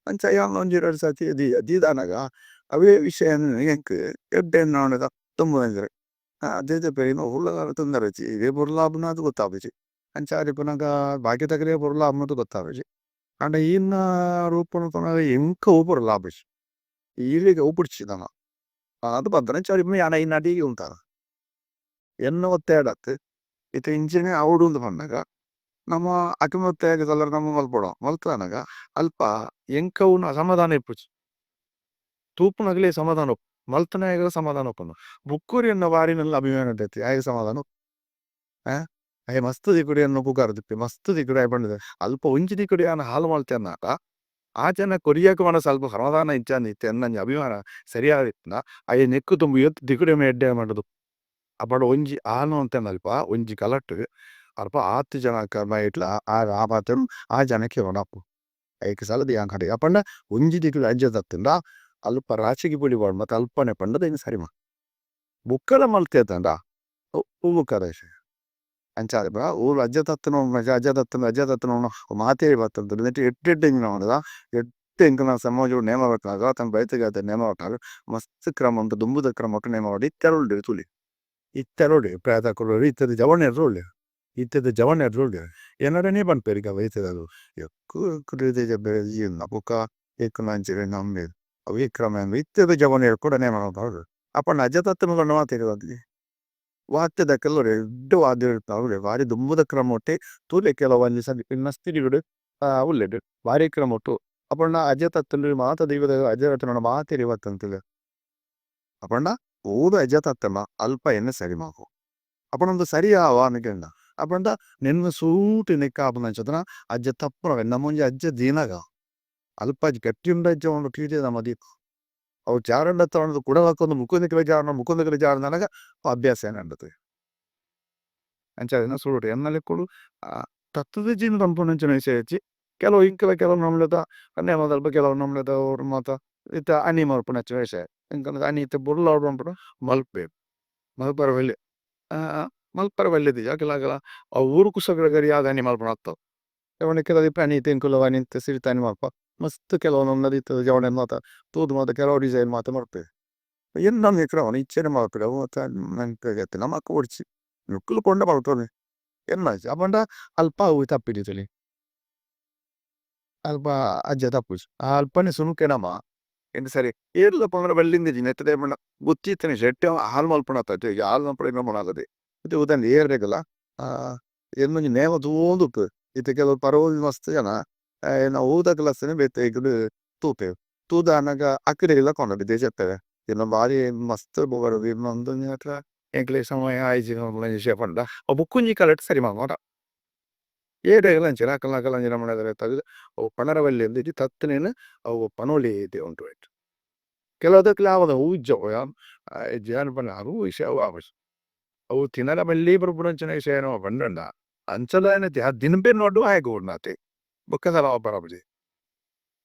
ಅಂಚ ಯಾನ್ ಒಂಜಿ ರಡ್ಡ್ ಸರ್ತಿ ದೀದಾನಗ ಅವೇ ವಿಷಯ ಎಂಕ್ ಎಡ್ಡೆ ಎನ್ನೋಡ ತುಂಬು ದೇಜಪ್ಪೆರೆ ಉಳ್ಳಾಲ ತೊಂದರೆ ಇರೇ ಪೊರ್ಲು ಗೊತ್ತಾಪುಜಿ ಅಂಚ ಇಪ್ಪುನಗ ಬಾಕಿದಕ್ಲೆಗ್ ಪೊರ್ಲು ಆಪುಂಡು ಗೊತ್ತಾಪುಜಿ ಆಂಡ ಈರ್ನ ರೂಪನ್ ತೂನಗ ಎಂಕ್ ಅವು ಪೊರ್ಲು ಆಪುಜಿ ಈರೆಗ್ ಅವು ಬೊಡ್ಚಿ ನಮ ಅದು ಪಂತನ ಅಂಚ ಯಾನ್ ಐನ್ ಅಡಿಗೆ ಉಂತಾನ ಎನ್ನ ಒತ್ತಾಯಡ್ ಇತ್ತೆ ಇಂಚನೆ ಆವೊಡು ಅಂದ್ ಪನ್ನಗ ನಮ ಅಕಲ್ನ ಒತ್ತಾಯಗ್ ಸಲರ್ ನಮ ಮಲ್ಪೊಡು ಮಲ್ತಾನಗ ಅಲ್ಪ ಎಂಕ್ ಅವು ಅಸಮಾಧಾನ ಇಪ್ಪುಜಿ ತೂಪುನಗಲೇ ಸಮಾಧಾನ ಉಪ್ಪು ಮಲ್ತುನಾಯಗ್ ಸಮಾಧಾನ ಉಪ್ಪುಂಡು ಬೊಕ್ಕೊರಿ ಎನ್ನ ಬಾರಿ ಮಲ್ಲ ಅಭಿಮಾನ ಉಂಡೈತಿ ಆಯಗ್ ಸಮಾಧಾನ ಆಯೆ ಮಸ್ತ್ ದಿಕ್ಕುಡು ಎನ್ನ ಪುಗಾರ್ದಿಪ್ಪೆ ಮಸ್ತ್ ದಿಕ್ಕುಡು ಆಯೆ ಪಂಡುದು ಅಲ್ಪ ಒಂಜಿ ದಿಕ್ಕುಡು ಯಾನ್ ಹಾಲು ಮಲ್ತೆರ್ನಾಟ ಆ ಜನ ಕೊರಿಯಕ್ ಮನಸ್ ಅಲ್ಪ ಸಮಾಧಾನ ಇಜ್ಜಾಂದೆ ಇತ್ತೆ ಎನ್ನ ಅಭಿಮಾನ ಸರಿಯಾದಿತ್ತ್ಂಡ ಆಯೆ ನೆಕ್ಕ್ ದುಂಬು ಏತ್ ದಿಕ್ಕುಡು ಎಡ್ಡೆ ಮಂಡುದು ಅಪಂಡ ಒಂಜಿ ಆನು ಅಂತೇನಲ್ಪ ಒಂಜಿ ಕಲಟ್ ಅಲ್ಪ ಆತ್ ಜನ ಇಟ್ಲ ಆ ಪಾತೆರ ಆ ಜನಕ್ಕೆ ಉಣಪು ಐಕ್ ಸಲದ ಯಾನ್ ಕಡೆ ಅಪಂಡ ಒಂಜಿ ದಿಕ್ಕುಡು ಅಜ್ಜ ತತ್ತುಂಡ ಅಲ್ಪ ರಾಚಿಗೆ ಪುಳಿ ಪಾಡ್ ಮತ್ತೆ ಅಲ್ಪನೆ ಪಂಡದ ಇನ್ನು ಸರಿ ಬುಕ್ಕಲ ಮಲ್ತೇತಂಡ ಬುಕ್ಕದ ವಿಷಯ ಅಂಚಾದ್ ಪೂರ ಊರು ಅಜ್ಜ ತತ್ತುನ ಅಜ್ಜ ತತ್ತುನ ಅಜ್ಜ ತತ್ತುನ ಮಾತೇರಿ ಬತ್ತುಂಡು ನೆಟ್ ಎಡ್ಡೆ ಎಡ್ಡೆ ಇಂಚಿನ ಉಂಡುದ ಎಡ್ಡೆ ಎಂಕಲ್ನ ಸಮಾಜೊಡು ನೇಮ ಕಟ್ಟುನಗ ತನ್ನ ಬೈತಿಗಾದ ನೇಮ ಕಟ್ಟುನಗ ಮಸ್ತ್ ಕ್ರಮ ಉಂಟು ದುಂಬುದ ಕ್ರಮಟ್ ನೇಮ ಮಾಡಿ ಇತ್ತೆಲ ಉಲ್ಲೆರ್ ತೂಲೆ ಇತ್ತೆಲ ಉಲ್ಲೆರ್ ಪ್ರಾಯದಕುಲು ಇತ್ತೆದ ಜವನೆರ್ಲ ಉಲ್ಲೆರ್ ಇತ್ತೆದ ಜವನೆರ್ಲ ಉಲ್ಲೆರ್ ಎನ್ನಡನೇ ಪನ್ಪೆರ್ ಇತ್ತೆದಕುಲು ಬೊಕ್ಕ ಎಂಕಲ್ನ ಅಂಚನೆ ನಂಬೆರ್ ಅವೇ ಕ್ರಮ ಇತ್ತೆದ ಜವನೆರ್ ಕೂಡ ನೇಮ ಮಲ್ಪುನಕುಲು ಅಪಂಡ ಅಜ್ಜ ತತ್ತುನ ಪಂಡ ಮಾತೆರ್ಲ ವಾದ್ಯದಕುಲು ಎಡ್ಡೆ ವಾದ್ಯ ಬಾರಿ ದುಂಬುದ ಕ್ರಮೊಟೆ ತೂಲೆ ಕೆಲವೊಂಜಿ ಮಸ್ತ್ ಉಲ್ಲೆರ್ ಬಾರಿ ಕ್ರಮೊಟು ಅಪಂಡ ಅಜ್ಜ ತತ್ತುಂಡು ಮಾತ ದೈವದ ಅಜ್ಜ ತತ್ತುಂಡ ಮಾತೆರ್ ಬತ್ತಂತುಲು ಅಪಂಡ ಓಲು ಅಜ್ಜ ತತ್ತುಂಡ ಅಲ್ಪ ಎನ್ನ ಸರಿ ಮಲ್ಪು ಅಪಂಡ ಉಂದು ಸರಿ ಆವಾ ಕೇಂಡ ಅಪಂಡ ನಿನ್ನ ಸೂಟ್ ನೆಕ್ ಆಪುನಂಚ ಅಜ್ಜ ತಪ್ಪುನಗ ನಮೊಂಜಿ ಅಜ್ಜ ದೀನಗ ಅಲ್ಪ ಗಟ್ಟಿ ಉಂಡು ಅಜ್ಜ ಉಂಡು ಟೀಟೆ ನಮ ದೀಪ ಅವು ಚಾರಂಡ ತಗೊಂಡು ಕುಡ ಹಾಕೊಂಡು ಮುಕುಂದಕ್ಕೆ ಜಾರಣ ಮುಕುಂದಕ್ಕೆ ಜಾರನಗ ಅಭ್ಯಾಸ ಏನಂಡದು ಅಂಚ ಸುರುಟು ಎನ್ನಲೆ ಕೊಡು ತತ್ತುದು ಜಿನ್ ಪನ್ಪುನಂಚಿನ ವಿಷಯ ಇಜ್ಜಿ. ಕೆಲವು ಇಂಕಲ ಕೆಲವು ನಮ್ಲದ ನೇಮದಲ್ಪ ಕೆಲವು ನಮ್ಲದ ಮಾತ ಇತ್ತೆ ಅನಿ ಮಲ್ಪುನಂಚಿನ ವಿಷಯ ಎಂಕಲ್ನ ಅನಿ ಇತ್ತೆ ಬೊರ್ಲ ಪನ್ಪುನ ಮಲ್ಪುವೆರ್ ಮಲ್ಪರೆ ಬಲ್ಲಿ ಮಲ್ಪರೆ ಬಲ್ಲಿ ಅಕಲ್ನ ಅಕಲ್ನ ಅವು ಊರು ಕುಸಗ್ರಗರಿಯಾದ್ ಅನಿ ಮಲ್ಪುನ ಅತ್ತ್ ಅವು ಅನಿ ಇತ್ತೆ ಎಂಕುಲು ಅನಿ ಇತ್ತೆ ಸಿರಿತ ಅನಿ ಮಲ್ಪ ಮಸ್ತ್ ಕೆಲವು ನಮ್ಲದ ಇತ್ತೆ ಜವನೆರ್ ಮಾತ ತೂದು ಮಾತ ಕೆಲವು ಡಿಸೈನ್ ಮಾತ ಮಲ್ಪುವೆರ್. ಎನ್ನನ್ ಇಚ್ಛೆನೆ ಮಲ್ಪುವೆರ್ ಅವು ಮಾತ ನಮಕ್ ಬೊಡ್ಚಿ ನಿಕುಲು ಪೋಂಡ ಮಲ್ತೊಲಿ ಎನ್ನಜ್ಜಿ ಅಪಂಡ ಅಲ್ಪ ಅವು ತಪ್ಪು ದೀತೊಲಿ ಅಲ್ಪ ಅಜ್ಜ ತಪ್ಪುಜಿ ಅಲ್ಪನೆ ಸುರುಕೆ ನಮ ಇಂದ್ ಸರಿ ಏರ್ಲ ಪಂಡ ಬಲ್ಲಿಂದಿಜ್ಜಿ ನೆತ್ತ ದಾಯೆ ಪಂಡ ಬುತ್ತಿ ಇತ್ತಿನ ಶೆಟ್ಟಿ ಹಾಲ್ ಮಲ್ಪುನ ಅತ್ತ ಹಾಲ್ ಮಲ್ಪುನ ಇತ್ತೆ ಉದಾಹರಣೆ ಏರೆಗ್ಲ ಎನ್ನೊಂಜಿ ನೇಮ ತೂವೊಂದು ಉಪ್ಪುವೆರ್ ಇತ್ತೆ ಕೆಲವು ಪರವೊಂಜಿ ಮಸ್ತ್ ಜನ ಎನ್ನ ಒವುದಕ್ಲಸ್ಸನೆ ಬೇತೆ ಎಗ್ಲು ತೂಪೆರ್ ತೂದಾನಗ ಅಕಲೆಗ್ಲ ಕೊನೊಡು ದೇಶತ್ತವೆ ಎನ್ನ ಬಾರಿ ಮಸ್ತ್ ಎಂಕ್ಲೆ ಸಮಯ ಆಯಿಜಿ ವಿಷಯ ಪಂಡ ಅವು ಬೊಕೊಂಜಿ ಕಲಟ್ ಸರಿ ಮಲ್ಪುನ ಏರೆಗ್ಲ ಅಂಚನೆ ಅಕಲ್ನ ಅಕಲ್ನ ಅವು ಪನರ ಬಲ್ಲಿ ಇಂದ್ ತತ್ತುನೇನ್ ಅವು ಪನೊಲಿ ಉಂಟು ಐಟ್. ಕೆಲವುದಕ್ಲೆ ಆವದ ಒವು ಇಜ್ಜ ಯಾನ್ ಪಂಡ ಅವು ವಿಷಯ ಅವು ಆಪುಜಿ ಅವು ತಿನರೆ ಬಲ್ಲಿ ಪನ್ಪುನಂಚಿನ ವಿಷಯ ನಮ ಪಂಡಂಡ ಅಂಚಲ ದಿನಪೆ ನೋಡು ಆಯೆ ಬೋಡುನಾತೆ ಬೊಕ್ಕ ದಾಲ ಬರಪುಜಿ.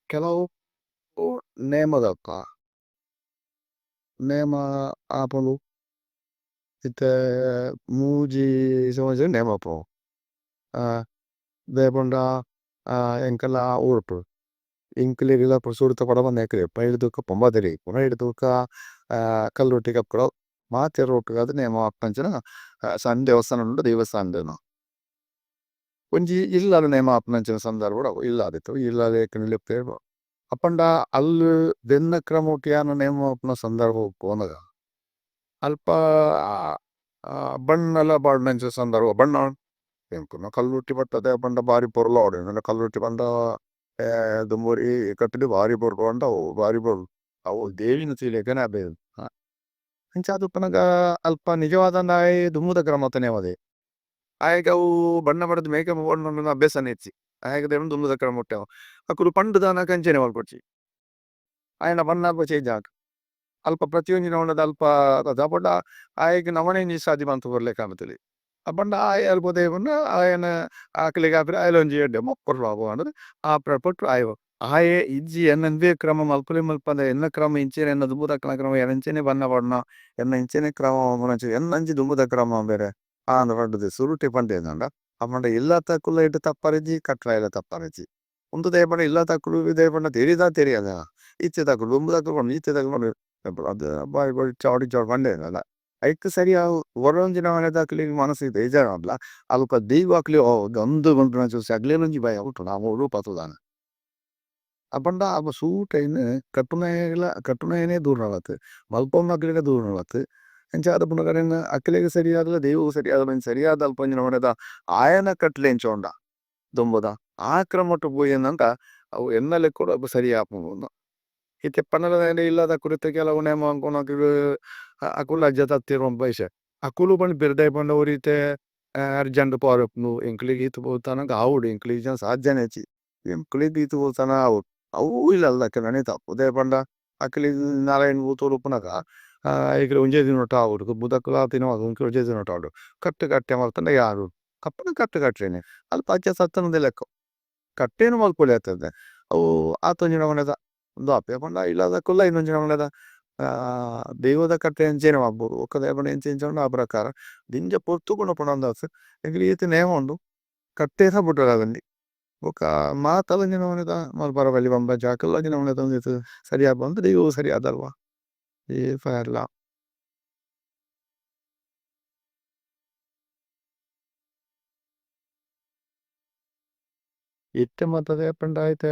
ಕೆಲವು ನೇಮದಲ್ಪ ನೇಮ ಆಪುಂಡು ಇತ್ತೆ ಮೂಜಿ ಸಮಾಜಡ್ ನೇಮ ಆಪುಂಡು ದಾಯೆ ಪಂಡ ಎಂಕಲ್ನ ಊರುಟು ಎಂಕ್ಲೆಗ್ಲ ಸುರುತ ಪಡ ಎಂಕ್ಲೆ ಐರ್ದ್ ಬೊಕ ಪೊಂಬದೆರೆಗ್ ಐರ್ದ್ ಬೊಕ ಕಲ್ಲುರ್ಟಿ ಕಪ್ಪುರವು ಮಾತೆರ್ನ ಒಟ್ಟುಗಾದ್ ನೇಮ ಆಪುನಂಚಿನ ಸಣ್ಣ ದೇವಸ್ಥಾನ ಉಂಡು ದೇವಸ್ಥಾನಡ್ ಒಂಜಿ ಇಲ್ಲಲ್ ನೇಮ ಆಪುನಂಚಿನ ಸಂದರ್ಭಡ್ ಅವು ಇಲ್ಲಾದಿತ್ತು ಇಲ್ಲಲ್ ಲೆಪ್ಪುವೆರ್ ಅಪಂಡ ಅಲ್ಲು ಬೆನ್ನ ಕ್ರಮಟ್ ಯಾನ್ ನೇಮ ಮನ್ಪುನ ಸಂದರ್ಭ ಪೋನಗ ಅಲ್ಪ ಬಣ್ಣಲ ಪಾಡುನಂಚಿನ ಸಂದರ್ಭ ಬಣ್ಣ ಎಂಕಲ್ನ ಕಲ್ಲುರ್ಟಿ ಪಟ್ಟದ ಪಂಡ ಬಾರಿ ಪೊರ್ಲು ಆವಡ್ ಕಲ್ಲುರ್ಟಿ ಪಂಡ ದುಂಬೊರಿ ಕಟ್ಟುಡು ಬಾರಿ ಪೊರ್ಲು ಪಂಡ ಅವು ಬಾರಿ ಪೊರ್ಲು ಅವು ದೇವಿನ ತೂಯಿಲೆಕನೆ ಆಪೆರ್ ಅಂಚಾದ್ ಉಪ್ಪುನಗ ಅಲ್ಪ ನಿಜವಾದ ಆಯೆ ದುಂಬುದ ಕ್ರಮತ ನೇಮದೆ ಆಯಗ್ ಅವು ಬಣ್ಣ ಪಾಡ್ದ್ ಮೇಕಪ್ ಪಾಡುನ ಅಭ್ಯಾಸನೆ ಇಜ್ಜಿ ಆಯಗ್ ದುಂಬುದ ಕ್ರಮಟ್ ಅಕುಲು ಪಂಡ್ ದಾನಗ ಅಂಚನೆ ಮಲ್ಪೊಡ್ಚಿ ಆಯನ ಬಣ್ಣ ಅಲ್ಪ ಚೇಂಜ್ ಆಂಡ್ ಅಲ್ಪ ಪ್ರತಿಯೊಂಜಿ ನಮೂನೆದ ಅಲ್ಪ ದಾಪುಂಡ ಆಯಗ್ ನಮನೆ ಒಂಜಿ ಸಾದಿ ಮಂತ್ ಕೊರ್ಲೆಕ ಆಪುಜಿ ಅಪಂಡ ಆಯೆ ಅಲ್ಪ ಪಂಡ ಆಯನ ಅಕ್ಲೆಗ್ ಆಪಿನ ಆಯೆಲ ಒಂಜಿ ಎಡ್ಡೆ ಪಂಡುದು ಆ ಪ್ರಪಟ್ ಆಯೆ ಆಯೆ ಇಜ್ಜಿ ಎನ್ನ ಉಂದುವೇ ಕ್ರಮ ಮಲ್ಪುಲೆ ಮಲ್ಪಂದೆ ಎನ್ನ ಕ್ರಮ ಇಂಚನೆ ಎನ್ನ ದುಂಬುದಕ್ಲೆನ ಕ್ರಮ ಎನ್ನ ಇಂಚನೆ ಬಣ್ಣ ಪಾಡುನ ಎನ್ನ ಇಂಚನೆ ಕ್ರಮ ಮನ್ಪುನ ಎನ್ನಂಚಿ ದುಂಬುದ ಕ್ರಮ ಬೇರೆ ಆಂದ್ ಪಂಡುದು ಸುರುಟೆ ಪಂಡೇಂಡ ಅಪಂಡ ಇಲ್ಲದಕುಲು ಐಟ್ ತಪ್ಪರಿಜ್ಜಿ ಕಟ್ರಾಯಿಲ ತಪ್ಪರಿಜ್ಜಿ ಉಂದು ದಾಯೆ ಪಂಡ ಇಲ್ಲದಕುಲು ದಾಯೆ ಪಂಡ ತೆರಿದ ತೆರಿಯದ ಇತ್ತೆದಕುಲು ದುಂಬುದಕುಲು ಪಂಡ ಇತ್ತೆದಕುಲು ಅದು ಬಾರಿ ಬಾರಿ ಚಾಡಿ ಚಾಡಿ ಪಂಡೇನಲ್ಲ ಐಕ್ ಸರಿ ಆವು ಒರೊಂಜಿ ನಮೂನೆದಕ್ಲೆಗ್ ಮನಸ್ಸು ಬೇಜಾರಾಂಡಲ ಅಲ್ಪ ದೈವಕ್ಲೆ ಅಂದ್ ಪನ್ಪಿನ ಅಗ್ಲೆನ ಒಂಜಿ ಭಯ ಉಂಟು ನಮ ರೂಪ ತೂದಾನ ಅಪಂಡ ಅಲ್ಪ ಸುರುಟ್ ಐನ್ ಕಟ್ಟುನಯಗ್ಲ ಕಟ್ಟುನಯನೆ ದೂರ ನಡತ್ ಮಲ್ಪೊನ್ನಕ್ಲೆಗ್ ದೂರ ನಡತ್ ಅಂಚಾದ್ ಪುನಗ ಅಕ್ಲೆಗ್ ಸರಿಯಾದ ದೈವಗ್ ಸರಿಯಾದ ಸರಿಯಾದ ಅಲ್ಪ ಒಂಜಿ ನಮೂನೆದ ಆಯನ ಕಟ್ಲೆ ಎಂಚ ಉಂಡ ದುಂಬುದ ಆ ಕ್ರಮಟ್ ಪೋಯೆನಂಡ ಅವು ಎನ್ನ ಲೆಕ್ಕೊಡು ಅಲ್ಪ ಸರಿ ಆಪುಂಡು ಇತ್ತೆ ಪನರ ಇಲ್ಲದ ಕುರಿತು ಕೆಲವು ನೇಮ ಅನ್ಕೊನಕುಲು ಅಕುಲು ಅಜ್ಜ ತತ್ತೆರ್ ಪನ್ಪ ವಿಷಯ ಅಕುಲು ಪನ್ಪೆರ್ ದಾಯೆ ಪಂಡ ಒರಿತೆ ಅರ್ಜೆಂಟ್ ಪೋರೆ ಉಪ್ಪುಂಡು ಎಂಕ್ಲೆಗ್ ಈತ್ ಪೊರ್ತನಗ ಆವೊಡು ಎಂಕ್ಲೆಗ್ ಇಜ್ಜಾಂಡ ಸಾಧ್ಯನೆ ಇಜ್ಜಿ ಎಂಕ್ಲೆಗ್ ಈತ್ ಪೊರ್ತನ ಆವೊಡು ಅವು ಇಲ್ಲದಕ್ಲೆನೆ ತಪ್ಪು ದಾಯೆ ಪಂಡ ಅಕ್ಲೆಗ್ ನಾರಾಯಣ ಭೂತೋಲು ಉಪ್ಪುನಗ ಎಂಕ್ಲೆ ಒಂಜೇ ದಿನೊಟು ಆವೊಡು ದುಂಬುದಕುಲು ಆತಿನ ಎಂಕ್ಲೆ ಒಂಜೇ ದಿನೊಟು ಆವೊಡು ಕಟ್ಟು ಕಟ್ಟೆ ಮಲ್ತುಂಡ ಯಾರು ಕಪ್ಪುನ ಕಟ್ಟು ಕಟ್ಲೆನೆ ಅಲ್ಪ ಅಜ್ಜ ಸತ್ತನಂದೆ ಲೆಕ್ಕೊ ಕಟ್ಟೆನ್ ಮಲ್ಪೊಲಿ ಆತದೆ ಅವು ಆತೊಂಜಿ ನಮೂನೆದ ಉಂದು ಆಪೆ ಪಂಡ ಇಲ್ಲದಕುಲ್ಲ ಇನ್ನೊಂಜಿ ನಮೂನೆದ ದೈವದ ಕಟ್ಟೆ ಅಂಚೆನೆ ಮಲ್ಪೊಡು ಬೊಕ್ಕ ದಾಯೆ ಪಂಡ ಎಂಚ ಎಂಚ ಉಂಡು ಆ ಪ್ರಕಾರ ದಿಂಜ ಪೊರ್ತು ಕೊನೊಪುಂಡು ಅಂದಾಜು ಎಂಕ್ಲೆ ಈತ್ ನೇಮ ಉಂಡು ಕಟ್ಟೆ ಬುಡ್ರೆಗಾವಂದಿ ಬೊಕ್ಕ ಮಾತಲ ಒಂಜಿ ನಮೂನೆದ ಮಲ್ಪರ ಬಲ್ಲಿ ಪನ್ಪುನಂಚ ಅಕಲ್ನ ಒಂಜಿ ನಮೂನೆದ ಒಂಜಿ ಸರಿಯಾದ್ ದೈವ ಸರಿಯಾದಲ್ವ ಈ ಫೇರ್ಲ. ಇತ್ತೆ ಮಾತ ದಾಯೆ ಪಂಡ ಇತ್ತೆ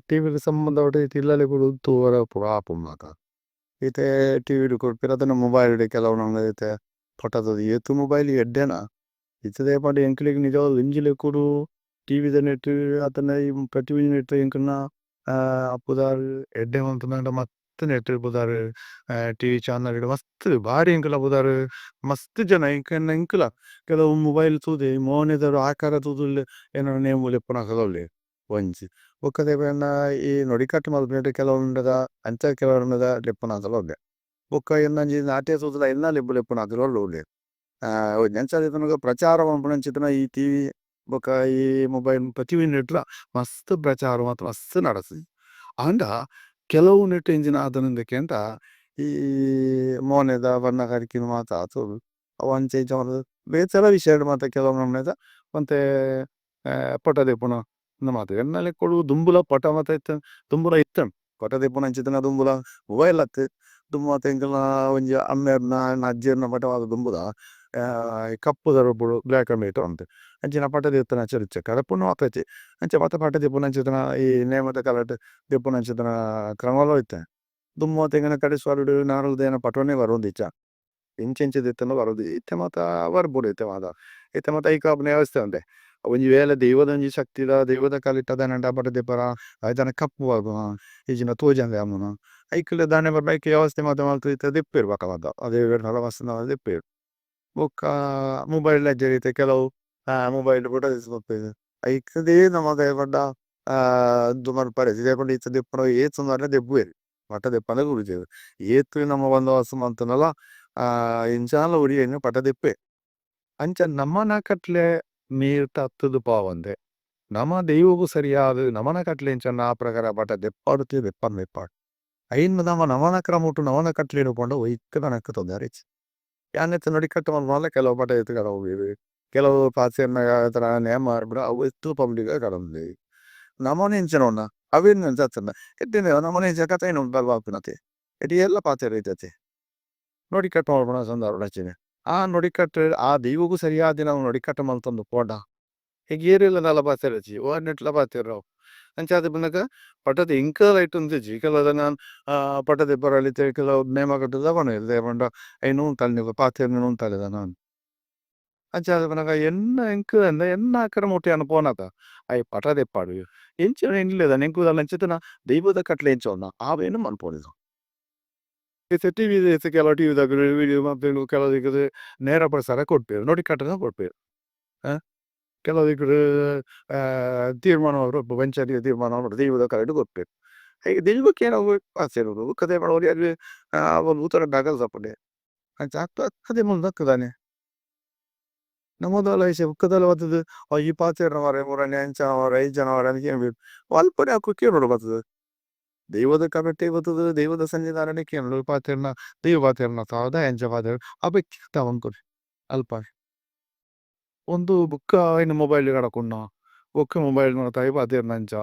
ಟಿವಿ ಗ್ ಸಂಬಂಧ ಪಟಿನ ಇತ್ತೆ ಇಲ್ಲಲೆ ಕುಲ್ಲುದು ತೂವರೆ ಪೂರ ಆಪುಂಡು ಮಾತ. ಇತ್ತೆ ಟಿವಿ ಡ್ ಕೊರ್ಪೆರ್ ಅತ್ತುಂಡ ಮೊಬೈಲ್ ಡ್ ಕೆಲವು ನಮೂನೆ ಇತ್ತೆ ಪೋಟೋ ತೂದು ಏತ್ ಮೊಬೈಲ್ ಎಡ್ಡೆನ ಇತ್ತೆ ದಾಯೆ ಪಂಡ ಎಂಕ್ಲೆಗ್ ನಿಜವಾದ್ ಒಂಜಿ ಲೆಕ್ಕೊಡು ಟಿವಿ ದ ನೆಟ್ ಅತ್ತುಂಡ ಈ ಪ್ರತಿ ಒಂಜಿ ನೆಟ್ ಎಂಕಲ್ನ ಪುದರ್ ಎಡ್ಡೆ ಮಲ್ತುಂಡ ಮಸ್ತ್ ನೆಟ್ ಪುದರ್ ಟಿವಿ ಚಾನೆಲ್ ಡ್ ಮಸ್ತ್ ಬಾರಿ ಎಂಕಲ್ನ ಪುದರ್ ಮಸ್ತ್ ಜನ ಎಂಕಲ್ನ ಎಂಕುಲ ಕೆಲವು ಮೊಬೈಲ್ ತೂದೆ ಮೋನೆದ ಆಕಾರ ತೂದು ಎನನ್ ನೇಮ ಲೆಪ್ಪುನಕುಲು ಉಲ್ಲೆರ್ ಒಂಜಿ ಬೊಕ ದಾಯೆ ಪಂಡ ಈ ನುಡಿಕಟ್ಟ್ ಮನ್ಪುನೆಟ್ ಕೆಲವುಂಡದ ಅಂಚ ಕೆಲವುಂಡದ ಲೆಪ್ಪುನಕುಲು ಉಲ್ಲೆರ್ ಬೊಕ ಎನ್ನಂಚಿ ನಾಟ್ಯ ತೂದುಲ ಎನ್ನ ಲೆಪ್ಪುನಕುಲು ಉಲ್ಲೆರ್. ಅಂಚಾದ್ ಪ್ರಚಾರ ಮನ್ಪುನಂಚಿತ್ತಿನ ಈ ಟಿವಿ ಬೊಕ ಈ ಮೊಬೈಲ್ ಪ್ರತಿಯೊಂಜಿ ಮಸ್ತ್ ಪ್ರಚಾರ ಮಾತ ಮಸ್ತ್ ನಡತುಜಿ. ಆಂಡ ಕೆಲವು ನೆಟ್ ಎಂಚಿನ ಆತುಂಡು ಕೇಂಡ ಈ ಮೋನೆದ ಬಣ್ಣ ಕರಿಕಿನ ಮಾತ ಆತುಂಡು ಅವು ಅಂಚ ಇಂಚ ಮಲ್ತುದು ಬೇತೆಲ ವಿಷಯಡ್ ಮಾತ ಕೆಲವು ನಮೂನೆದ ಒಂತೆ ಪೋಟೋ ದೆಪ್ಪುನ ಉಂದು ಮಾತ ಎನ್ನ ಲೆಕ್ಕೊಡು ದುಂಬುಲ ಪೋಟೋ ಮಾತ ಇತ್ತುಂಡು ದುಂಬುಲ ಇತ್ತುಂಡು ಪೋಟೋ ದೆಪ್ಪುನಂಚಿತ್ತಿನ ದುಂಬುಲ ಮೊಬೈಲ್ ಅತ್ ದುಂಬು ಮಾತ ಎಂಕಲ್ನ ಒಂಜಿ ಅಮ್ಮೆರ್ನ ಎನ್ನ ಅಜ್ಜೆರ್ನ ಪೋಟೋ ಮಾತ ದುಂಬುದ ಕಪ್ಪುದ ರೂಪಡ್ black and white ಉಂಡು ಅಂಚಿನ ಪೋಟೋ ದೆತ್ತುನ ಕಡಪುಡ್ನ ಮಾತ ಇಜ್ಜಿ ಅಂಚ ಮಾತ ಪೋಟೋ ದೆಪ್ಪುನಂಚಿತ್ತಿನ ಈ ನೇಮದ ಕಾಲಡ್ ದೆಪ್ಪುನಂಚಿತ್ತಿನ ಕ್ರಮಲ ಇತ್ತುಂಡು. ದುಂಬು ಮಾತ ಎಂಕಲ್ನ ಕಡೆ ನಾರ್ದ ಪೋಟೋನೆ ಬರೊಂದಿಜ್ಜ ಎಂಚ ಎಂಚ ದೆತ್ತುಂಡಲ ಬರೊಂದಿಜ್ಜಿ ಇತ್ತೆ ಮಾತ ಬರ್ಪುಂಡು ಇತ್ತೆ ಮಾತ ಇತ್ತೆ ಮಾತ ಐಕ್ ಆಪುನ ವ್ಯವಸ್ಥೆ ಉಂಡೆ. ಒಂಜಿ ವೇಳೆ ದೈವದ ಒಂಜಿ ಶಕ್ತಿದ ದೈವದ ಕಲಿತ ದಾನಾಂಡ ಪೋಟೋ ದೆಪ್ಪರ ದಾನ ಕಪ್ಪು ಆಪುನ ಇಜ್ಜಿಂಡ ತೋಜಂದೆ ಆಪುನ ಐಕುಲ ದಾನೆ ಪಂಡ ಐಕ್ ವ್ಯವಸ್ಥೆ ಮಾತ ಮಲ್ತ್ ಇತ್ತೆ ದೆಪ್ಪುವೆರ್ ಬೊಕ ಮಾತ ದೆಪ್ಪುವೆರ್. ಬೊಕ ಮೊಬೈಲ್ ದ ಇತ್ತೆ ಕೆಲವು ಮೊಬೈಲ್ ಡ್ ಪೋಟೋ ದೆತ್ತ್ ಕೊರ್ಪೆರ್ ಐಕ್ ನಮ ದಾಯೆ ಪಂಡ ಉಂದು ಮನ್ಪರೆ ಇಜ್ಜಿ ದಾಯೆ ಪಂಡ ಇತ್ತೆ ದೆಪ್ಪುನ ಏತ್ ಮರ್ರೆ ದೆಪ್ಪುವೆರ್ ಪಟ ದೆಪ್ಪಂದೆ ಕುಲ್ಲುಜೆರ್ ಏತ್ ನಮ ಬಂದೋಬಸ್ತ್ ಮಂತುಂಡಲ ಎಂಚಾಂಡಲ ಒರಿ ಐನ್ ಪಟ ದೆಪ್ಪುವೆ. ಅಂಚ ನಮನ ಕಟ್ಲೆ ನೀರ್ ತತ್ತುದು ಪೋವಂದೆ ನಮ ದೈವಗ್ ಸರಿಯಾದ್ ನಮನ ಕಟ್ಲೆ ಎಂಚ ಆ ಪ್ರಕಾರ ಪಟ ದೆಪ್ಪೊಡು ದೆಪ್ಪಂದೆ ಇಪ್ಪೊಡು ಐನ್ ನಮ ನಮನ ಕ್ರಮೊಟು ನಮನ ಕಟ್ಲೆಡ್ ಪೋಂಡ ಒಯಿಕ್ ನಮಕ್ ತೊಂದರೆ ಇಜ್ಜಿ. ಯಾನ್ ಇತ್ತೆ ನುಡಿಕಟ್ಟ್ ಮನ್ಪುನಲ ಕೆಲವು ಪಟ ದೆತ್ತ್ ಕಡಪುಡ್ವೆರ್ ಕೆಲವು ಪಾತೆರ್ನಗ ನೇಮ ಅವು ಏತ್ ಪಬ್ಲಿಕ್ ಕಡಪುಡ್ವೆರ್ ನಮನ ಎಂಚಿನ ಉಂಡ ಅವೆನ್ ಅತ್ತುಂಡ ಎಡ್ಡೆನೆ ನಮನ ಇಂಚ ಕತೆ ಆಪುನತೆ ಐಟ್ ಏರ್ಲ ಪಾತೆರೆ ಇಜ್ಜತೆ ನುಡಿಕಟ್ಟ್ ಮನ್ಪುನ ಸಂದರ್ಭ ಅಂಚನೆ ಆ ನುಡಿಕಟ್ಟ್ ಆ ದೈವಗ್ ಸರಿಯಾದಿನ ನುಡಿಕಟ್ಟ್ ಮಂತೊಂದು ಪೋಂಡ ಏರೆಲ ದಾಲ ಪಾತೆರೊಡ್ಚಿ ವಾ ನೆಟ್ಲ ಪಾತೆರೊ ಅಂಚಾದ್ ಪನ್ನಗ ಪಟತ ಎಂಕಲ ಐಟ್ ಉಂತುಜಿ ಕೆಲವು ಪಟ ದೆಪ್ಪರೆ ಕೆಲವು ನೇಮ ಕಟ್ಟುದ ಪನ್ಪೆರ್ ದಾಯೆ ಪಂಡ ಐನ್ ಉಂತಾಲೆ ನಿಕುಲು ಪಾತೆರ್ನೆನ್ ಉಂತಾಲೆ ದಾನ ಪಂದ್. ಅಂಚಾದ್ ಪನ್ನಗ ಎನ್ನ ಎಂಕ್ ಎನ್ನ ಕ್ರಮೊಟು ಯಾನ್ ಪೋನಗ ಆಯೆ ಪಟ ದೆಪ್ಪಡ್ ಎಂಚಿನ ಎಂಕ್ಲೆದ ಎಂಕುಲು ದಾಲ ಅಂಚಿತ್ತಿನ ದೈವದ ಕಟ್ಲೆ ಎಂಚ ಉಂಡು ಅವೆನ್ ಮನ್ಪೊಡು. ಇತ್ತೆ ಟಿವಿ ಇತ್ತೆ ಕೆಲವು ಟಿವಿ ದಕುಲು ವಿಡಿಯೋ ಮಲ್ಪುವೆರ್ ಕೆಲವು ದಿಕ್ಕುಡು ನೇರ ಪ್ರಸಾರ ಕೊರ್ಪೆರ್ ನುಡಿಕಟ್ಟುಲ ಕೊರ್ಪೆರ್ ಕೆಲವು ದಿಕ್ಕುಡು ತೀರ್ಮಾನ ಪಂಚಾಯತಿ ತೀರ್ಮಾನ ದೈವದ ಕಲೆಟ್ ಕೊರ್ಪೆರ್. ಐಕ್ ದೈವಕ್ಕೆ ಪಾತೆರೊಡು ಬೊಕ್ಕ ದಾಖಲಿಸಪುಂಡೆ ಅಂಚ ಅದೇ ದಕ್ಕುದಾನೆ ನಮದಾಲ ವಿಷಯ ಬೊಕ್ಕದಾಲ ಬತ್ತುದು ಈ ಪಾತೆರ್ನ ಮಾರ್ರೆ ಮುರನಿ ಅಂಚ ಮಾರ್ರೆ ಇಂಚ ಮಾರ್ರೆ ಅಂದ್ ಕೇನ್ಪೆರ್ ಅಲ್ಪನೆ ಅಕುಲು ಕೇನೊಡು ಬತ್ತುದು ದೈವದ ಕಲೆಟೆ ಬತ್ತುದು ದೈವದ ಸನ್ನಿಧಾನನೆ ಕೇನೊಡು ಪಾತೆರ್ನ ದೈವ ಪಾತೆರ್ನ ದಾಯೆ ಅಂಚ ಪಾತೆರ್ನ ಅವೆ ಅಲ್ಪ ಉಂದು ಬೊಕ್ಕ ಐನ್ ಮೊಬೈಲ್ ಕಡಪುಡ್ನ ಬೊಕ್ಕ ಮೊಬೈಲ್ ಮಾತ ಪಾತೆರ್ನ ಅಂಚ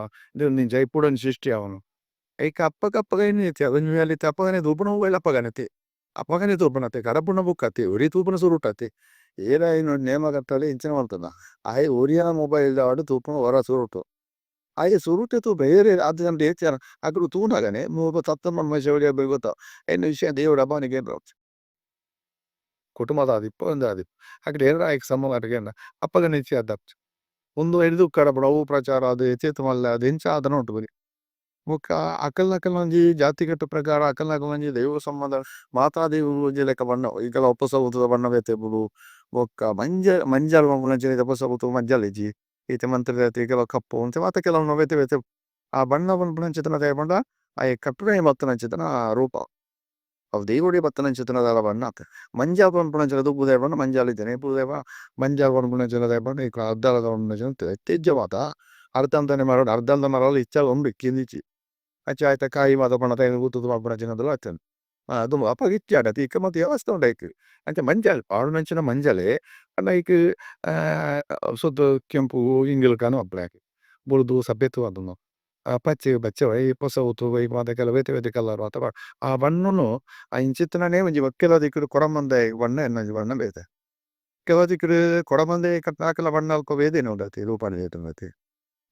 ಉಂದು ಇಂಚ ಇಪ್ಪೊಡು ಸೃಷ್ಟಿ ಆವೊಡು ಐಕ್ ಅಪಗ ಅಪಗ ಒಂಜಿ ವೇಳೆ ಇತ್ತೆ ಅಪಗನೆ ತೂಪುನ ಮೊಬೈಲ್ ಅಪಗನೆ ಅತೆ ಅಪಗನೆ ತೂಪುನತೆ ಕಡಪುನ ಬೊಕ್ಕ ಅತೆ ಒರಿ ತೂಪುನ ಸುರುಟ್ ಅತೆ ಏರ ಐನ್ ನೇಮ ಕಟ್ಟಲೆ ಇಂಚಿನ ಮಲ್ತುಂಡ ಆಯೆ ಒರಿಯನ ಮೊಬೈಲ್ ಆವಡ್ ತೂಪುನ ಒರ ಸುರುಟು ಆಯೆ ಸುರುಟೆ ತೂಪೆ ಏರೆ ಆತ್ ಜನಟ್ ಏತ್ ಜನ ಅಕುಲು ತೂನಗನೆ ಮುಲ್ಪ ತತ್ತ ಮನ್ಪುನ ಗೊತ್ತ ಐನ ವಿಷಯ ದೇವೆರ್ ಅಪಾನಿಗೆ ಕುಟುಂಬದ ಆದಿಪ್ಪು ಉಂದು ಆದಿಪ್ಪು ಅಕುಲು ಏರ ಐಕ್ ಸಂಬಂಧ ಕೇಂಡ ಅಪಗನೆ ಹೆಚ್ಚಿ ಉಂದು ಎಡ್ದು ಕಡಪುಡು ಅವು ಪ್ರಚಾರ ಆದ್ ಏತ್ ಮಲ್ಲೆ ಆದ್ ಎಂಚ ಆತನ ಉಂಟು ಬರಿ. ಬೊಕ್ಕ ಅಕಲ್ನಕಲ್ನ ಒಂಜಿ ಜಾತಿ ಕಟ್ಟು ಪ್ರಕಾರ ಅಕಲ್ನಕಲ್ನ ಒಂಜಿ ದೈವ ಸಂಬಂಧ ಮಾತಾ ದೈವ ಒಂಜಿ ಲೆಕ್ಕ ಬಣ್ಣ ಈಕಲ ಪೊಸ ಗುತ್ತುದ ಬಣ್ಣ ಬೇತೆ ಇಪ್ಪುಂಡು ಬೊಕ್ಕ ಮಂಜ ಮಂಜಲ್ ಮನ್ಪುನಂಚಿನ ಪೊಸ ಗುತ್ತು ಮಂಜಲ್ ಇಜ್ಜಿ ಇತ್ತೆ ಮಂತ್ರದ ಕೆಲವು ಕಪ್ಪು ಅಂಚ ಮಾತ ಕೆಲವು ಬೇತೆ ಬೇತೆ ಆ ಬಣ್ಣ ಪನ್ಪುನಂಚಿತ್ತಿನ ದಾಯೆ ಪಂಡ ಆಯೆ ಕಟ್ಟುನೆ ಬತ್ತುನಂಚಿತ್ತಿನ ರೂಪ ಅವು ದೈವೊಡೆ ಬತ್ತುನಂಚಿತ್ತಿನ ದಾಲ ಬಣ್ಣ ಅತ್ ಮಂಜಲ್ ಪನ್ಪುನಂಚಿನ ದುಂಬು ದಾಯೆ ಪಂಡ ಮಂಜಲ್ ಇತ್ತಿನಿ ಇಪ್ಪು ದಾಯೆ ಪಂಡ ಮಂಜಲ್ ಪನ್ಪುನಂಚಿನ ದಾಯೆ ಪಂಡ ಐಕ್ ಅರ್ಧದ ಇತ್ತೆ ಇಜ್ಜ ಮಾತ ಅರ್ಧ ಅಂತಾನೆ ಮರಡ್ ಅರ್ಧ ಅಂತ ಮರಲ ಇಚ್ಚಲ ಉಂಡು ಇಕ್ಕಿಂದಿಜ್ಜಿ ಅಂಚ ಆಯ್ತ ಕಾಯಿ ಮಾತ ಪಂಡ ತೈನ್ ಗುತ್ತುದು ಮನ್ಪುನಂಚಿನದಲ ಆತುಂಡು ದುಂಬು ಅಪಗ ಇಜ್ಜಾಂಡ ಇತ್ತೆ ಮಾತ ವ್ಯವಸ್ಥೆ ಉಂಡು ಐಕ್ ಅಂಚ ಮಂಜಲ್ ಪಾಡುನಂಚಿನ ಮಂಜಲೇ ಪಂಡ ಐಕ್ ಸುತ್ತ ಕೆಂಪು ಇಂಗಿಲ್ಕನು ಅಪ್ಲೆ ಬೊಲ್ದು ಸಪೇತು ಆತುಂಡು ಪಚ್ಚೆ ಪಚ್ಚೆ ಈ ಪೊಸ ಉತ್ತು ಈ ಮಾತ ಕೆಲವು ಬೇತೆ ಬೇತೆ ಕಲರ್ ಮಾತ ಆ ಬಣ್ಣನು ಆ ಇಂಚಿತ್ತಿನನೇ ಒಂಜಿ ಕೆಲವು ದಿಕ್ಕುಡು ಕೊಡಮಂದಾಯ ಬಣ್ಣ ಎನ್ನೊಂಜಿ ಬಣ್ಣ ಬೇತೆ ಕೆಲವು ದಿಕ್ಕುಡು ಕೊಡಮಂದಾಯ ಅಕಲ್ನ ಬಣ್ಣ ಅಲ್ಪ ಬೇತೆನೆ ಉಂಡತೆ ರೂಪನೆ ಬೇತೆ ಉಂಡತೆ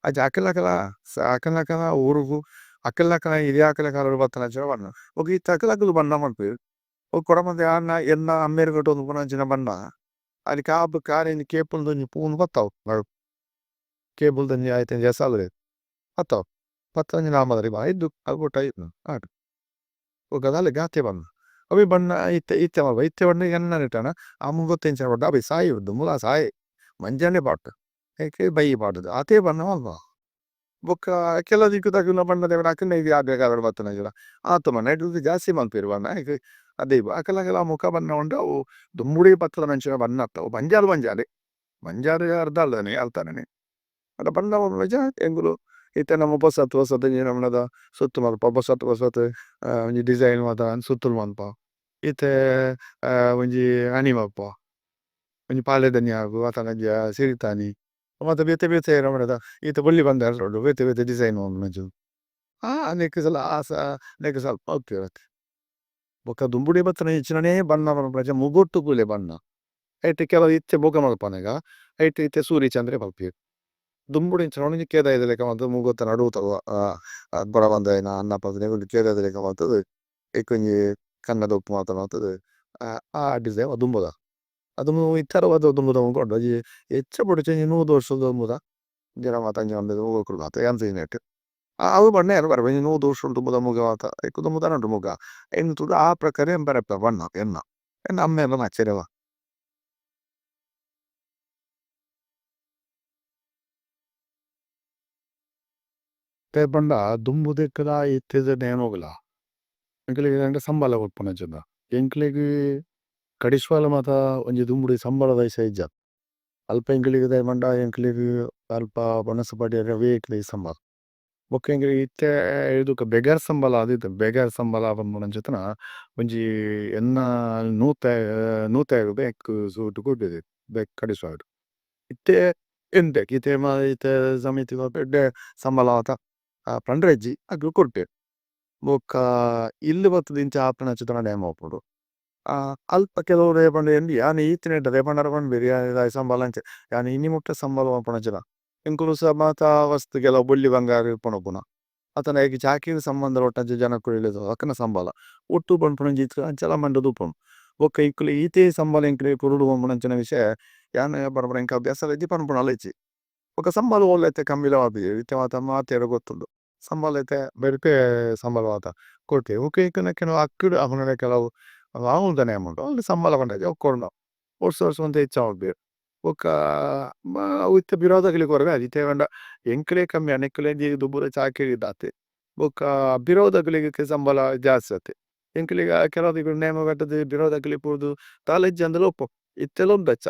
ಅಂಚ ಅಕಲ್ನಕಲ್ನ ಅಕಲ್ನಕಲ್ನ ಊರುಗು ಅಕಲ್ನಕಲ್ನ ಹಿರಿಯಾಕುಲ್ನ ಕಾಲಡ್ ಬತ್ತಿನಂಚಿನ ಬಣ್ಣ ಬೊಕ ಇತ್ತೆ ಅಕಲಕುಲು ಬಣ್ಣ ಮನ್ಪುವೆರ್ ಅವು ಕೊಡಮಂದಾಯ ಆಂಡ ಎನ್ನ ಅಮ್ಮೆರ್ ಕಟ್ಟೊಂದು ಉಪ್ಪುನಂಚಿನ ಬಣ್ಣ ಅನಿ ಕಾಪು ಕಾರಿಂಜಿ ಕೇಪುಲ್ದ ಒಂಜಿ ಪೂನು ಬತ್ತಾವು ಕೇಪುಲ್ದ ಒಂಜಿ ಐತ ಒಂಜಿ ಎಸಾಲ್ ಬತ್ತಾವು ಪತ್ತೊಂಜಿ ನಾಮದರಿ ಐದು ಅವು ಆಂಡ್ ಬೊಕ ದಾಲ ಗಾತೆ ಬಣ್ಣ ಅವೇ ಬಣ್ಣ ಇತ್ತೆ ಇತ್ತೆ ಮಲ್ಪ ಇತ್ತೆ ಬಣ್ಣ ಎನ್ನ ನಿಟ್ಟನ ಅಮ್ಮು ಗೊತ್ತೆಂಚ ಪಂಡ ಅವೆ ಸಾಯಿ ದುಂಬುಲ ಸಾಯಿ ಮಂಜನೆ ಪಾಡ್ಡು ಐಕ್ ಬೈ ಪಾಡುದು ಆತೇ ಬಣ್ಣ ಮಲ್ಪ ಬೊಕ್ಕ ಕೆಲವು ದಿಕ್ಕು ತಕುಲ್ನ ಬಣ್ಣ ದೇವರ ಅಕಲ್ನ ಇದು ಆದ್ರೆ ಕಾಲಡ್ ಬತ್ತುನಂಚಿನ ಆತ್ ಬಣ್ಣ ಐಟ್ ಜಾಸ್ತಿ ಮನ್ಪುವೆರ್ ಬಣ್ಣ ಐಕ್. ದೈವ ಅಕಲ್ನ ಮುಖ ಬಣ್ಣ ಉಂಡು ಅವು ದುಂಬುಡೇ ಪತ್ತುದ ಅಂಚಿನ ಬಣ್ಣ ಅತ್ತ ಅವು ಬಂಜಾರ ಬಂಜಾರೆ ಬಂಜಾರ ಅರ್ಧ ಅಲ್ದಾನೆ ಅಲ್ತಾನೆ ಅಡ ಬಣ್ಣ ಪನ್ಪುನಂಚ ಎಂಕುಲು ಇತ್ತೆ ನಮ ಪೊಸತ್ ಪೊಸತ್ ಒಂಜಿ ನಮೂನೆದ ಸುತ್ತು ಮನ್ಪುವ ಪೊಸತ್ ಪೊಸತ್ ಒಂಜಿ ಡಿಸೈನ್ ಮಾತ ಸುತ್ತುಲು ಮನ್ಪುವ ಇತ್ತೆ ಒಂಜಿ ಅಣಿ ಮನ್ಪುವ ಒಂಜಿ ಪಾಲೆದನಿ ಆವು ಅತ್ತುಂಡ ಒಂಜಿ ಸಿರಿತ ಅಣಿ ಮಾತ ಬೇತೆ ಬೇತೆ ನಮೂನೆದ ಇತ್ತೆ ಬೊಳ್ಳಿ ಬಂಗಾರ ಉಂಡು ಬೇತೆ ಬೇತೆ ಡಿಸೈನ್ ಮನ್ಪುನಂಚಿನ ನೆಕ್ಕ್ ನೆಕ್ಕ್ ಸ್ವಲ್ಪ ಮನ್ಪುವೆರ್ ಅತೆ. ಬೊಕ್ಕ ದುಂಬುಡೆ ಬತ್ತಿನ ಇಂಚಿನನೆ ಬಣ್ಣ ಮನ್ಪುನಂಚ ಮುಗೊಟ್ಟು ತೂಲೆ ಬಣ್ಣ ಐಟ್ ಕೆಲವು ಇತ್ತೆ ಬೊಕ ಮನ್ಪುನಗ ಐಟ್ ಇತ್ತೆ ಸೂರ್ಯ ಚಂದ್ರೆ ಮನ್ಪುವೆರ್. ದುಂಬುಡು ಇಂಚಿನ ಒಂಜಿ ಕೇದಯಿದ ಲೆಕ ಮಂತ್ ಮುಗೊತ ನಡುತ ಕೊಡಮಂದಾಯನ ಅಣ್ಣ ಕೇದಯಿದ ಲೆಕ ಮಂತುದು ಐಕೊಂಜಿ ಕಣ್ಣ್ ದೊಪ್ಪು ಮಾತ ಮಂತುದು ಆ ಡಿಸೈನ್ ದುಂಬುದ ದುಂಬು ಇತ್ತೆ ದುಂಬುದ ಮುಗ ಉಂಡು ಒಂಜಿ ಎಚ್ಚ ಬೊಡ್ಚಿ ಒಂಜಿ ನೂದು ವರ್ಷದ ದುಂಬುದ ಜನ ಮಾತ ಅಂಚ ಮುಗೊಕುಲು ಮಾತ ಯಾನ್ ತೂಯಿನೆಟ್. ಅವು ಬಣ್ಣ ಯಾನ್ ಪನ್ಪೆ ಒಂಜಿ ನೂದು ವರ್ಷ ದುಂಬುದ ಮುಗ ಮಾತ ಐಕ್ ದುಂಬು ದಾನ ಉಂಡು ಮುಗ ಐನ್ ತೂದು ಆ ಪ್ರಕಾರ ಯಾನ್ ಬರೆಪೆ ಬಣ್ಣ ಎನ್ನ, ಎನ್ನ ಅಮ್ಮೆರ್ನ ಅಚ್ಚೆರೆಲ. ದಾಯೆ ಪಂಡ ದುಂಬುದೆಕುಲ ಇತ್ತೆದ ನೇಮೊಗುಲ ಎಂಕಲೆಗ್ ದಾದಂಡ ಸಂಬಳ ಕೊರ್ಪುನಂಚಿನ ಎಂಕ್ಲೆಗ್ ಕಡಿಸ್ವಾಲ ಮಾತ ಒಂಜಿ ದುಂಬುಡು ಸಂಬಳದ ಇಸಯ ಇಜ್ಜ ಅಲ್ಪ ಎಂಕ್ಲೆಗ್ ದಾಯೆ ಪಂಡ ಎಂಕ್ಲೆಗ್ ಅಲ್ಪ ವನಸ್ ಪಾಡ್ಯೆರೆ ಅವೇ ಎಂಕ್ಲೆಗ್ ಸಂಬಳ ಬೊಕ್ಕ ಎಂಕ್ಲೆಗ್ ಇತ್ತೆ ಬೆಗರ್ ಸಂಬಳ ಆದಿತ್ತುಂಡು ಬೆಗರ್ ಸಂಬಳ ಪನ್ಪುನಂಚಿತ್ತಿನ ಒಂಜಿ ಎನ್ನ ನೂತೆ ನೂತೆ ರೂಪಾಯಿ ಎಂಕ್ ಸುರುಟು ಕೊರ್ಪೆರ್ ಕಡಿಸ್ವಾಲಡ್ ಇತ್ತೆ ಎಡ್ಡೆ ಇತ್ತೆ ಇತ್ತೆ ಸಮಿತಿ ಮಾತ ಎಡ್ಡೆ ಸಂಬಳ ಮಾತ ಪಂಡ್ರೆ ಇಜ್ಜಿ ಅಕುಲು ಕೊರ್ಪೆರ್. ಬೊಕ್ಕ ಇಲ್ಲ್ ಬತ್ತುದು ಇಂಚ ಆಪುನಂಚಿತ್ತಿನ ನೇಮ ಉಪ್ಪುಂಡು ಅಲ್ಪ ಕೆಲವು ದಾಯೆ ಪಂಡ ಯಾನ್ ಈತನೇಟ ದಾಯೆ ಪಂಡ ಪನ್ಪೆರ್ ಯಾನ್ ದಾಯೆ ಸಂಬಳ ಅಂಚ ಯಾನ್ ಇನಿ ಮುಟ್ಟ ಸಂಬಳ ಮನ್ಪುನಂಚಿನ ಎಂಕುಲು ಸ ಮಾತ ವಸ್ತು ಕೆಲವು ಬೊಳ್ಳಿ ಬಂಗಾರ ಕೊನೊಪುನ ಅತ್ತುಂಡ ಐಕ್ ಚಾಕಿರಿ ಸಂಬಂಧ ಪಟ್ಟಂಚ ಜನಕುಲು ಅಕಲ್ನ ಸಂಬಳ ಒಟ್ಟು ಪನ್ಪುನಂಚ ಇತ್ತ್ ಅಂಚಲ ಮಂತುದು ಉಪ್ಪುಂಡು. ಬೊಕ್ಕ ಎಂಕುಲು ಈತೆ ಸಂಬಳ ಎಂಕ್ಲೆಗ್ ಕೊರೊಡು ಪನ್ಪುನಂಚಿನ ವಿಷಯ ಯಾನ್ ಪನ್ಪುನ ಎಂಕ್ ಅಭ್ಯಾಸಲ ಇಜ್ಜಿ ಪನ್ಪುನಲ ಇಜ್ಜಿ. ಬೊಕ್ಕ ಸಂಬಳ ಓಲ ಇತ್ತೆ ಕಮ್ಮಿಲ ಆಪುಜಿ ಇತ್ತೆ ಮಾತ ಮಾತೆರ್ಲ ಗೊತ್ತುಂಡು ಸಂಬಳ ಇತ್ತೆ ಬೇತೆ ಸಂಬಳ ಮಾತ ಕೊರ್ಪೆರ್. ಬೊಕ ಎಂಕಲ್ನ ಕೆಲವು ಹಕ್ಕುಲು ಅಕಲ್ನ ಕೆಲವು ಮಾಮೂಲ್ದ ನೇಮ ಉಂಡು ಅವು ಸಂಬಳ ಪಂಡ ಇಜ್ಜಿ ಅವು ಕೊರೊಡು ವರ್ಷ ವರ್ಷ ಒಂತೆ ಎಚ್ಚ ಮನ್ಪುವೆರ್. ಬೊಕ್ಕ ಅವು ಇತ್ತೆ ಪಿರವುದಕ್ಲೆಗ್ ಕೊರ್ರೆ ಆಯಿಜಿ ಇತ್ತೆ ಪಂಡ ಎಂಕ್ಲೆ ಕಮ್ಮಿ ಆಂಡ ನಿಕ್ಲೆ ಒಂಜಿ ದುಂಬುದ ಚಾಕಿರಿ ದಾತ್ ಬೊಕ್ಕ ಪಿರವುದಕ್ಲೆಗ್ ಸಂಬಳ ಜಾಸ್ತಿ ಅತೆ ಎಂಕ್ಲೆಗ್ ಕೆಲವು ನೇಮ ಕಟ್ಟುದು ಪಿರವುದಕ್ಲೆಗ್ ಪೋದು ದಾಲ ಇಜ್ಜಂದೆಲ ಉಪ್ಪು ಇತ್ತೆಲ ಉಂಡು ಅಂಚ.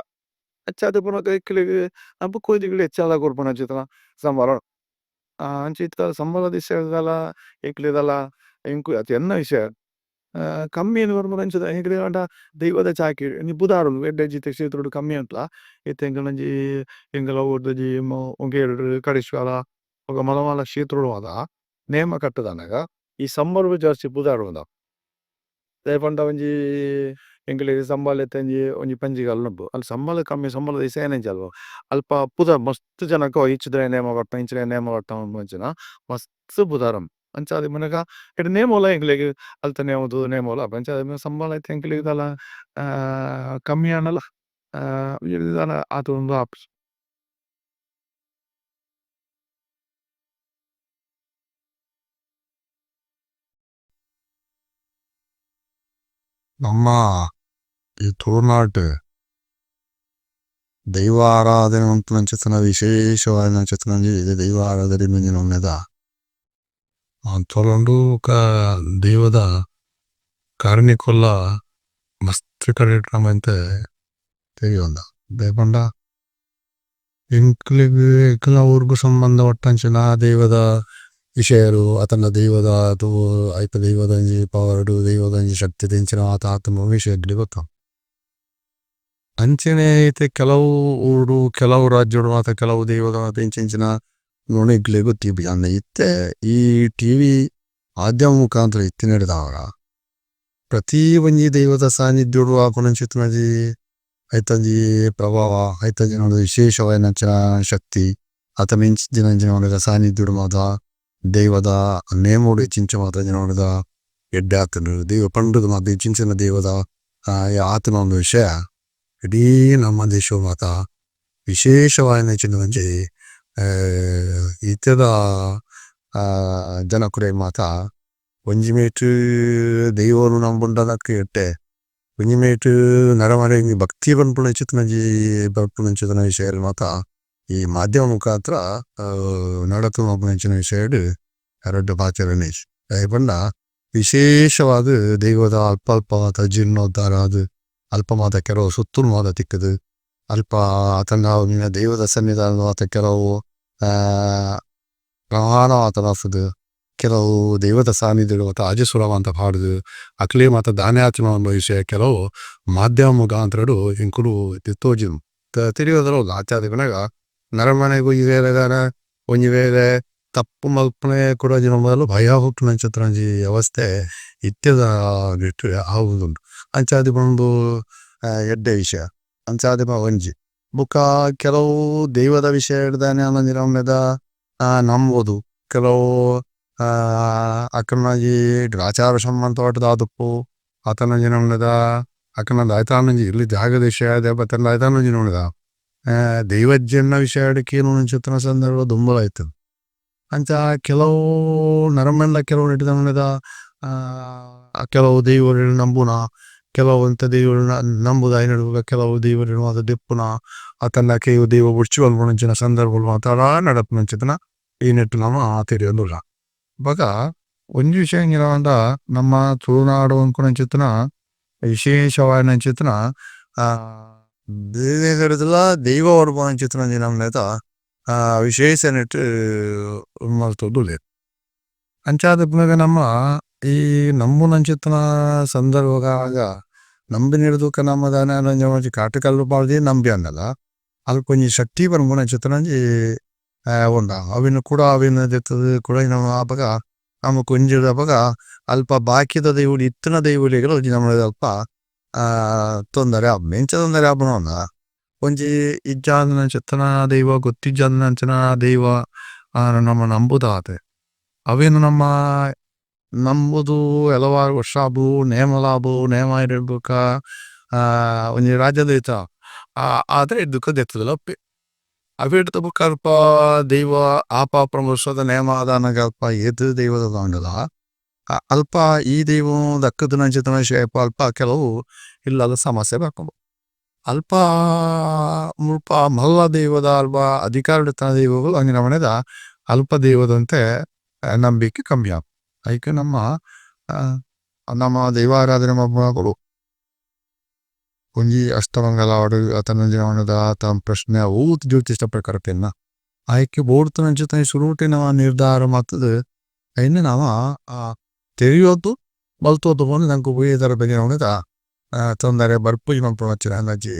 ಅಂಚಾದ್ ಉಪ್ಪುನಗ ಎಂಕ್ಲೆಗ್ ಬೊಕ ಎಚ್ಚಲ ಕೊರ್ಪುನಂಚಿತ್ತಿನ ಸಂಬಳ ಅಂಚ ಇತ್ತೆ ಸಂಬಳದ ವಿಷಯ ದಾಲ ಎಂಕ್ಲೆ ದಾಲ ಎಂಕ್ ಅತ್ ಎನ್ನ ವಿಷಯ ಕಮ್ಮಿ ಪನ್ಪುನಂಚಿನ ಎಂಕ್ಲೆಗ್ ಪಂಡ ದೈವದ ಚಾಕಿರಿ ಒಂಜಿ ಪುದರ್ ಉಂಡು ಎಡ್ಡೆ ಒಂಜಿ ಕ್ಷೇತ್ರಡ್ ಕಮ್ಮಿ ಆಂಡಲ ಇತ್ತೆ ಎಂಕಲ್ನ ಒಂಜಿ ಎಂಕಲ್ನ ಊರುದ ಒಂಜಿ ಮೊಗೇರ್ ಕಡೇಶ್ವರ ಬೊಕ ಮಲ್ಲ ಮಲ್ಲ ಕ್ಷೇತ್ರಡ್ ಮಾತ ನೇಮ ಕಟ್ಟುದನಗ ಈ ಸಂಬಳ ಜಾಸ್ತಿ ಪುದರ್ ಪೋಂಡ. ದಾಯೆ ಪಂಡ ಒಂಜಿ ಎಂಕ್ಲೆಗ್ ಸಂಬಳ ಇತ್ತೆ ಒಂಜಿ ಒಂಜಿ ಪಂಜಿಕಲ್ಲ್ ಉಂಡು ಅಲ್ಪ ಸಂಬಳ ಕಮ್ಮಿ ಸಂಬಳದ ಇಸಯನೆ ಇಜ್ಜಿ ಅಲ್ಪ. ಅಲ್ಪ ಪುದರ್ ಮಸ್ತ್ ಜನಕ್ ಇಂಚಿದ ನೇಮ ಕಟ್ಟುನ ಇಂಚಿನ ನೇಮ ಕಟ್ಟುನ ಪನ್ಪುನಂಚಿನ ಮಸ್ತ್ ಪುದರ್ ಉಂಡು. ಅಂಚಾದ್ ಇಪ್ಪುನಗ ಎಡ್ಡೆ ನೇಮೊಲ ಎಂಕ್ಲೆಗ್ ಅಲ್ತ ನೇಮ ತೂದು ನೇಮೊಲ ಅಂಚಾದ್ ಸಂಬಳ ಇತ್ತೆ ಎಂಕ್ಲೆಗ್ ದಾಲ ಕಮ್ಮಿ ಆಂಡಲ ದಾಲ ಆತ್ ಉಂದು ಆಪುಜಿ. ನಮ್ಮ ಈ ತುಳುನಾಡ್ ದೈವ ಆರಾಧನೆ ಮನ್ಪುನಂಚಿತ್ತಿನ ವಿಶೇಷವಾಯಿನಂಚಿತ್ತಿನ ಒಂಜಿ ದೈವ ಆರಾಧನೆ ಒಂಜಿ ನಮೂನೆದ ತುಳುಂಡು ಬೊಕ ದೈವದ ಕಾರ್ನಿಕೊಲ ಮಸ್ತ್ ಕಡೆಟ್ ನಮ ಇತ್ತೆ ತೆರಿಯೊಂದ ದಾಯೆ ಪಂಡ ಎಂಕ್ಲೆಗ್ ಎಂಕಲ್ನ ಊರುಗು ಸಂಬಂಧ ಪಟ್ಟಂಚಿನ ದೈವದ ವಿಷಯಲು ಅತ್ತುಂಡ ದೈವದ ಐತ ದೈವದ ಒಂಜಿ ಪವರ್ ದೈವದ ಒಂಜಿ ಶಕ್ತಿ ದಿಂಚಿನ ಮಾತ ಆತುಂಡ ವಿಷಯ ಎಂಕ್ಲೆಗ್ ಗೊತ್ತುಂಡು. ಅಂಚನೆ ಇತ್ತೆ ಕೆಲವು ಊರುಡು ಕೆಲವು ರಾಜ್ಯಡು ಮಾತ ಕೆಲವು ದೈವದ ಮಾತ ಇಂಚಿಂಚಿನ ಎಂಕ್ಲೆಗ್ ಗೊತ್ತಿಪ್ಪುಜಿ ಆಂಡ ಇತ್ತೆ ಈ ಟಿವಿ ಮಾಧ್ಯಮ ಮುಖಾಂತರ ಇತ್ತಿನೆಡ್ದಾವರ ಪ್ರತಿ ಒಂಜಿ ದೈವದ ಸಾನಿಧ್ಯಡು ಆಪುನಂಚಿತ್ತಿನ ಒಂಜಿ ಐತ ಒಂಜಿ ಪ್ರಭಾವ ಐತ ಒಂಜಿ ವಿಶೇಷವಾಯಿನಂಚಿನ ಶಕ್ತಿ ಅತ್ತುಂಡ ಇಂಚಿತ್ತಿನ ಸಾನಿಧ್ಯಡು ಮಾತ ದೈವದ ನೇಮೊಡು ಇಂಚಿಂಚ ಮಾತ ಎಡ್ಡೆ ಆತುಂಡು ದೈವ ಪಂಡುದು ಮಾತ ಇಂಚಿಂಚಿನ ದೈವದ ಆತುನ ಒಂಜಿ ವಿಷಯ ಇಡೀ ನಮ್ಮ ದೇಶಡ್ ಮಾತ ವಿಶೇಷವಾಯಿನಂಚಿನ ಒಂಜಿ ಇತ್ತೆದ ಜನಕುಲೆಗ್ ಮಾತ ಒಂಜಿ ಮೈಟ್ ದೈವನ್ ನಂಬುಂಡಲಕ ಎಡ್ಡೆ ಒಂಜಿ ಮೈಟ್ ನರಮನಿ ಒಂಜಿ ಭಕ್ತಿ ಪನ್ಪುನಂಚಿತ್ತಿನ ಒಂಜಿ ಬರ್ಪುನಂಚಿತ್ತಿನ ವಿಷಯಲ್ ಮಾತ ಈ ಮಾಧ್ಯಮ ಮುಖಾಂತರ ನಡತೊಂದು ಉಪ್ಪುನಂಚಿನ ವಿಷಯಡ್ ರಡ್ಡ್ ಪಾತೆರನೆ ಇಜ್ಜಿ ದಾಯೆ ಪಂಡ. ವಿಶೇಷವಾದ್ ದೈವದ ಅಲ್ಪ ಅಲ್ಪ ಮಾತ ಜೀರ್ಣೋದ್ಧಾರ ಆದ್ ಅಲ್ಪ ಮಾತ ಕೆಲವು ಸೊತ್ತುಲು ಮಾತ ತಿಕ್ಕುದು ಅಲ್ಪ ಅತ್ತ್ಂಡ ದೈವದ ಸನ್ನಿದಾನ ಮಾತ ಕೆಲವು ಕೆಲವು ದೈವದ ಸಾನಿಧ್ಯಡ್ ಮಾತ ಅಜಸುರ ಮಾತ ಪಾಡ್ದ್ ಅಕ್ಲೆ ಮಾತ ದಾನೆ ಆತಿನ ವಿಷಯ ಕೆಲವು ಮಾಧ್ಯಮ ಮುಖಾಂತರಡ್ ಎಂಕುಲು ಇತ್ತೆ ತೋಜುಂಡು ತೆರಿಯೊಂದುಲ ಉಲ್ಲ. ಅಂಚಾದ್ ಇಪ್ಪುನಗ ನರಮನಿಗ್ ಒಂಜಿ ವೇಳೆ ದಾನ ಒಂಜಿ ವೇಳೆ ತಪ್ಪು ಮಲ್ಪುನೆ ಕುಡೊಂಜಿ ನಮಲು ಭಯ ಪುಟ್ಟುನಂಚಿತ್ತಿನ ಒಂಜಿ ವ್ಯವಸ್ಥೆ ಇತ್ತೆದ ನೆಟ್ ಆವೊಂದುಂಡು. ಅಂಚಾದ್ ಉಂದು ಎಡ್ಡೆ ವಿಷಯ ಅಂಚಾದ್ ಒಂಜಿ ಬೊಕ ಕೆಲವು ದೈವದ ವಿಷಯಡ್ ದಾನೆ ಒಂಜಿ ನಮುನೆದ ನಂಬೊದು ಕೆಲವು ಅಕಲ್ನ ಒಂಜಿ ಗ್ರಹಚಾರ ಸಂಬಂಧ ಆದುಪ್ಪು ಅತ್ತ್ಂಡ ಒಂಜಿ ನಮುನೆದ ಅಕಲ್ನ ದಾಯ್ತಾಂಡ ಒಂಜಿ ಇಲ್ಲ್ ಜಾಗದ ವಿಷಯ ದಾಯ್ತಾಂಡ ಒಂಜಿ ನಮುನೆದ ದೈವಜ್ಜನ ವಿಷಯಡ್ ಕೇನುನಂಚಿತ್ತಿನ ಸಂದರ್ಭ ದುಂಬುಲ ಇತ್ತುಂಡು. ಅಂಚ ಕೆಲವು ನರಮನ್ಲ ಕೆಲವು ನೆಟ್ ನಮುನೆದ ಕೆಲವು ದೈವಲೆನ್ ನಂಬುನ ಕೆಲವು ಒಂತೆ ದೈವಲೆನ್ ನಂಬುದು ಐನೆಡ್ ಬೊಕ ಕೆಲವು ದೈವಲೆನ್ ಮಾತ ದೆಪ್ಪುನ ಅತ್ತುಂಡ ಕೆಲವು ದೈವ ಬೊಡ್ಚಿ ಪನ್ಪುನಂಚಿನ ಸಂದರ್ಭಲ್ ಮಾತಲ ನಡಪುನಂಚಿತ್ತಿನ ಈ ನೆಟ್ ನಮ ತೆರಿಯೊಂದುಲ್ಲ. ಅಪಗ ಒಂಜಿ ವಿಷಯ ಎಂಚಿನ ಪಂಡ ನಮ್ಮ ತುಳುನಾಡ್ ಪನ್ಪುನಂಚಿತ್ತಿನ ವಿಶೇಷವಾಯಿನಂಚಿತ್ತಿನ ದೈವ ಬರ್ಪುನಂಚಿತ್ತಿನ ಒಂಜಿ ನಮುನೆದ ವಿಶೇಷ ನೆಟ್ ಮಲ್ತೊಂದುಲ್ಲೆರ್. ಅಂಚಾದ್ ಇಪ್ಪುನಗ ನಮ್ಮ ಈ ನಂಬುನಂಚಿತ್ತಿನ ಸಂದರ್ಭ ಆನಗ ನಂಬಿನೆರ್ದ್ ಬೊಕ ನಮ ದಾನೆ ಆಂಡ ಒಂಜಿ ಕಾಟ್ ಕಲ್ಲ್ ಪಾಡ್ದೆ ನಂಬಿಯಾಂಡಲ ಅಲ್ಪ ಒಂಜಿ ಶಕ್ತಿ ಪನ್ಪುನಂಚಿತ್ತಿನ ಒಂಜಿ ಉಂಡು ಅವೆನ್ ಕುಡ ಅವೆನ್ ದೆತ್ತುದು ಕುಡ ನಮ ಅಪಗ ನಮಕ್ ಒಂಜಿ ಅಪಗ ಅಲ್ಪ ಬಾಕಿದ ದೈವಲು ಇತ್ತಿನ ದೈವಲೆಗ್ಲ ಒಂಜಿ ನಮುನೆದ ಅಲ್ಪ ತೊಂದರೆ ಆಪುಂಡು ಎಂಚ ತೊಂದರೆ ಆಪುಂಡು ಪಂಡ ಒಂಜಿ ಇಜ್ಜಾಂದಿನಂಚಿತ್ತಿನ ದೈವ ಗೊತ್ತಿಜ್ಜಂದಿನಂಚಿನ ದೈವ ನಮ ನಂಬುದಾತೆ ಅವೆನ್ ನಮ ನಂಬುದು ಹಲವಾರು ವರ್ಷ ಆಪುಂಡು ನೇಮಲ ಆಪುಂಡು ನೇಮ ಆಯಿನೆಡ್ ಬೊಕ ಒಂಜಿ ರಾಜ್ಯ ಆತೆ ದುಃಖ ದೆತ್ತುದುಲ ಅವೆಡ್ದ್ ಬೊಕ ಅಲ್ಪ ದೈವ ಆಪ ವರ್ಷದ ನೇಮ ಆದಾನಗ ಅಲ್ಪ ಏತ್ ದೈವದ ಆಂಡಲ ಅಲ್ಪ ಈ ದೈವ ದಕ್ಕುದಿನಂಚಿತ್ತಿನ ವಿಷಯ ಅಲ್ಪ ಕೆಲವು ಇಲ್ಲದ ಸಮಸ್ಯೆ ಬರ್ಪುಂಡು. ಅಲ್ಪ ಮುಲ್ಪ ಮಲ್ಲ ದೈವದ ಅಲ್ಪ ಅಧಿಕಾರ ಇತ್ತಿನ ದೈವಗಳು ಅಂಚಿನ ನಮುನೆದ ಅಲ್ಪ ದೈವದಂತೆ ನಂಬಿಕೆ ಕಮ್ಮಿ ಆಪುಂಡು. ಐಕ್ ನಮ್ಮ ನಮ್ಮ ದೈವಾರಾಧನೆ ಮನ್ಪುನಕುಲು ಒಂಜಿ ಅಷ್ಟಮಂಗಲ ಆವಡ್ ಅತ್ತ್ಂಡ ಒಂಜಿ ನಮುನೆದ ಪ್ರಶ್ನೆ ಒವು ಜ್ಯೋತಿಷ್ಯ ಪ್ರಕಾರ ಕೇನ್ನ ಐಕ್ ಬೋಡುತ್ತಿನಂಚಿತ್ತಿನ ಸುರುಟೆ ನಮ ನಿರ್ಧಾರ ಮಲ್ತುದು ಐನ್ ನಮ ತೆರಿಯೊಂದು ಮಲ್ತೊಂದು ಪೋಂಡ ನಂಕ್ ಒವ್ವೆ ತರ ನಮುನೆದ ತೊಂದರೆ ಬರ್ಪುಜಿ ಪನ್ಪುನಂಚಿನ ಎನ್ನೊಂಜಿ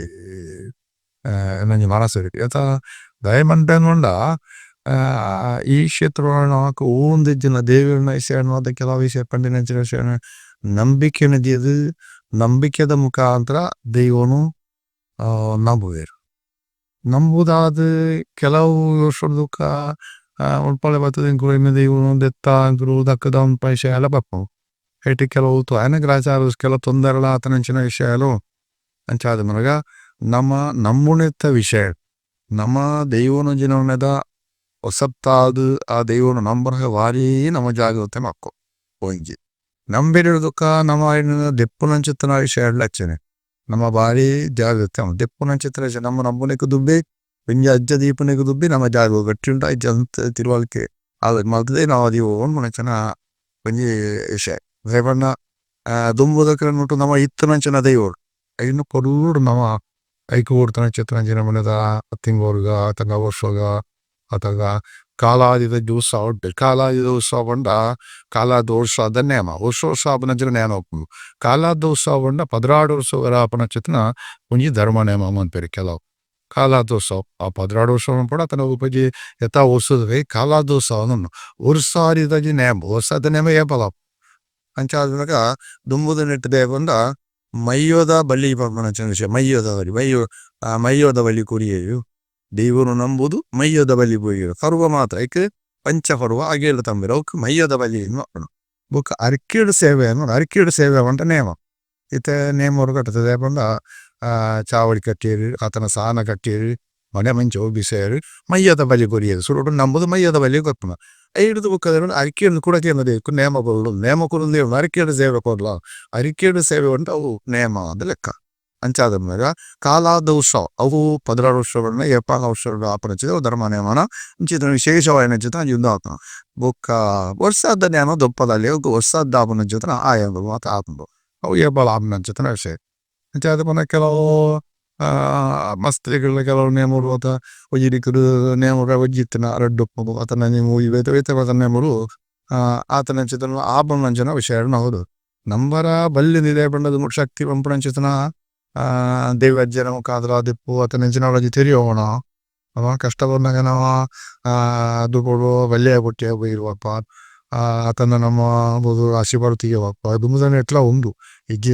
ಎನ್ನೊಂಜಿ ಮನಸ್ ಅತ ದಾಯೆ ಪಂಡ ಈ ಕ್ಷೇತ್ರ ನಮಕ್ ಒವುಂದು ಇಜ್ಜಿಂಡ ದೇವೆರ್ನ ವಿಷಯ ಕೆಲವು ವಿಷಯ ಪಂಡಿನಂಚಿನ ವಿಷಯ ನಂಬಿಕೆನ್ ದೀದ್ ನಂಬಿಕೆದ ಮುಖಾಂತರ ದೈವೊನು ನಂಬುವೆರ್. ನಂಬುದಾದ್ ಕೆಲವು ವರ್ಷರ್ದ್ ಬೊಕ ಮುಲ್ಪನೆ ಬತ್ತುದು ಎಂಕುಲು ಎನ್ನ ದೈವೊನು ದೆತ್ತ ಎಂಕುಲು ದಕ್ಕುದ ಪನ್ಪಿನ ವಿಷಯ ಬರ್ಪುಂಡು ಐಟ್ ಕೆಲವು ಆಯೆನ ಗ್ರಹಚಾರ ಕೆಲವು ತೊಂದರೆಲ ಆತುನಂಚಿನ ವಿಷಯಲ ಉಂಡು. ಅಂಚಾದ್ ಪನ್ನಗ ನಮ ನಂಬುನೆತ ವಿಷಯ ನಮ ದೈವೊನು ಒಂಜಿ ನಮುನೆದ ಪೊಸತ್ತಾದ್ ಆ ದೈವೊನು ನಂಬುನಗ ಬಾರಿ ನಮ ಜಾಗ್ರತೆ ಮನ್ಪೊಡು ಒಂಜಿ. ನಂಬಿನೆರ್ದ್ ಬೊಕ ನಮ ಐನ್ ದೆಪ್ಪುನಂಚಿತ್ತಿನ ವಿಷಯಡ್ಲ ಅಂಚನೆ ನಮ ಬಾರಿ ಜಾಗ್ರತೆ ದೆಪ್ಪುನಂಚಿತ್ತಿನ ವಿಷಯ ನಮ ನಂಬುನೆಕ್ ದುಂಬೆ ಒಂಜಿ ಅಜ್ಜ ದೀಪುನೆಗ್ ದುಂಬೆ ನಮ ಜಾಗ್ ಗಟ್ಟಿ ಉಂಡ ಇಜ್ಜ ಅಂತ್ ತಿಳುವಳಿಕೆ ಮಲ್ತುದೆ ನಮ ದೀವೊಡು ಪನ್ಪುನಂಚಿನ ಒಂಜಿ ವಿಷಯ. ದಾಯೆ ಪಂಡ ದುಂಬುದಕ್ಲೆನ ಒಟ್ಟು ನಮ ಇತ್ತಿನಂಚಿನ ದೈವೊಲು ಐನ್ ಪೊರ್ಲುಡು ನಮ ಐಕ್ ಬೋಡುತ್ತಿನಂಚಿತ್ತಿನ ಒಂಜಿ ನಮುನೆದ ತಿಂಗೊಲುಗ ಅತ್ತ್ಂಡ ವರ್ಷಗ ಅತ್ತ್ಂಡ ಕಾಲಾದಿದ ಉತ್ಸವ ಉಂಡು ಕಾಲಾದಿದ ಉತ್ಸವ ಪಂಡ ಕಾಲಾದಿ ವರ್ಷದ ನೇಮ ವರ್ಷ ವರ್ಷ ಆಪುನಂಚಿನ ನೇಮ ಉಪ್ಪುಂಡು ಕಾಲಾದಿ ಉತ್ಸವ ಪಂಡ 12 ವರ್ಷ ಆಪುನಂಚಿತ್ತಿನ ಒಂಜಿ ಧರ್ಮ ನೇಮ ಮನ್ಪುವೆರ್ ಕೆಲವು ಕಾಲಾದಿ ಉತ್ಸವ ಆ 12 ವರ್ಷ ಮನ್ಪೊಡು ಅತ್ತ್ಂಡ ಒಂಜಿ ಏತಾ ವರ್ಷದ ಕಾಲಾದಿ ಉತ್ಸವ ಉಂಡು ವರ್ಷಾದಿದ ಒಂಜಿ ನೇಮ ವರ್ಷದ ನೇಮ ಏಪಲ ಅಂಚಾದ್ ಪನ್ನಗ ದುಂಬುದ ನೆಟ್ಟ್ ದಾಯೆ ಪಂಡ ಮಯ್ಯೊದ ಬಲಿ ಪನ್ಪುನಂಚಿನ ವಿಷಯ ಮಯ್ಯೊದ ಬಲಿ ಮಯ್ಯೊ ಮಯ್ಯೊದ ಬಲಿ ಕೊರಿಯೆರ್ ದೈವೊನು ನಂಬುದು ಮಯ್ಯೊದ ಬಲಿ ಕೊರಿಯೆರ್ ಪರ್ವ ಮಾತ್ರ ಐಕ್ ಪಂಚ ಪರ್ವ ಅಗೇಲ್ ತಂಬಿಲ ಐಕ್ ಮಯ್ಯೊದ ಬಲಿ ಪನ್ಪುನು ಬೊಕ ಅರ್ಕಿಡ್ ಸೇವೆ ಅರ್ಕಿಡ್ ಸೇವೆ ಪಂಡ ನೇಮ ಇತ್ತೆ ನೇಮ ಕಟ್ಟುದು ದಾಯೆ ಪಂಡ ಚಾವಡಿ ಕಟ್ಟಿಯೆರ್ ಅತ್ತ್ಂಡ ಸಾನ ಕಟ್ಟಿಯೆರ್ ಮನೆ ಮಂಚವು ಬಿಸೆಯೆರ್ ಮಯ್ಯೊದ ಬಲಿ ಕೊರಿಯೆರ್ ಸುರುಟು ನಂಬುದು ಮಯ್ಯೊದ ಬಲಿ ಕೊರ್ಪುನ ಐಡ್ದ್ ಬೊಕ ಅರ್ಕಿಡ್ ಕುಡ ಕೇನುನೆ ನೇಮ ಕೊರೊಡು ನೇಮ ಕೊರೊಂದೇ ಅರ್ಕಿಡ್ ಸೇವೆ ಕೊರ್ಲ ಅರ್ಕಿಡ್ ಸೇವೆ ಪಂಡ ಅವು ನೇಮ ಅಂದ್ ಲೆಕ್ಕ. ಅಂಚಾದ್ ಕಾಲಾದ ಉತ್ಸವ ಅವು 16 ವರ್ಷ ಏಪಾಲ ವರ್ಷ ಆಪುನಂಚಿನ ಧರ್ಮ ನೇಮನ ಇಂಚಿತ್ತಿನ ವಿಶೇಷವಾಯಿನಂಚಿನ ಉಂದು ಆಪುಂಡು. ಬೊಕ್ಕ ವರ್ಷದ ನೇಮ ದೊಪ್ಪದಳ್ಳಿ ವರ್ಷದ ಆಪುನಂಚಿತ್ತಿನ ಆಯನೊ ಮಾತ ಆಪುಂಡು ಅವು ಏಪಾಲ ಆಪುನಂಚಿತ್ತಿನ ವಿಷಯ. ಅಂಚಾದ್ ಪಂಡ ಕೆಲವು ಮಸ್ತ್ ಕೆಲವು ನೇಮೊಲು ಮಾತ ಒಂಜಿ ದಿಕ್ಕುಡು ನೇಮ ಒಂಜಿ ಇತ್ತಿನ ರಡ್ಡ್ ಉಪ್ಪುಂಡು ಅತ್ತುಂಡ ಒಂಜಿ ಬೇತೆ ಬೇತೆ ಮಾತ ನೇಮೊಲು ಆತನಂಚಿತ್ತಿನ ಆಪುನಂಚಿನ ವಿಷಯ ಹೌದು. ನಂಬರ ಬಲ್ಲಿಂದ್ ದಾಯೆ ಪಂಡ ಶಕ್ತಿ ಪನ್ಪುನಂಚಿತ್ತಿನ ದೈವಜ್ಜೆರ್ನ ಮುಖಾಂತರ ಆದಿಪ್ಪು ಅತ್ತ್ಂಡ ಎಂಚಿನ ಒಂಜಿ ತೆರಿಯೊನೊಡು ನಮ ಕಷ್ಟ ಬನ್ನಗ ನಮ ದುಂಬುಡು ಬಲ್ಲೆಯ ಬೊಟ್ಯ ಬೈರುವಪ್ಪ ಅತ್ತುಂಡ ನಮ ಪೋದು ಆಶೀರ್ವಾದ ದೀವೊನಪ್ಪ ದುಂಬುದ ನೆಟ್ಲ ಉಂಡು ಇಜ್ಜಿ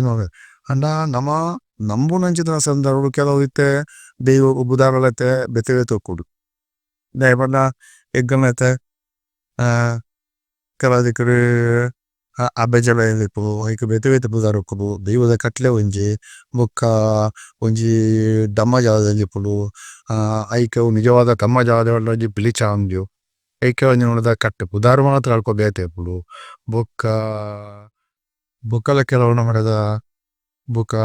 ಆಂಡ ನಮ ನಂಬುನಂಚಿತ್ತಿನ ಸಂದರ್ಭಡ್ ಕೆಲವು ಇತ್ತೆ ದೈವಗ್ ಬುದಾರಲ ಇತ್ತೆ ಬೇತೆ ಬೇತೆ ಉಪ್ಪುಂಡು ದಾಯೆ ಪಂಡ ಎಂಕಲ್ನ ಇತ್ತೆ ಕೆಲವು ದಿಕ್ಕುಡು ಅಬ್ಬೆಜಲ ಇಪ್ಪುಂಡು ಐಕ್ ಬೇತೆ ಬೇತೆ ಪುದರ್ ಉಪ್ಪುಂಡು ದೈವದ ಕಟ್ಲೆ ಒಂಜಿ ಬೊಕ್ಕ ಒಂಜಿ ಧರ್ಮ ಜಾಗ ಇಪ್ಪುಂಡು ಐಕ್ ನಿಜವಾದ ಧರ್ಮ ಜಾಗ ಒಂಜಿ ಪಿಲಿಚ ಉಂಡು ಐಕೆ ಒಂಜಿ ಕಟ್ಟ್ ಪುದರ್ ಮಾತ್ರ ಅಲ್ಪ ಬೇತೆ ಇಪ್ಪುಂಡು. ಬೊಕ್ಕ ಬೊಕ್ಕಲ ಕೆಲವು ನಮೂನೆದ ಬೊಕ್ಕ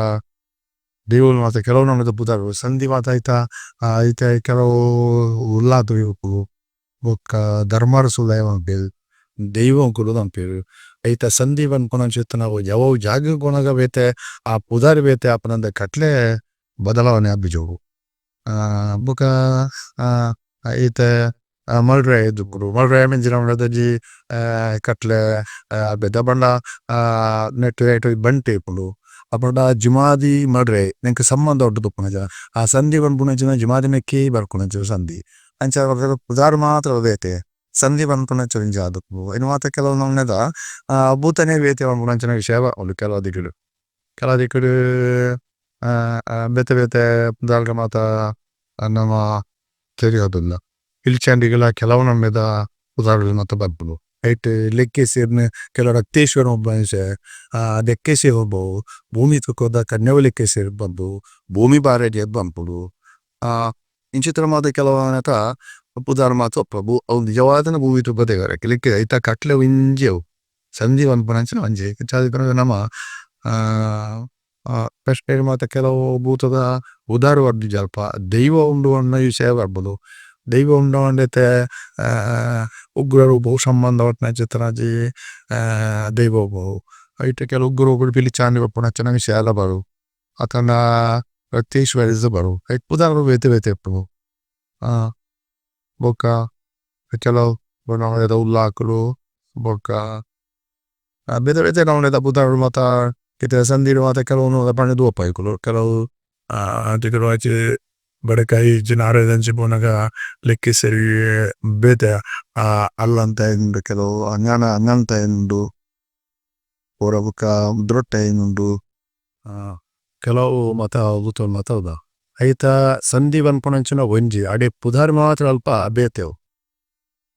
ದೈವೊಲು ಮಾತ ಕೆಲವು ನಮೂನೆದ ಪುದರ್ ಸಂಧಿ ಮಾತ ಐತ ಐತೆ ಕೆಲವು ಉಳ್ಳಾದ ಇಪ್ಪುಂಡು ಬೊಕ್ಕ ಧರ್ಮರಸು ಪನ್ಪೆರ್ ದೈವೊಂಕುಲು ಪನ್ಪೆರ್ ಐತ ಸಂಧಿ ಪನ್ಪುನಂಚಿತ್ತಿನ ಅವು ಒವ್ವು ಜಾಗಗ್ ಪೋನಗ ಬೇತೆ ಆ ಪುದರ್ ಬೇತೆ ಆಪುನಂದ್ ಕಟ್ಲೆ ಬದಲಾವಣೆ ಆಪುಜಿ ಅವು. ಬೊಕ್ಕ ಇತ್ತೆ ಮಲ್ಡ್ರೆ ಇಪ್ಪುಂಡು ಮಲ್ಡ್ರೆ ಮೆಂಚಿನ ಒಂಜಿ ಕಟ್ಲೆ ಬೇತೆ ಪಂಡ ನೆಟ್ಟ್ ಐಟ್ ಬಂಟೆ ಇಪ್ಪುಂಡು ಅಪಗ ಜುಮಾದಿ ಮಲ್ಡ್ರೆ ನೆಕ್ಕ್ ಸಂಬಂಧ ಇಪ್ಪುನಂಚ ಆ ಸಂಧಿ ಪನ್ಪುನಂಚಿನ ಜುಮಾದಿನೆಕ್ಕೆ ಬರ್ಪುನಂಚಿನ ಸಂಧಿ ಅಂಚ ಪುದರ್ ಮಾತ್ರ ಬೇತೆ ಸಂಧಿ ಪನ್ಪುನಂಚ ಒಂಜಿ ಆದಿಪ್ಪುಂಡು ಐನ್ ಮಾತ ಕೆಲವು ನಮೂನೆದ ಭೂತನೆ ಬೇತೆ ಪನ್ಪುನಂಚಿನ ವಿಷಯ ಉಂಡು ಕೆಲವು ದಿಕ್ಕುಡು ಕೆಲವು ದಿಕ್ಕುಡು ಬೇತೆ ಬೇತೆ ಪುದರ್ಗ್ ಮಾತ ನಮ ತೆರಿಯೊಂದುಲ್ಲ ಪಿಲಿಚಾಂಡಿಗ್ ಲ ಕೆಲವು ನಮೂನೆದ ಪುದರ್ ಮಾತ ಬರ್ಪುಂಡು ಐಟ್ ಲೆಕ್ಕೆಸಿರ್ನ್ ಕೆಲವು ರಕ್ತೇಶ್ವರ ಲೆಕ್ಕೆಸಿರಿ ಬರ್ಪುಂಡು ಭೂಮಿ ತೂಕೊದ ಕನ್ಯವು ಲೆಕ್ಕೆಸಿರಿ ಬರ್ಪುಂಡು ಭೂಮಿ ಬಾರೆಗೆ ಬರ್ಪುಂಡು ಇಂಚಿತ್ತಿನ ಮಾತ ಕೆಲವು ನೆತ ಪುದರ್ ಮಾತ ಉಪ್ಪುಂಡು ಅವು ನಿಜವಾದ್ ಭೂಮಿ ತೂಕ ದೇವೆರ್ ಅಕ್ಲೆಗ್ ಐತ ಕಟ್ಲೆ ಒಂಜಿ ಅವು ಸಂಧಿ ಪನ್ಪುನಂಚಿನ ಒಂಜಿ ಅಂಚಾದ್ ನಮ ಪ್ರಶ್ನೆ ಮಾತ ಕೆಲವು ಭೂತದ ಪುದರ್ ಬರ್ಪುಜಿ ಅಲ್ಪ ದೈವ ಉಂಡು ಪನ್ಪುನ ವಿಷಯ ಬರ್ಪುಂಡು ದೈವ ಉಂಡು ಪಂಡ ಇತ್ತೆ ಉಗ್ರ ರೂಪ ಸಂಬಂಧ ಪಟ್ಟ್ನಂಚಿತ್ತಿನ ಒಂಜಿ ದೈವ ಉಪ್ಪು ಐಟ್ ಕೆಲವು ಉಗ್ರ ರೂಪಡ್ ಪಿಲಿಚಾಂಡಿ ಪನ್ಪುನಂಚಿನ ವಿಷಯಲ ಬರು ಅತ್ತ್ಂಡ ರಕ್ತೇಶ್ವರಿ ಬರು ಐಟ್ ಪುದರ್ ಬೇತೆ ಬೇತೆ ಇಪ್ಪುಂಡು ಬೊಕ್ಕ ಕೆಲವು ಉಲ್ಲಾಕುಲು ಬೊಕ್ಕ ಬೇತೆ ಬೇತೆ ನಮೂನೆದ ಪುದರ್ ಮಾತ ಇತ್ತೆ ಸಂಧಿಡ್ ಮಾತ ಕೆಲವು ಪಂಡುದು ತೂಪ ಎಂಕುಲು ಕೆಲವು ಬಡಕಾಯಿ ನಾರೆದಂಚಿ ಪೋನಗ ಲೆಕ್ಕೆಸಿರಿ ಬೇತೆ ಅಲ್ಲಂತ ಉಂಡು ಕೆಲವು ಅಂಗಣ ಅಂಗಂತ ಉಂಡು ಪೂರ ಬೊಕ್ಕ ಮುದ್ರೊಟ್ಟೆ ಉಂಡು. ಕೆಲವು ಮಾತ ಭೂತೊಲು ಮಾತ ಉಲ್ಲ ಐತ ಸಂಧಿ ಪನ್ಪುನಂಚಿನ ಒಂಜಿ ಅಡೆ ಪುದರ್ ಮಾತ್ರ ಅಲ್ಪ ಬೇತೆ ಅವು.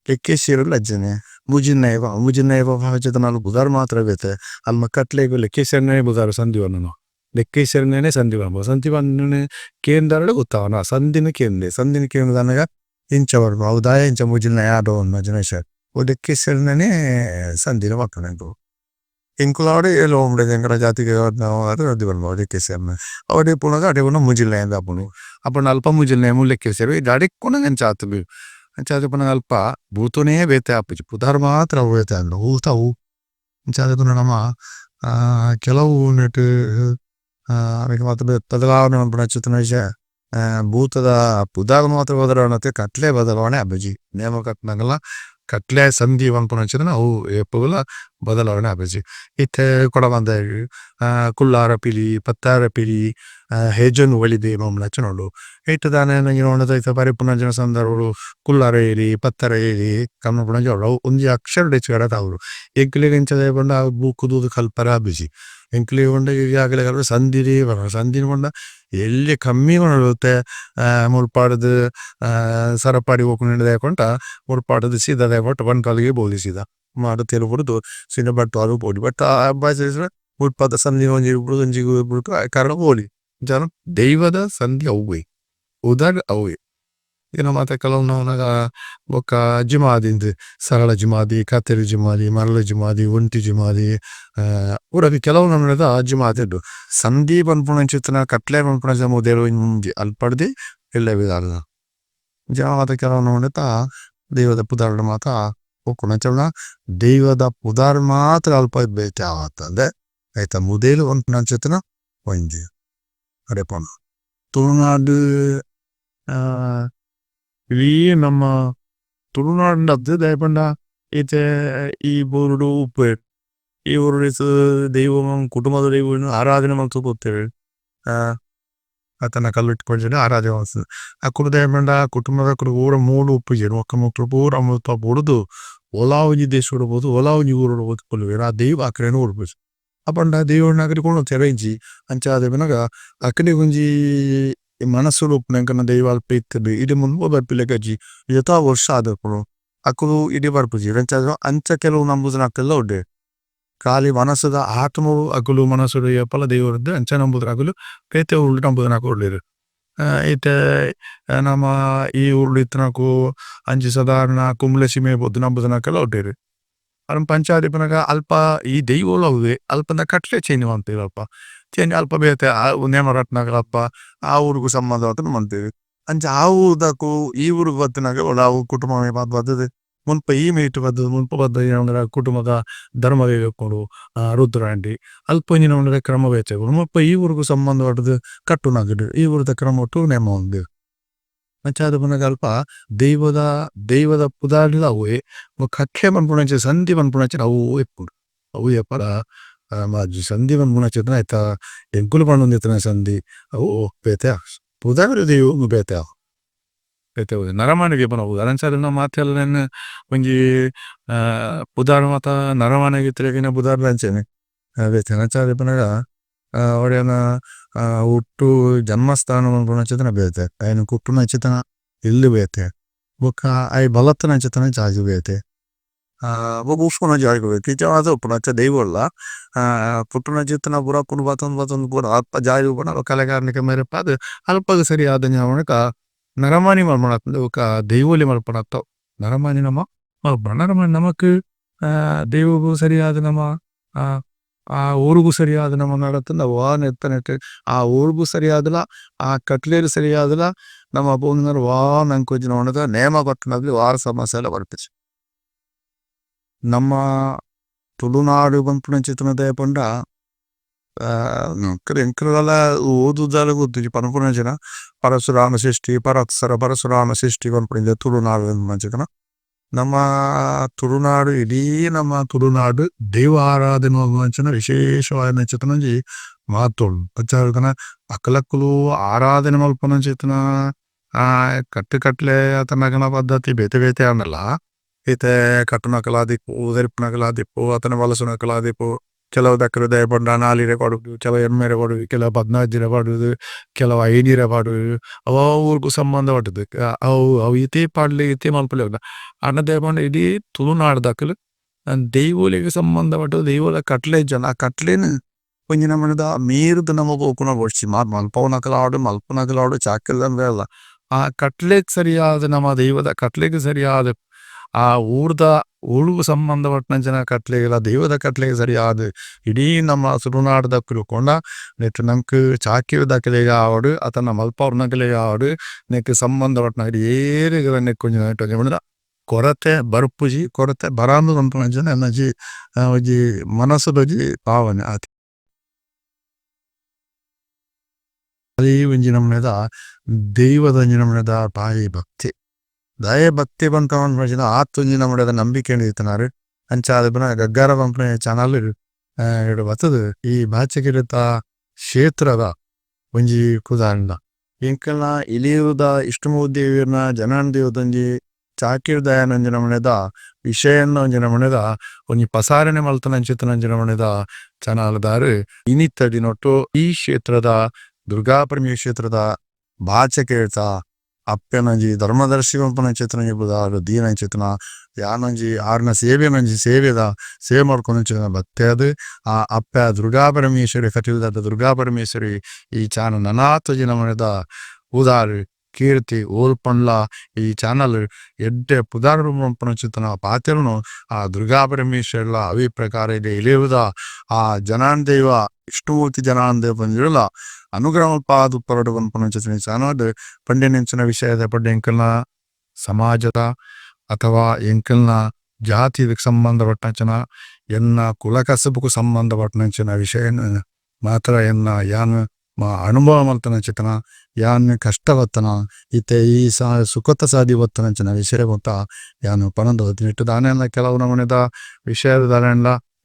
ಲೆಕ್ಕೆಸಿರಿಲ ಅಂಚನೆ ಮೂಜಿನಾಯ ಮೂಜಿನಾಯ ಪುದರ್ ಮಾತ್ರ ಬೇತೆ ಅಲ್ಪ ಕಟ್ಲೆಗ್ ಲೆಕ್ಕೆಸಿರಿನೆ ಪುದರ್ ಸಂಧಿ ಪನ್ಪುನು ಲೆಕ್ಕೆಸಿರಿನೆ ಸಂಧಿ ಪನ್ಪುನು ಸಂಧಿ ಪನ್ಪುನ ಕೇಂದ್ರಡ್ ಗೊತ್ತಾವನ ಸಂಧಿನ ಕೇಂದ್ರ ಸಂಧಿನ ಕೇಂದ್ರದನಗ ಇಂಚ ಬರ್ಪುಂಡು ಅವು ದಾಯೆ ಇಂಚ ಮೂಜಿನಾಯ ಆಂಡ್ ಪನ್ಪುನಂಚಿನ ವಿಷಯ ಅವು ಲೆಕ್ಕೆಸಿರಿನೆ ಸಂಧಿನ ಪನ್ಪುನ ಎಂಕುಲು ಎಂಕುಲು ಆವಡ್ ಏಲ್ ಎಂಕಲ್ನ ಜಾತಿಗ್ ಲೆಕ್ಕೆಸಿರಿನ್ ಅವು ಅಡೆ ಪೋನಗ ಅಡೆ ಪೂರ ಮೂಜಿನಾಯ ಆಪುಂಡು ಅಪುಂಡ ಅಲ್ಪ ಮೂಜಿನಾಯ ಮೂಲು ಲೆಕ್ಕೆಸಿರಿ ಅಡೆಕ್ ಪೋನಗ ಅಂಚ ಆತುಂಡು ಅಂಚಾದ್ ಪನಗ ಅಲ್ಪ ಭೂತನೆ ಬೇತೆ ಆಪುಜಿ ಪುದರ್ ಮಾತ್ರ ಅವು ಬೇತೆ ಆಪುಂಡು ಭೂತ ಅವು ಅಂಚಾದ್ ಪಂಡ ನಮ ಕೆಲವು ನೆಟ್ ಅವೆಕ್ ಮಾತ ಬದಲಾವಣೆ ಮನ್ಪುನಂಚಿತ್ತಿನ ವಿಷಯ ಭೂತದ ಪುದರ್ ಮಾತ್ರ ಬದಲಾವಣೆ ಅತ್ತ್ ಕಟ್ಲೆ ಬದಲಾವಣೆ ಆಪುಜಿ ನೇಮ ಕಟ್ಟುನಗಲ ಕಟ್ಲೆ ಸಂಧಿ ಪನ್ಪುನಂಚಿತ್ತಿನ ಅವು ಏಪೊಗುಲ ಬದಲಾವಣೆ ಆಪುಜಿ. ಇತ್ತೆ ಕೊಡಮಂದಾಯಗ್ ಕುಳ್ಳಾರ ಪಿಲಿ ಪತ್ತಾರ ಪಿಲಿ ಹೇಜನ್ ಒಲಿದೆ ಪನ್ಪುನಂಚಿನ ಉಂಡು ಐಟ್ ದಾನೆ ಪರಿಪುನಂಚಿನ ಸಂದರ್ಭಡ್ ಕುಳ್ಳಾರ ಏರಿ ಪತ್ತಾರ ಏರಿ ಅವು ಒಂಜಿ ಅಕ್ಷರ ಎಚ್ಚಿಕಡೆ ಆವೊಡು ಎಂಕ್ಲೆಗ್ ಎಂಚ ದಾಯೆ ಪಂಡ ಅವು ಬೂಕು ತೂದು ಕಲ್ಪರೆ ಆಪುಜಿ ಎಂಕ್ಲೆಗ್ ಪಂಡ ಅಗಲೆಗ್ ಸಂಧಿನೆ ಸಂಧಿನ್ ಪಂಡ ಎಲ್ಲ್ಯ ಕಮ್ಮಿ ಇತ್ತೆ ಮುಲ್ಪಡ್ದ್ ಸರಪಾಡಿ ಪೋಪುನ ದಾಯೆ ಪಂಡ ಮುಲ್ಪಡ್ದ್ ಸೀದಾ ಬಂಟ್ವಾಳಗ್ ಪೋಲಿ ಸೀದಾ ಮಾತ ಬುಡ್ದು ಸೀದಾ ಬಂಟ್ವಾಳ ಪೋಲಿ ಬಟ್ ಮುಲ್ಪದ ಸಂಧಿ ಒಂಜಿ ಒಂಜಿ ಪೋಲಿ ದೈವದ ಸಂಧಿ ಅವ್ವೆ ಪುದರ್ ಅವ್ವೆ. ಇನ ಮಾತ ಕೆಲವು ಬೊಕ್ಕ ಜುಮಾದಿಂದ್ ಸರಳ ಜುಮಾದಿ, ಕತ್ತೆರಿ ಜುಮಾದಿ, ಮರಳ ಜುಮಾದಿ, ಒಂಟಿ ಜುಮಾದಿ, ಪೂರ ಕೆಲವು ನಮೂನೆದ ಜುಮಾದಿ ಉಂಡು. ಸಂಧಿ ಪನ್ಪುನಂಚಿತ್ತಿನ ಕಟ್ಲೆ ಪನ್ಪುನಂಚಿತ್ತಿನ ಮುದೆಲ್ ಒಂಜಿ ಅಲ್ಪಡ್ದ್ ಎಲ್ಲ್ಯ ಪಿದಾಡುನ. ಇಂಚ ಮಾತ ಕೆಲವು ನಮೂನೆದ ದೈವದ ಪುದರ್ಡ್ ಮಾತ ಉಪ್ಪುನು. ಅಂಚ ಪಂಡ ದೈವದ ಪುದರ್ ಮಾತ್ರ ಅಲ್ಪ ಬೇತೆ ಆವತ್ತಂದೆ ಐತ ಮುದೆಲ್ ಪನ್ಪುನಂಚಿತ್ತಿನ ಒಂಜಿ ಅಡೆ ಪೋಂಡು. ತುಳುನಾಡ್ ಇಡೀ ನಮ್ಮ ತುಳುನಾಡ್ಡ್ ಅತ್ತ್ ದಾಯೆ ಪಂಡ ಇತ್ತೆ ಈ ಊರುಡು ಉಪ್ಪುವೆರ್ ಈ ಊರುಡು ಇತ್ತ್ ದೈವೊನು ಕುಟುಂಬದ ದೈವೊನು ಆರಾಧನೆ ಮಂತು ಪೋಪೆರ್. ಅತ್ತುಂಡ ಕಲ್ಲುರ್ಟಿ ಪೂಜೆಡ್ ಆರಾಧನೆ ಮನ್ಪುನು ಅಕುಲು ದಾಯೆ ಪಂಡ ಕುಟುಂಬದಕುಲು ಪೂರ ಮೂಲು ಉಪ್ಪುಜೆರ್ ಮೊಕುಲು ಪೂರ ಮುಲ್ಪ ಬುಡುದು ಒಲ ಒಂಜಿ ದೇಶೊಡು ಪೋದು ಒಲ ಒಂಜಿ ಊರುಡು ಪೋದು ಕುಲ್ಲುವೆರ್ ಆ ದೈವ ಅಕ್ಲೆನ್ ಬುಡ್ಪುಜಿ. ಅಪಂಡ ದೈವನ ಅಕುಲು ಕೊನೊತೆರ ಇಜ್ಜಿ ಅಂಚಾದ್ ಇಪ್ಪುನಗ ಅಕ್ಲೆಗೊಂಜಿ ಮನಸ್ಸುಡು ಉಪ್ಪುನು ಎಂಕಲ್ನ ದೈವ ಅಲ್ಪ ಇತ್ತುಂಡು ಇಡೆ ಮುಲ್ಪ ಬರ್ಪಿಲಕ ಇಜ್ಜಿ ಏತಾ ವರ್ಷ ಆದಿಪ್ಪುಂಡು ಅಕುಲು ಇಡೆ ಬರ್ಪುಜೆರ್ ಅಂಚಾದ್ ಅಂಚ ಕೆಲವು ನಂಬುದಿನಕುಲ್ಲ ಉಲ್ಲೆರ್. ಖಾಲಿ ಮನಸುದ ಆತ್ಮೊಡು ಅಕುಲು ಮನಸುಡು ಏಪಲ ದೇವೆರ್ಂದ್ ಅಂಚ ನಂಬುದಿನಕುಲು ಬೇತೆ ಊರುಡು ನಂಬುದಿನಕುಲು ಉಲ್ಲೆರ್. ಇತ್ತೆ ನಮ ಈ ಊರುಡು ಇತ್ತಿನಕುಲು ಅಂಚಿ ಸಾದಾರಣ ಕುಂಬ್ಳೆ ಸೀಮೆ ಪೋದು ನಂಬುದಿನಕುಲ್ಲ ಉಲ್ಲೆರ್. ಅಂಚಾದ್ ಇಪ್ಪುನಗ ಅಲ್ಪ ಈ ದೈವೊಲ ಅವ್ವೆ ಅಲ್ಪದ ಕಟ್ಲೆ ಚೇಂಜ್ ಮನ್ಪುವೆರ್ ಅಲ್ಪ ಚೇಂಜ್ ಅಲ್ಪ ಬೇತೆ ನೇಮ ಕಟ್ಟುನಗ ಅಲ್ಪ ಆ ಊರುಗು ಸಂಬಂಧ ಮನ್ಪುವೆರ್. ಅಂಚ ಆ ಊರುದಕುಲು ಈ ಊರುಗು ಬತ್ತಿನಗ ಅವು ಕುಟುಂಬ ಬತ್ತುದು ಮುಲ್ಪ ಈ ಮೆಯಿಟ್ ಬತ್ತುದು ಮುಲ್ಪ ಬತ್ತುದು ಕುಟುಂಬದ ಧರ್ಮ ದೈವ ಉಪ್ಪುಂಡು ರುದ್ರಾಂಡಿ ಅಲ್ಪ ಒಂಜಿ ನಮೂನೆದ ಕ್ರಮ ಬೇತೆ ಉಪ್ಪುಂಡು ಮುಲ್ಪ ಈ ಊರುಗು ಸಂಬಂಧ ಪಟ್ಟುದು ಕಟ್ಟುನಕುಲು ಈ ಊರುದ ಕ್ರಮೊಟು ನೇಮ ಉಂಡು. ಅಂಚಾದ್ ಉಪ್ಪುನಗ ಅಲ್ಪ ದೈವದ ದೈವದ ಪುದರ್ಲ ಅವ್ವೆ ಬೊಕ್ಕ ಕಟ್ಲೆ ಮನ್ಪುನಂಚಿನ ಸಂಧಿ ಮನ್ಪುನಂಚಿನ ಅವ್ವೆ ಇಪ್ಪುಂಡು ಅವು ಏಪಲ ಮಾಜುಜಿ. ಸಂಧಿ ಮನ್ಪುನಂಚಿನ ಐತ ಎಂಕುಲು ಪನೊಂದಿತ್ತಿನ ಸಂಧಿ ಅವು ಬೇತೆ ಪುದರ್ ದೈವಗ್ ಬೇತೆ ಆವು. ಬೇತೆ ನರಮಾನಿ ದೀಪುನ ಪುದರ್ ಅಂಚಾದ್ ನಮ ಮಾತೆರ್ಲೆನ್ ಒಂಜಿ ಪುದರ್ ಮಾತ ನರಮಾನ್ಯಗ್ ಇತ್ತಿಲಕನೆ ಪುದರ್ಲ ಅಂಚನೆ ಬೇತೆ ಅಂಚಾದ್ ಇಪ್ಪುನಗ ಒರಿಯನ ಒಟ್ಟು ಜನ್ಮಸ್ಥಾನ ಪನ್ಪುನಂಚಿತ್ತಿನ ಬೇತೆ ಐನ್ ಪುಟ್ಟುನಂಚಿತ್ತಿನ ಇಲ್ಲ್ ಬೇತೆ ಬೊಕ್ಕ ಆಯೆ ಬಲತಿನಂಚಿತ್ತಿನ ಜಾಗೆ ಬೇತೆ ಬೊಕ ಉಪ್ಪುನ ಜಾಗೆ ಬೇತೆ ಇಂಚ ಮಾತ ಉಪ್ಪುಂಡು ಅಂಚ ದೈವೊಲ್ಲ ಪುಟ್ಟುನಂಚಿತ್ತಿನ ಪುರಪುನು ಪತೊಂದು ಪತೊಂದು ಪೂರ ಅಲ್ಪ ಜಾಗೆ ಉಪ್ಪುಂಡು ಅಲ್ಪ ಕಲೆ ಕಾರ್ಣಿಕ ಮೆರೆಪಾದ್ ಅಲ್ಪಗ್ ಸರಿಯಾದ ನರಮಾನಿ ಮನ್ಪುನತ್ತ್ ಬೊಕ ದೈವೊಲೆ ಮನ್ಪುನತ ಅವು ನರಮಾನಿ ನಮ ಮನ್ಪುನ ನರಮಾನಿ ನಮಕ್ ದೈವಗ್ ಸರಿಯಾದ್ ನಮ ಆ ಊರುಗು ಸರಿಯಾದ್ ನಮ ನಡತುಂಡ ವಾ ನೆತ್ತ ನೆಟ್ ಆ ಊರುಗು ಸರಿಯಾದುಲ ಆ ಕಟ್ಲೆಗ್ ಸರಿಯಾದುಲ ನಮ ಪೋಂಡ ವಾ ನಂಕ್ ಒಂಜಿ ನಮೂನೆದ ನೇಮ ಕಟ್ಟುನಕುಲು ವಾ ಸಮಸ್ಯೆಲ ಬರ್ಪುಜಿ. ನಮ್ಮ ತುಳುನಾಡ್ ಪನ್ಪುನಂಚಿತ್ತಿನ ದಾಯೆ ಪಂಡ ಎಂಕುಲು ದಾಲ ಓದುದು ದಾಲ ಗೊತ್ತಿಜ್ಜಿ ಪನ್ಪುನಂಚಿನ ಪರಶುರಾಮ ಸೃಷ್ಟಿ ಪರಾತ್ಸರ ಪರಶುರಾಮ ಸೃಷ್ಟಿ ಪನ್ಪುನ ತುಳುನಾಡ್ ಪನ್ಪುನಂಚಿತ್ತಿನ ನಮ್ಮ ತುಳುನಾಡ್ ಇಡೀ ನಮ್ಮ ತುಳುನಾಡ್ ದೈವ ಆರಾಧನೆ ಮನ್ಪುನಂಚಿನ ವಿಶೇಷವಾಯಿನಂಚಿತ್ತಿನ ಒಂಜಿ ಮಹತ್ವ ಉಂಡು. ಅಂಚಾದ್ ಅಕಲಕುಲು ಆರಾಧನೆ ಮನ್ಪುನಂಚಿತ್ತಿನ ಕಟ್ಟು ಕಟ್ಲೆ ಅತ್ತ್ಂಡ ಪದ್ಧತಿ ಬೇತೆ ಬೇತೆ ಆಂಡಲ ಇತ್ತೆ ಕಟ್ಟುನಕುಲು ಆದಿಪ್ಪು ದರಿಪುನಕುಲು ಆದಿಪ್ಪು ಅತ್ತ್ಂಡ ಬಲಸುನಕುಲು ಆದಿಪ್ಪು ಕೆಲವು ದಕುಲು ದಾಯೆ ಪಂಡ ನಾಲ್ ಇರೆ ಪಾಡುದು ಕೆಲವು ಎನ್ಮ ಇರೆ ಪಾಡುದು ಕೆಲವು ಪದ್ನಾಜಿ ಇರೆ ಪಾಡುದು ಕೆಲವು ಐನ್ ಇರೆ ಪಾಡುದು ಅವು ಅವು ಊರುಗು ಸಂಬಂಧ ಪಟ್ಟುದು ಅವು ಅವು ಈತೆ ಪಾಡ್ಲೆ ಈತೆ ಮನ್ಪುಲೆ ಆಂಡ ದಾಯೆ ಪಂಡ ಇಡೀ ತುಳುನಾಡುದಕುಲು ದೈವೊಲೆಗ್ ಸಂಬಂಧ ಪಟ್ಟುದು ದೈವದ ಕಟ್ಲೆ ಇಜ್ಜಂಡ ಆ ಕಟ್ಲೆನ್ ಒಂಜಿ ನಮೂನೆದ ಮೀರ್ದ್ ನಮ ಪೋಪುನ ಬೊರ್ಚಿ ಮನ್ಪವುನಕುಲು ಆವಡ್ ಮನ್ಪುನಕುಲು ಆವಡ್ ಚಾಕಿರಿದ ಆ ಕಟ್ಲೆಗ್ ಸರಿಯಾದ್ ನಮ ದೈವದ ಕಟ್ಲೆಗ್ ಸರಿಯಾದ್ ಆ ಊರುದ ಊರುಗು ಸಂಬಂಧ ಪಟ್ಟುನಂಚಿನ ಕಟ್ಲೆಗ್ಲ ದೈವದ ಕಟ್ಲೆಗ್ ಸರಿಯಾದ್ ಇಡೀ ನಮ್ಮ ತುಳುನಾಡುದಕುಲು ಪಂಡ ನೆಟ್ಟ್ ನಂಕ್ ಚಾಕಿರಿದಕುಲೆಗ್ ಆವಡ್ ಅತ್ತ್ಂಡ ಮಲ್ಪವುನಕುಲೆಗ್ ಆವಡ್ ನೆಕ್ಕ್ ಸಂಬಂಧ ಪಟ್ಟುನಕುಲು ಏರೆಗ್ಲಾ ನೆಕ್ಕ್ ಒಂಜಿ ಪಂಡ ಕೊರತೆ ಬರ್ಪುಜಿ ಕೊರತೆ ಬರಂದ್ ಪನ್ಪುನಂಚಿನ ಎನ್ನ ಒಂಜಿ ಒಂಜಿ ಮನಸ್ಸುದ ಒಂಜಿ ಭಾವನೆ ಆತೆ. ಒಂಜಿ ನಮೂನೆದ ದೈವದ ಒಂಜಿ ನಮೂನೆದ ಬಾರಿ ಭಕ್ತಿ ದಾಯೆ ಭಕ್ತಿ ಪನ್ಪುನಂಚಿನ ಆತ್ ಒಂಜಿ ನಮೂನೆದ ನಂಬಿಕೆ ಇತ್ತಿನಾರ್ ಅಂಚಾದ್ ಪುನ ಗಗ್ಗರ ಪನ್ಪುನ ಚಾನಲ್ ಬತ್ತುದು ಈ ಬಾಚಗಿರಿತ ಕ್ಷೇತ್ರದ ಒಂಜಿ ಕುದಾರ್ದ ಎಂಕಲ್ನ ಇಲಿಯೂರುದ ಇಷ್ಟಮೂರ್ತಿ ದೇವೆರ್ನ ಜನಾಂಡ ದೇವದಂಜಿ ಚಾಕಿರಿದಾಯನ ಒಂಜಿ ನಮೂನೆದ ವಿಷಯನ್ನ ಒಂಜಿ ನಮೂನೆದ ಒಂಜಿ ಪಸಾರಣೆ ಮಲ್ತನಂಚಿತ್ತಿನ ನಮೂನೆದ ಚಾನಲ್ದಾರ್ ಇನಿತ ದಿನೊಟ್ಟು ಈ ಕ್ಷೇತ್ರದ ದುರ್ಗಾಪರಮೇಶ್ವರಿ ಕ್ಷೇತ್ರದ ಬಾಚಕೇರ್ತ ಅಪ್ಪೆನಂಜಿ ಧರ್ಮದರ್ಶಿ ಪನ್ಪುನಂಚಿತ್ತಿನ ಪುದರ್ ದೀನಂಚಿತ್ತಿನ ಯಾನೊಂಜಿ ಆರ್ನ ಸೇವೆನೊಂಜಿ ಸೇವೆದ ಸೇವೆ ಮಲ್ಪುನಂಚಿನ ಭಕ್ತಿಯಾದ್ ಆ ಅಪ್ಪೆ ದುರ್ಗಾಪರಮೇಶ್ವರಿ ಕಟೀಲ್ದ ದುರ್ಗಾಪರಮೇಶ್ವರಿ ಈ ಚಾನಲ್ ನನಾತ್ ಒಂಜಿ ನಮೂನೆದ ಪುದರ್. ಕೀರ್ತಿ ಓಲ್ ಪಂಡ್ಲ ಈ ಚಾನೆಲ್ ಎಡ್ಡೆ ಪುದರ್ ಪುನಚಿತ್ತಿನ ಪಾತೆರುನು ಆ ದುರ್ಗಾ ಪರಮೇಶ್ವರಿಲ ಅವ್ವೆ ಪ್ರಕಾರ ಇಡೆ ಆ ಜನಾಂದ ದೈವ ವಿಷ್ಣುಮೂರ್ತಿ ಜನಾಂದ ದೈವ ಪಂಜಿರ್ಲ ಅನುಗ್ರಹ ಮಲ್ಪಾದ್ ಉಪ್ಪರಡ್ ಪನ್ಪುನಂಚಿತ್ತಿನ ಚಾನಲ್ ಪಂಡಿನಂಚಿನ ವಿಷಯದ ಪಂಡ ಎಂಕಲ್ನ ಸಮಾಜದ ಅಥವಾ ಎಂಕಲ್ನ ಜಾತಿಗ್ ಸಂಬಂಧ ಪಟ್ಟನಂಚಿನ ಎನ್ನ ಕುಲ ಕಸುಬುಗು ಸಂಬಂಧ ಪಟ್ಟನಂಚಿನ ವಿಷಯನ್ ಮಾತ್ರ ಎನ್ನ ಯಾನ್ ಅನುಭವ ಮಲ್ತಿನಂಚಿತ್ತಿನ ಯಾನ್ ಕಷ್ಟ ಬತ್ತುನ ಇತ್ತೆ ಈ ಸುಖತ ಸಾದಿ ಬತ್ತುನಂಚಿನ ವಿಷಯ ಬೊಕ ಯಾನ್ ಪನೊಂದು ನೆಟ್ಟ್ ದಾನೆ ಕೆಲವು ನಮೂನೆದ ವಿಷಯ ದಾನೆ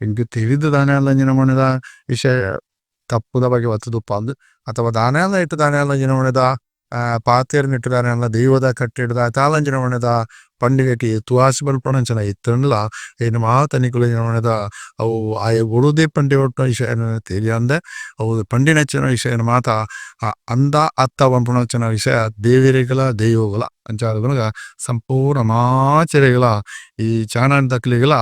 ಎಂಕ್ ತೆರಿದ್ ದಾನೆ ಒಂಜಿ ನಮೂನೆದ ವಿಷಯ ತಪ್ಪುದ ಬಗ್ಗೆ ಬತ್ತುದುಪ್ಪಂದ್ ಅಥವಾ ದಾನೆ ಇತ್ತೆ ದಾನೆ ಒಂಜಿ ನಮೂನೆದ ಪಾತೆರ್ನೆಟ್ ದಾನೆ ದೈವದ ಕಟ್ಟೆಡ್ ದಾಲ ಒಂಜಿ ನಮೂನೆದ ಪಂಡಿನೆಟ್ ತುವಾಸಿ ಪನ್ಪುನಂಚಿನ ಇತ್ತುಂಡಲ ಐನ್ ಮಾತ ನಿಕುಲು ಒಂಜಿ ನಮೂನೆದ ಅವು ಆಯೆ ಒರುದೆ ಪಂಡಿ ವಿಷಯ ತೆರಿಯಂದೆ ಅವು ಪಂಡಿನಂಚಿನ ವಿಷಯನ್ ಮಾತ ಅಂದ ಅತ್ತ ಪನ್ಪುನಂಚಿನ ವಿಷಯ ದೇವೆರೆಗ್ಲ ದೈವಗ್ಲ ಅಂಚಾದ್ ಪನ್ನಗ ಸಂಪೂರ್ಣ ಮಾತೆರೆಗ್ಲ ಈ ಚಾನಲ್ ದಕ್ಲೆಗ್ಲ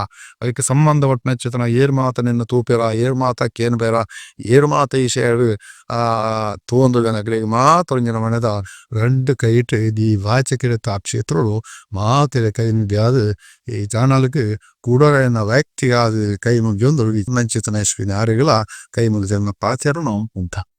ಐಕ್ ಸಂಬಂಧ ಪಟ್ಟಿನಂಚಿತ್ತಿನ ಏರ್ ಮಾತ ನೆನ್ ತೂಪೆರ ಏರ್ ಮಾತ ಕೇನ್ಪೆರ ಏರ್ ಮಾತ ವಿಷಯಡ್ ತೂವೊಂದುಲ್ಲೆರ್ ಅಕ್ಲೆಗ್ ಮಾತ ಒಂಜಿ ನಮೂನೆದ ರಡ್ಡ್ ಕೈಟ್ ಈ ವಾಚಕಿರತ ಕ್ಷೇತ್ರಡ್ ಮಾತೆರ್ನ ಕೈ ಮುಗ್ಯಾದ್ ಈ ಚಾನಲ್ ಗ್ ಕುಡೊರ ಎನ್ನ ವೈಯಕ್ತಿಕ ಆದ್ ಕೈ ಮುಗಿಯೊಂದು ಇಂಚಿತ್ತಿನ ಅರೆಗ್ಲ ಕೈ ಮುಗಿದ್ ಎನ್ನ ಪಾತೆರನ್ ಉಂತಾವೆ.